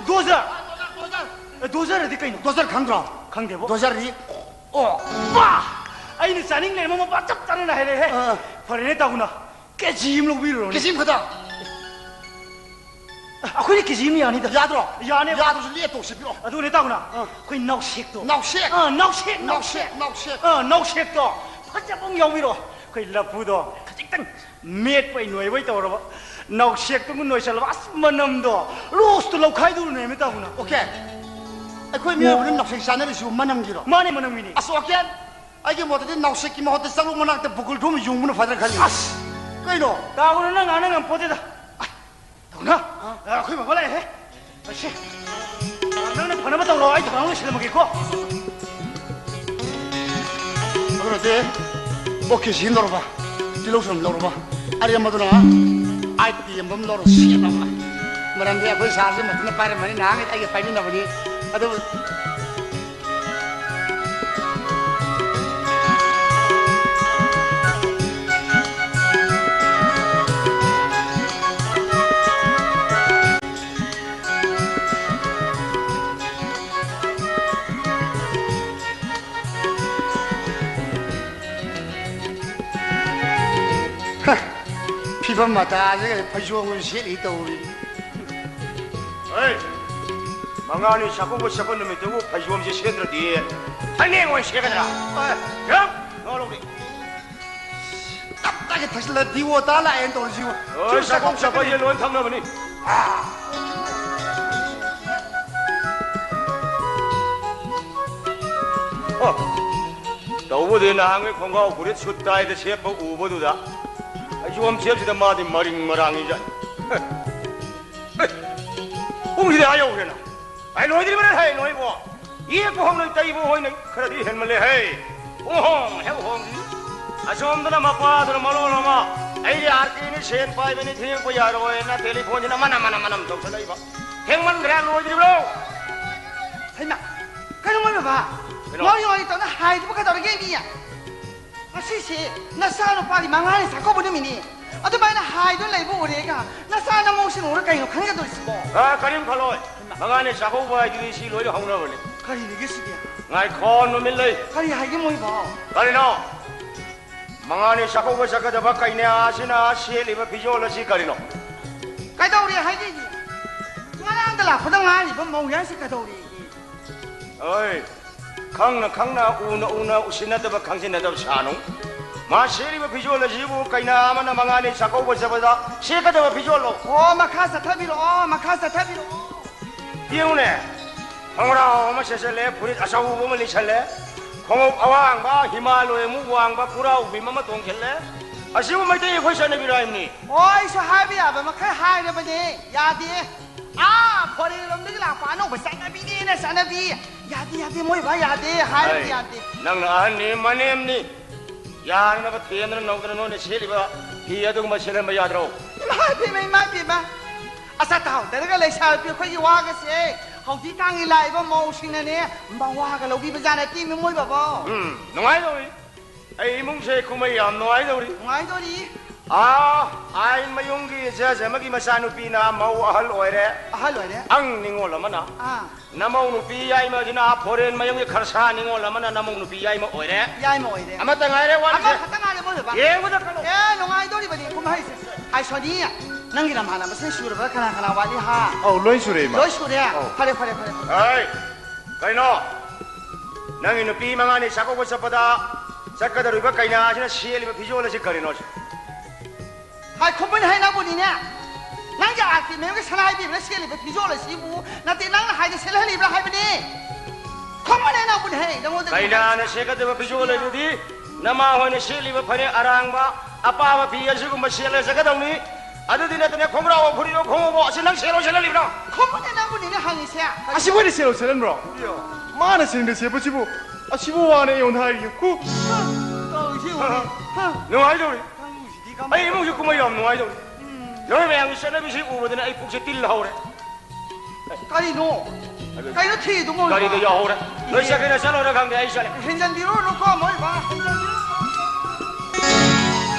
ꯗꯣꯖꯔ? ꯗꯣꯖꯔ, ꯗꯣꯖꯔ꯫ ꯑꯦ, ꯗꯣꯖꯔ ꯑꯗꯤ ꯀꯩꯅꯣ? ꯗꯣꯖꯔ ꯈꯪꯗ꯭ꯔꯣ? ꯈꯪꯗꯦꯕꯣ꯫ ꯗꯣꯖꯔꯗꯤ, ꯑꯣ꯫ ꯕꯥ! ꯑꯩꯅ ꯆꯥꯅꯤꯡ ꯂꯩꯔꯝꯕ ꯃꯄꯥ ꯆꯞ ꯆꯥꯅ ꯍꯥꯏꯔꯛꯑꯦꯍꯦ꯫ ꯑꯥ꯫ ꯐꯔꯦꯅꯦ ꯇꯥꯃꯣꯅ꯫ ꯀꯦꯖꯤ ꯑꯃ ꯂꯧꯕꯤꯔꯨꯔꯣꯅꯦ꯫ ꯀꯦꯖꯤ ꯑꯃꯈꯛꯇ? ꯑꯩꯈꯣꯏꯗꯤ ꯀꯦꯖꯤ ꯑꯃ ꯌꯥꯅꯤꯗ꯫ ꯌꯥꯗ꯭ꯔꯣ? ꯌꯥꯅꯦꯕ꯫ ꯌꯥꯗ꯭ꯔꯁꯨ ꯂꯦꯞꯇꯣꯛꯁꯤ, ꯄꯤꯔꯛꯑꯣ꯫ ꯑꯗꯨꯅꯦ ꯇꯥꯃꯣꯅ, ꯑꯥ꯫ ꯑꯩꯈꯣꯏ ꯅꯥꯎꯁꯦꯛꯇꯣ꯫ ꯅꯥꯎꯁꯦꯛ? ꯑꯥ, ꯅꯥꯎꯁꯦꯛ, ꯅꯥꯎꯁꯦꯛ, ꯅꯥꯎꯁꯦꯛ꯫ ꯅꯥꯎꯁꯦꯛ꯫ ꯑꯥ, ꯅꯥꯎꯁꯦꯛꯇꯣ꯫ ꯐꯖꯕ ꯑꯃ ꯌꯥꯎꯕꯤꯔꯛꯑꯣ꯫ ꯑꯩꯈꯣꯏ ꯂꯐꯨꯗꯣ ꯈꯖꯤꯛꯇꯪ ꯃꯦꯠꯄꯣꯏ ꯅꯣꯏꯕꯣꯏ ꯇꯧꯔꯕ꯫ ꯅꯥꯎꯁꯦꯛꯇꯨꯒ ꯅꯣꯏꯁꯜꯂꯕ꯫ ꯑꯁ, ꯃꯅꯝꯗꯣ꯫ ꯔꯣꯁꯇꯣ ꯂꯧꯈꯥꯏꯗꯧꯔꯤꯅꯦꯃꯤ ꯇꯥꯃꯣꯅ꯫ ꯑꯣꯀꯦ꯫ ꯑꯩꯈꯣꯏ ꯃꯤꯑꯣꯏꯕꯅ ꯅꯥꯎꯁꯦꯛ ꯆꯥꯅꯔꯤꯁꯤꯕꯨ ꯃꯅꯝꯒꯤꯔꯣ? ꯃꯥꯅꯦ, ꯃꯅꯝꯒꯤꯅꯦ꯫ ꯑꯁ, ꯑꯣꯀꯦ꯫ ꯑꯩꯒꯤ ꯃꯣꯠꯇꯗꯤ ꯅꯥꯎꯁꯦꯛꯀꯤ ꯃꯍꯨꯠꯇ ꯆꯔꯨ ꯃꯅꯥꯛꯇ ꯕꯨꯀꯨꯜ ꯊꯣꯝ ꯌꯨꯡꯕꯅ ꯐꯗ꯭ꯔꯥ ꯈꯜꯂꯤ꯫ ꯑꯁ! ꯀꯩꯅꯣ? ꯇꯥꯃꯣꯅ ꯅꯪ ꯉꯥꯡꯅ ꯉꯝꯄꯣꯠꯇꯦꯗ꯫ ꯇꯥꯃꯣꯅ, ꯑ, ꯑꯩꯈꯣꯏ ꯕꯥꯕꯥ ꯂꯥꯛꯑꯦꯍꯦ꯫ ꯑꯁꯤ, ꯅꯪꯅ ꯐꯅꯕ ꯇꯧꯔꯣ, ꯑꯩ ꯊꯧꯔꯥꯡ ꯂꯣꯏꯁꯤꯜꯂꯝꯃꯒꯦꯀꯣ꯫ ꯑꯗꯨꯅꯗꯤ, ꯑꯣ ꯀꯦ ꯖꯤ ꯑꯃ ꯂꯧꯔꯕ, ꯇꯤꯜꯍꯧ ꯆꯅꯝ ꯂꯧꯔꯕ, ꯑꯔꯦꯝꯕꯗꯨꯅ ꯑꯥꯏꯠ ꯄꯤ ꯑꯦꯝ ꯑꯃ ꯂꯧꯔꯣ, ꯁꯦꯠ ꯑꯃ꯫ ꯃꯔꯝꯗꯤ ꯑꯩꯈꯣꯏ ꯁꯥꯔꯁꯦ ꯃꯊꯟꯇ ꯄꯥꯏꯔꯝꯃꯅꯤ, ꯅꯍꯥꯟꯒꯩ ꯑꯩꯒ ꯄꯥꯏꯃꯤꯟꯅꯕꯅꯤ꯫ ꯑꯗꯨ ꯍ, ꯐꯤꯕꯝ ꯃꯇꯥꯁꯤꯒ ꯐꯩꯖꯣꯝꯒ ꯁꯦꯠꯂꯤ ꯇꯧꯔꯤ꯫ ꯍꯩ! ꯃꯉꯥꯅꯤ ꯆꯥꯛꯀꯧꯕ ꯆꯠꯄ ꯅꯨꯃꯤꯠꯇꯕꯨ ꯐꯩꯖꯣꯝꯁꯦ ꯁꯦꯠꯇ꯭ꯔꯗꯤ ꯐꯅꯦꯛ ꯑꯣꯏꯅ ꯁꯦꯠꯀꯗ꯭ꯔꯥ? ꯑꯦ, ꯌꯥꯝ ꯉꯥꯎꯔꯧꯗꯦ꯫ ꯇꯞ ꯇꯥꯒꯩ ꯊꯛꯆꯤꯜꯂ ꯗꯤꯑꯣ ꯇꯥ ꯂꯥꯛꯑꯦꯅ ꯇꯧꯔꯤꯁꯤꯕꯨ꯫ ꯍꯣꯏ, ꯆꯥꯛꯀꯧ ꯆꯠꯄꯁꯦ ꯂꯣꯏ ꯊꯛꯅꯕꯅꯤ꯫ ꯑꯣ, ꯇꯧꯕꯨꯗꯤ ꯅꯍꯥꯟꯒꯩ ꯈꯣꯡꯒ꯭ꯔꯥꯎ ꯐꯨꯔꯤꯠ ꯁꯨꯠ ꯇꯥꯏꯗ ꯁꯦꯠꯄ ꯎꯕꯗꯨꯗ ꯐꯩꯖꯣꯝ ꯁꯦꯠꯄꯁꯤꯗ ꯃꯥꯗꯤ ꯃꯔꯤꯡ ꯃꯔꯥꯡꯉꯤꯖꯥꯠꯅꯤ꯫ ꯑꯦ, ꯄꯨꯡꯁꯤꯗꯤ ꯑꯥ ꯌꯧꯈ꯭ꯔꯦꯅ꯫ ꯑꯩ ꯂꯣꯏꯗ꯭ꯔꯤꯕꯅꯦ, ꯍꯩ, ꯅꯣꯏꯕꯣ꯫ ꯌꯦꯛꯄ ꯍꯧꯅꯩ, ꯇꯩꯕ ꯍꯣꯏꯅꯩ, ꯈꯔꯗꯤ ꯍꯦꯟꯃꯜꯂꯦ, ꯍꯩ꯫ ꯄꯨꯡꯍꯣꯡ ꯍꯦꯛ ꯍꯣꯡꯉꯤ꯫ ꯑꯁꯣꯝꯗꯅ ꯃꯄꯥꯗꯨꯅ ꯃꯔꯣꯜ ꯑꯃ ꯑꯩꯗꯤ ꯑꯥꯔ ꯀꯦꯅꯤ, ꯁꯦꯟ ꯄꯥꯏꯕꯅꯤ, ꯊꯦꯡꯉꯛꯄ ꯌꯥꯔꯣꯏꯅ ꯇꯦꯂꯤꯐꯣꯟꯁꯤꯅ ꯃꯅꯝ ꯃꯅꯝ ꯃꯅꯝ ꯇꯧꯁꯜꯂꯛꯏꯕ꯫ ꯊꯦꯡꯃꯟꯈ꯭ꯔꯦ, ꯂꯣꯏꯗ꯭ꯔꯤꯕ꯭ꯔꯣ? ꯍꯩꯃꯥ, ꯀꯩꯅꯣ ꯃꯣꯏ ꯕꯕꯥ? ꯀꯩꯅꯣ? ꯉꯥꯎꯔꯤ ꯉꯥꯎꯔꯤ ꯇꯧꯅ ꯍꯥꯏꯗꯨꯕꯨ ꯀꯩꯗꯧꯔꯒꯦ ꯃꯤ? ꯉꯁꯤꯁꯦ ꯅꯆꯥꯅꯨꯄꯥꯒꯤ ꯃꯉꯥꯅꯤ ꯆꯥꯛꯀꯧꯕ ꯅꯨꯃꯤꯠꯅꯤ꯫ ꯑꯗꯨꯃꯥꯏꯅ ꯍꯥꯏꯗꯨꯅ ꯂꯩꯕ ꯎꯔꯦꯒ ꯅꯆꯥ ꯅꯃꯧꯁꯤꯡ ꯎꯔ ꯀꯩꯅꯣ ꯈꯟꯒꯗꯣꯔꯤꯁꯤꯕꯣ? ꯑ, ꯀꯔꯤꯝ ꯈꯜꯂꯣꯏ꯫ ꯍꯩꯃꯥ꯫ ꯃꯉꯥꯅꯤ ꯆꯥꯛꯀꯧꯕ ꯍꯥꯏꯗꯨꯗꯤ ꯁꯤ ꯂꯣꯏꯅ ꯍꯧꯅꯕꯅꯤ꯫ ꯀꯔꯤꯅꯤꯒꯦ ꯁꯤꯗꯤ? ꯉꯥꯏꯈꯣ, ꯅꯨꯃꯤꯠ ꯂꯩ꯫ ꯀꯔꯤ ꯍꯥꯏꯒꯦ ꯃꯣꯏꯕꯣ? ꯀꯔꯤꯅꯣ? ꯃꯉꯥꯅꯤ ꯆꯥꯛꯀꯧꯕ ꯆꯠꯀꯗꯕ ꯀꯩꯅꯥ ꯑꯁꯤꯅ ꯁꯦꯠꯂꯤꯕ ꯐꯤꯖꯣꯜ ꯑꯁꯤ ꯀꯔꯤꯅꯣ? ꯀꯩꯗꯧꯔꯦ ꯍꯥꯏꯒꯦ? ꯉꯔꯥꯡꯗ ꯂꯥꯛꯄꯗ ꯉꯥꯏꯔꯤꯕ ꯃꯧ ꯌꯥꯏꯁꯦ ꯀꯩꯗꯧꯔꯦ? ꯑꯣꯏ, ꯈꯪꯅ ꯈꯪꯅ, ꯎꯅ ꯎꯅ, ꯎꯁꯤꯟꯅꯗꯕ ꯈꯪꯖꯤꯟꯅꯗꯕ ꯁꯥꯅꯨ꯫ ꯃꯥ ꯁꯦꯠꯂꯤꯕ ꯐꯤꯖꯣꯜ ꯑꯁꯤꯕꯨ ꯀꯩꯅꯥ ꯑꯃꯅ ꯃꯉꯥꯅꯤ ꯆꯥꯛꯀꯧꯕ ꯆꯠꯄꯗ ꯁꯦꯠꯀꯗꯕ ꯐꯤꯖꯣꯜꯂꯣ? ꯑꯣ, ꯃꯈꯥ ꯆꯠꯊꯕꯤꯔꯛꯑꯣ, ꯃꯈꯥ ꯆꯠꯊꯕꯤꯔꯛꯑꯣ꯫ ꯌꯦꯡꯉꯨꯅꯦ, ꯈꯣꯡꯒ꯭ꯔꯥꯎ ꯑꯃ ꯁꯦꯠꯆꯜꯂꯦ, ꯐꯨꯔꯤꯠ ꯑꯆꯧꯕ ꯑꯃ ꯂꯤꯠꯁꯜꯂꯦ, ꯈꯣꯡꯎꯞ ꯑꯋꯥꯡꯕ, ꯍꯤꯃꯥꯂꯣꯏꯃꯨꯛ ꯋꯥꯡꯕ ꯈꯨꯔꯥꯎꯕꯤ ꯑꯃ ꯇꯣꯡꯁꯤꯜꯂꯦ꯫ ꯑꯁꯤꯕꯨ ꯃꯩꯇꯩ ꯑꯩꯈꯣꯏ ꯆꯠꯅꯕꯤꯔꯣ ꯍꯥꯏꯕꯅꯤ? ꯑꯣ, ꯑꯩꯁꯨ ꯍꯥꯏꯕ ꯌꯥꯕ ꯃꯈꯩ ꯍꯥꯏꯔꯕꯅꯦ, ꯌꯥꯗꯦ꯫ ꯑꯥ, ꯐꯣꯔꯦꯟ ꯂꯣꯝꯗꯒꯤ ꯂꯥꯛꯄ ꯑꯅꯧꯕ ꯆꯠꯅꯕꯤꯅꯦꯅ ꯆꯠꯅꯕꯤ꯫ ꯌꯥꯗꯦ, ꯌꯥꯗꯦ, ꯃꯣꯏ ꯕꯥ ꯌꯥꯗꯦ, ꯍꯥꯏꯔꯕ ꯑꯩ, ꯌꯥꯗꯦ꯫ ꯅꯪꯅ ꯑꯍꯟꯅꯤ, ꯃꯅꯦꯝꯅꯤ꯫ ꯌꯥꯅꯅꯕ ꯊꯦꯝꯗꯅ ꯅꯧꯗꯅ ꯅꯣꯏꯅ ꯁꯦꯠꯂꯤꯕ ꯐꯤ ꯑꯗꯨꯒꯨꯝꯕ ꯁꯦꯠꯍꯟꯕ ꯌꯥꯗ꯭ꯔꯣ? ꯏꯃꯥ ꯏꯕꯦꯝꯃ, ꯏꯃꯥ ꯏꯕꯦꯝꯃ꯫ ꯑꯆꯥꯊꯥꯎ ꯇꯩꯔꯒ ꯂꯩꯁꯥꯕꯤ ꯑꯩꯈꯣꯏꯒꯤ ꯋꯥꯒꯁꯦ ꯍꯧꯖꯤꯛꯀꯥꯟꯒꯤ ꯂꯥꯛꯏꯕ ꯃꯧꯁꯤꯡꯅꯅꯦ ꯃꯋꯥꯒ ꯂꯧꯕꯤꯕꯖꯥꯠ ꯅꯠꯇꯦ, ꯃꯣꯏ ꯕꯥꯕꯣ꯫ ꯎꯝ, ꯅꯨꯡꯉꯥꯏꯗꯧꯔꯤ꯫ ꯑꯩ ꯏꯃꯨꯡꯁꯦ ꯀꯨꯝꯍꯩ ꯌꯥꯝ ꯅꯨꯡꯉꯥꯏꯗꯧꯔꯤ꯫ ꯅꯨꯡꯉꯥꯏꯗꯧꯔꯤ꯫ ꯑꯥ, ꯑꯥꯏꯟ ꯃꯌꯨꯝꯒꯤ ꯖꯖ ꯑꯃꯒꯤ ꯃꯆꯥꯅꯨꯄꯤꯅ ꯃꯧ ꯑꯍꯜ ꯑꯣꯏꯔꯦ꯫ ꯑꯍꯜ ꯑꯣꯏꯔꯦ꯫ ꯑꯪ ꯅꯤꯉꯣꯜ ꯑꯃꯅ꯫ ꯑꯥ꯫ ꯅꯃꯧ ꯅꯨꯄꯤ ꯌꯥꯏꯃꯁꯤꯅ ꯐꯣꯔꯦꯟ ꯃꯌꯨꯝꯒꯤ ꯈꯔꯁꯥ ꯅꯤꯉꯣꯜ ꯑꯃꯅ ꯅꯃꯧ ꯅꯨꯄꯤ ꯌꯥꯏꯃ ꯑꯣꯏꯔꯦ꯫ ꯌꯥꯏꯃ ꯑꯣꯏꯔꯦ꯫ ꯑꯃꯠꯇ ꯉꯥꯏꯔꯦ ꯋꯥꯠꯂꯤꯁꯦ꯫ ꯑꯃꯈꯛꯇ ꯉꯥꯏꯔꯦ ꯃꯣꯏ ꯕꯕꯥ꯫ ꯌꯦꯡꯕꯗ ꯀꯜꯂꯣ꯫ ꯑꯦ, ꯅꯨꯡꯉꯥꯏꯗꯧꯔꯤꯕꯅꯤ ꯀꯨꯝꯍꯩꯁꯦ꯫ ꯑꯥꯏ ꯁꯣꯅꯤ, ꯅꯪꯒꯤ ꯅꯃꯥꯟꯅꯕꯁꯤꯡ ꯁꯨꯔꯕ꯭ꯔꯥ? ꯀꯅꯥ ꯀꯅꯥ ꯋꯥꯠꯂꯤ ꯍꯥ? ꯑꯧ, ꯂꯣꯏ ꯁꯨꯔꯦ, ꯏꯃꯥ꯫ ꯂꯣꯏ ꯁꯨꯔꯦ? ꯑꯧ꯫ ꯐꯔꯦ, ꯐꯔꯦ, ꯐꯔꯦ, ꯐꯔꯦ꯫ ꯑꯩ, ꯀꯩꯅꯣ? ꯅꯪꯒꯤ ꯅꯨꯄꯤ ꯃꯉꯥꯅꯤ ꯆꯥꯛꯀꯧꯕ ꯆꯠꯄꯗ ꯆꯠꯀꯗꯧꯔꯤꯕ ꯀꯩꯅꯥꯁꯤꯅ ꯁꯦꯠꯂꯤꯕ ꯐꯤꯖꯣꯜ ꯑꯁꯤ ꯀꯔꯤꯅꯣ? ꯍꯥꯏ, ꯈꯨꯝꯃꯨꯅꯦ ꯍꯥꯏ ꯅꯪꯕꯨꯅꯤꯅꯦ꯫ ꯅꯪꯒꯤ ꯑꯥꯔꯇꯤ ꯃꯌꯨꯝꯒꯤ ꯁꯅꯥ ꯏꯕꯦꯝꯃꯅ ꯁꯦꯠꯂꯤꯕ ꯐꯤꯖꯣꯜ ꯑꯁꯤꯕꯨ ꯅꯠꯇꯦ, ꯅꯪꯅ ꯍꯥꯏꯗꯤ ꯁꯦꯠꯍꯜꯂꯤꯕ꯭ꯔꯥ ꯍꯥꯏꯕꯅꯦ꯫ ꯈꯨꯝꯃꯨꯅꯦ ꯅꯪꯕꯨꯅꯦ ꯍꯦ, ꯅꯪꯉꯣꯟꯗ ꯀꯩꯅꯥꯅ ꯁꯦꯠꯀꯗꯕ ꯐꯤꯖꯣꯜ ꯑꯗꯨꯗꯤ ꯅꯃꯥ ꯍꯣꯏꯅ ꯁꯦꯠꯂꯤꯕ ꯐꯅꯦꯛ ꯑꯔꯥꯡꯕ, ꯑꯄꯥꯕ ꯐꯤ ꯑꯁꯤꯒꯨꯝꯕ ꯁꯦꯠꯂ ꯆꯠꯀꯗꯧꯅꯤ꯫ ꯑꯗꯨꯗꯤ ꯅꯠꯇꯅ ꯈꯣꯡꯒ꯭ꯔꯥꯎ ꯐꯨꯔꯤꯠꯂꯣ ꯈꯣꯡꯎꯞꯂꯣ ꯑꯁꯤ ꯅꯪ ꯁꯦꯠꯂꯣ ꯁꯦꯠꯍꯜꯂꯤꯕ꯭ꯔꯥ? ꯈꯨꯝꯃꯨꯅꯦ ꯅꯪꯕꯨꯅꯤꯅꯦ ꯍꯪꯉꯤꯁꯦ꯫ ꯑꯁꯤꯕꯨ ꯑꯩꯅ ꯁꯦꯠꯂꯣ ꯁꯦꯠꯍꯟꯕ꯭ꯔꯣ? ꯃꯥꯅ ꯁꯦꯠꯅꯤꯡꯗ ꯁꯦꯠꯄꯁꯤꯕꯨ ꯑꯁꯤꯕꯨ ꯋꯥꯅ ꯑꯩꯉꯣꯟꯗ ꯍꯥꯏꯔꯤꯌꯦ꯫ ꯍꯨ! ꯇꯧꯔꯤꯁꯤ ꯌꯦꯡꯉꯨꯅꯦ꯫ ꯍꯥ? ꯅꯨꯡꯉꯥꯏꯗꯧꯔꯤ꯫ ꯅꯪꯕꯨꯁꯤꯗꯤ ꯑꯩ ꯏꯃꯨꯡꯁꯤ ꯀꯨꯝꯍꯩ ꯌꯥꯝ ꯅꯨꯡꯉꯥꯏꯗꯧꯔꯤ꯫ ꯅꯣꯏ ꯃꯌꯥꯝꯒꯤ ꯆꯠꯅꯕꯤꯁꯤ ꯎꯕꯗꯅ ꯑꯩ ꯄꯨꯛꯁꯦ ꯇꯤꯜ ꯍꯧꯔꯦ꯫ ꯀꯔꯤꯅꯣ? ꯑꯗꯨ ꯀꯩꯅꯣ ꯊꯤꯗꯨꯕꯣ? ꯒꯥꯔꯤꯗ ꯌꯥꯎꯍꯧꯔꯦ꯫ ꯅꯣꯏ ꯏꯍꯦ꯫ ꯆꯠꯀꯦꯔꯥ ꯆꯠꯂꯣꯏꯔꯥ ꯈꯪꯗꯦ, ꯑꯩ ꯆꯠꯂꯦ꯫ ꯍꯦꯟꯖꯟꯕꯤꯔꯨꯔꯅꯨꯀꯣ, ꯃꯣꯏ ꯕꯥ, ꯍꯦꯟꯖꯟꯕꯤꯔꯨꯔꯅꯨ꯫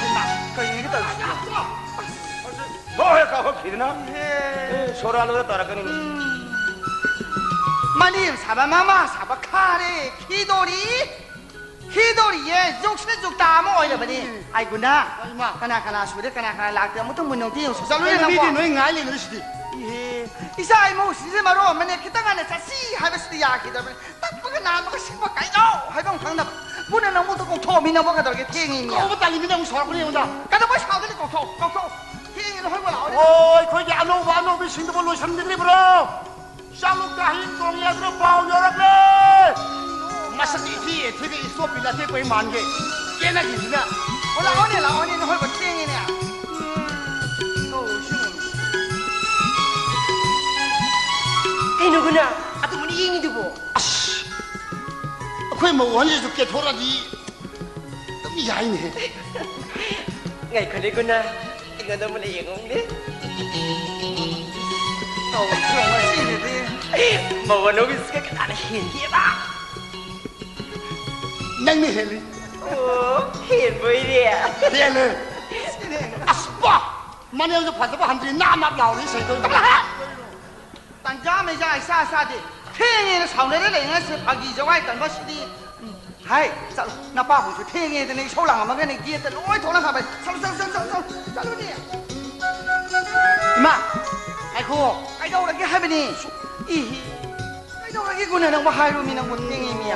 ꯍꯩꯃꯥ, ꯀꯩꯅꯣ ꯍꯦꯛꯇ ꯇꯧꯔꯤꯁꯤꯕꯣ? ꯍꯣꯏ, ꯍꯣꯏ, ꯀꯥꯈꯠꯈꯤꯗꯅ꯫ ꯏꯍꯦ꯫ ꯑꯦ, ꯁꯣꯔꯥ ꯂꯣꯏꯔ ꯇꯥꯔꯛꯀꯅꯤ꯫ ꯎꯝ꯫ ꯃꯅꯦꯝ ꯁꯥꯕ, ꯃꯃꯥ ꯁꯥꯕ ꯈꯥꯔꯦ, ꯈꯤꯗꯣꯔꯤ꯫ ꯈꯤꯗꯣꯔꯤꯌꯦ, ꯖꯨꯛꯁꯦ ꯖꯨꯛꯇꯥ ꯑꯃ ꯑꯣꯏꯔꯕꯅꯤ꯫ ꯎꯝ꯫ ꯑꯩ ꯒꯨꯅꯥ, ꯍꯣꯏ, ꯏꯃꯥ꯫ ꯀꯅꯥ ꯀꯅꯥ ꯁꯨꯔꯦ, ꯀꯅꯥ ꯀꯅꯥ ꯂꯥꯛꯇꯦ, ꯑꯃꯨꯛꯇꯪ ꯃꯨꯟꯅ ꯑꯃꯨꯛꯇ ꯌꯦꯡꯉꯨ꯫ ꯆꯠꯂꯨꯅꯦ ꯀꯩꯅꯣ, ꯅꯪꯕꯣ? ꯃꯤꯗꯤ ꯅꯣꯏ ꯉꯥꯏ ꯂꯩꯅꯔꯤꯁꯤꯗꯤ꯫ ꯏꯍꯦ, ꯏꯆꯥ ꯏꯃꯧꯁꯤꯡꯁꯦ ꯃꯔꯣꯟ ꯑꯃꯅꯦ, ꯈꯤꯇꯪ ꯉꯟꯅ ꯆꯠꯁꯤ ꯍꯥꯏꯕꯁꯤꯗꯤ ꯌꯥꯈꯤꯗꯕꯅꯤ꯫ ꯇꯞꯄꯒ ꯅꯥꯟꯕꯒ ꯁꯤꯡꯕ ꯀꯩꯅꯣ ꯍꯥꯏꯕ ꯑꯃ ꯈꯪꯗꯕ꯫ ꯒꯨꯅꯥ, ꯅꯪꯕꯨ ꯑꯝꯇ ꯀꯧꯊꯣꯛꯑꯣ, ꯃꯤ ꯅꯪꯕꯨ ꯀꯩꯗꯧꯔꯒꯦ? ꯊꯦꯡꯉꯤꯅꯦ꯫ ꯀꯧꯕ ꯇꯜꯂꯤ, ꯃꯤ ꯅꯪꯕꯨ ꯁꯥꯎꯔꯛꯀꯅꯤ ꯑꯩꯉꯣꯟꯗ꯫ ꯀꯩꯗꯧꯕꯩ ꯁꯥꯎꯗꯣꯏꯅꯣ? ꯀꯧꯊꯣꯛꯑꯣ, ꯀꯧꯊꯣꯛꯑꯣ꯫ ꯊꯦꯡꯉꯦ, ꯅꯈꯣꯏꯕꯨ ꯂꯥꯛꯑꯣꯅꯦ꯫ ꯑꯣ, ꯑꯩꯈꯣꯏꯒꯤ ꯑꯅꯧꯕ ꯑꯅꯧꯕꯤꯁꯤꯡꯗꯨꯕꯨ ꯂꯣꯏꯁꯤꯟꯕꯤꯗ꯭ꯔꯤꯕ꯭ꯔꯣ? ꯆꯥꯂꯨꯛꯇ ꯍꯌꯤꯡ ꯇꯣꯡꯉꯦ ꯍꯥꯏꯗꯨꯅ ꯄꯥꯎ ꯌꯧꯔꯛꯂꯦ꯫ ꯃꯁꯛ ꯏꯊꯤ ꯏꯊꯤꯒꯩ ꯏꯁꯇꯣꯞ ꯄꯤꯂꯥ ꯇꯦꯛꯄꯩ ꯃꯥꯟꯒꯦ꯫ ꯀꯦꯅꯈꯤꯕꯁꯤꯅ꯫ ꯑꯣ, ꯂꯥꯛꯑꯣꯅꯦ, ꯂꯥꯛꯑꯣꯅꯦ, ꯅꯈꯣꯏꯕꯨ ꯊꯦꯡꯉꯦꯅꯦ꯫ ꯎꯝ, ꯇꯧꯔꯤꯁꯤ ꯌꯦꯡꯉꯨꯅꯦ꯫ ꯀꯩꯅꯣ ꯒꯨꯅꯥ? ꯑꯗꯨꯃꯥꯏꯅ ꯌꯦꯡꯉꯤꯗꯨꯕꯣ? ꯑꯁ, ꯑꯩꯈꯣꯏ ꯃꯧ ꯑꯍꯟꯁꯤꯁꯨ ꯀꯦꯊꯣꯔꯛꯑꯗꯤ ꯑꯗꯨꯝ ꯌꯥꯏꯅꯦ꯫ ꯉꯥꯏꯈꯣꯅꯦ ꯒꯨꯅꯥ, ꯑꯩꯉꯣꯟꯗ ꯑꯃꯨꯛ ꯌꯦꯡꯉꯨꯅꯦ꯫ ꯇꯧꯔꯤꯁꯤ ꯌꯦꯡꯉꯨ, ꯉꯁꯤꯒꯤꯗꯤ꯫ ꯃꯧ ꯑꯅꯧꯕꯤꯁꯤꯒ ꯀꯅꯥꯅ ꯍꯦꯟꯒꯦꯕ? ꯅꯪꯅ ꯍꯦꯜꯂꯤ꯫ ꯑꯣ, ꯍꯦꯟꯕꯣꯏꯔꯦ꯫ ꯍꯦꯜꯂꯦ꯫ ꯑꯁ, ꯄꯥ! ꯃꯅꯦꯝꯁꯨ ꯐꯖꯕ ꯍꯟꯗ꯭ꯔꯤ, ꯅꯥꯞ ꯅꯥꯞ ꯂꯥꯎꯔꯤ, ꯁꯦꯡꯗꯣꯛ꯫ ꯇꯟꯖꯥ ꯃꯩꯖꯥ ꯏꯆꯥ ꯆꯥꯗꯦ꯫ ꯊꯦꯡꯉꯦꯅ ꯁꯥꯎꯅꯔ ꯂꯩꯉꯩꯁꯤꯗ ꯐꯥꯒꯤ ꯖꯣꯒꯥꯏ ꯇꯟꯕꯁꯤꯗꯤ꯫ ꯎꯝ, ꯍꯥꯏ, ꯆꯠꯂꯣ꯫ ꯅꯄꯥꯕꯨꯁꯨ ꯊꯦꯡꯉꯦꯗꯅ ꯏꯁꯧ ꯂꯥꯡꯉꯝꯃꯒꯅꯦ ꯒꯦꯠꯇ ꯂꯣꯏ ꯊꯣꯛꯅꯈ꯭ꯔꯕꯅꯤ꯫ ꯆꯠꯂꯣ, ꯆꯠꯂꯣ, ꯆꯠꯂꯣ, ꯆꯠꯂꯣ, ꯆꯠꯂꯨꯅꯦ꯫ ꯏꯃꯥ, ꯉꯥꯏꯈꯣ꯫ ꯀꯩꯗꯧꯔꯒꯦ ꯍꯥꯏꯕꯅꯤ? ꯏꯍꯤ꯫ ꯀꯩꯗꯧꯔꯒꯦ ꯒꯨꯅ ꯅꯪꯕꯨ ꯍꯥꯏꯔꯨꯃꯤ ꯅꯪꯕꯨ ꯊꯦꯡꯉꯦꯃꯤ꯫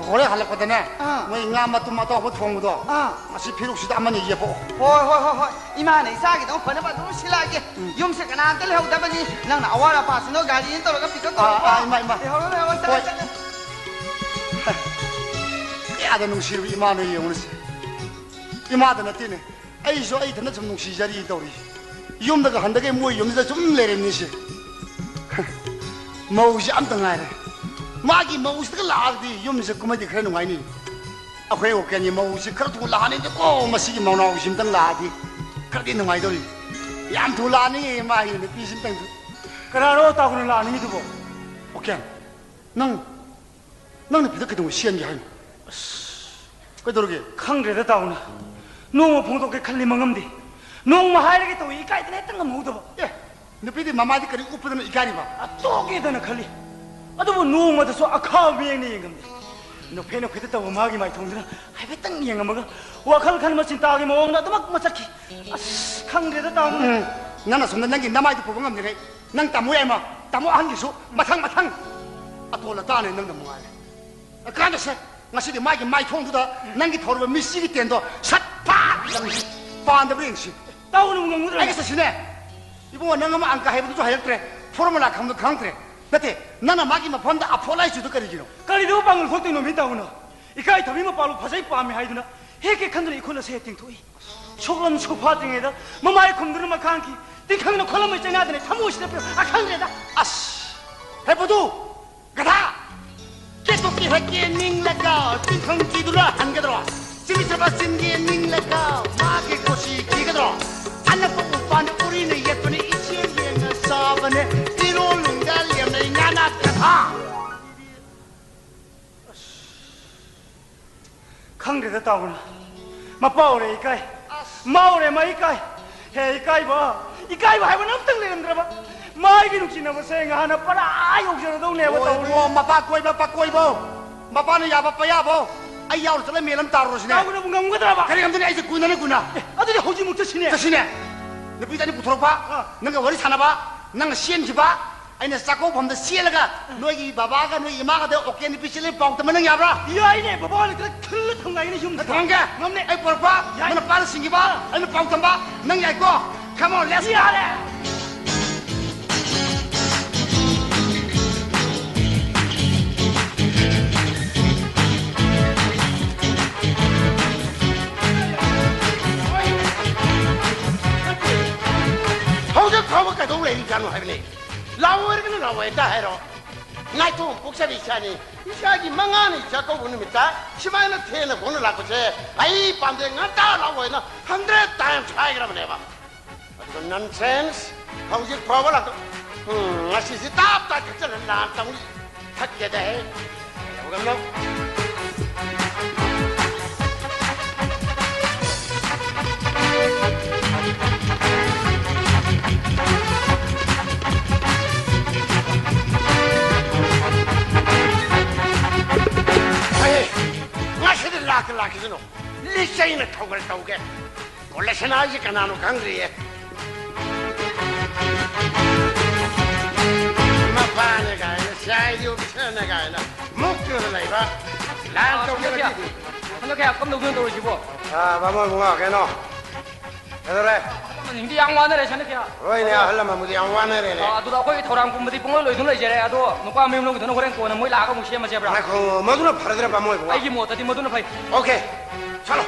ꯍꯣꯔꯦꯟ ꯍꯜꯂꯛꯄꯗꯅꯦ, ꯑꯥ꯫ ꯃꯣꯏ ꯉꯥ ꯃꯇꯨꯝ ꯑꯇꯥꯎꯕ ꯊꯣꯡꯕꯗꯣ, ꯑꯥ꯫ ꯃꯁꯤ ꯐꯤꯔꯨꯛꯁꯤꯗ ꯑꯃꯅꯤ ꯌꯦꯞꯄꯛꯑꯣ꯫ ꯍꯣꯏ, ꯍꯣꯏ, ꯍꯣꯏ, ꯍꯣꯏ꯫ ꯏꯃꯥꯅ ꯏꯆꯥꯒꯤꯗꯃꯛ ꯐꯅꯕ ꯑꯗꯨꯝ ꯁꯤꯜꯂꯛꯑꯒꯦ꯫ ꯎꯝ꯫ ꯌꯨꯝꯁꯦ ꯀꯅꯥꯝꯇ ꯂꯩꯍꯧꯗꯕꯅꯤ꯫ ꯅꯪꯅ ꯑꯋꯥꯠ ꯑꯄꯥꯁꯤꯡꯗꯣ ꯒꯥꯔꯤ ꯑꯃ ꯇꯧꯔꯒ ꯄꯤꯛꯑꯞ ꯑꯥ, ꯇꯧꯔꯛꯑꯣ꯫ ꯑꯥ, ꯏꯃꯥ, ꯏꯃꯥ꯫ ꯂꯩꯍꯧꯔꯣ, ꯂꯩꯍꯧꯔꯣ, ꯆꯠꯂꯣ, ꯍꯣꯏ꯫ ꯆꯠꯂꯣ꯫ ꯀꯌꯥꯗ ꯅꯨꯡꯁꯤꯔꯕ ꯏꯃꯥꯅꯣ ꯌꯦꯡꯉꯨꯅꯦ ꯁꯦ꯫ ꯏꯃꯥꯗ ꯅꯠꯇꯦꯅꯦ, ꯑꯩꯁꯨ ꯑꯩ ꯏꯊꯟꯇ ꯁꯨꯝ ꯅꯨꯡꯁꯤꯖꯔꯤ ꯇꯧꯔꯤ꯫ ꯌꯨꯝꯗꯒ ꯍꯟꯗꯒꯩ ꯃꯣꯏ ꯌꯨꯝꯁꯤꯗ ꯁꯨꯝ ꯂꯩꯔꯝꯅꯤꯁꯦ꯫ ꯃꯧꯁꯦ ꯑꯝꯇ ꯉꯥꯏꯔꯦ꯫ ꯃꯥꯒꯤ ꯃꯧꯁꯤꯗꯒ ꯂꯥꯛꯑꯒꯗꯤ ꯌꯨꯝꯁꯦ ꯀꯨꯝꯍꯩꯗꯤ ꯈꯔ ꯅꯨꯡꯉꯥꯏꯅꯤ꯫ ꯑꯩꯈꯣꯏ ꯑꯣꯀꯦꯟꯒꯤ ꯃꯧꯁꯤ ꯈꯔ ꯊꯨꯅ ꯂꯥꯛꯍꯟꯅꯤꯡꯗꯦꯀꯣ꯫ ꯃꯁꯤꯒꯤ ꯃꯧꯅꯥꯎꯁꯤ ꯑꯝꯇꯪ ꯂꯥꯛꯑꯗꯤ ꯈꯔꯗꯤ ꯅꯨꯡꯉꯥꯏꯗꯧꯔꯤ꯫ ꯌꯥꯝ ꯊꯨꯅ ꯂꯥꯛꯍꯟꯅꯤꯡꯉꯤ ꯃꯥꯒꯤ ꯅꯨꯄꯤꯁꯤ ꯑꯝꯇꯪ꯫ ꯀꯅꯥꯅꯣ ꯇꯥꯎꯅ ꯂꯥꯛꯍꯟꯅꯤꯡꯉꯤꯗꯨꯕꯣ? ꯑꯣꯀꯦꯟ, ꯅꯪ, ꯅꯪ ꯅꯨꯄꯤꯗ ꯀꯩꯗꯧꯉꯩ ꯁꯦꯟꯒꯦ ꯍꯥꯏꯅꯣ? ꯀꯩꯗꯧꯔꯒꯦ? ꯈꯪꯗ꯭ꯔꯦꯗ ꯇꯥꯎꯅ꯫ ꯅꯣꯡꯃ ꯐꯣꯡꯗꯣꯛꯀꯦ ꯈꯜꯂꯤ ꯃꯉꯝꯗꯦ꯫ ꯅꯣꯡꯃ ꯍꯥꯏꯔꯒꯦ ꯇꯧꯏ, ꯏꯀꯥꯏꯗꯅ ꯍꯦꯛꯇ ꯉꯝꯍꯧꯗꯕ꯫ ꯑꯦ, ꯅꯨꯄꯤꯗꯤ ꯃꯃꯥꯏꯗꯤ ꯀꯔꯤ ꯎꯞꯄꯗꯅ ꯏꯀꯥꯏꯔꯤꯕ? ꯑ, ꯇꯣꯛꯀꯦꯗꯅ ꯈꯜꯂꯤ꯫ ꯑꯗꯨꯕꯨ ꯅꯣꯡꯃꯗꯁꯨ ꯑꯈꯥꯕ ꯃꯤꯠꯌꯦꯡꯅ ꯌꯦꯡꯉꯝꯗꯦ꯫ ꯅꯣꯛꯐꯦꯠ ꯅꯣꯛꯐꯦꯠꯇ ꯇꯧꯕ ꯃꯥꯒꯤ ꯃꯥꯏꯊꯣꯡꯗꯨꯅ ꯍꯥꯏꯐꯦꯠꯇꯪ ꯌꯦꯡꯉꯝꯃꯒ ꯋꯥꯈꯜ ꯈꯟꯕ ꯆꯤꯟꯇꯥꯒꯤ ꯃꯑꯣꯡꯗ ꯑꯗꯨꯃꯛ ꯃꯆꯠꯈꯤ꯫ ꯑꯁ, ꯈꯪꯗ꯭ꯔꯦꯗ ꯇꯥꯃꯣ꯫ ꯎꯝ, ꯅꯪꯅ ꯁꯣꯝꯗ ꯅꯪꯒꯤ ꯅꯃꯥꯏꯗꯨ ꯄꯨꯕ ꯉꯝꯗ꯭ꯔꯤꯉꯩ ꯅꯪ ꯇꯥꯃꯣ ꯌꯥꯏꯃ, ꯇꯥꯃꯣ ꯑꯍꯟꯒꯤꯁꯨ ꯃꯊꯪ ꯃꯊꯪ꯫ ꯑꯇꯣꯜ ꯑꯇꯥꯅꯦ ꯅꯪꯅ ꯃꯉꯥꯏꯔꯦ꯫ ꯀꯥꯟꯗꯁꯦ, ꯉꯁꯤꯗꯤ ꯃꯥꯒꯤ ꯃꯥꯏꯊꯣꯡꯗꯨꯗ ꯅꯪꯒꯤ ꯊꯧꯔꯕ ꯃꯤꯁꯤꯒꯤ ꯇꯦꯟꯗꯣ ꯁꯠ ꯐꯥꯠ ꯂꯪꯁꯤ꯫ ꯄꯥꯟꯗꯕ꯭ꯔꯥ ꯌꯦꯡꯁꯤ꯫ ꯇꯥꯎꯅ ꯉꯝꯒꯗ꯭ꯔꯥ? ꯑꯩꯒ ꯆꯠꯁꯤꯅꯦ꯫ ꯏꯕꯨꯡꯉꯣ, ꯅꯪ ꯑꯃ ꯑꯪꯀ ꯍꯩꯕꯗꯨꯁꯨ ꯍꯩꯔꯛꯇ꯭ꯔꯦ, ꯐꯣꯔꯃꯨꯂꯥ ꯈꯪꯕꯗꯨ ꯈꯪꯗ꯭ꯔꯦ꯫ ꯅꯠꯇꯦ, ꯅꯪꯅ ꯃꯥꯒꯤ ꯃꯐꯝꯗ ꯑꯐꯣꯠ ꯑꯍꯥꯏ ꯆꯨꯗꯨ ꯀꯔꯤꯒꯤꯅꯣ? ꯀꯔꯤꯗꯕꯨ ꯄꯥꯡꯒꯜ ꯊꯣꯛꯇꯣꯏꯅꯣ ꯃꯤ ꯇꯥꯎꯅ? ꯏꯀꯥꯏ ꯊꯕꯤ ꯃꯄꯥꯜꯕꯨ ꯐꯖꯩ ꯄꯥꯝꯃꯤ ꯍꯥꯏꯗꯨꯅ ꯍꯦꯛꯀꯦ ꯈꯟꯗꯨꯅ ꯏꯈꯨꯠ ꯑꯁꯦ ꯇꯤꯡꯊꯣꯛꯏ꯫ ꯁꯣꯛꯂꯝ ꯁꯣꯛꯐꯥꯠꯇ꯭ꯔꯤꯉꯩꯗ ꯃꯃꯥꯏ ꯈꯨꯝꯗꯨꯅ ꯃꯈꯥꯡꯈꯤ꯫ ꯇꯤꯡꯈꯪꯅ ꯈꯣꯠꯂꯝꯕꯩ ꯆꯩꯅꯥꯗꯅꯦ ꯊꯃꯣꯏꯁꯤꯗ ꯄꯤꯔ-, ꯑ, ꯈꯪꯗ꯭ꯔꯦꯗ꯫ ꯑꯁ! ꯍꯦ ꯄꯨꯗꯨ! ꯒꯙꯥ! ꯀꯦꯇꯣꯛꯀꯤ ꯍꯦꯛꯀꯦ ꯅꯤꯡꯂꯒ ꯇꯤꯡꯈꯪ ꯀꯤꯗꯨꯅ ꯍꯟꯒꯗ꯭ꯔꯣ? ꯆꯤꯃꯤ ꯆꯄꯥ ꯆꯤꯟꯒꯦ ꯅꯤꯡꯂꯒ ꯃꯥꯒꯤ ꯀꯣꯆꯤ ꯀꯤꯒꯗ꯭ꯔꯣ? ꯑꯅꯛꯄ ꯎꯄꯥꯟ ꯎꯔꯤꯅ ꯌꯦꯠꯄꯅꯤ, ꯏꯆꯦꯜ ꯌꯦꯡꯅ ꯆꯥꯕꯅꯦ, ꯏꯔꯣꯜ ꯅꯨꯡꯗ ꯂꯦꯝꯅꯩ ꯉꯥꯅ ꯒꯙꯥ! ꯈꯪꯗ꯭ꯔꯦꯗ ꯇꯥꯎꯅ꯫ ꯃꯄꯥ ꯑꯣꯏꯔꯦ ꯏꯀꯥꯏ꯫ ꯑꯁ꯫ ꯃꯥ ꯑꯣꯏꯔꯦ ꯃꯥ ꯏꯀꯥꯏ꯫ ꯍꯦ ꯏꯀꯥꯏꯕ, ꯏꯀꯥꯏꯕ ꯍꯥꯏꯕ ꯑꯃꯇꯪ ꯂꯩꯔꯝꯗ꯭ꯔꯕ꯫ ꯃꯥꯒꯤ ꯅꯨꯡꯁꯤꯅꯕꯁꯦ ꯉꯍꯥꯟꯅ ꯄꯔꯥ ꯌꯧꯖꯔꯗꯧꯅꯦꯕ ꯇꯥꯎꯅ꯫ ꯃꯄꯥ ꯀꯣꯏꯕ ꯄꯀꯣꯏꯕꯧ, ꯃꯄꯥꯅ ꯌꯥꯕ ꯄꯌꯥꯕꯧ, ꯑꯩ ꯌꯥꯎꯅ ꯆꯠꯂ ꯃꯦꯜ ꯑꯃ ꯇꯥꯔꯨꯔꯁꯤꯅꯦ꯫ ꯇꯥꯎꯅꯕꯨ ꯉꯝꯒꯗ꯭ꯔꯕ? ꯀꯔꯤ ꯉꯝꯗꯣꯏꯅꯣ? ꯑꯩꯁꯦ ꯀꯨꯏꯅꯅꯤ ꯀꯨꯏꯅ꯫ ꯑꯦ, ꯑꯗꯨꯗꯤ ꯍꯧꯖꯤꯛꯃꯛ ꯆꯠꯁꯤꯅꯦ꯫ ꯆꯠꯁꯤꯅꯦ꯫ ꯅꯨꯄꯤꯗ ꯑꯅꯤ ꯄꯨꯊꯣꯔꯛꯄ, ꯑꯥ꯫ ꯅꯪꯒ ꯋꯥꯔꯤ ꯁꯥꯟꯅꯕ, ꯅꯪꯅ ꯆꯦꯟꯈꯤꯕ, ꯑꯩꯅ ꯆꯥꯛꯀꯧꯐꯝꯗ ꯆꯦꯜꯂꯒ ꯅꯣꯏꯒꯤ ꯕꯕꯥꯒ ꯅꯣꯏ ꯏꯃꯥꯒꯗ ꯑꯣꯀꯦ ꯅꯨꯄꯤ ꯆꯦꯜꯂꯤ ꯄꯥꯎ ꯇꯝꯕ ꯅꯪ ꯌꯥꯕ꯭ꯔꯥ? ꯌꯥꯏꯅꯦ, ꯕꯕꯥ ꯍꯣꯏ ꯂꯩꯇ꯭ꯔ ꯈꯤꯜꯂ ꯊꯝꯒꯥꯏꯒꯅꯤ ꯌꯨꯝꯗ꯫ ꯊꯝꯒꯦ? ꯉꯝꯅꯦ꯫ ꯑꯩ ꯄꯨꯔꯛꯄ, ꯌꯥꯏ꯫ ꯃꯅ ꯄꯥꯜꯂ ꯁꯤꯡꯈꯤꯕ, ꯑꯥ꯫ ꯑꯩꯅ ꯄꯥꯎ ꯇꯝꯕ, ꯅꯪ ꯌꯥꯏꯀꯣ? Come on, let's go! ꯌꯥꯔꯦ! ꯍꯧꯖꯤꯛ ꯐꯥꯎꯕ ꯀꯩꯗꯧ ꯂꯩꯔꯤꯖꯥꯠꯅꯣ ꯍꯥꯏꯕꯅꯦ꯫ ꯂꯥꯛꯑꯣ ꯍꯥꯏꯔꯒꯅ ꯂꯥꯛꯑꯣ ꯍꯦꯛꯇ ꯍꯥꯏꯔꯣ꯫ ꯅꯥꯏꯇꯣꯝ ꯄꯣꯛꯆꯕꯤ ꯏꯆꯥꯅꯤ꯫ ꯏꯆꯥꯒꯤ ꯃꯉꯥꯅꯤ ꯆꯥꯛꯀꯧꯕ ꯅꯨꯃꯤꯠꯇ ꯁꯨꯃꯥꯏꯅ ꯊꯦꯡꯅ ꯈꯣꯡꯅ ꯂꯥꯛꯄꯁꯦ ꯑꯩ ꯄꯥꯝꯗꯦ, ꯉꯟꯇꯥ ꯂꯥꯛꯑꯣ ꯍꯥꯏꯅ hundred times ꯍꯥꯏꯈ꯭ꯔꯕꯅꯦꯕ꯫ ꯑꯗꯨꯒ nonsense, ꯍꯧꯖꯤꯛ ꯐꯥꯎꯕ ꯂꯥꯛꯇ-, ꯎꯝ, ꯉꯁꯤꯁꯤ ꯇꯥꯞ ꯇꯥꯏ ꯊꯛꯆꯜꯂ ꯂꯥꯟ ꯇꯧꯅꯤ꯫ ꯊꯛꯀꯦꯗ ꯍꯦ꯫ ꯌꯥꯎꯒꯅꯨ꯫ ꯑꯩ ꯉꯁꯤꯗꯤ ꯂꯥꯛꯇ ꯂꯥꯛꯈꯤꯁꯅꯨ꯫ ꯂꯤꯆꯩꯅ ꯊꯧꯒꯜ ꯇꯧꯒꯦ꯫ ꯀꯣꯂꯦꯁꯟ ꯍꯥꯏꯁꯤ ꯀꯅꯥꯅꯣ ꯈꯪꯗ꯭ꯔꯤꯌꯦ꯫ ꯃꯄꯥꯅꯦ ꯀꯥꯏꯅ, ꯁꯤ ꯑꯥꯏ ꯗꯤ ꯑꯣꯐꯤꯁꯔꯅꯦ ꯀꯥꯏꯅ ꯃꯨꯛꯇꯨꯅ ꯂꯩꯕ꯫ ꯂꯥꯟ ꯑꯥ, ꯇꯧꯒꯦ ꯁꯟꯗꯣꯛꯈꯤꯌꯥ꯫ ꯉꯁꯤꯗꯤ꯫ ꯁꯟꯗꯣꯛꯈꯤꯌꯥ, ꯀꯝꯗꯧꯗꯣꯏꯅꯣ ꯇꯧꯔꯤꯁꯤꯕꯣ? ꯑꯥ, ꯕꯥꯃꯣꯟ ꯏꯕꯨꯡꯉꯣ, ꯀꯩꯅꯣ? ꯀꯩꯗꯧꯔꯦ? ꯑꯍꯜ ꯂꯃꯟꯁꯤꯡꯗꯤ ꯌꯥꯝ ꯋꯥꯅꯔꯦ, ꯁꯟꯗꯣꯛꯈꯤꯌꯥ꯫ ꯍꯣꯏꯅꯦ, ꯑꯍꯜ ꯂꯃꯟꯕꯨꯗꯤ ꯌꯥꯝ ꯋꯥꯅꯔꯦꯅꯦ꯫ ꯑꯥ, ꯑꯗꯨꯗ ꯑꯩꯈꯣꯏꯒꯤ ꯊꯧꯔꯥꯡ ꯄꯨꯝꯕꯗꯤ ꯄꯨꯡꯂꯣꯏ ꯂꯣꯏꯗꯨꯅ ꯂꯩꯖꯔꯦ꯫ ꯑꯗꯣ ꯅꯨꯄꯥ ꯃꯌꯨꯝꯂꯣꯝꯒꯤꯗꯨꯅ ꯍꯣꯔꯦꯟ ꯀꯣꯟꯅ ꯃꯣꯏ ꯂꯥꯛꯑꯒ ꯑꯃꯨꯛ ꯁꯦꯝꯃꯁꯦꯕ꯭ꯔꯥ? ꯉꯥꯏꯈꯣ, ꯃꯗꯨꯅ ꯐꯔꯗ꯭ꯔꯥ, ꯕꯥꯃꯣꯟ ꯏꯕꯨꯡꯉꯣ? ꯑꯩꯒꯤ ꯃꯣꯠꯇꯗꯤ ꯃꯗꯨꯅ ꯐꯩ꯫ ꯑꯣꯀꯦ, ꯆꯠꯂꯣ,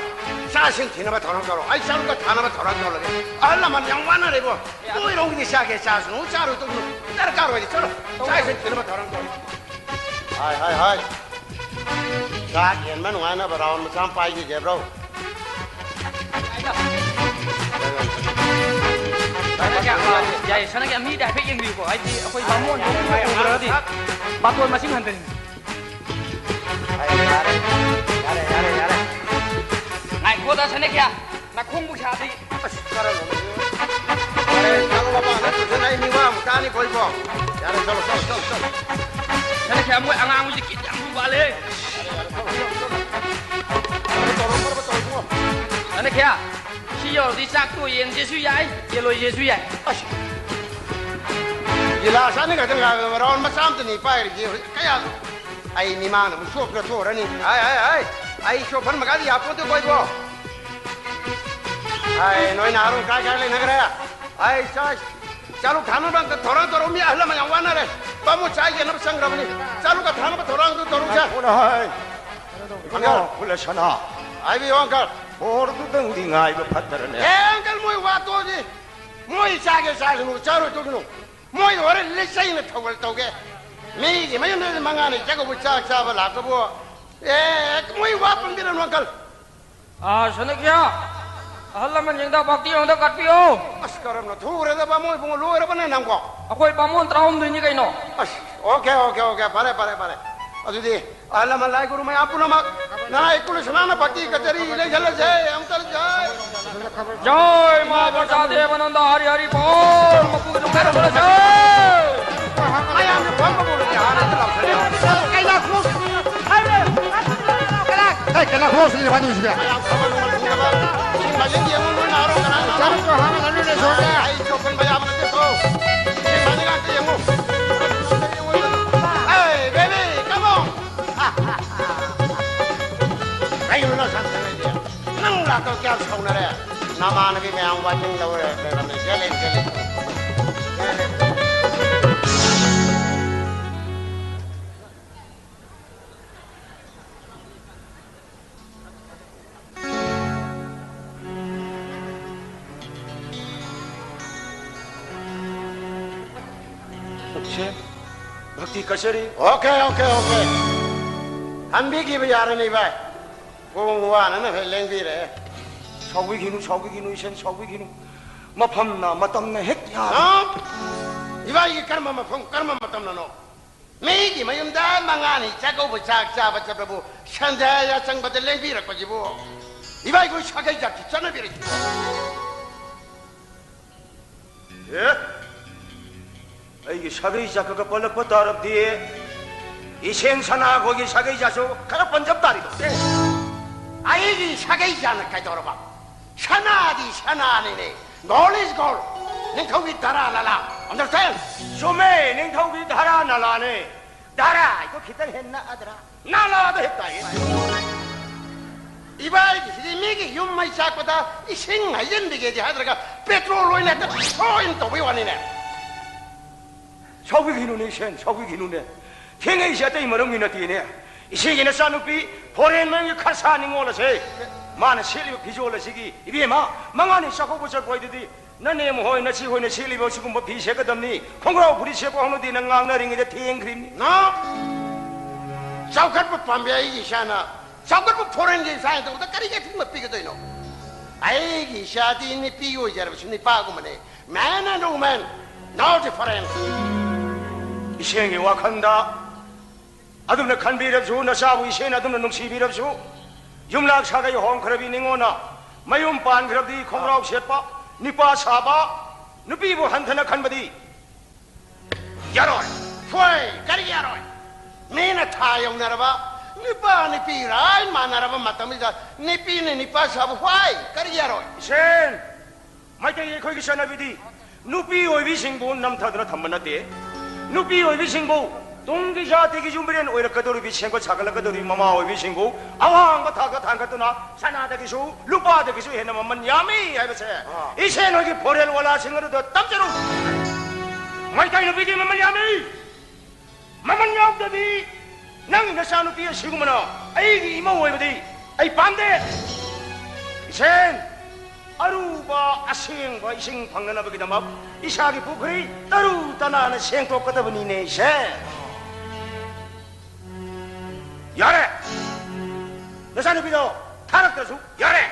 ꯆꯥꯛ ꯏꯁꯤꯡ ꯊꯤꯅꯕ ꯊꯧꯔꯥꯡ ꯇꯧꯔꯣ꯫ ꯑꯩ ꯆꯥꯂꯨꯛꯇ ꯊꯥꯅꯕ ꯊꯧꯔꯥꯡ ꯇꯧꯔꯒꯦ꯫ ꯑꯍꯜ ꯂꯃꯟ ꯌꯥꯝ ꯋꯥꯅꯔꯦꯕꯣ꯫ ꯅꯣꯏꯔꯣꯝꯒꯤꯗꯤ ꯆꯥꯒꯦ ꯆꯥꯁꯅꯨ, ꯆꯥꯔꯣꯏ ꯇꯣꯛꯁꯅꯨ, ꯗꯔꯀꯥꯔ ꯑꯣꯏꯗꯤ ꯆꯠꯂꯣ, ꯆꯥꯛ ꯏꯁꯤꯡ ꯊꯤꯅꯕ ꯊꯧꯔꯥꯡ ꯇꯧꯔꯣ꯫ ꯍꯥꯏ, ꯍꯥꯏ, ꯍꯥꯏ꯫ ꯆꯥꯛ ꯌꯦꯟꯕ ꯅꯨꯡꯉꯥꯏꯅꯕ ꯔꯥꯎꯟ ꯃꯆꯥ ꯑꯃ ꯄꯥꯏꯈꯤꯒꯦꯕ꯭ꯔꯣ? ꯁꯅꯥ ꯀꯌꯥ, ꯑ, ꯌꯥꯏꯌꯦ, ꯁꯅꯥ ꯀꯌꯥ, ꯃꯤꯗ ꯍꯥꯏꯐꯦꯠ ꯌꯦꯡꯕꯤꯌꯨꯀꯣ, ꯍꯥꯏꯗꯤ ꯑꯩꯈꯣꯏ ꯕꯥꯃꯣꯟꯗꯣ ꯎꯕ꯭ꯔꯒꯗꯤ ꯕꯥꯇꯣꯟ ꯃꯁꯤꯡ ꯍꯟꯊꯔꯤꯅꯤ꯫ ꯌꯥꯔꯦ, ꯌꯥꯔꯦ, ꯌꯥꯔꯦ, ꯌꯥꯔꯦ, ꯌꯥꯔꯦ꯫ ꯉꯥꯏꯈꯣꯗ, ꯁꯅꯥ ꯀꯌꯥ, ꯅꯈꯣꯡꯕꯨ ꯁꯥꯗ꯭ꯔꯤ꯫ ꯑꯁ, ꯀꯔꯝꯕ ꯃꯤꯅꯣ? ꯌꯥꯔꯦ, ꯆꯠꯂꯣ, ꯃꯄꯥꯟꯗ ꯄꯨꯁꯤꯜꯂ ꯑꯩ ꯃꯤ ꯋꯥ ꯑꯃꯨꯛ ꯇꯥꯅꯤ, ꯀꯣꯏꯕꯣ꯫ ꯌꯥꯔꯦ, ꯆꯠꯂꯣ, ꯆꯠꯂꯣ, ꯆꯠꯂꯣ, ꯆꯠꯂꯣ꯫ ꯁꯅꯥ ꯀꯌꯥ, ꯃꯣꯏ ꯑꯉꯥꯡ ꯍꯣꯏꯁꯦ ꯀꯤꯠ ꯌꯥꯝ ꯂꯨ ꯃꯥꯜꯂꯦ꯫ ꯇꯧꯔꯣ, ꯇꯧꯔꯣ, ꯇꯧꯔꯣ, ꯏꯕꯨꯡꯉꯣ꯫ ꯅꯅꯦ ꯈꯤꯌꯥ, ꯁꯤ ꯌꯧꯔꯗꯤ ꯆꯥꯛꯇꯣ ꯌꯦꯟꯁꯦꯁꯨ ꯌꯥꯏ, ꯌꯦꯜꯂꯣꯏꯁꯦꯁꯨ ꯌꯥꯏ꯫ ꯑꯁ, ꯒꯤꯂꯥꯁ ꯑꯅꯤ ꯈꯛꯇ ꯉꯥꯏꯕ, ꯔꯥꯎꯟ ꯃꯆꯥ ꯑꯝꯇꯅꯤ ꯄꯥꯏꯔꯤꯁꯦ꯫ ꯍꯧꯖꯤꯛ ꯀꯌꯥ ꯑꯩ ꯃꯤꯃꯥꯡꯗ ꯑꯃꯨꯛ ꯆꯣꯞꯇꯅ ꯊꯣꯛꯑꯔꯅꯤ꯫ ꯍꯥꯏ, ꯍꯥꯏ, ꯍꯥꯏ, ꯑꯩ ꯆꯣꯞꯐꯟ ꯃꯈꯥꯗꯤ ꯌꯥꯄꯣꯠꯇꯦ ꯀꯣꯏꯕꯣ꯫ ꯍꯥꯏ, ꯅꯣꯏ ꯅꯍꯥꯔꯣꯜ ꯀꯥꯏ ꯀꯥꯏ ꯂꯩꯅꯈ꯭ꯔꯦ? ꯍꯥꯏ, ꯆꯥꯛ ꯆꯥꯂꯨꯛ ꯊꯥꯅꯕ ꯑꯝꯇ ꯊꯧꯔꯥꯡ ꯇꯧꯔꯛꯎ꯫ ꯃꯤ ꯑꯍꯜ ꯂꯃꯟ ꯌꯥꯝ ꯋꯥꯅꯔꯦ꯫ ꯕꯥꯃꯣꯟ ꯆꯥꯛ ꯌꯦꯟꯅꯕ ꯆꯪꯈ꯭ꯔꯕꯅꯤ꯫ ꯆꯥꯂꯨꯛꯀ ꯊꯥꯅꯕ ꯊꯧꯔꯥꯡꯗꯨ ꯇꯧꯔꯨꯁꯦ꯫ ꯉꯥꯏꯈꯣꯅꯦ, ꯍꯥꯏ꯫ ꯀꯩꯅꯣ ꯇꯧꯕꯅꯦ, ꯑꯪꯀꯜ꯫ ꯀꯨꯂꯦꯁꯅꯥ꯫ ꯍꯥꯏꯕꯤꯌꯨ, ꯑꯪꯀꯜ꯫ ꯕꯣꯔꯗꯨꯗꯪꯗꯤ ꯉꯥꯏꯕ ꯐꯠꯇ꯭ꯔꯅꯦ? ꯑꯦ, ꯑꯪꯀꯜ, ꯃꯣꯏ ꯋꯥ ꯇꯣꯛꯑꯁꯤ꯫ ꯃꯣꯏ ꯆꯥꯒꯦ ꯆꯥꯁꯅꯨ, ꯆꯥꯔꯣꯏ ꯇꯣꯛꯁꯅꯨ꯫ ꯃꯣꯏ ꯍꯣꯔꯦꯟ ꯂꯤꯆꯩꯅ ꯊꯧꯒꯜ ꯇꯧꯒꯦ꯫ ꯃꯤꯒꯤ ꯃꯌꯨꯝꯗ ꯃꯉꯥꯅꯤ ꯆꯥꯛꯀꯧꯕ ꯆꯥꯛ ꯆꯥꯕ ꯂꯥꯛꯄꯕꯨ, ꯑꯦ, ꯃꯣꯏ ꯋꯥ ꯄꯟꯕꯤꯔꯅꯨ, uncle꯫ ꯑꯥ, ꯁꯅꯨꯀꯤꯌꯥ, ꯑꯍꯜ ꯂꯃꯟꯁꯤꯡꯗ ꯚꯛꯇꯤ ꯌꯣꯡꯗ ꯀꯠꯄꯤꯌꯨ꯫ ꯑꯁ, ꯀꯔꯝꯅ ꯊꯨꯔꯦꯗ, ꯕꯥꯃꯣꯟ ꯏꯕꯨꯡꯉꯣ, ꯂꯣꯏꯔꯕꯅꯦ ꯅꯪꯕꯣ? ꯑꯩꯈꯣꯏ ꯕꯥꯃꯣꯟ ꯇꯔꯥꯍꯨꯝꯗꯣꯏꯅꯤ ꯀꯩꯅꯣ꯫ ꯑꯁ, okay, okay, okay, ꯐꯔꯦ, ꯐꯔꯦ, ꯐꯔꯦ꯫ ꯑꯗꯨꯗꯤ ꯑꯍꯜ ꯂꯃꯟ ꯂꯥꯏ ꯒꯨꯔꯨ ꯃꯌꯥꯝ ꯄꯨꯝꯅꯃꯛ, ꯅꯅꯥꯏ ꯀꯨꯂꯨ ꯁꯅꯥꯅ ꯚꯛꯇꯤ ꯀꯆꯦꯔꯤ ꯂꯩꯁꯜꯂꯁꯦ, ꯑꯃꯨꯛꯇ ꯂꯩꯁꯦ꯫ ꯖꯥꯏ ꯃꯥ ꯄ꯭ꯔꯖꯥ ꯗꯦꯕꯥꯅꯟꯗ ꯍꯔꯤ ꯍꯔꯤ ꯕꯣꯜ, ꯃꯀꯨ ꯅꯨꯡ ꯂꯩꯔꯝꯗ꯭ꯔꯁꯦ꯫ ꯃꯌꯥꯝꯁꯦ ꯐꯝꯕꯕꯨ ꯂꯩꯇꯦ, ꯍꯥꯟꯅ ꯍꯦꯛꯇ ꯂꯥꯎꯁꯜꯂꯦ꯫ ꯀꯩꯂꯥꯁ ꯍꯣꯁ ꯂꯩꯕ ꯑꯅꯤꯁꯤꯗ꯫ ꯃꯌꯥꯝ ꯐꯝꯕ ꯅꯨꯡꯉꯥꯏ ꯊꯨꯡꯅꯕ꯫ ꯏꯁꯤꯡ ꯃꯥꯏꯁꯤꯡ ꯌꯦꯡꯉꯨ, ꯅꯣꯏ ꯅꯥꯔꯣ ꯀꯅꯥꯅꯣ? ꯆꯥꯛꯇꯣ ꯍꯥꯟꯅ ꯂꯥꯛꯅꯔꯦ ꯁꯣꯝꯗ꯫ ꯑꯩ ꯆꯣꯞꯄꯟꯕ ꯌꯥꯕ ꯅꯠꯇꯦꯀꯣ꯫ ꯏꯁꯤꯡ ꯃꯥꯏꯁꯤꯡ ꯉꯥꯛꯇ ꯌꯦꯡꯉꯨ꯫ Hey, baby, come on. ꯀꯩꯅꯣ ꯅꯪ ꯁꯥꯟꯅꯔꯤꯁꯦ? ꯅꯪ ꯂꯥꯛꯇꯕ ꯀꯌꯥꯝ ꯁꯥꯎꯅꯔꯦ? ꯅꯃꯥꯟꯅꯕꯤ ꯃꯌꯥꯝ ꯋꯥꯇꯤꯡ ꯂꯧꯔꯦ ꯂꯩꯔꯝꯃꯦ꯫ ꯆꯦꯜꯂꯦ, ꯆꯦꯜꯂꯦ꯫ ꯆꯦꯜꯂꯦ꯫ ꯁꯦ, ꯚꯛꯇꯤ ꯀꯆꯦꯔꯤ꯫ Okay, okay, okay. ꯍꯟꯕꯤꯈꯤꯕ ꯌꯥꯔꯅꯤ, ꯚꯥꯏ꯫ ꯄꯨꯡ ꯋꯥꯅꯅ ꯍꯦꯛ ꯂꯦꯡꯕꯤꯔꯦ꯫ ꯁꯥꯎꯕꯤꯈꯤꯅꯨ, ꯁꯥꯎꯕꯤꯈꯤꯅꯨ, ꯏꯆꯟ, ꯁꯥꯎꯕꯤꯈꯤꯅꯨ꯫ ꯃꯐꯝꯅ, ꯃꯇꯝꯅ ꯍꯦꯛ ꯌꯥꯔꯦ꯫ ꯍꯥ? ꯏꯕꯥꯏꯒꯤ ꯀꯔꯝꯕ ꯃꯐꯝ, ꯀꯔꯝꯕ ꯃꯇꯝꯅꯅꯣ? ꯃꯤꯒꯤ ꯃꯌꯨꯝꯗ ꯃꯉꯥꯅꯤ ꯆꯥꯛꯀꯧꯕ ꯆꯥꯛ ꯆꯥꯕ ꯆꯠꯄꯕꯨ ꯁꯟꯗ꯭ꯌꯥ ꯌꯥꯆꯪꯕꯗ ꯂꯦꯡꯕꯤꯔꯛꯄꯁꯤꯕꯨ ꯏꯕꯥꯏꯈꯣꯏ ꯁꯥꯒꯩ ꯖꯥꯠꯀꯤ ꯆꯠꯅꯕꯤꯔꯛꯏ꯫ ꯑꯦ? ꯑꯩꯒꯤ ꯁꯥꯒꯩ ꯖꯥꯠꯀꯒ ꯄꯜꯂꯛꯄ ꯇꯥꯔꯕꯗꯤ, ꯏꯁꯦꯟ ꯁꯅꯥꯈꯣꯏꯒꯤ ꯁꯥꯒꯩ ꯖꯥꯠꯁꯨ ꯈꯔ ꯄꯟꯖꯕ ꯇꯥꯔꯤꯗꯣ꯫ ꯑꯦ, ꯑꯩꯒꯤ ꯁꯥꯒꯩ ꯖꯥꯠꯅ ꯀꯩꯗꯧꯔꯕ? ꯁꯅꯥꯗꯤ ꯁꯅꯥꯅꯤꯅꯦ꯫ Gold is gold. ꯅꯤꯡꯊꯧꯒꯤ ꯙꯔꯥ ꯅꯂꯥ꯫ Understand? ꯆꯨꯝꯃꯦ, ꯅꯤꯡꯊꯧꯒꯤ ꯙꯔꯥ ꯅꯂꯥꯅꯦ꯫ ꯙꯔꯥ ꯍꯥꯏꯗꯣ ꯈꯤꯇꯪ ꯍꯦꯟꯅ ꯅꯛꯑꯗ꯭ꯔꯥ? ꯅꯂꯥꯗ ꯍꯦꯛ ꯇꯥꯏꯌꯦ꯫ ꯏꯕꯥꯏꯒꯤꯁꯤꯗꯤ ꯃꯤꯒꯤ ꯌꯨꯝ ꯃꯩ ꯆꯥꯛꯄꯗ ꯏꯁꯤꯡ ꯍꯩꯖꯤꯟꯕꯤꯒꯦꯗꯤ ꯍꯥꯏꯗ꯭ꯔꯒ ꯄꯦꯇ꯭ꯔꯣꯜ ꯑꯣꯏꯅ ꯍꯦꯛꯇ ꯁꯣꯏꯅ ꯇꯧꯕꯩ ꯋꯥꯅꯤꯅꯦ꯫ ꯁꯥꯎꯕꯤꯈꯤꯅꯨꯅꯦ, ꯏꯆꯟ, ꯁꯥꯎꯕꯤꯈꯤꯅꯨꯅꯦ꯫ ꯊꯦꯡꯉꯛꯏꯁꯦ ꯑꯇꯩ ꯃꯔꯝꯒꯤ ꯅꯠꯇꯦꯅꯦ꯫ ꯏꯆꯦꯒꯤ ꯅꯆꯥꯅꯨꯄꯤ ꯐꯣꯔꯦꯟ ꯃꯌꯨꯝꯒꯤ ꯈꯔꯁꯥ ꯅꯤꯉꯣꯜ ꯑꯁꯦ, ꯃꯥꯅ ꯁꯦꯠꯂꯤꯕ ꯐꯤꯖꯣꯜ ꯑꯁꯤꯒꯤ, ꯏꯕꯦꯝꯃ, ꯃꯉꯥꯅꯤ ꯆꯥꯛꯀꯧꯕ ꯆꯠꯄ ꯍꯥꯏꯗꯨꯗꯤ ꯅꯅꯦꯝ ꯍꯣꯏ, ꯅꯆꯦ ꯍꯣꯏꯅ ꯁꯦꯠꯂꯤꯕ ꯁꯤꯒꯨꯝꯕ ꯐꯤ ꯁꯦꯠꯀꯗꯕꯅꯤ, ꯈꯣꯡꯒ꯭ꯔꯥꯎ ꯐꯨꯔꯤꯠ ꯁꯦꯠꯄ ꯍꯧꯅꯗꯦꯅ ꯉꯥꯡꯅꯔꯤꯉꯩꯗ ꯊꯦꯡꯈ꯭ꯔꯤꯕꯅꯤ꯫ ꯅꯣ꯫ ꯆꯥꯎꯈꯠꯄ ꯄꯥꯝꯕꯤ ꯑꯩꯒꯤ ꯏꯆꯥꯅ ꯆꯥꯎꯈꯠꯄ ꯐꯣꯔꯦꯟꯒꯤ ꯏꯆꯥ ꯇꯧꯕꯗ ꯀꯔꯤꯒꯤ ꯑꯊꯤꯡꯕ ꯄꯤꯒꯗꯣꯏꯅꯣ? ꯑꯩꯒꯤ ꯏꯆꯥꯗꯤ ꯅꯨꯄꯤ ꯑꯣꯏꯖꯔꯕꯁꯨ ꯅꯨꯄꯥꯒꯨꯝꯕꯅꯦ꯫ Man and woman, no difference. ꯏꯆꯦꯒꯤ ꯋꯥꯈꯜꯗ ꯑꯗꯨꯝꯅ ꯈꯟꯕꯤꯔꯕꯁꯨ, ꯅꯆꯥꯕꯨ ꯏꯆꯦꯅ ꯑꯗꯨꯝꯅ ꯅꯨꯡꯁꯤꯕꯤꯔꯕꯁꯨ, ꯌꯨꯝꯂꯥꯛ ꯁꯥꯒꯩ ꯍꯣꯡꯈ꯭ꯔꯕꯤ ꯅꯤꯉꯣꯟꯅ ꯃꯌꯨꯝ ꯄꯥꯟꯈ꯭ꯔꯕꯗꯤ ꯈꯣꯡꯒ꯭ꯔꯥꯎ ꯁꯦꯠꯄ, ꯅꯤꯄꯥ ꯁꯥꯕ, ꯅꯨꯄꯤꯕꯨ ꯍꯟꯊꯅ ꯈꯟꯕꯗꯤ ꯌꯥꯔꯣꯏ꯫ ꯍꯣꯏ, ꯀꯔꯤꯒꯤ ꯌꯥꯔꯣꯏ? ꯃꯤꯅ ꯊꯥ ꯌꯧꯅꯔꯕ, ꯅꯨꯄꯥ ꯅꯨꯄꯤ ꯔꯥꯏ ꯃꯥꯟꯅꯔꯕ ꯃꯇꯝꯁꯤꯗ ꯅꯨꯄꯤꯅ ꯅꯨꯄꯥ ꯁꯥꯕ ꯍꯣꯏ, ꯀꯔꯤꯒꯤ ꯌꯥꯔꯣꯏ? ꯏꯆꯦꯟ, ꯃꯩꯇꯩ ꯑꯩꯈꯣꯏꯒꯤ ꯆꯠꯅꯕꯤꯗꯤ ꯅꯨꯄꯤ ꯑꯣꯏꯕꯤꯁꯤꯡꯕꯨ ꯅꯝꯊꯗꯨꯅ ꯊꯝꯕ ꯅꯠꯇꯦ꯫ ꯅꯨꯄꯤ ꯑꯣꯏꯕꯤꯁꯤꯡꯕꯨ ꯇꯨꯡꯒꯤ ꯖꯥꯇꯤꯒꯤ ꯌꯨꯝꯕꯤꯔꯦꯟ ꯑꯣꯏꯔꯛꯀꯗꯧꯔꯤꯕꯤ, ꯁꯦꯝꯒꯠ ꯁꯥꯒꯠꯂꯛꯀꯗꯧꯔꯤꯕꯤ ꯃꯃꯥ ꯑꯣꯏꯕꯤꯁꯤꯡꯕꯨ ꯑꯋꯥꯡꯕ ꯊꯥꯛꯇ ꯊꯥꯡꯒꯠꯇꯨꯅ ꯁꯅꯥꯗꯒꯤꯁꯨ ꯂꯨꯄꯥꯗꯒꯤꯁꯨ ꯍꯦꯟꯅ ꯃꯃꯜ ꯌꯥꯝꯃꯤ ꯍꯥꯏꯕꯁꯦ ꯏꯆꯦ ꯅꯣꯏꯒꯤ ꯐꯣꯔꯦꯟ ꯋꯥꯂꯥꯁꯤꯡ ꯑꯗꯨꯗ ꯇꯝꯖꯔꯨ꯫ ꯃꯩꯇꯩ ꯅꯨꯄꯤꯗꯤ ꯃꯃꯜ ꯌꯥꯝꯃꯤ꯫ ꯃꯃꯜ ꯌꯥꯎꯗꯕꯤ ꯅꯪꯒꯤ ꯅꯆꯥꯅꯨꯄꯤ ꯑꯁꯤꯒꯨꯝꯕꯅ ꯑꯩꯒꯤ ꯏꯃꯧ ꯑꯣꯏꯕꯗꯤ ꯑꯩ ꯄꯥꯝꯗꯦ꯫ ꯏꯆꯦꯟ, ꯑꯔꯨꯕ ꯑꯁꯦꯡꯕ ꯏꯁꯤꯡ ꯐꯪꯅꯅꯕꯒꯤꯗꯃꯛ ꯏꯁꯥꯒꯤ ꯄꯨꯈ꯭ꯔꯤ ꯇꯔꯨ ꯇꯅꯥꯟꯅ ꯁꯦꯡꯗꯣꯛꯀꯗꯕꯅꯤꯅꯦ, ꯏꯆꯦꯟ꯫ ꯌꯥꯔꯦ! ꯅꯆꯥꯅꯨꯄꯤꯗꯣ ꯊꯥꯔꯛꯇ꯭ꯔꯁꯨ ꯌꯥꯔꯦ!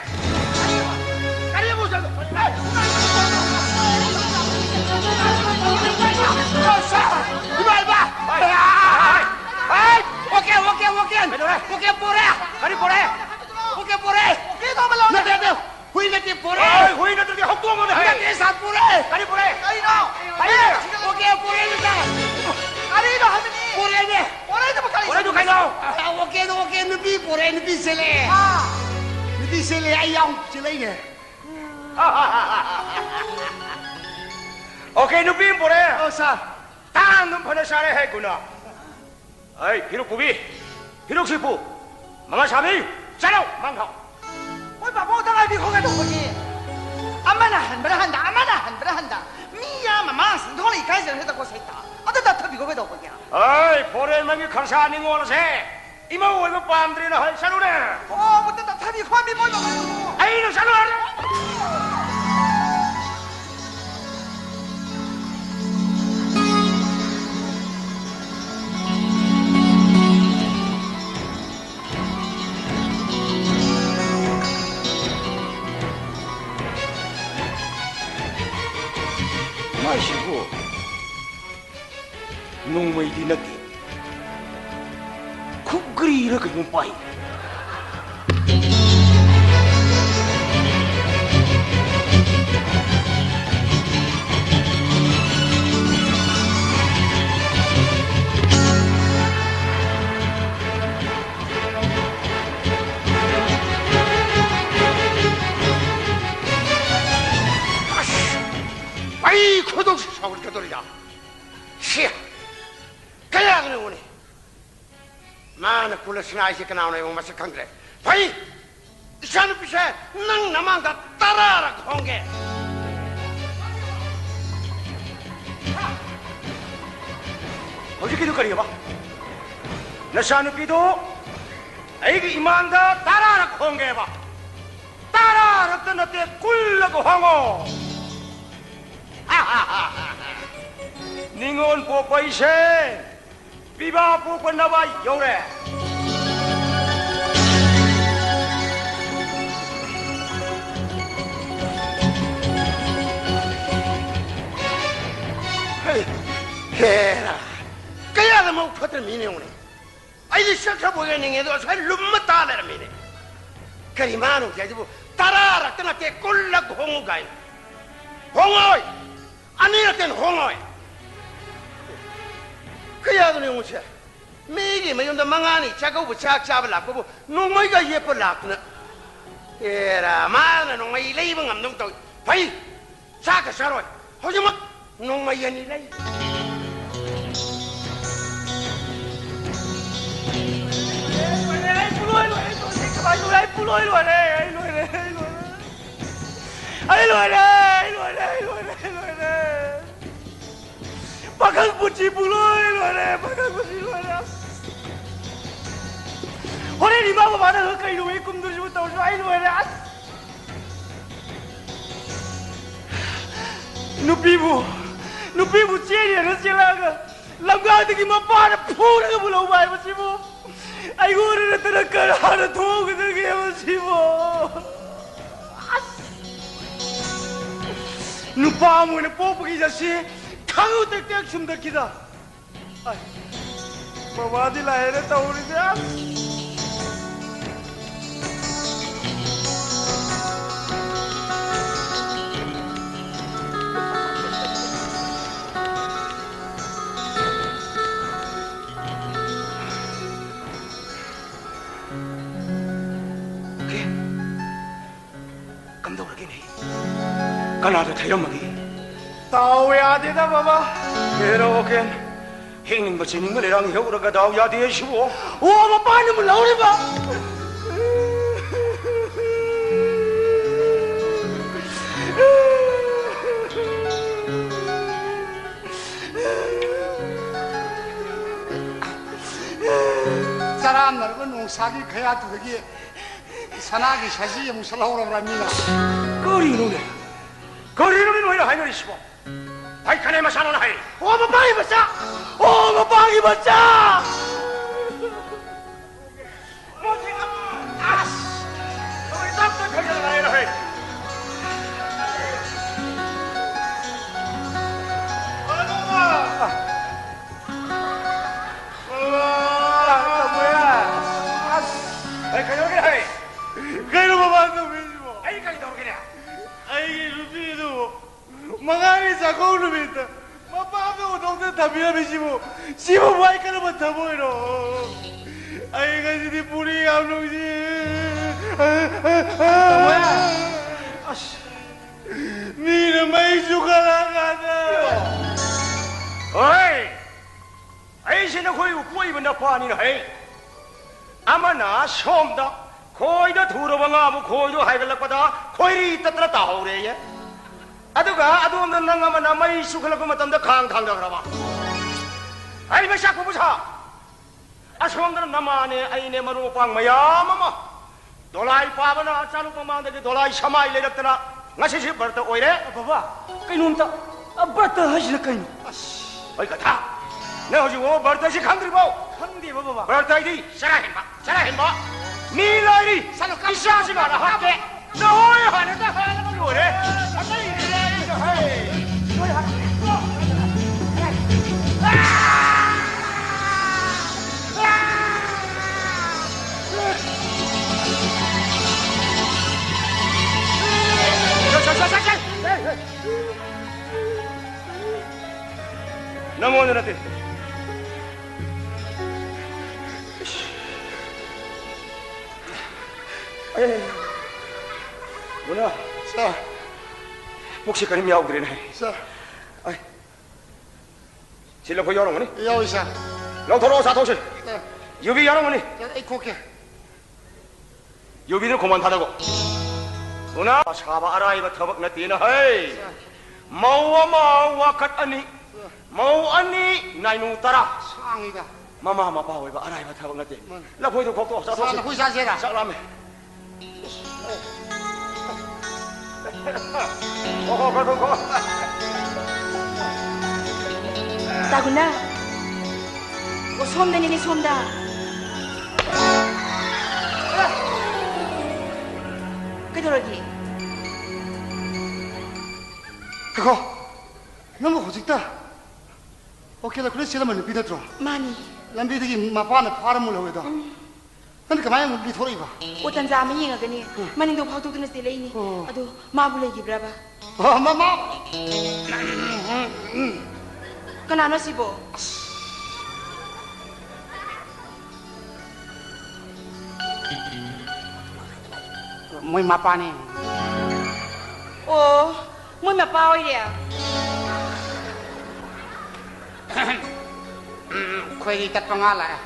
ꯀꯔꯤꯕꯨ ꯆꯠꯂꯣ? ꯏꯃꯥ, ꯏꯃꯥ! Okay, okay, okay! ꯀꯩꯗꯧꯔꯦ? ꯑꯣꯀꯦ, ꯄꯨꯔꯦ! ꯀꯔꯤ ꯄꯨꯔꯦ? ꯑꯣꯀꯦ, ꯄꯨꯔꯦ! ꯅꯠꯇꯦ, ꯅꯠꯇꯦ! ꯍꯨꯏ ꯅꯠꯇꯦ, ꯄꯨꯔꯦ! ꯑꯣꯏ, ꯍꯨꯏ ꯅꯠꯇ꯭ꯔꯗꯤ ꯍꯧꯗꯣꯡ ꯑꯃꯅꯦ ꯍꯥꯏ! ꯅꯠꯇꯦ, ꯁꯥ ꯄꯨꯔꯦ! ꯀꯔꯤ ꯄꯨꯔꯦ? ꯀꯩꯅꯣ? ꯀꯔꯤ? ꯑꯣꯀꯦ, ꯄꯨꯔꯦ, ꯁꯥ! ꯀꯔꯤꯅꯣ ꯍꯥꯏꯕꯅꯤ? ꯄꯨꯔꯦꯅꯦ! ꯄꯨꯔꯦꯗꯨꯕꯨ ꯀꯔꯤ? ꯄꯨꯔꯦꯗꯨ ꯀꯩꯅꯣ? ꯑꯣꯀꯦꯗꯣ, ꯑꯣꯀꯦ, ꯅꯨꯄꯤ ꯄꯨꯔꯦ, ꯅꯨꯄꯤ ꯆꯦꯜꯂꯛꯑꯦ! ꯑꯥ! ꯅꯨꯄꯤ ꯆꯦꯜꯂꯛꯑꯦ, ꯑꯩ ꯌꯥꯎ ꯆꯦꯜꯂꯛꯏꯅꯦ! ꯑꯣꯀꯦ, ꯅꯨꯄꯤ ꯑꯃ ꯄꯨꯔꯦ! ꯑꯣ, ꯁꯥ! ꯇꯥꯡ ꯑꯗꯨꯝ ꯐꯅ ꯆꯥꯔꯦ ꯍꯥꯏ ꯀꯨꯅ꯫ ꯑꯩ ꯐꯤꯔꯨꯛ ꯄꯨꯕꯤ, ꯐꯤꯔꯨꯛꯁꯤ ꯄꯨ꯫ ꯃꯃꯥ ꯁꯥꯕꯤ, ꯆꯠꯂꯣ, ꯃꯥꯡ ꯊꯥꯎ꯫ ꯍꯣꯏ, ꯕꯥꯕꯣꯛ, ꯑꯝꯇ ꯉꯥꯏꯕꯤꯈꯣ ꯀꯩꯗꯧꯕꯒꯤ? ꯑꯃꯅ ꯍꯟꯕꯅ ꯍꯟꯗ, ꯑꯃꯅ ꯍꯟꯕꯅ ꯍꯟꯗ꯫ ꯃꯤ ꯌꯥꯝ ꯃꯃꯥꯡꯁꯤꯗ ꯊꯣꯛꯂꯛꯏ ꯀꯥꯏꯁꯤꯗ ꯍꯦꯛꯇ ꯀꯣ ꯁꯩꯇ꯫ ꯑꯗꯨ ꯇꯞꯊꯕꯤꯈꯣ ꯀꯩꯗꯧꯕꯒꯤ? ꯑꯩ ꯐꯣꯔꯦꯟ ꯃꯒꯤ ꯈꯔꯁꯥ ꯅꯤꯉꯣꯜ ꯑꯁꯦ ꯏꯃꯧ ꯑꯣꯏꯕ ꯄꯥꯝꯗ꯭ꯔꯦꯅ ꯍꯥꯏ, ꯆꯠꯂꯨꯅꯦ꯫ ꯑꯣ, ꯑꯝꯇ ꯇꯞꯊꯕꯤꯈꯣ, ꯃꯤ ꯃꯣꯏ ꯃꯃꯥꯡꯗ꯫ ꯑꯩꯅ ꯆꯠꯂꯨ ꯍꯥꯏꯔꯦ꯫ ꯁꯤꯕꯨ ꯅꯣꯡꯃꯩꯗꯤ ꯅꯠꯇꯦ, ꯈꯨꯒ꯭ꯔꯤꯔ ꯀꯩꯅꯣꯝ ꯄꯥꯏ꯫ ꯑꯁ! ꯑꯩ ꯈꯨꯗꯣꯛꯁꯤ ꯁꯥꯎꯒꯠꯀꯗꯧꯔꯤꯗ꯫ ꯁꯤ! ꯀꯌꯥꯗꯅꯣ ꯌꯦꯡꯉꯨꯅꯦ꯫ ꯃꯥꯅ ꯀꯨꯂꯁꯅꯥ ꯍꯥꯏꯁꯦ ꯀꯅꯥꯅꯣ ꯌꯦꯡꯉꯨ, ꯃꯁꯛ ꯈꯪꯗ꯭ꯔꯦ꯫ ꯐꯩ! ꯏꯆꯥꯅꯨꯄꯤꯁꯦ ꯅꯪ ꯅꯃꯥꯡꯗ ꯇꯔꯥꯔꯛ ꯍꯣꯡꯒꯦ꯫ ꯍꯧꯖꯤꯛꯀꯤꯗꯨ ꯀꯔꯤꯑꯕ? ꯅꯆꯥꯅꯨꯄꯤꯗꯨ ꯑꯩꯒꯤ ꯏꯃꯥꯡꯗ ꯇꯔꯥꯔꯛ ꯍꯣꯡꯒꯦꯕ? ꯇꯔꯥꯔꯛꯇ ꯅꯠꯇꯦ, ꯀꯨꯜꯂꯛ ꯍꯣꯡꯉꯣ꯫ ꯅꯤꯉꯣꯜ ꯄꯣꯛꯄ ꯑꯩꯁꯦ ꯄꯤꯕꯥ ꯄꯣꯛꯄ ꯅꯕꯥꯏ ꯌꯧꯔꯦ꯫ ꯍꯦ, ꯍꯦꯔꯥ, ꯀꯌꯥꯗ ꯃꯕꯨꯛ ꯐꯠꯇ꯭ꯔ ꯃꯤꯅ ꯌꯦꯡꯉꯨꯅꯦ꯫ ꯑꯩꯗꯤ ꯆꯠꯈ꯭ꯔꯕꯣꯏ ꯅꯤꯡꯉꯦ, ꯑꯗꯣ ꯑꯁ꯭ꯋꯥꯏ ꯂꯨꯝꯃ ꯇꯥ ꯂꯩꯔꯝꯃꯤꯅꯦ꯫ ꯀꯔꯤ ꯃꯥꯅꯣ ꯍꯥꯏꯁꯤꯕꯨ? ꯇꯔꯥꯔꯛꯇ ꯅꯠꯇꯦ, ꯀꯨꯜꯂꯛ ꯍꯣꯡꯉꯨ ꯀꯥꯏꯅ꯫ ꯍꯣꯡꯉꯣꯏ! ꯑꯅꯤꯔꯛꯇꯩ ꯍꯦꯟꯅ ꯍꯣꯡꯉꯣꯏ! ꯀꯌꯥꯗꯅꯣ ꯌꯦꯡꯉꯨꯁꯦ꯫ ꯃꯤꯒꯤ ꯃꯌꯨꯝꯗ ꯃꯉꯥꯅꯤ ꯆꯥꯛꯀꯧꯕ ꯆꯥꯛ ꯆꯥꯕ ꯂꯥꯛꯄꯕꯨ ꯅꯣꯡꯃꯩꯒ ꯌꯦꯞꯄ ꯂꯥꯛꯇꯅ꯫ ꯑꯦꯔꯥ, ꯃꯥꯅ ꯅꯣꯡꯃꯩ ꯂꯩꯕ ꯉꯝꯗꯧ ꯇꯧꯏ꯫ ꯐꯩ, ꯆꯥꯛꯀ ꯆꯥꯔꯣꯏ꯫ ꯍꯧꯖꯤꯛꯃꯛ ꯅꯣꯡꯃꯩ ꯑꯅꯤ ꯂꯩ꯫ ꯑꯩ ꯄꯨꯡꯂꯣꯏ ꯂꯣꯏꯔꯦ, ꯇꯣꯟꯁꯦ ꯀꯃꯥꯏꯅ ꯇꯧꯔꯦ? ꯑꯩ ꯄꯨꯡꯂꯣꯏ ꯂꯣꯏꯔꯦ, ꯑꯩ ꯂꯣꯏꯔꯦ, ꯑꯩ ꯂꯣꯏꯔꯦ꯫ ꯑꯩ ꯂꯣꯏꯔꯦ, ꯑꯩ ꯂꯣꯏꯔꯦ, ꯑꯩ ꯂꯣꯏꯔꯦ, ꯑꯩ ꯂꯣꯏꯔꯦ꯫ ꯄꯥꯈꯪ ꯄꯨꯟꯁꯤ ꯄꯨꯡꯂꯣꯏ ꯂꯣꯏꯔꯦ, ꯄꯥꯈꯪ ꯄꯨꯟꯁꯤ ꯂꯣꯏꯔꯦ꯫ ꯑꯁ! ꯍꯣꯔꯦꯟ ꯏꯃꯥ ꯕꯕꯥꯅ ꯀꯩꯅꯣ ꯑꯩ ꯀꯨꯝꯗꯣꯏꯁꯤꯕꯨ ꯇꯧꯔꯁꯨ ꯑꯩ ꯂꯣꯏꯔꯦ꯫ ꯑꯁ! ꯅꯨꯄꯤꯕꯨ, ꯅꯨꯄꯤꯕꯨ ꯆꯦꯜꯂꯦꯅ ꯆꯦꯜꯂꯛꯑꯒ ꯂꯝꯒꯥꯡꯗꯒꯤ ꯃꯄꯥꯅ ꯐꯨꯔꯒꯕꯨ ꯂꯧꯕ ꯍꯥꯏꯕꯁꯤꯕꯨ ꯑꯩꯉꯣꯟꯗ ꯅꯠꯇꯅ ꯀꯅꯥꯅ ꯊꯣꯛꯒꯗꯒꯦ ꯃꯁꯤꯕꯨ? ꯑꯁ! ꯅꯨꯄꯥ ꯑꯃ ꯑꯣꯏꯅ ꯄꯣꯛꯄꯒꯤ ꯖꯠꯁꯤ ꯈꯪꯉꯨ ꯇꯦꯛ ꯇꯦꯛ ꯁꯨꯝꯗꯠꯈꯤꯗ꯫ ꯑꯥꯏ, ꯕꯕꯥꯗꯤ ꯂꯥꯏꯔꯦ ꯇꯧꯔꯤꯁꯦ, ꯑꯁ꯫ ꯀꯦ? ꯀꯝꯗꯧꯔꯒꯦꯅꯦ? ꯀꯅꯥꯗ ꯊꯩꯔꯝꯃꯒꯦ? ꯗꯥꯎ ꯌꯥꯗꯦꯗ, ꯕꯕꯥ꯫ ꯍꯦꯔꯣ ꯀꯦꯟ, ꯍꯤꯡꯅꯤꯡꯕ ꯆꯦꯟꯅꯤꯡꯕ ꯂꯩꯔꯥꯡ ꯍꯦꯛꯎꯔꯒ ꯗꯥꯎ ꯌꯥꯗꯦ ꯍꯥꯏꯁꯤꯕꯣ? ꯑꯣ, ꯃꯄꯥꯅ ꯃꯨꯜꯍꯧꯔꯤꯕ꯫ ꯆꯔꯥꯝꯅꯔꯕ ꯅꯣꯡꯁꯥꯒꯤ ꯈꯌꯥꯠꯇꯨꯗꯒꯤ ꯁꯅꯥꯒꯤ ꯁꯖꯤ ꯑꯃꯨꯛ ꯁꯠꯍꯧꯔꯕ꯭ꯔꯥ ꯃꯤꯅ? ꯀꯔꯤꯅꯣꯅꯦ? ꯀꯔꯤꯅꯣꯅꯦ ꯅꯣꯏꯅ ꯍꯥꯏꯅꯔꯤꯁꯤꯕꯣ? ꯐꯩꯈꯅꯦ ꯃꯆꯥꯅꯣꯅ ꯍꯥꯏ꯫ ꯑꯣ, ꯃꯄꯥꯒꯤ ꯃꯆꯥ! ꯑꯣ, ꯃꯄꯥꯒꯤ ꯃꯆꯥ! ꯑꯁ! ꯅꯣꯏ ꯇꯞ ꯇꯞ ꯈꯔ ꯈꯔ ꯍꯥꯏꯔꯣ ꯍꯦ꯫ ꯀꯩ ꯀꯩꯗꯧꯔꯒꯦ ꯍꯥꯏ? ꯀꯩꯅꯣ ꯃꯃꯥ ꯇꯧꯕꯤꯔꯤꯁꯤꯕꯣ? ꯑꯩ ꯀꯔꯤ ꯇꯧꯔꯒꯦꯅꯦ? ꯑꯩꯒꯤ ꯅꯨꯄꯤꯗꯨ ꯃꯉꯥꯅꯤ ꯆꯥꯛꯀꯧ ꯅꯨꯃꯤꯠꯇ ꯃꯄꯥꯝꯗ ꯍꯨꯟꯗꯣꯛꯇ ꯊꯝꯕꯤꯔꯝꯃꯤꯁꯤꯕꯨ, ꯁꯤꯕꯨ ꯋꯥꯏ ꯀꯔꯝꯕ ꯊꯃꯣꯏꯅꯣ? ꯑꯩ ꯉꯁꯤꯗꯤ ꯄꯨꯔꯤ ꯌꯥꯝ ꯅꯨꯡꯁꯤ꯫ ꯑꯁ, ꯃꯤꯅ ꯃꯩꯁꯨ ꯈꯔ ꯀꯥꯟꯗ꯫ ꯍꯣꯏ! ꯑꯩꯁꯦ ꯅꯈꯣꯏ ꯎꯀꯣꯏꯕ ꯅꯄꯥꯅꯤꯅ ꯍꯩ꯫ ꯑꯃꯅ ꯁꯣꯝꯗ ꯈꯣꯏꯗ ꯊꯨꯔꯕ ꯉꯥꯕꯨ ꯈꯣꯏꯗꯣ ꯍꯥꯏꯒꯠꯂꯛꯄꯗ ꯈꯣꯏꯔꯤ ꯇꯠꯇꯅ ꯇꯥꯍꯧꯔꯦꯌꯦ꯫ ꯑꯗꯨꯒ ꯑꯗꯣꯝꯗ ꯅꯪ ꯑꯃꯅ ꯃꯩ ꯆꯨꯈꯠꯂꯛꯄ ꯃꯇꯝꯗ ꯈꯥꯡ ꯊꯥꯡꯊꯈ꯭ꯔꯕ꯫ ꯑꯩ ꯃꯩꯁꯥ ꯄꯨꯕ ꯁꯥ꯫ ꯑꯁꯣꯝꯗꯅ ꯅꯃꯥꯅꯦ, ꯑꯩꯅꯦ, ꯃꯔꯨꯞ ꯃꯄꯥꯡ ꯃꯌꯥꯝ ꯑꯃ ꯗꯣꯂꯥꯏ ꯄꯥꯕꯅ ꯆꯥꯂꯨꯛ ꯃꯃꯥꯡꯗꯒꯤ ꯗꯣꯂꯥꯏ ꯁꯃꯥꯏ ꯂꯩꯔꯛꯇꯅ ꯉꯁꯤꯁꯤ ꯕ꯭ꯔꯇ ꯑꯣꯏꯔꯦ꯫ ꯕꯕꯥ, ꯀꯩꯅꯣꯝꯇ, ꯑ, ꯕ꯭ꯔꯇ ꯍꯥꯏꯁꯤꯅ ꯀꯩꯅꯣ? ꯑꯁ꯫ ꯍꯣꯏ, ꯀꯊꯥ꯫ ꯅꯪ ꯍꯧꯖꯤꯛ ꯐꯥꯎ ꯕ꯭ꯔꯇꯁꯤ ꯈꯪꯗ꯭ꯔꯤꯕꯣ? ꯈꯪꯗꯦꯕ, ꯕꯕꯥ꯫ ꯕ꯭ꯔꯇ ꯍꯥꯏꯗꯤ ꯆꯔꯥ ꯍꯦꯟꯕ, ꯆꯔꯥ ꯍꯦꯟꯕ꯫ ꯃꯤ ꯂꯥꯏꯔꯤ꯫ ꯆꯠꯂꯣ, ꯀꯥꯞꯄꯣ, ꯏꯆꯥꯁꯤ ꯀꯥꯞꯄꯣ, ꯃꯥꯅ ꯀꯥꯞꯄꯣ꯫ ꯍꯥꯠꯀꯦ꯫ ꯅꯍꯣꯏ ꯍꯥꯟꯅ ꯍꯥꯠꯂꯒ ꯂꯣꯏꯔꯦ꯫ ꯑꯇꯩꯗꯤ ꯂꯥꯏꯔꯤ꯫ ꯅꯪꯉꯣꯟꯗ ꯅꯠꯇꯦ꯫ ꯑꯦ, ꯃꯨꯅꯥ꯫ ꯁꯥꯔ꯫ ꯄꯨꯛꯁꯤ ꯀꯔꯤꯝ ꯌꯥꯎꯗ꯭ꯔꯦꯅꯦ꯫ ꯁꯥꯔ꯫ ꯑꯩ꯫ ꯁꯤ ꯂꯐꯣꯏ ꯌꯥꯎꯔꯝꯒꯅꯤ꯫ ꯌꯥꯎꯏ, ꯁꯥꯔ꯫ ꯂꯧꯊꯣꯔꯛꯑꯣ, ꯆꯥꯊꯣꯛꯁꯤ꯫ ꯁꯥꯔ꯫ ꯌꯨꯕꯤ ꯌꯥꯎꯔꯝꯒꯅꯤ꯫ ꯁꯥꯔ, ꯑꯩ ꯈꯣꯛꯀꯦ꯫ ꯌꯨꯕꯤꯗꯨ ꯈꯣꯡꯕꯥꯟ ꯊꯥꯗꯧꯕ꯫ ꯃꯨꯅꯥ, ꯁꯥꯕ ꯑꯔꯥꯏꯕ ꯊꯕꯛ ꯅꯠꯇꯦꯅ ꯍꯩ꯫ ꯁꯥꯔ꯫ ꯃꯧ ꯑꯃ ꯋꯥꯀꯠ ꯑꯅꯤ꯫ ꯁꯥꯔ꯫ ꯃꯧ ꯑꯅꯤ ꯅꯥꯏꯅꯨ ꯇꯔꯥ꯫ ꯁꯥꯡꯉꯤꯗ꯫ ꯃꯃꯥ ꯃꯄꯥ ꯑꯣꯏꯕ ꯑꯔꯥꯏꯕ ꯊꯕꯛ ꯅꯠꯇꯦ꯫ ꯃꯥꯅꯤ꯫ ꯂꯐꯣꯏꯗꯨ ꯈꯣꯛꯇꯣꯛꯑꯣ, ꯆꯥꯊꯣꯛꯁꯤ꯫ ꯁꯥꯔ, ꯂꯐꯣꯏ ꯆꯥꯁꯤꯔꯥ? ꯆꯥꯛ ꯂꯥꯝꯃꯦ꯫ ꯈꯣꯛꯑꯣ, ꯈꯣꯛꯑꯣ, ꯈꯣꯛꯑꯣ꯫ ꯇꯥꯒꯨꯅ꯫ ꯑꯣ, ꯁꯣꯝꯗꯅꯤꯅꯦ, ꯁꯣꯝꯗ꯫ ꯀꯩꯗꯧꯔꯒꯦ? ꯉꯥꯏꯈꯣ, ꯅꯪꯕꯨ ꯍꯧꯖꯤꯛꯇ ꯋꯥꯀꯤꯜ ꯑꯩꯈꯣꯏꯅ ꯆꯦꯜꯂꯝꯕ ꯅꯨꯄꯤ ꯅꯠꯇ꯭ꯔꯣ? ꯃꯥꯅꯤ꯫ ꯂꯝꯕꯤꯗꯒꯤ ꯃꯄꯥꯅ ꯐꯥꯔ ꯃꯨꯜꯍꯧꯋꯦꯗꯣ꯫ ꯎꯝ꯫ ꯅꯪꯗꯤ ꯀꯃꯥꯏꯅ ꯑꯃꯨꯛ ꯂꯤꯊꯣꯔꯛꯏꯕ? ꯑꯣ, ꯇꯟꯖꯥ ꯑꯃ ꯌꯦꯡꯉꯒꯅꯦ, ꯎꯝ꯫ ꯃꯅꯤꯡꯗꯣ ꯐꯥꯎꯗꯣꯛꯇꯨꯅ ꯆꯦꯜꯂꯛꯏꯅꯤ꯫ ꯑꯣ꯫ ꯑꯗꯣ ꯃꯥꯕꯨ ꯂꯩꯈꯤꯕ꯭ꯔꯕ? ꯑꯣ, ꯃꯃꯥ! ꯀꯅꯥꯅꯣ ꯁꯤꯕꯣ? ꯃꯣꯏ ꯃꯄꯥꯅꯦ꯫ ꯑꯣ, ꯃꯣꯏ ꯃꯄꯥ ꯑꯣꯏꯔꯦ꯫ ꯎꯝ, ꯈꯣꯏꯔꯤ ꯇꯠꯄ ꯉꯥ ꯂꯥꯛꯑꯦ꯫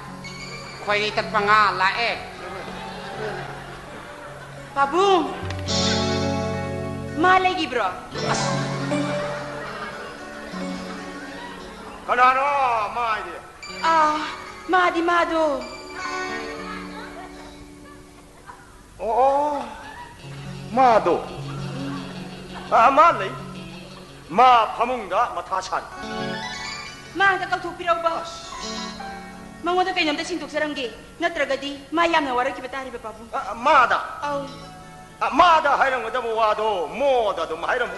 ꯈꯣꯏꯔꯤ ꯇꯠꯄ ꯉꯥ ꯂꯥꯛꯑꯦ꯫ ꯄꯥꯕꯨꯡ! ꯃꯥ ꯂꯩꯈꯤꯕ꯭ꯔꯣ? ꯀꯅꯥꯅꯣ ꯃꯥ ꯍꯥꯏꯗꯤ? ꯑꯥ, ꯃꯥꯗꯤ ꯃꯥꯗꯣ꯫ ꯑꯣ, ꯑꯣ, ꯃꯥꯗꯣ꯫ ꯑꯥ, ꯃꯥ ꯂꯩ꯫ ꯃꯥ ꯐꯃꯨꯡꯗ ꯃꯊꯥ ꯁꯥꯔꯤ꯫ ꯃꯥ ꯑꯝꯇ ꯀꯧꯊꯣꯛꯄꯤꯔꯛꯎꯕ꯫ ꯃꯉꯣꯟꯗ ꯀꯩꯅꯣꯝꯇ ꯁꯤꯟꯗꯣꯛꯆꯔꯝꯒꯦ꯫ ꯅꯠꯇ꯭ꯔꯒꯗꯤ ꯃꯥ ꯌꯥꯝꯅ ꯋꯥꯔꯛꯈꯤꯕ ꯇꯥꯔꯤꯕ, ꯄꯥꯕꯨꯡ꯫ ꯑ, ꯃꯥꯗ? ꯑꯧ꯫ ꯑ, ꯃꯥꯗ ꯍꯥꯏꯔꯝꯒꯗꯕ ꯋꯥꯗꯣ ꯃꯣꯗ ꯑꯗꯨꯝ ꯍꯥꯏꯔꯝꯃꯨ꯫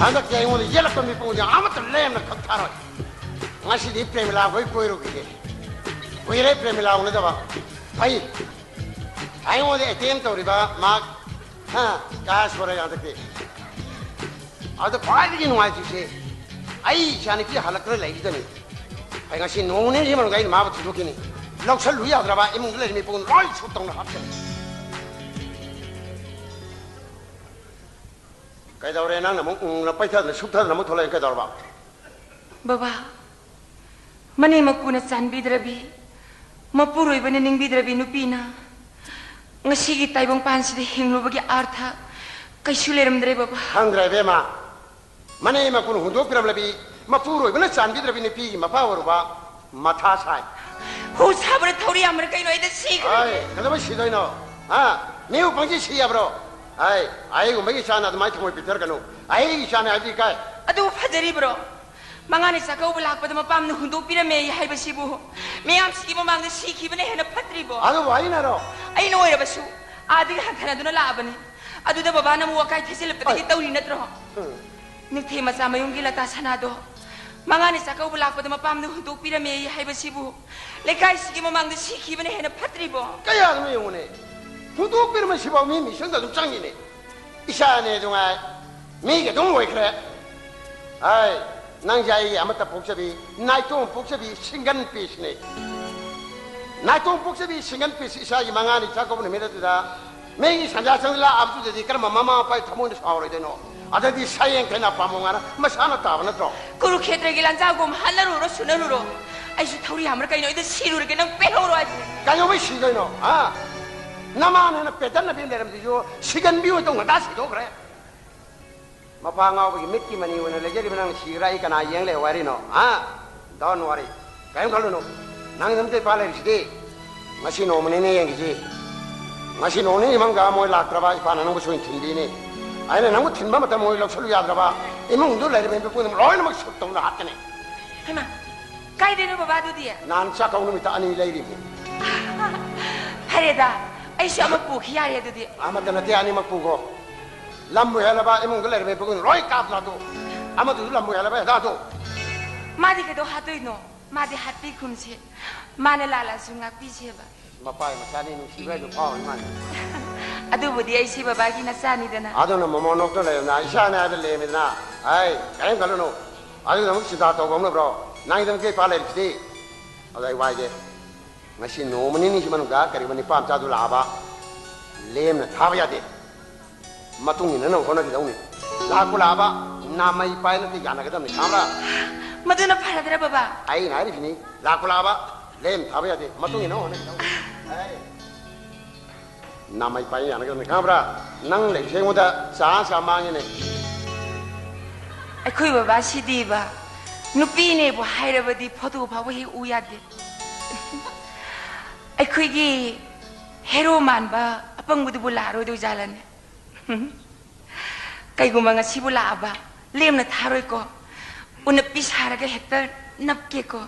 ꯍꯟꯗꯛꯇꯤ ꯑꯩꯉꯣꯟꯗ ꯌꯦꯠꯂꯛꯄ ꯃꯤꯄꯨꯝꯗꯤ ꯑꯃꯠꯇ ꯂꯦꯝꯅ ꯈꯛ ꯊꯥꯔꯣꯏ꯫ ꯉꯁꯤꯗꯤ ꯄ꯭ꯔꯦꯃꯤꯂꯥ ꯍꯣꯏ ꯀꯣꯏꯔꯨꯈꯤꯒꯦ꯫ ꯀꯨꯏꯔꯦ ꯄ꯭ꯔꯦꯃꯤꯂꯥ ꯎꯅꯗꯕ꯫ ꯐꯩ꯫ ꯑꯩꯉꯣꯟꯗ ꯑꯦꯇꯦꯝ ꯇꯧꯔꯤꯕ ꯃꯥ, ꯍꯥ, ꯀꯥ ꯁꯣꯔ ꯍꯟꯗꯛꯇꯤ꯫ ꯑꯗꯨ ꯈ꯭ꯋꯥꯏꯗꯒꯤ ꯅꯨꯡꯉꯥꯏꯇ꯭ꯔꯤꯁꯦ ꯑꯩ ꯏꯆꯥꯅꯨꯄꯤ ꯍꯜꯂꯛꯇꯅ ꯂꯩꯔꯤꯗꯅꯤ꯫ ꯑꯩ ꯉꯁꯤ ꯅꯣꯡ ꯅꯤꯅꯤ ꯃꯅꯨꯡꯗ ꯑꯩꯅ ꯃꯥꯕꯨ ꯊꯤꯗꯣꯛꯈꯤꯅꯤ꯫ ꯂꯧꯁꯜꯂꯨ ꯌꯥꯗ꯭ꯔꯕ ꯏꯃꯨꯡꯗ ꯂꯩꯔꯤꯕ ꯃꯤꯄꯨꯝ ꯂꯣꯏ ꯁꯨꯞ ꯇꯧꯅ ꯍꯥꯠꯀꯅꯤ꯫ ꯀꯩꯗꯧꯔꯦ? ꯅꯪꯅ ꯑꯃꯨꯛ ꯎꯪꯅ ꯄꯩꯊꯗꯅ ꯁꯨꯞꯊꯗꯅ ꯑꯃꯨꯛ ꯊꯣꯛꯂꯛꯑꯦ꯫ ꯀꯩꯗꯧꯔꯕ? ꯕꯕꯥ, ꯃꯅꯦꯝ ꯃꯀꯨꯅ ꯆꯥꯟꯕꯤꯗ꯭ꯔꯕꯤ, ꯃꯄꯨꯔꯣꯏꯕꯅ ꯅꯤꯡꯕꯤꯗ꯭ꯔꯕꯤ ꯅꯨꯄꯤꯅ ꯉꯁꯤꯒꯤ ꯇꯥꯏꯕꯪꯄꯥꯟꯁꯤꯗ ꯍꯤꯡꯂꯨꯕꯒꯤ ꯑꯥꯔꯊ ꯀꯩꯁꯨ ꯂꯩꯔꯝꯗ꯭ꯔꯦ, ꯕꯕꯥ꯫ ꯈꯪꯗ꯭ꯔꯦ, ꯏꯕꯦꯝꯃ꯫ ꯃꯅꯦꯝ ꯃꯀꯨꯅ ꯍꯨꯟꯗꯣꯛꯄꯤꯔꯝꯂꯕꯤ, ꯃꯄꯨꯔꯣꯏꯕꯅ ꯆꯥꯟꯕꯤꯗ꯭ꯔꯕꯤ ꯅꯨꯄꯤꯒꯤ ꯃꯄꯥ ꯑꯣꯏꯔꯨꯕ ꯃꯊꯥ ꯁꯥꯏ꯫ ꯍꯨ ꯁꯥꯕ꯭ꯔꯥ ꯊꯧꯔꯤ ꯌꯥꯝꯕ꯭ꯔꯥ ꯀꯩꯅꯣ? ꯑꯩꯗ ꯁꯤꯈ꯭ꯔꯦ꯫ ꯑꯩ ꯀꯩꯗꯧꯕꯩ ꯁꯤꯗꯣꯏꯅꯣ? ꯍꯥ? ꯃꯤꯕꯨ ꯄꯪꯁꯤ ꯁꯤ ꯌꯥꯕ꯭ꯔꯣ? ꯑꯩ, ꯑꯩꯒꯨꯝꯕꯒꯤ ꯏꯆꯥꯅ ꯑꯗꯨꯃꯥꯏꯅ ꯊꯃꯣꯏ ꯄꯤꯛꯊꯔꯒꯅꯨ꯫ ꯑꯩꯒꯤ ꯏꯆꯥꯅꯦ ꯍꯥꯏꯕꯗꯤ ꯏꯀꯥꯏ꯫ ꯑꯗꯨ ꯐꯖꯔꯤꯕ꯭ꯔꯣ? ꯃꯉꯥꯅꯤ ꯆꯥꯛꯀꯧꯕ ꯂꯥꯛꯄꯗ ꯃꯄꯥꯝꯅ ꯍꯨꯟꯗꯣꯛꯄꯤꯔꯝꯃꯦ ꯍꯥꯏꯕꯁꯤꯕꯨ ꯃꯤꯌꯥꯝꯁꯤꯒꯤ ꯃꯃꯥꯡꯗ ꯁꯤꯈꯤꯕꯅ ꯍꯦꯟꯅ ꯐꯠꯇ꯭ꯔꯤꯕꯣ? ꯑꯗꯨꯕꯨ ꯑꯩꯅꯔꯣ? ꯑꯩꯅ ꯑꯣꯏꯔꯕꯁꯨ ꯑꯥꯗꯒꯤ ꯍꯟꯊꯅꯗꯨꯅ ꯂꯥꯛꯑꯕꯅꯤ꯫ ꯑꯗꯨꯗ ꯕꯕꯥꯅ ꯑꯃꯨꯛ ꯋꯥꯀꯥꯏ ꯊꯦꯖꯤꯜꯂꯛꯄꯗꯒꯤ ꯑꯩ ꯇꯧꯔꯤ ꯅꯠꯇ꯭ꯔꯣ? ꯎꯝ꯫ ꯅꯤꯡꯊꯦꯝ ꯃꯆꯥ ꯃꯌꯨꯝꯒꯤ ꯂꯇꯥ ꯁꯅꯥꯗꯣ ꯃꯉꯥꯅꯤ ꯆꯥꯛꯀꯧꯕ ꯂꯥꯛꯄꯗ ꯃꯄꯥꯝꯅ ꯍꯨꯟꯗꯣꯛꯄꯤꯔꯝꯃꯦ ꯍꯥꯏꯕꯁꯤꯕꯨ ꯂꯩꯀꯥꯏꯁꯤꯒꯤ ꯃꯃꯥꯡꯗ ꯁꯤꯈꯤꯕꯅ ꯍꯦꯟꯅ ꯐꯠꯇ꯭ꯔꯤꯕꯣ? ꯀꯌꯥꯗꯅꯣ ꯌꯦꯡꯉꯨꯅꯦ, ꯍꯨꯟꯗꯣꯛꯄꯤꯔꯝꯃꯁꯤꯐꯥꯎ ꯃꯤ ꯃꯤꯆꯪꯗ ꯑꯗꯨꯝ ꯆꯪꯉꯤꯅꯦ꯫ ꯏꯆꯥꯅꯦ ꯑꯗꯨꯉꯥꯏ, ꯃꯤꯒꯤ ꯑꯗꯨꯝ ꯑꯣꯏꯈ꯭ꯔꯦ꯫ ꯍꯥꯏ, ꯅꯪꯁꯦ ꯑꯩꯒꯤ ꯑꯃꯠꯇ ꯄꯣꯛꯆꯕꯤ, ꯅꯥꯏꯇꯣꯝ ꯄꯣꯛꯆꯕꯤ ꯁꯤꯡꯒꯟ ꯄꯤꯁꯅꯦ꯫ ꯅꯥꯏꯇꯣꯝ ꯄꯣꯛꯆꯕꯤ ꯁꯤꯡꯒꯟ ꯄꯤꯁ ꯏꯆꯥꯒꯤ ꯃꯉꯥꯅꯤ ꯆꯥꯛꯀꯧꯕ ꯅꯨꯃꯤꯠ ꯑꯗꯨꯗ ꯃꯤꯒꯤ ꯁꯟꯖꯥ ꯆꯪ ꯂꯥꯛꯑꯕꯗꯨꯗꯗꯤ ꯀꯔꯝꯕ ꯃꯃꯥ ꯃꯄꯥꯒꯤ ꯊꯃꯣꯏꯅ ꯁꯥꯎꯔꯣꯏꯗꯣꯏꯅꯣ? ꯑꯗꯩꯗꯤ ꯁꯥꯌꯦꯡ ꯊꯩꯅ ꯄꯥꯝꯕꯣꯝ ꯉꯥꯅ ꯃꯁꯥꯅ ꯇꯥꯕ ꯅꯠꯇ꯭ꯔꯣ? ꯀꯨꯔꯨꯈꯦꯇ꯭ꯔꯒꯤ ꯂꯥꯟꯖꯥꯎꯒꯨꯝ ꯍꯠꯅꯔꯨꯔꯣ, ꯁꯨꯅꯔꯨꯔꯣ꯫ ꯑꯩꯁꯨ ꯊꯧꯔꯤ ꯌꯥꯝꯕ꯭ꯔꯥ ꯀꯩꯅꯣ, ꯑꯩꯗ ꯁꯤꯔꯨꯔꯒꯦ, ꯅꯪ ꯄꯦꯜꯍꯧꯔꯣ ꯍꯥꯏꯁꯤꯅꯦ꯫ ꯀꯩꯗꯧꯕꯩ ꯁꯤꯗꯣꯏꯅꯣ? ꯍꯥ? ꯅꯃꯥꯅ ꯍꯦꯟꯅ ꯄꯦꯇꯟꯅꯕꯤ ꯑꯃ ꯂꯩꯔꯝꯗꯣꯏꯁꯨ ꯁꯤꯒꯟꯕꯤ ꯑꯣꯏꯅ ꯇꯧ ꯉꯟꯇꯥ ꯁꯤꯗꯣꯛꯈ꯭ꯔꯦ꯫ ꯃꯄꯥ ꯉꯥꯎꯕꯒꯤ ꯃꯤꯠꯀꯤ ꯃꯅꯤ ꯑꯣꯏꯅ ꯂꯩꯖꯔꯤꯕ ꯅꯪꯅ ꯁꯤꯈ꯭ꯔꯥ ꯑꯩ ꯀꯅꯥ ꯌꯦꯡ ꯂꯩꯍꯧ ꯍꯥꯏꯔꯤꯅꯣ? ꯍꯥ? Don't worry. ꯀꯔꯤꯝ ꯈꯜꯂꯨꯅꯨ꯫ ꯅꯪ ꯅꯃꯤꯠꯇ ꯏꯄꯥ ꯂꯩꯔꯤꯁꯤꯗꯤ꯫ ꯉꯁꯤ ꯅꯣꯡꯃꯅꯤꯅꯦ ꯌꯦꯡꯈꯤꯁꯤ꯫ ꯉꯁꯤ ꯅꯣꯡ ꯅꯤꯅꯤ ꯃꯅꯨꯡꯗ ꯃꯣꯏ ꯂꯥꯛꯇ꯭ꯔꯕ ꯏꯄꯥꯅ ꯅꯪꯕꯨ ꯁꯣꯏꯅ ꯊꯤꯟꯕꯤꯅꯤ꯫ ꯑꯩꯅ ꯅꯪꯕꯨ ꯊꯤꯟꯕ ꯃꯇꯝ ꯃꯣꯏ ꯂꯧꯁꯜꯂꯨ ꯌꯥꯗ꯭ꯔꯕ ꯏꯃꯨꯡꯗꯨ ꯂꯩꯔꯤꯕ ꯃꯤ ꯄꯨꯝꯅꯃꯛ ꯂꯣꯏꯅꯃꯛ ꯁꯨꯠ ꯇꯧꯅ ꯍꯥꯠꯀꯅꯤ꯫ ꯍꯩꯃꯥ, ꯀꯥꯏꯗꯩꯅꯣ ꯕꯕꯥ ꯑꯗꯨꯗꯤ? ꯅꯍꯥꯟ ꯆꯥꯛꯀꯧ ꯅꯨꯃꯤꯠꯇ ꯑꯅꯤ ꯂꯩꯔꯤꯕꯅꯤ꯫ ꯐꯔꯦꯗ, ꯑꯩꯁꯨ ꯑꯃ ꯄꯨꯈꯤ ꯌꯥꯔꯦ ꯑꯗꯨꯗꯤ꯫ ꯑꯃꯠꯇ ꯅꯠꯇꯦ, ꯑꯅꯤꯃꯛ ꯄꯨꯈꯣ꯫ ꯂꯝꯕꯨ ꯍꯦꯜꯂꯕ ꯏꯃꯨꯡꯗ ꯂꯩꯔꯤꯕ ꯃꯤ ꯄꯨꯝꯅꯃꯛ ꯂꯣꯏ ꯀꯥꯞꯂ ꯑꯗꯨ꯫ ꯑꯃꯗꯨꯁꯨ ꯂꯝꯕꯨ ꯍꯦꯜꯂꯕ ꯍꯦꯛꯇ ꯑꯗꯨ꯫ ꯃꯥꯗꯤ ꯀꯩꯗꯧ ꯍꯥꯠꯇꯣꯏꯅꯣ? ꯃꯥꯗꯤ ꯍꯥꯠꯄꯤ ꯈꯨꯝꯁꯦ꯫ ꯃꯥꯅ ꯂꯥꯜꯂꯁꯨ ꯉꯥꯛꯄꯤꯁꯦꯕ꯫ ꯃꯄꯥꯒꯤ ꯃꯆꯥꯅꯤ ꯅꯨꯡꯁꯤꯕ ꯍꯥꯏꯗꯨ ꯐꯥꯎꯔꯤ ꯃꯥꯅꯤ꯫ ꯑꯗꯨꯕꯨꯗꯤ ꯑꯩꯁꯤ ꯕꯕꯥꯒꯤ ꯅꯆꯥꯅꯤꯗꯅ꯫ ꯑꯗꯨꯅ ꯃꯃꯣꯟ ꯅꯣꯛꯇ ꯂꯩꯔꯝꯅ ꯏꯆꯥꯅꯤ ꯍꯥꯏꯕ ꯂꯦꯝꯃꯤꯗꯅ꯫ ꯑꯩ ꯀꯔꯤꯝ ꯈꯜꯂꯨꯅꯨ꯫ ꯑꯗꯨꯒꯤꯗꯃꯛ ꯆꯤꯟꯇꯥ ꯇꯧꯕ ꯍꯧꯅꯕ꯭ꯔꯣ? ꯅꯪꯒꯤꯗꯃꯛꯇ ꯏꯄꯥ ꯂꯩꯔꯤꯁꯤꯗꯤ꯫ ꯑꯗꯣ ꯑꯩ ꯋꯥꯏꯒꯦ, ꯉꯁꯤ ꯅꯣꯡꯃ ꯅꯤꯅꯤꯁꯤ ꯃꯅꯨꯡꯗ ꯀꯔꯤꯒꯨꯝꯕ ꯅꯤꯄꯥ ꯃꯆꯥꯗꯨ ꯂꯥꯛꯑꯕ, ꯂꯦꯝꯅ ꯊꯥꯕ ꯌꯥꯗꯦ꯫ ꯃꯇꯨꯡ ꯏꯟꯅꯅꯕ ꯍꯣꯠꯅꯈꯤꯗꯧꯅꯤ꯫ ꯂꯥꯛꯄꯨ ꯂꯥꯛꯑꯕ, ꯅꯥꯃꯩ ꯄꯥꯏꯅ ꯌꯥꯅꯒꯗꯕꯅꯤ, ꯈꯪꯕ꯭ꯔꯥ? ꯃꯗꯨꯅ ꯐꯔꯗ꯭ꯔꯥ, ꯕꯕꯥ? ꯑꯩꯅ ꯍꯥꯏꯔꯤꯁꯤꯅꯤ, ꯂꯥꯛꯄꯨ ꯂꯥꯛꯑꯕ, ꯂꯦꯝꯅ ꯊꯥꯕ ꯌꯥꯗꯦ꯫ ꯃꯇꯨꯡ ꯏꯟꯅꯅꯕ ꯍꯣꯠꯅꯈꯤꯗꯧꯅꯤ꯫ ꯑꯦ, ꯅꯥꯃꯩ ꯄꯥꯏꯅ ꯌꯥꯅꯒꯗꯕꯅꯤ, ꯈꯪꯕ꯭ꯔꯥ? ꯅꯪ ꯂꯩꯕꯁꯦ ꯑꯩꯉꯣꯟꯗ ꯆꯥꯟꯁ ꯌꯥꯝ ꯃꯥꯡꯉꯤꯅꯦ꯫ ꯑꯩꯈꯣꯏ ꯕꯕꯥꯁꯤꯗꯤꯕ, ꯅꯨꯄꯤꯅꯦꯕꯨ ꯍꯥꯏꯔꯕꯗꯤ ꯐꯣꯇꯣ ꯐꯥꯎꯕ ꯍꯦꯛ ꯎ ꯌꯥꯗꯦ꯫ ꯑꯩꯈꯣꯏꯒꯤ ꯍꯦꯔꯣ ꯃꯥꯟꯕ ꯑꯄꯪꯕꯗꯨꯕꯨ ꯂꯥꯛꯑꯔꯣꯏꯗꯣꯏ ꯖꯥꯠꯂꯅꯦ? ꯀꯩꯒꯨꯝꯕ ꯉꯁꯤꯕꯨ ꯂꯥꯛꯑꯕ, ꯂꯦꯝꯅ ꯊꯥꯔꯣꯏꯀꯣ꯫ ꯎꯅꯞꯄꯤ ꯁꯥꯔꯒ ꯍꯦꯛꯇ ꯅꯞꯀꯦꯀꯣ꯫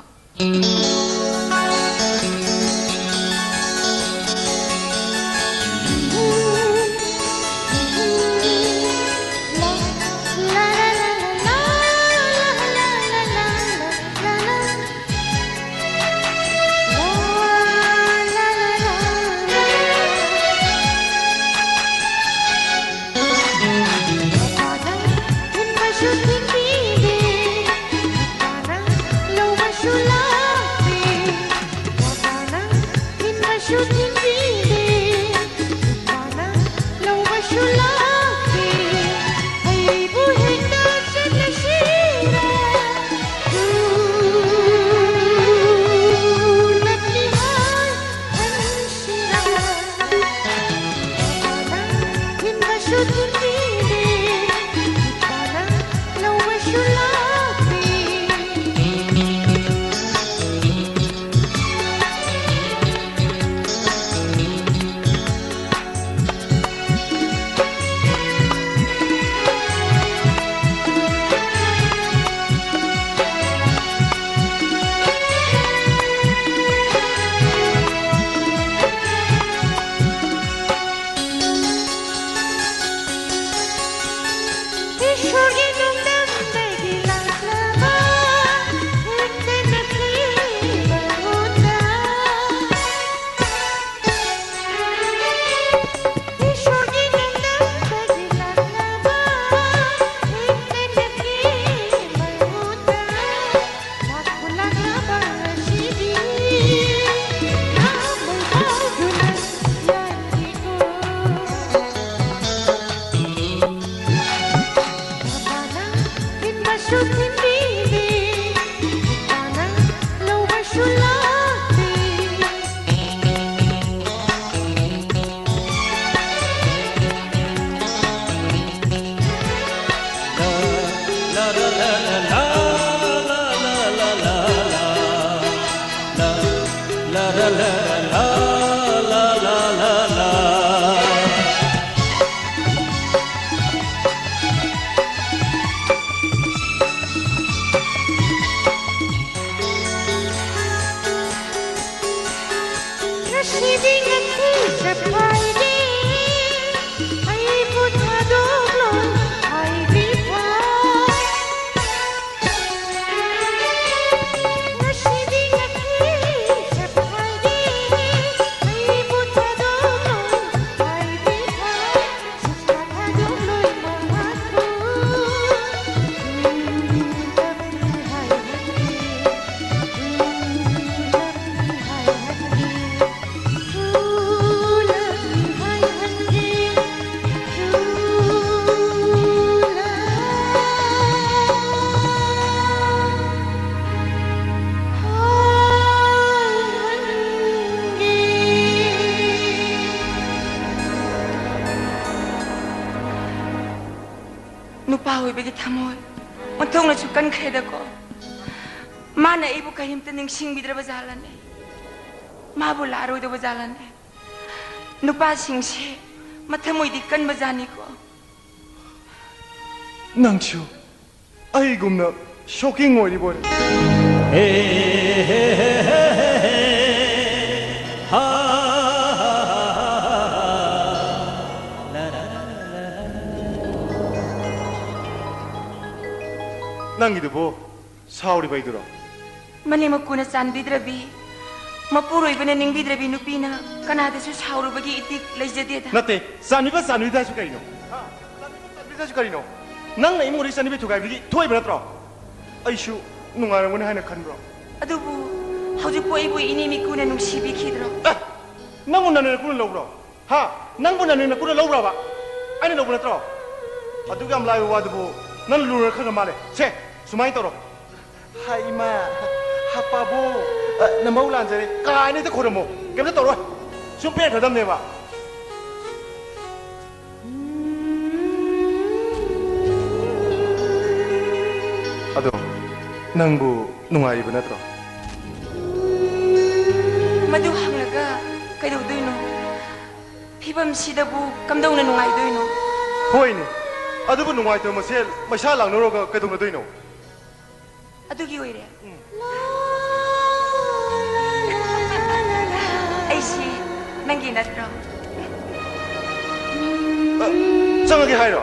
ꯉꯁꯤꯗꯤ ꯉꯁꯤ ꯆꯠꯈꯥꯏꯔꯦ, ꯑꯩꯕꯨ ꯊꯥꯗꯣꯛꯂꯣꯏ ꯍꯥꯏꯕꯤꯕ꯫ ꯉꯁꯤꯗꯤ ꯉꯁꯤ ꯆꯠꯈꯥꯏꯔꯦ, ꯑꯩꯕꯨ ꯊꯥꯗꯣꯛꯂꯣꯏ ꯍꯥꯏꯕꯤꯕ꯫ ꯅꯨꯄꯥ ꯑꯣꯏꯕꯒꯤ ꯊꯃꯣꯏ ꯑꯣꯟꯊꯣꯛꯅꯁꯨ ꯀꯟꯈ꯭ꯔꯦꯗꯀꯣ꯫ ꯃꯥꯅ ꯑꯩꯕꯨ ꯀꯔꯤꯝꯇ ꯅꯤꯡꯁꯤꯡꯕꯤꯗ꯭ꯔꯕ ꯖꯥꯠꯂꯅꯦ? ꯃꯥꯕꯨ ꯂꯥꯛꯑꯔꯣꯏꯗꯕ ꯖꯥꯠꯂꯅꯦ? ꯅꯨꯄꯥꯁꯤꯡꯁꯦ ꯃꯊꯃꯣꯏꯗꯤ ꯀꯟꯕ ꯖꯥꯠꯅꯤꯀꯣ꯫ ꯅꯪꯁꯨ ꯑꯩꯒꯨꯝꯅ shocking ꯑꯣꯏꯔꯤꯕꯣꯏꯔꯦ꯫ ꯅꯪꯒꯤꯗꯨꯕꯨ ꯁꯥꯎꯔꯤꯕꯩꯗꯨꯔꯣ? ꯃꯅꯦꯝ ꯃꯀꯨꯅ ꯆꯥꯟꯕꯤꯗ꯭ꯔꯕꯤ, ꯃꯄꯨꯔꯣꯏꯕꯅ ꯅꯤꯡꯕꯤꯗ꯭ꯔꯕꯤ ꯅꯨꯄꯤꯅ ꯀꯅꯥꯗꯁꯨ ꯁꯥꯎꯔꯨꯕꯒꯤ ꯏꯇꯤꯛ ꯂꯩꯖꯗꯦꯗ꯫ ꯅꯠꯇꯦ, ꯆꯥꯟꯕꯤꯕ ꯆꯥꯟꯕꯤꯗ꯭ꯔꯁꯨ ꯀꯩꯅꯣ? ꯍꯥ? ꯆꯥꯟꯕꯤꯕ ꯆꯥꯟꯕꯤꯗ꯭ꯔꯁꯨ ꯀꯔꯤꯅꯣ? ꯅꯪꯅ ꯏꯃꯨꯡꯗ ꯆꯥꯟꯕꯤꯕ ꯊꯨꯒꯥꯏꯕꯗꯒꯤ ꯊꯣꯛꯏꯕ ꯅꯠꯇ꯭ꯔꯣ? ꯑꯩꯁꯨ ꯅꯨꯡꯉꯥꯏꯔꯝꯒꯅꯤ ꯍꯥꯏꯅ ꯈꯟꯕ꯭ꯔꯣ? ꯑꯗꯨꯕꯨ ꯍꯧꯖꯤꯛꯄꯨ ꯑꯩꯕꯨ ꯏꯅꯦ ꯃꯤꯀꯨꯅ ꯅꯨꯡꯁꯤꯕꯤꯈꯤꯗ꯭ꯔꯣ? ꯑꯦ! ꯅꯪꯕꯨ ꯅꯅꯦ ꯅꯀꯨꯅ ꯂꯧꯕ꯭ꯔꯣ? ꯍꯥ? ꯅꯪꯕꯨ ꯅꯅꯦ ꯅꯀꯨꯅ ꯂꯧꯕ꯭ꯔꯕ? ꯑꯩꯅ ꯂꯧꯕ ꯅꯠꯇ꯭ꯔꯣ? ꯑꯗꯨꯛ ꯌꯥꯝ ꯂꯥꯏꯕ ꯋꯥꯗꯨꯕꯨ ꯅꯪ ꯂꯨꯅ ꯈꯪꯉ ꯃꯥꯜꯂꯦ꯫ ꯁꯦ! ꯁꯨꯃꯥꯏꯅ ꯇꯧꯔꯣ꯫ ꯍꯥꯏ ꯏꯃꯥ, ꯍꯥ ꯄꯥꯕꯨꯡ, ꯑ, ꯅꯃꯧ ꯂꯥꯟꯖꯔꯦ ꯀꯥꯏꯅ ꯍꯦꯛꯇ ꯈꯣꯏꯔꯝꯃꯣ꯫ ꯀꯩꯝꯇ ꯇꯧꯔꯣꯏ꯫ ꯁꯨꯝ ꯄꯦꯟꯈ꯭ꯔꯗꯕꯅꯦꯕ꯫ ꯑꯗꯣ, ꯅꯪꯕꯨ ꯅꯨꯡꯉꯥꯏꯔꯤꯕ ꯅꯠꯇ꯭ꯔꯣ? ꯃꯗꯨ ꯍꯪꯂꯒ ꯀꯩꯗꯧꯗꯣꯏꯅꯣ? ꯐꯤꯕꯝꯁꯤꯗꯕꯨ ꯀꯝꯗꯧꯅ ꯅꯨꯡꯉꯥꯏꯗꯣꯏꯅꯣ? ꯍꯣꯏꯅꯦ, ꯑꯗꯨꯕꯨ ꯅꯨꯡꯉꯥꯏꯇꯕ ꯃꯁꯦꯜ ꯃꯩꯁꯥ ꯂꯥꯡꯅꯔꯨꯔꯒ ꯀꯩꯗꯧꯅꯗꯣꯏꯅꯣ? ꯑꯗꯨꯒꯤ ꯑꯣꯏꯔꯦ꯫ ꯎꯝ꯫ ꯑꯩꯁꯤ ꯅꯪꯒꯤ ꯅꯠꯇ꯭ꯔꯣ? ꯑ, ꯆꯪꯉꯒꯦ ꯍꯥꯏꯔꯣ?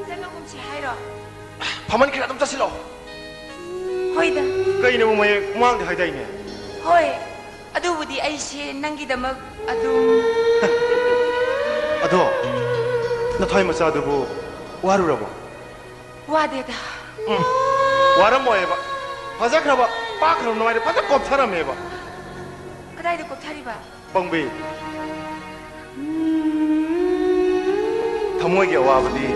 ꯆꯪꯉꯒꯨꯝꯁꯤ ꯍꯥꯏꯔꯣ? ꯐꯝꯍꯟꯈ꯭ꯔꯦ, ꯑꯗꯨꯝ ꯆꯠꯁꯤꯜꯂꯣ꯫ ꯍꯣꯏꯗ꯫ ꯀꯩꯅꯣ ꯃꯌꯦꯛ ꯃꯥꯡꯗꯦ ꯍꯥꯏꯗꯥꯏꯅꯦ? ꯍꯣꯏ, ꯑꯗꯨꯕꯨꯗꯤ ꯑꯩꯁꯦ ꯅꯪꯒꯤꯗꯃꯛ ꯑꯗꯨꯝ꯫ ꯑꯗꯣ, ꯅꯊ꯭ꯋꯥꯏ ꯃꯆꯥꯗꯨꯕꯨ ꯋꯥꯔꯨꯔꯕꯣ? ꯋꯥꯗꯦꯗ꯫ ꯎꯝ, ꯋꯥꯔꯝꯃꯣꯏꯕ꯫ ꯐꯖꯈ꯭ꯔꯕ, ꯄꯥꯛꯈ꯭ꯔꯕ ꯅꯨꯡꯉꯥꯏꯅ ꯐꯖ ꯀꯣꯞꯊꯔꯝꯃꯦꯕ꯫ ꯀꯗꯥꯏꯗ ꯀꯣꯞꯊꯔꯤꯕ? ꯄꯪꯕꯤ꯫ ꯊꯃꯣꯏꯒꯤ ꯑꯋꯥꯕꯗꯤ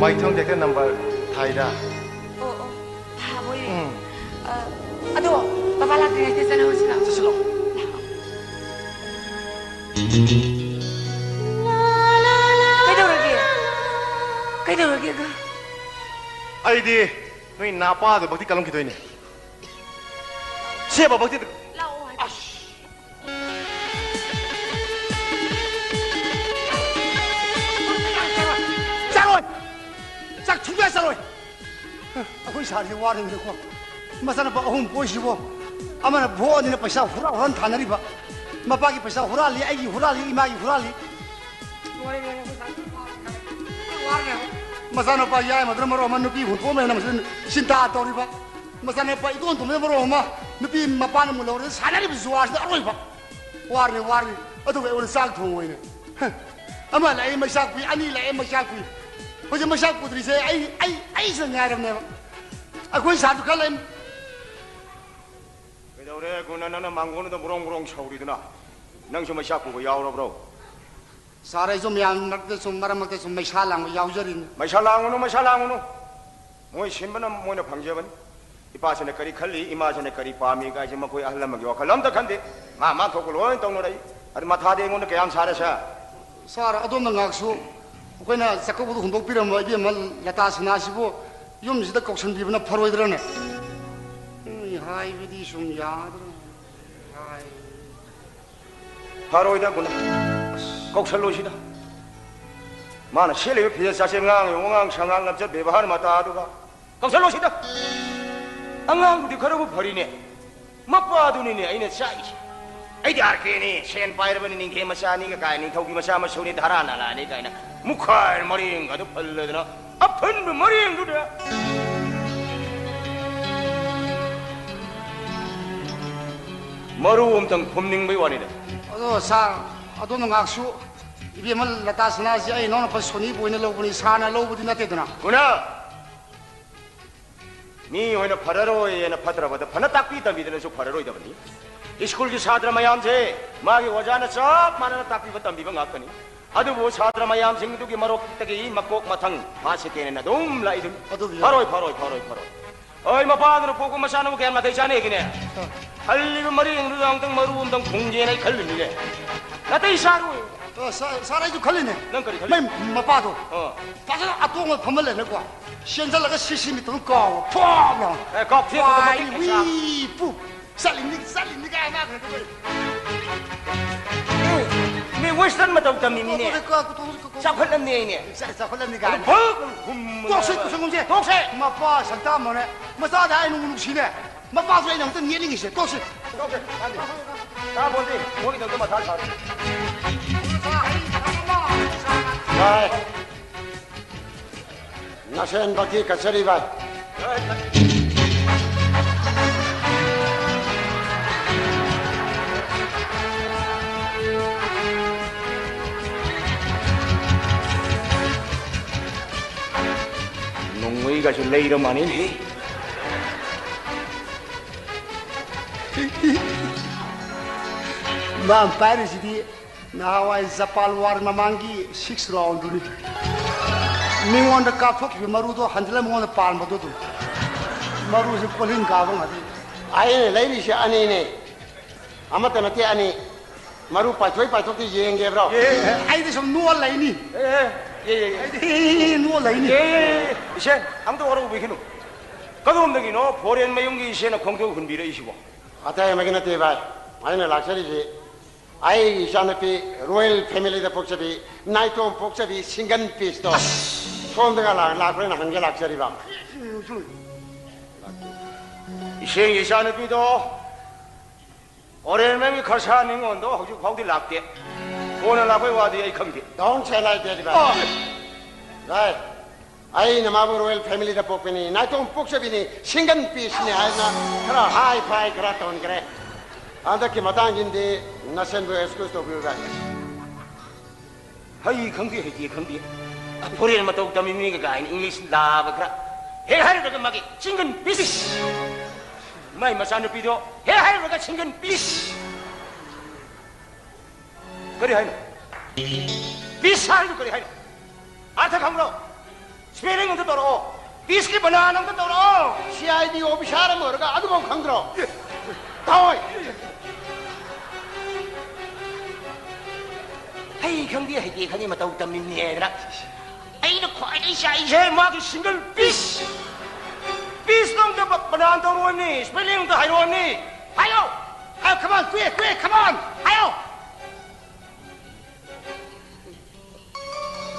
ꯃꯥꯏꯊꯣꯡ ꯇꯦꯛꯇ ꯅꯝꯕꯔ ꯊꯥꯏꯗ꯫ ꯑꯣ, ꯑꯣ, ꯊꯥꯕ ꯑꯣꯏꯔꯦ꯫ ꯎꯝ꯫ ꯑ, ꯑꯗꯣ, ꯕꯕꯥ ꯂꯥꯛꯇ꯭ꯔꯤꯉꯩꯗ ꯆꯠꯍꯧꯔꯁꯤ ꯂꯥꯛꯑꯣ꯫ ꯆꯠꯁꯤꯜꯂꯣ꯫ ꯂꯥꯛꯑꯣ꯫ ꯀꯩꯗꯧꯔꯒꯦ? ꯀꯩꯗꯧꯔꯒꯦꯒ? ꯑꯩꯗꯤ ꯅꯣꯏ ꯅꯥꯄꯥꯗꯣ ꯚꯛꯇꯤ ꯀꯜꯂꯝꯈꯤꯗꯣꯏꯅꯦ꯫ ꯁꯦꯕ ꯚꯛꯇꯤ꯫ ꯂꯥꯛꯑꯣ ꯍꯥꯏꯕ꯫ ꯑꯁ꯫ ꯆꯥꯔꯣꯏ! ꯆꯥꯛ ꯁꯨꯡꯆꯥ ꯆꯥꯔꯣꯏ! ꯑꯩꯈꯣꯏ ꯁꯥꯔꯁꯦ ꯋꯥꯔꯦꯗꯅꯀꯣ꯫ ꯃꯆꯥꯅꯨꯄꯥ ꯑꯍꯨꯝ ꯄꯣꯛꯏꯁꯤꯕꯣ꯫ ꯑꯃꯅ ꯚꯣꯠꯅꯤꯅ ꯄꯩꯁꯥ ꯍꯨꯔꯥꯟ ꯍꯨꯔꯥꯟ ꯊꯥꯅꯔꯤꯕ꯫ ꯃꯄꯥꯒꯤ ꯄꯩꯁꯥ ꯍꯨꯔꯥꯜꯂꯤ, ꯑꯩꯒꯤ ꯍꯨꯔꯥꯜꯂꯤ, ꯏꯃꯥꯒꯤ ꯍꯨꯔꯥꯜꯂꯤ꯫ ꯂꯣꯏꯔꯦ, ꯂꯣꯏꯔꯦ, ꯑꯩꯈꯣꯏ ꯁꯥꯔꯁꯦ ꯋꯥꯔꯦ, ꯋꯥꯔꯦ꯫ ꯃꯆꯥꯅꯨꯄꯥ ꯌꯥꯏꯃꯗꯨꯅ ꯃꯔꯣꯟ ꯑꯃ ꯅꯨꯄꯤ ꯍꯨꯟꯗꯣꯛꯑꯝꯃꯦꯅ ꯃꯁꯤꯗ ꯆꯤꯟꯇꯥ ꯇꯧꯔꯤꯕ꯫ ꯃꯆꯥꯅꯨꯄꯥ ꯏꯇꯣꯟ ꯇꯣꯟꯕꯗꯨꯅ ꯃꯔꯣꯟ ꯑꯃ ꯅꯨꯄꯤ ꯃꯄꯥꯅ ꯑꯃꯨꯛ ꯂꯧꯔꯦ ꯁꯥꯟꯅꯔꯤꯕ ꯖꯨꯋꯥꯔꯁꯤꯗ ꯑꯔꯣꯏꯕ꯫ ꯋꯥꯔꯦ, ꯋꯥꯔꯦ꯫ ꯑꯗꯨꯒ ꯑꯩꯉꯣꯟꯗ ꯆꯥꯛ ꯊꯣꯡꯉꯣꯏꯅꯦ꯫ ꯍ꯫ ꯑꯃ ꯂꯥꯛꯑꯦ ꯃꯩꯁꯥꯛ ꯄꯨꯏ, ꯑꯅꯤ ꯂꯥꯛꯑꯦ ꯃꯩꯁꯥꯛ ꯄꯨꯏ꯫ ꯍꯧꯖꯤꯛ ꯃꯩꯁꯥꯛ ꯄꯨꯗ꯭ꯔꯤꯁꯦ ꯑꯩ, ꯑꯩ, ꯑꯩꯁꯤꯗ ꯉꯥꯏꯔꯕꯅꯦꯕ꯫ ꯑꯩꯈꯣꯏ ꯁꯥꯔꯗꯨ ꯈꯜꯂꯦ꯫ ꯀꯩꯗꯧꯔꯦ, ꯒꯨꯅ, ꯅꯪꯅ ꯃꯥꯡꯒꯣꯟꯗꯨꯗ ꯕ꯭ꯔꯣꯡ ꯕ꯭ꯔꯣꯡ ꯁꯧꯔꯤꯗꯨꯅ? ꯅꯪꯁꯨ ꯃꯩꯁꯥꯛ ꯄꯨꯕ ꯌꯥꯎꯔꯕ꯭ꯔꯣ? ꯁꯥꯔ, ꯑꯩꯁꯨ ꯃꯌꯥꯝ ꯃꯔꯛꯇ ꯁꯨꯝ, ꯃꯔꯛ ꯃꯔꯛꯇ ꯁꯨꯝ ꯃꯩꯁꯥ ꯂꯥꯡꯕ ꯌꯥꯎꯖꯔꯤꯅꯤ꯫ ꯃꯩꯁꯥ ꯂꯥꯡꯒꯅꯨ, ꯃꯩꯁꯥ ꯂꯥꯡꯒꯅꯨ꯫ ꯃꯣꯏ ꯁꯤꯟꯕꯅ ꯃꯣꯏꯅ ꯐꯪꯖꯕꯅꯤ꯫ ꯏꯄꯥꯁꯤꯅ ꯀꯔꯤ ꯈꯜꯂꯤ, ꯏꯃꯥꯁꯤꯅ ꯀꯔꯤ ꯄꯥꯝꯃꯤ ꯀꯥꯏꯁꯦ ꯃꯈꯣꯏ ꯑꯍꯜ ꯂꯃꯟꯒꯤ ꯋꯥꯈꯜ ꯑꯝꯇ ꯈꯟꯗꯦ꯫ ꯃꯥ ꯃꯥ ꯊꯣꯛꯄ ꯂꯣꯏ ꯇꯧꯅꯔꯛꯏ꯫ ꯑꯗꯨ ꯃꯊꯥꯗꯤ ꯑꯩꯉꯣꯟꯗ ꯀꯌꯥꯝ ꯁꯥꯔꯦ, ꯁꯥꯔ? ꯁꯥꯔ, ꯑꯗꯣꯝꯅ ꯉꯥꯏꯍꯥꯛꯁꯨ ꯑꯩꯈꯣꯏꯅ ꯆꯥꯛꯀꯧꯕꯗ ꯍꯨꯟꯗꯣꯛꯄꯤꯔꯝꯕ ꯏꯕꯦꯝꯃ ꯂꯇꯥ ꯁꯅꯥꯁꯤꯕꯨ ꯌꯨꯝꯁꯤꯗ ꯀꯧꯁꯟꯕꯤꯕꯅ ꯐꯔꯣꯏꯗ꯭ꯔꯅꯦ? ꯎꯝ, ꯍꯥꯏꯕꯗꯤ ꯁꯨꯝ ꯌꯥꯗ꯭ꯔꯣ? ꯍꯥꯏ꯫ ꯐꯔꯣꯏꯗ, ꯒꯨꯅ꯫ ꯀꯧꯁꯜꯂꯣꯏꯁꯤꯗ꯫ ꯃꯥꯅ ꯁꯦꯠꯂꯤꯕ ꯐꯤꯖꯦꯠ ꯆꯥꯛꯁꯦꯠ, ꯉꯥꯡꯉꯤꯕ ꯋꯥꯉꯥꯡ ꯁꯉꯥꯡ, ꯂꯝꯆꯠ ꯕꯦꯕꯥꯔ ꯃꯇꯥꯗꯨꯒ꯫ ꯀꯧꯁꯜꯂꯣꯁꯤꯗ꯫ ꯑꯉꯥꯡꯗꯨꯗꯤ ꯈꯔꯕꯨ ꯐꯔꯤꯅꯦ꯫ ꯃꯄꯥꯗꯨꯅꯤꯅꯦ ꯑꯩꯅ ꯆꯥꯛꯏꯁꯦ꯫ ꯑꯩꯗꯤ ꯑꯥꯔ ꯀꯦꯅꯤ, ꯁꯦꯟ ꯄꯥꯏꯔꯕꯅꯤ, ꯅꯤꯡꯊꯦꯝ ꯃꯆꯥꯅꯤꯒ ꯀꯥꯏ, ꯅꯤꯡꯊꯧꯒꯤ ꯃꯆꯥ ꯃꯁꯨꯅꯤ, ꯙꯔꯥ ꯅꯥꯂꯥꯅꯤ ꯀꯥꯏꯅ ꯃꯨꯈꯥꯏ ꯃꯔꯦꯡꯒꯗꯣ ꯐꯜꯂꯗꯅ꯫ ꯑꯐꯟꯕ ꯃꯔꯦꯡꯗꯨꯗ ꯃꯔꯨ ꯑꯝꯇꯪ ꯈꯨꯝꯅꯤꯡꯕꯩ ꯋꯥꯅꯤꯗ꯫ ꯑꯗꯣ ꯁꯥꯔ, ꯑꯗꯣꯝꯅ ꯉꯥꯏꯍꯥꯛꯁꯨ ꯏꯕꯦꯝꯃ ꯂꯇꯥ ꯁꯅꯥꯁꯤ ꯑꯩ ꯏꯅꯥꯎꯅꯨꯄꯥ ꯁꯣꯅꯤꯕꯨ ꯑꯣꯏꯅ ꯂꯧꯕꯅꯤ, ꯁꯥꯔꯅ ꯂꯧꯕꯗꯤ ꯅꯠꯇꯦꯗꯅ꯫ ꯒꯨꯅꯥ! ꯃꯤ ꯑꯣꯏꯅ ꯐꯔꯔꯣꯏꯅ ꯐꯠꯇ꯭ꯔꯕꯗ ꯐꯅ ꯇꯥꯛꯄꯤ ꯇꯝꯕꯤꯗꯅꯁꯨ ꯐꯔꯔꯣꯏꯗꯕꯅꯤ꯫ ꯁ꯭ꯀꯨꯜꯒꯤ ꯁꯥꯇ꯭ꯔ ꯃꯌꯥꯝꯁꯦ ꯃꯥꯒꯤ ꯑꯣꯖꯥꯅ ꯆꯞ ꯃꯥꯟꯅꯅ ꯇꯥꯛꯄꯤꯕ ꯇꯝꯕꯤꯕ ꯉꯥꯛꯇꯅꯤ꯫ ꯑꯗꯨꯕꯨ ꯁꯥꯇ꯭ꯔ ꯃꯌꯥꯝꯁꯤꯡꯗꯨꯒꯤ ꯃꯔꯛꯇꯒꯤ ꯃꯀꯣꯛ ꯃꯊꯪ ꯐꯥꯔꯁ ꯁꯦꯀꯦꯟ ꯑꯗꯨꯝ ꯂꯥꯛꯏꯗꯨꯅꯤ꯫ ꯑꯗꯨꯗꯤ ꯐꯔꯣꯏ, ꯐꯔꯣꯏ, ꯐꯔꯣꯏ, ꯐꯔꯣꯏ꯫ ꯍꯣꯏ, ꯃꯄꯥꯗꯨꯅ ꯄꯣꯛꯄ ꯃꯆꯥꯅꯕꯨ ꯀꯌꯥꯝ ꯅꯥꯇꯩ ꯆꯥꯅꯦꯒꯦꯅꯦ? ꯑ꯫ ꯍꯜꯂꯤꯕ ꯃꯔꯦꯡꯗꯨꯗ ꯑꯃꯨꯛꯇꯪ ꯃꯔꯨ ꯑꯃꯨꯛꯇꯪ ꯈꯨꯝꯒꯦꯅ ꯑꯩ ꯈꯜꯂꯤꯅꯤꯅꯦ꯫ ꯅꯥꯇꯩ ꯆꯥꯔꯣꯏ꯫ ꯑ, ꯁꯥ-, ꯁꯥꯔ, ꯑꯩꯁꯨ ꯈꯜꯂꯤꯅꯦ꯫ ꯅꯪ ꯀꯔꯤ ꯈꯜꯂꯤ? ꯃꯩ ꯃꯄꯥꯗꯣ ꯑ꯫ ꯐꯖꯅ ꯑꯇꯣꯡꯕ ꯐꯝꯍꯜꯂꯦꯅꯀꯣ, ꯆꯦꯟꯁꯤꯜꯂꯒ ꯁꯤ ꯁꯤ ꯃꯤꯠꯇꯨ ꯀꯥꯎꯕ ꯐꯣꯞ ꯂꯥꯎꯅ꯫ ꯑꯦ, ꯀꯥꯎꯊꯦꯛꯄꯗꯣ ꯋꯥꯏ, ꯃꯇꯤꯛ ꯆꯥ-, ꯋꯤ, ꯄꯨ꯫ ꯆꯠꯂꯤꯅꯤ, ꯆꯠꯂꯤꯅꯤ ꯀꯥꯏ ꯍꯥꯏꯅꯈ꯭ꯔꯦ ꯑꯩꯈꯣꯏ꯫ ꯑꯦ, ꯃꯤ ꯋꯦꯁꯇꯔꯟ ꯃꯇꯧ ꯇꯝꯃꯤꯅꯤꯅꯦ꯫ ꯀꯣ-, ꯀꯣ-, ꯀꯣ-, ꯀꯣ-, ꯀꯣ-, ꯆꯥꯎꯈꯠꯂꯝꯅꯦ ꯑꯩꯅꯦ꯫ ꯆꯥ-, ꯆꯥꯎꯈꯠꯂꯝꯅꯤ ꯑꯗꯨ ꯀꯥꯏꯅ꯫ ꯐꯛ ꯍꯨꯝ-, ꯇꯣꯛꯁꯦ, ꯇꯣꯛꯁꯦ, ꯉꯝꯁꯦ꯫ ꯇꯣꯛꯁꯦ꯫ ꯃꯄꯥ ꯁꯛꯇꯥꯃꯣꯅꯦ꯫ ꯃꯆꯥꯗ ꯑꯩ ꯅꯨꯡꯕꯨ ꯅꯨꯡꯁꯤꯅꯦ꯫ ꯃꯄꯥꯁꯨ ꯑꯩꯅ ꯑꯃꯨꯛꯇ ꯅꯦꯠꯅꯤꯡꯉꯤꯁꯦ꯫ ꯇꯣꯛꯁꯦ꯫ ꯇꯣꯛꯁꯦ꯫ ꯀꯥꯟꯗꯦ꯫ ꯇꯥꯕꯣꯟꯗꯦ꯫ ꯃꯣꯏꯒꯤꯗꯃꯛꯇ ꯃꯊꯥ ꯁꯥꯔꯦ꯫ ꯚꯥꯏ꯫ ꯅꯁꯦꯟ ꯕꯛꯀꯤ ꯀꯆꯔꯤ ꯚꯥꯏ꯫ ꯅꯣꯡꯃꯩꯒꯁꯨ ꯂꯩꯔ ꯃꯥꯟꯅꯩꯅꯦ꯫ ꯃꯥ ꯄꯥꯏꯔꯤꯁꯤꯗꯤ ꯅꯍꯥꯟꯋꯥꯏ ꯖꯄꯥꯟ ꯋꯥꯔ ꯃꯃꯥꯡꯒꯤ ꯁꯤꯛꯁ ꯔꯥꯎꯟꯗꯨꯅꯤ꯫ ꯃꯤꯉꯣꯟꯗ ꯀꯥꯞꯊꯣꯛꯈꯤꯕ ꯃꯔꯨꯗꯣ ꯍꯟꯖꯤꯜꯂ ꯃꯉꯣꯟꯗ ꯄꯥꯟꯕꯗꯣ ꯑꯗꯨꯝ꯫ ꯃꯔꯨꯁꯦ ꯀꯣꯜꯍꯤꯡ ꯀꯥꯕ ꯉꯥꯛꯇ꯫ ꯑꯩꯅ ꯂꯩꯔꯤꯁꯦ ꯑꯅꯤꯅꯦ꯫ ꯑꯃꯠꯇ ꯅꯠꯇꯦ, ꯑꯅꯤ꯫ ꯃꯔꯨ ꯄꯥꯏꯊꯣꯛ ꯄꯥꯏꯊꯣꯛꯇ ꯌꯦꯡꯒꯦꯕ꯭ꯔꯣ? ꯑꯦ, ꯑꯩꯗꯤ ꯁꯨꯝ ꯅꯣꯛꯑ ꯂꯩꯅꯤ꯫ ꯑꯦ, ꯑꯦ, ꯑꯦ, ꯑꯦ, ꯑꯦ꯫ ꯑꯩꯗꯤ ꯅꯣꯛꯑ ꯂꯩꯅꯤ꯫ ꯑꯦ, ꯏꯆꯦ, ꯑꯝꯇ ꯋꯥꯔꯧꯕꯤꯈꯤꯅꯨ꯫ ꯀꯗꯣꯝꯗꯒꯤꯅꯣ ꯐꯣꯔꯦꯟ ꯃꯌꯨꯝꯒꯤ ꯏꯆꯦꯅ ꯈꯣꯡꯖꯣꯝ ꯍꯨꯟꯕꯤꯔꯛꯏꯁꯤꯕꯣ? ꯑꯇꯩ ꯑꯃꯒꯤ ꯅꯠꯇꯦ ꯚꯥꯏ, ꯑꯩꯅ ꯂꯥꯛꯆꯔꯤꯁꯤ ꯑꯩꯒꯤ ꯏꯆꯥꯅꯨꯄꯤ ꯔꯣꯌꯦꯜ ꯐꯦꯃꯤꯂꯤꯗ ꯄꯣꯛꯆꯕꯤ, ꯅꯥꯏꯇꯣꯝ ꯄꯣꯛꯆꯕꯤ, ꯁꯤꯡꯒꯟ ꯄꯤꯁꯇꯣ ꯁꯣꯝꯗꯒ ꯂꯥꯛ-, ꯂꯥꯛꯄ꯭ꯔꯅ ꯍꯪꯒꯦ ꯂꯥꯛꯆꯔꯤꯕ꯫ ꯏꯆꯦꯒꯤ ꯏꯆꯥꯅꯨꯄꯤꯗꯣ ꯑꯣꯔꯦꯟꯃꯦꯟꯒꯤ ꯈꯔꯁꯥ ꯅꯤꯉꯣꯟꯗꯣ ꯍꯧꯖꯤꯛ ꯐꯥꯎꯗꯤ ꯂꯥꯛꯇꯦ꯫ ꯀꯣꯟꯅ ꯂꯥꯛꯄꯩ ꯋꯥꯗꯤ ꯑꯩ ꯈꯪꯗꯦ꯫ Don't say like that, ꯚꯥꯏ꯫ ꯑꯣ꯫ ꯚꯥꯏ, ꯑꯩꯅ ꯃꯥꯕꯨ ꯔꯣꯌꯦꯜ ꯐꯦꯃꯤꯂꯤꯗ ꯄꯣꯛꯄꯅꯤ, ꯅꯥꯏꯇꯣꯝ ꯄꯣꯛꯆꯕꯤꯅꯤ, ꯁꯤꯡꯒꯟ ꯄꯤꯁꯅꯤ ꯍꯥꯏꯅ ꯈꯔ ꯍꯥꯏ ꯐꯥꯏ ꯈꯔ ꯇꯧꯍꯟꯈ꯭ꯔꯦ꯫ ꯍꯟꯗꯛꯀꯤ ꯃꯇꯥꯡꯁꯤꯗꯤ ꯅꯁꯦꯟꯕꯨ ꯑꯦꯛꯁꯀ꯭ꯌꯨꯁ ꯇꯧꯕꯤꯌꯨ, ꯚꯥꯏ꯫ ꯍꯩ ꯈꯪꯗꯦ, ꯍꯩꯇꯦ ꯈꯪꯗꯦ꯫ ꯐꯣꯔꯦꯟ ꯃꯇꯧ ꯇꯝꯃꯤꯕꯅꯤꯒ ꯀꯥꯏꯅ ꯏꯪꯂꯤꯁ ꯂꯥꯕ ꯈꯔ꯫ ꯍꯦꯛ ꯍꯥꯏꯔꯨꯔꯒ ꯃꯥꯒꯤ ꯁꯤꯡꯒꯟ ꯄꯤꯁ꯫ ꯃꯥꯏ ꯃꯆꯥꯅꯨꯄꯤꯗꯣ ꯍꯦꯛ ꯍꯥꯏꯔꯨꯔꯒ ꯁꯤꯡꯒꯟ ꯄꯤꯁ꯫ ꯀꯔꯤ ꯍꯥꯏꯅꯣ? ꯄꯤꯁ ꯍꯥꯏꯗꯨ ꯀꯔꯤ ꯍꯥꯏꯅꯣ? ꯑꯥꯔꯊ ꯈꯪꯕ꯭ꯔꯣ? ꯁ꯭ꯄꯦꯂꯤꯡ ꯑꯝꯇ ꯇꯧꯔꯛꯑꯣ꯫ ꯄꯤꯁꯀꯤ ꯕꯅꯥꯟ ꯑꯝꯇ ꯇꯧꯔꯛꯑꯣ꯫ ꯁꯤ ꯑꯥꯏ ꯗꯤ ꯑꯣꯐꯤꯁꯥꯔ ꯑꯃ ꯑꯣꯏꯔꯒ ꯑꯗꯨꯐꯥꯎ ꯈꯪꯗ꯭ꯔꯣ? ꯇꯥꯎꯑꯣꯏ꯫ ꯍꯩ ꯈꯪꯗꯦ, ꯍꯩꯇꯦ ꯈꯪꯗꯦ, ꯃꯇꯧ ꯇꯝꯃꯤꯕꯅꯤ ꯍꯥꯏꯗꯅ꯫ ꯑꯩꯅ ꯈ꯭ꯋꯥꯏꯗꯒꯤ ꯆꯥꯛꯏꯁꯦ ꯃꯥꯒꯤ ꯁꯤꯡꯒꯜ ꯄꯤꯁ꯫ ꯄꯤꯁꯇꯣ ꯑꯝꯇ ꯕ-, ꯕꯅꯥꯟ ꯇꯧꯔꯛꯑꯣꯅꯦ, ꯁ꯭ꯄꯦꯂꯤꯡ ꯑꯝꯇ ꯍꯥꯏꯔꯛꯑꯣꯅꯦ꯫ ꯍꯥꯏꯌꯣ꯫ ꯑ, come on, quick, quick, come on. ꯍꯥꯏꯌꯣ꯫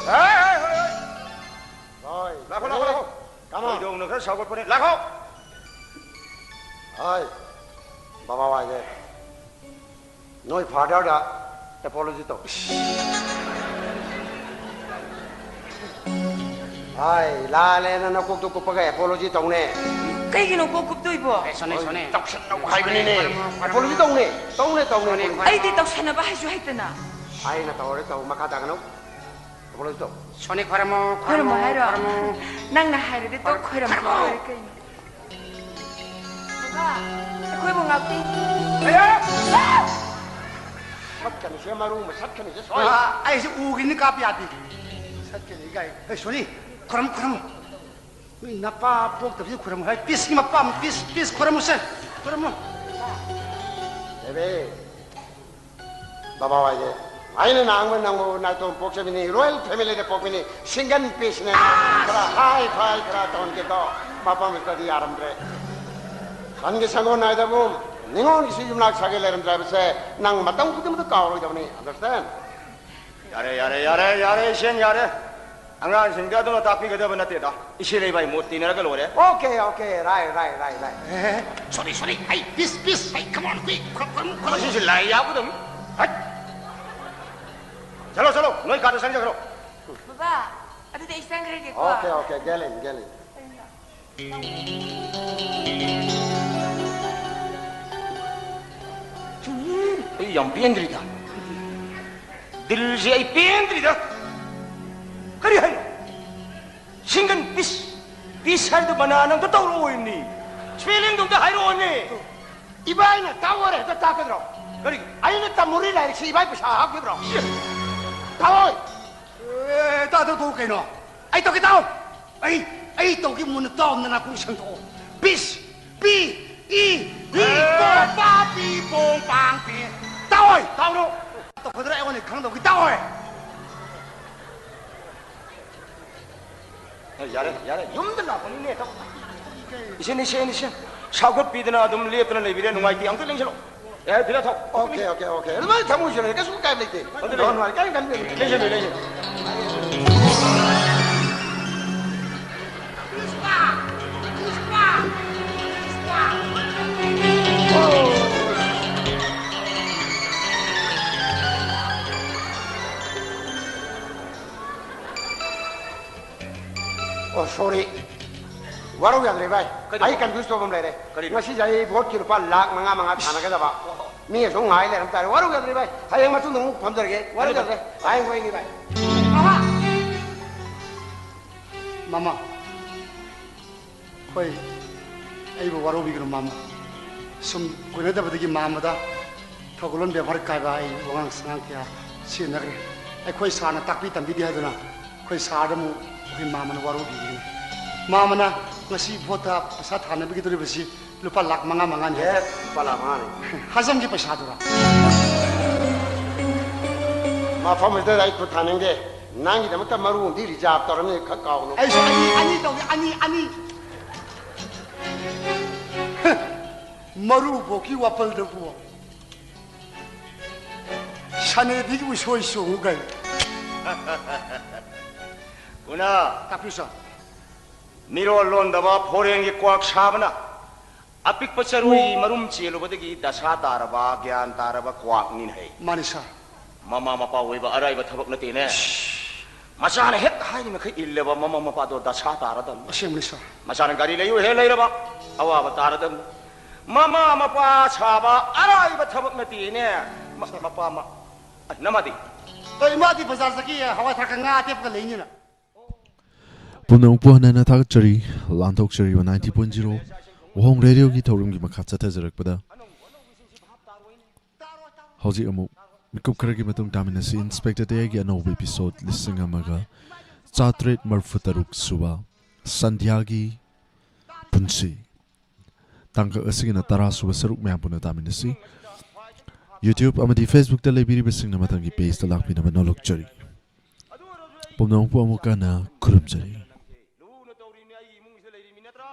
ꯍꯣꯏ, ꯍꯣꯏ, ꯍꯣꯏ, ꯍꯣꯏ꯫ ꯍꯣꯏ, ꯂꯥꯛꯈꯣ, ꯂꯥꯛꯈꯣ, ꯂꯥꯛꯈꯣ꯫ Come on꯫ ꯈꯣꯏꯗꯧꯅ ꯈꯔ ꯁꯥꯎꯒꯠꯄꯅꯦ꯫ ꯂꯥꯛꯈꯣ꯫ ꯍꯣꯏ, ꯕꯕꯥ ꯋꯥꯏꯒꯦ꯫ ꯅꯣꯏ ꯐꯥꯗꯔꯗ ꯑꯦꯄꯣꯂꯣꯖꯤ ꯇꯧ꯫ ꯍꯣꯏ, ꯂꯥꯜꯂꯦꯅ ꯅꯀꯣꯛꯇꯣ ꯀꯨꯞꯄꯒ ꯑꯦꯄꯣꯂꯣꯖꯤ ꯇꯧꯅꯦ꯫ ꯀꯩꯒꯤꯅꯣ ꯀꯣꯛ ꯀꯨꯞꯇꯣꯏꯕꯣ? ꯑꯦ, ꯁꯣꯅꯦ, ꯁꯣꯅꯦ꯫ ꯇꯧꯁꯟꯅꯧ ꯍꯥꯏꯕꯅꯤꯅꯦ꯫ ꯑꯦꯄꯣꯂꯣꯖꯤ ꯇꯧꯅꯦ꯫ ꯇꯧꯅꯦ, ꯇꯧꯅꯦ, ꯁꯣꯅꯦ, ꯑꯦꯄꯣꯂꯣꯖꯤ꯫ ꯑꯩꯗꯤ ꯇꯧꯁꯟꯅꯕ ꯍꯩꯁꯨ ꯍꯩꯇꯅ꯫ ꯑꯩꯅ ꯇꯧꯔꯦ, ꯇꯧ, ꯃꯈꯥ ꯇꯥꯒꯅꯨ꯫ ꯑꯦꯄꯣꯂꯣꯖꯤ ꯇꯧ꯫ ꯁꯣꯅꯦ ꯈꯣꯏꯔꯝꯃꯣ, ꯈꯣꯏꯔꯝꯃꯣ ꯈꯣꯏꯔꯝꯃꯣ, ꯍꯥꯏꯔꯣ? ꯈꯣꯏꯔꯝꯃꯣ꯫ ꯅꯪꯅ ꯍꯥꯏꯔꯗꯤ ꯇꯣꯛ ꯈꯣꯏꯔꯝꯃꯣ꯫ ꯈꯣꯏꯔꯝꯃꯣ ꯂꯣꯏꯔꯦ ꯀꯩꯅꯣ꯫ ꯕꯕꯥ, ꯑꯩꯈꯣꯏꯕꯨ ꯉꯥꯛꯄꯤ꯫ ꯑꯌꯥ! ꯁꯠꯀꯅꯤꯁꯦ ꯃꯔꯨ, ꯃꯁꯠꯀꯅꯤꯁꯦ ꯁꯣꯏ꯫ ꯑꯥ, ꯑꯩꯁꯦ ꯎꯒꯤꯅꯤ ꯀꯥꯞꯄ ꯌꯥꯗꯦ꯫ ꯁꯠꯀꯅꯤ ꯀꯥꯏ꯫ ꯑꯦ, ꯁꯣꯅꯤ, ꯈꯨꯔꯝ, ꯈꯨꯔꯝ꯫ ꯅꯣꯏ ꯅꯄꯥ ꯄꯣꯛꯇꯕꯁꯤ ꯈꯨꯔꯝ ꯍꯥꯏ꯫ ꯄꯤꯁꯀꯤ ꯃꯄꯥ, ꯄꯤꯁ, ꯄꯤꯁ ꯈꯨꯔꯝꯃꯨꯁꯦ꯫ ꯈꯨꯔꯝꯃꯨ꯫ ꯕꯦꯕꯤ, ꯕꯕꯥ ꯍꯣꯏꯒꯤ ꯑꯩꯅ ꯅꯍꯥꯟ ꯅꯪꯕꯨ ꯅꯥꯏꯇꯣꯝ ꯄꯣꯛꯆꯕꯤꯅꯤ, ꯔꯣꯌꯦꯜ ꯐꯦꯃꯤꯂꯤꯗ ꯄꯣꯛꯄꯤꯅꯤ, ꯁꯤꯡꯒꯜ ꯄꯤꯁꯅꯦ꯫ ꯈꯔ ꯍꯥꯏ ꯐꯥꯏ ꯈꯔ ꯇꯧꯍꯟꯒꯦ ꯇꯧ, ꯃꯐꯝꯁꯤꯗꯗꯤ ꯌꯥꯔꯝꯗ꯭ꯔꯦ꯫ ꯁꯟꯒꯤ ꯁꯪꯒꯣꯜ ꯅꯥꯏꯗꯕꯨ ꯅꯤꯉꯣꯜꯒꯤꯁꯨ ꯌꯨꯝꯅꯥꯛ ꯁꯥꯒꯦ ꯂꯩꯔꯝꯗ꯭ꯔꯦ ꯍꯥꯏꯕꯁꯦ ꯅꯪ ꯃꯇꯝ ꯈꯨꯗꯤꯡꯃꯛꯇ ꯀꯥꯎꯔꯣꯏꯗꯕꯅꯤ, understand? ꯌꯥꯔꯦ, ꯌꯥꯔꯦ, ꯌꯥꯔꯦ, ꯌꯥꯔꯦ, ꯏꯆꯦꯟ, ꯌꯥꯔꯦ꯫ ꯑꯉꯥꯡꯁꯤꯡꯗ ꯑꯗꯨꯅ ꯇꯥꯛꯄꯤꯒꯗꯕ ꯅꯠꯇꯦꯗ꯫ ꯏꯆꯦ ꯂꯩꯕꯥꯏ ꯃꯣꯠ ꯇꯤꯟꯅꯔꯒ ꯂꯣꯏꯔꯦ꯫ Okay, okay, right, right, right, right. ꯑꯦ, sorry, sorry. ꯍꯩ, peace, peace. ꯍꯩ, come on, quick. ꯈꯨꯔꯝ, ꯈꯨꯔꯝ, ꯈꯨꯔꯝ꯫ ꯃꯁꯤꯁꯨ ꯂꯥꯏ ꯌꯥꯎꯒꯗꯕꯅꯤ꯫ ꯍꯠ! ꯆꯠꯂꯣ, ꯆꯠꯂꯣ, ꯅꯣꯏ ꯀꯥꯗ ꯆꯪꯖꯈ꯭ꯔꯣ꯫ ꯕꯕꯥ, ꯑꯗꯨꯗꯤ ꯑꯩ ꯆꯪꯈ꯭ꯔꯒꯦꯀꯣ꯫ Okay, okay, get in, get in. ꯑꯩ ꯌꯥꯝ ꯄꯦꯟꯗ꯭ꯔꯤꯗ꯫ ꯗꯤꯜꯁꯦ ꯑꯩ ꯄꯦꯟꯗ꯭ꯔꯤꯗ꯫ ꯀꯔꯤ ꯍꯥꯏꯅꯣ? ꯁꯤꯡꯒꯜ ꯄꯤꯁ, ꯄꯤꯁ ꯍꯥꯏꯗꯣ ꯕꯅꯥꯟ ꯑꯝꯇ ꯇꯧꯔꯛꯑꯣ ꯏꯕꯅꯤ꯫ ꯁ꯭ꯄꯦꯂꯤꯡꯗꯣ ꯑꯝꯇ ꯍꯥꯏꯔꯛꯑꯣꯅꯦ꯫ ꯏꯕꯥꯏꯅ ꯇꯥꯛꯑꯣꯔꯦ ꯍꯦꯛꯇ ꯇꯥꯛꯀꯗ꯭ꯔꯣ? ꯀꯔꯤ? ꯑꯩꯅ ꯇꯝꯃꯨꯔꯤ ꯂꯥꯏꯔꯤꯛꯁꯤ ꯏꯕꯥꯏ ꯄꯩꯁꯥ ꯍꯥꯞꯈꯤꯕ꯭ꯔꯣ? ꯏꯌꯦ! ꯇꯥꯛꯑꯣꯏ! ꯑꯦ, ꯇꯥꯛꯇꯣꯛ ꯇꯣꯛꯎ ꯀꯩꯅꯣ꯫ ꯑꯩ ꯇꯧꯒꯦ ꯇꯥꯛꯑꯣ꯫ ꯑꯩ, ꯑꯩ ꯇꯧꯒꯦ ꯃꯨꯟꯅ ꯇꯥꯛꯑꯣ, ꯅꯅꯥꯀꯣꯡ ꯁꯦꯡꯗꯣꯛꯑꯣ꯫ ꯄꯤꯁ, ꯄꯤ, ꯏ, ꯄꯣ, ꯄꯥ, ꯄꯤ, ꯄꯣꯡ, ꯄꯥꯡ, ꯄꯦ꯫ ꯇꯥꯛꯑꯣꯏ! ꯇꯥꯛꯑꯣ! ꯇꯧꯒꯗ꯭ꯔꯥ ꯑꯩꯉꯣꯟꯗ ꯈꯪꯗꯧꯒꯤ ꯇꯥꯛꯑꯣꯏ! ꯑꯦ, ꯌꯥꯔꯦ, ꯌꯥꯔꯦ꯫ ꯌꯨꯝꯗ ꯂꯥꯛꯄꯅꯤꯅꯦ, ꯇꯧ-, ꯏꯆꯦ, ꯏꯆꯦ, ꯏꯆꯦ꯫ ꯁꯥꯎꯒꯠꯄꯤꯗꯅ ꯑꯗꯨꯝ ꯂꯦꯞꯇꯅ ꯂꯩꯕꯤꯔꯦ, ꯅꯨꯡꯉꯥꯏꯇꯦ꯫ ꯑꯝꯇ ꯂꯦꯡꯁꯤꯜꯂꯣ꯫ ꯑꯦ, ꯐꯤꯔꯥ ꯊꯥꯎ꯫ Okay, okay, okay. ꯑꯗꯨꯃꯥꯏꯅ ꯊꯃꯣꯏ ꯁꯦꯡꯅ ꯀꯩꯁꯨ ꯀꯥꯏꯕ ꯂꯩꯇꯦ꯫ ꯑꯗꯨ ꯂꯩ-, ꯂꯩꯁꯤꯜꯂꯨ, ꯂꯩꯁꯤꯜꯂꯨ꯫ ꯑꯣ, sorry. ꯋꯥꯔꯧ ꯌꯥꯗ꯭ꯔꯦ, ꯚꯥꯏ꯫ ꯀꯩꯗꯧꯕ? ꯑꯩ confuse ꯇꯧꯕ ꯑꯃ ꯂꯩꯔꯦ꯫ ꯀꯔꯤꯅꯣ? ꯉꯁꯤꯁꯦ ꯑꯩ vote ꯀꯤ ꯂꯨꯄꯥ ꯂꯥꯈ ꯃꯉꯥ ꯃꯉꯥ ꯊꯥꯅꯒꯗꯕ꯫ ꯃꯤ ꯑꯁꯨꯝ ꯉꯥꯏ ꯂꯩꯔꯝ ꯇꯥꯔꯦ꯫ ꯋꯥꯔꯧ ꯌꯥꯗ꯭ꯔꯦ, ꯚꯥꯏ꯫ ꯍꯌꯦꯡ ꯃꯇꯨꯡꯗ ꯑꯃꯨꯛ ꯐꯝꯖꯔꯒꯦ꯫ ꯋꯥꯔꯧ ꯀꯔꯤꯅꯣ? ꯌꯥꯗ꯭ꯔꯦ꯫ ꯍꯌꯦꯡ ꯑꯣꯏꯒꯦ, ꯚꯥꯏ꯫ ꯑꯍꯥ! ꯃꯃꯥ, ꯍꯣꯏ, ꯑꯩꯕꯨ ꯋꯥꯔꯧꯕꯤꯒꯅꯨ, ꯃꯃꯥ꯫ ꯁꯨꯝ ꯀꯣꯏꯅꯗꯕꯗꯒꯤ ꯃꯥꯝꯃꯗ ꯊꯧꯒꯜꯂꯣꯟ ꯕꯦꯕꯥꯔ ꯀꯥꯏꯕ ꯑꯩ ꯋꯥꯉꯥꯡ ꯁꯉꯥꯡ ꯀꯌꯥ ꯁꯤꯖꯤꯟꯅꯈ꯭ꯔꯦ꯫ ꯑꯩꯈꯣꯏ ꯁꯥꯔꯅ ꯇꯥꯛꯄꯤ ꯇꯝꯕꯤꯗꯦ ꯍꯥꯏꯗꯨꯅ ꯑꯩꯈꯣꯏ ꯁꯥꯔꯗ ꯑꯃꯨꯛ ꯑꯩꯈꯣꯏ ꯃꯥꯃꯅ ꯋꯥꯔꯧꯕꯤꯒꯅꯤ꯫ ꯃꯥꯃꯅ ꯉꯁꯤ ꯚꯣꯠꯇ ꯄꯩꯁꯥ ꯊꯥꯅꯕꯤꯒꯗꯧꯔꯤꯕꯁꯤ ꯂꯨꯄꯥ ꯂꯥꯈ ꯃꯉꯥ ꯃꯉꯥꯅꯤ ꯍꯥꯏ꯫ ꯑꯦ, ꯂꯨꯄꯥ ꯂꯥꯈ ꯃꯉꯥꯅꯤ꯫ ꯍꯖꯝꯒꯤ ꯄꯩꯁꯥꯗꯨꯔꯥ? ꯃꯐꯝ ꯑꯁꯤꯗ ꯑꯩ ꯈꯨꯠ ꯊꯥꯅꯤꯡꯗꯦ꯫ ꯅꯪꯒꯤꯗꯃꯛꯇ ꯃꯔꯨ ꯑꯃꯗꯤ ꯔꯤꯖꯥꯕ ꯇꯧꯔꯝꯃꯤ, ꯈꯔ ꯀꯥꯎꯅꯨ꯫ ꯑꯩꯁꯨ ꯑꯅꯤ, ꯑꯅꯤ ꯇꯧꯒꯦ, ꯑꯅꯤ, ꯑꯅꯤ꯫ ꯃꯔꯨ ꯚꯣꯛꯀꯤ ꯋꯥꯄꯜꯗꯕꯨ ꯁꯅꯦꯗꯤꯒꯤ ꯎꯁꯣꯏ ꯆꯣꯡꯉꯨ ꯀꯩꯅꯣ꯫ ꯎꯅ꯫ ꯇꯥꯛꯄꯤꯌꯨ ꯁꯥꯔ꯫ ꯃꯤꯔꯣꯜ ꯂꯣꯟꯗꯕ ꯐꯣꯔꯦꯟꯒꯤ ꯀ꯭ꯋꯥꯛ ꯁꯥꯕꯅ ꯑꯄꯤꯛꯄ ꯆꯔꯨꯒꯤ ꯃꯔꯨꯝ ꯆꯦꯜꯂꯨꯕꯗꯒꯤ ꯗꯁꯥ ꯇꯥꯔꯕ, ꯒ꯭ꯌꯥꯟ ꯇꯥꯔꯕ ꯀ꯭ꯋꯥꯛꯅꯤꯅꯦ ꯍꯩ꯫ ꯃꯥꯅꯤ ꯁꯥꯔ꯫ ꯃꯃꯥ ꯃꯄꯥ ꯑꯣꯏꯕ ꯑꯔꯥꯏꯕ ꯊꯕꯛ ꯅꯠꯇꯦꯅꯦ꯫ ꯃꯆꯥꯅ ꯍꯦꯛ ꯍꯥꯏꯔꯤ ꯃꯈꯩ ꯏꯜꯂꯕ ꯃꯃꯥ ꯃꯄꯥꯗꯣ ꯗꯁꯥ ꯇꯥꯔꯗꯝꯅꯤ꯫ ꯑꯁꯦꯡꯕꯅꯤ ꯁꯥꯔ꯫ ꯃꯆꯥꯅ ꯒꯥꯔꯤ ꯂꯩꯌꯨ ꯍꯦꯛ ꯂꯩꯔꯕ ꯑꯋꯥꯕ ꯇꯥꯔꯗꯝꯅꯤ꯫ ꯃꯃꯥ ꯃꯄꯥ ꯁꯥꯕ ꯑꯔꯥꯏꯕ ꯊꯕꯛ ꯅꯠꯇꯦꯅꯦ꯫ ꯃ-, ꯁꯥꯔ꯫ ꯃꯄꯥ ꯃ-, ꯑ, ꯅꯃꯥꯗꯤ? ꯑ, ꯏꯃꯥꯗꯤ ꯕꯖꯥꯔ ꯆꯠꯈꯤ, ꯍꯋꯥꯏ ꯊ꯭ꯔꯥꯛꯀ ꯉꯥ ꯑꯇꯦꯛꯄꯒ ꯂꯩꯅꯤꯅ꯫ ꯄꯨꯝꯅꯃꯛꯄꯨ ꯍꯟꯅ ꯍꯟꯅ ꯊꯥꯒꯠꯆꯔꯤ꯫ ꯂꯥꯟꯊꯣꯛꯆꯔꯤꯕ ninety point zero ꯋꯥꯍꯣꯡ ꯔꯦꯗꯤꯑꯣꯒꯤ ꯊꯧꯔꯝꯒꯤ ꯃꯈꯥ ꯆꯠꯊꯖꯔꯛꯄꯗ, ꯍꯧꯖꯤꯛ ꯑꯃꯨꯛ ꯃꯤꯀꯨꯞ ꯈꯔꯒꯤ ꯃꯇꯨꯡ ꯇꯥꯃꯤꯟꯅꯁꯤ ꯏꯟꯁꯄꯦꯛꯇꯔ ꯇꯌꯥꯏꯒꯤ ꯑꯅꯧꯕ ꯏꯄꯤꯁꯣꯗ ꯂꯤꯁꯤꯡ ꯑꯃꯒ ꯆꯥꯇ꯭ꯔꯦꯠ ꯃꯔꯤꯐꯨ ꯇꯔꯨꯛ ꯁꯨꯕ ꯁꯟꯙ꯭ꯌꯥꯒꯤ ꯄꯨꯟꯁꯤ꯫ ꯇꯥꯡꯀꯛ ꯑꯁꯤꯒꯤꯅ ꯇꯔꯥ ꯁꯨꯕ ꯁꯔꯨꯛ ꯃꯌꯥꯝ ꯄꯨꯟꯅ ꯇꯥꯃꯤꯟꯅꯁꯤ꯫ YouTube ꯑꯃꯗꯤ Facebook ꯇ ꯂꯩꯕꯤꯔꯤꯕꯁꯤꯡꯅ ꯃꯊꯪꯒꯤ page ꯇ ꯂꯥꯛꯄꯤꯅꯕ ꯅꯣꯂꯨꯛꯆꯔꯤ꯫ ꯄꯨꯝꯅꯃꯛꯄꯨ ꯑꯃꯨꯛ ꯍꯟꯅ ꯈꯨꯔꯨꯝꯖꯔꯤ꯫ ꯂꯨꯅ ꯇꯧꯔꯤꯅꯤ, ꯑꯩꯒꯤ ꯏꯃꯨꯡꯁꯤꯗ ꯂꯩꯔꯤꯃꯤ ꯅꯠꯇ꯭ꯔꯥ?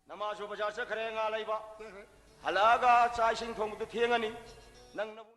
ꯅꯃꯥꯁꯨ ꯕꯖꯥꯔ ꯆꯠꯈ꯭ꯔꯦ, ꯉꯥ ꯂꯩꯕ꯫ ꯍꯜꯂꯛꯑꯒ ꯆꯥꯛ ꯏꯁꯤꯡ ꯊꯣꯡꯕꯗꯨ ꯊꯦꯡꯉꯅꯤ꯫ ꯅꯪ ꯅꯕꯨ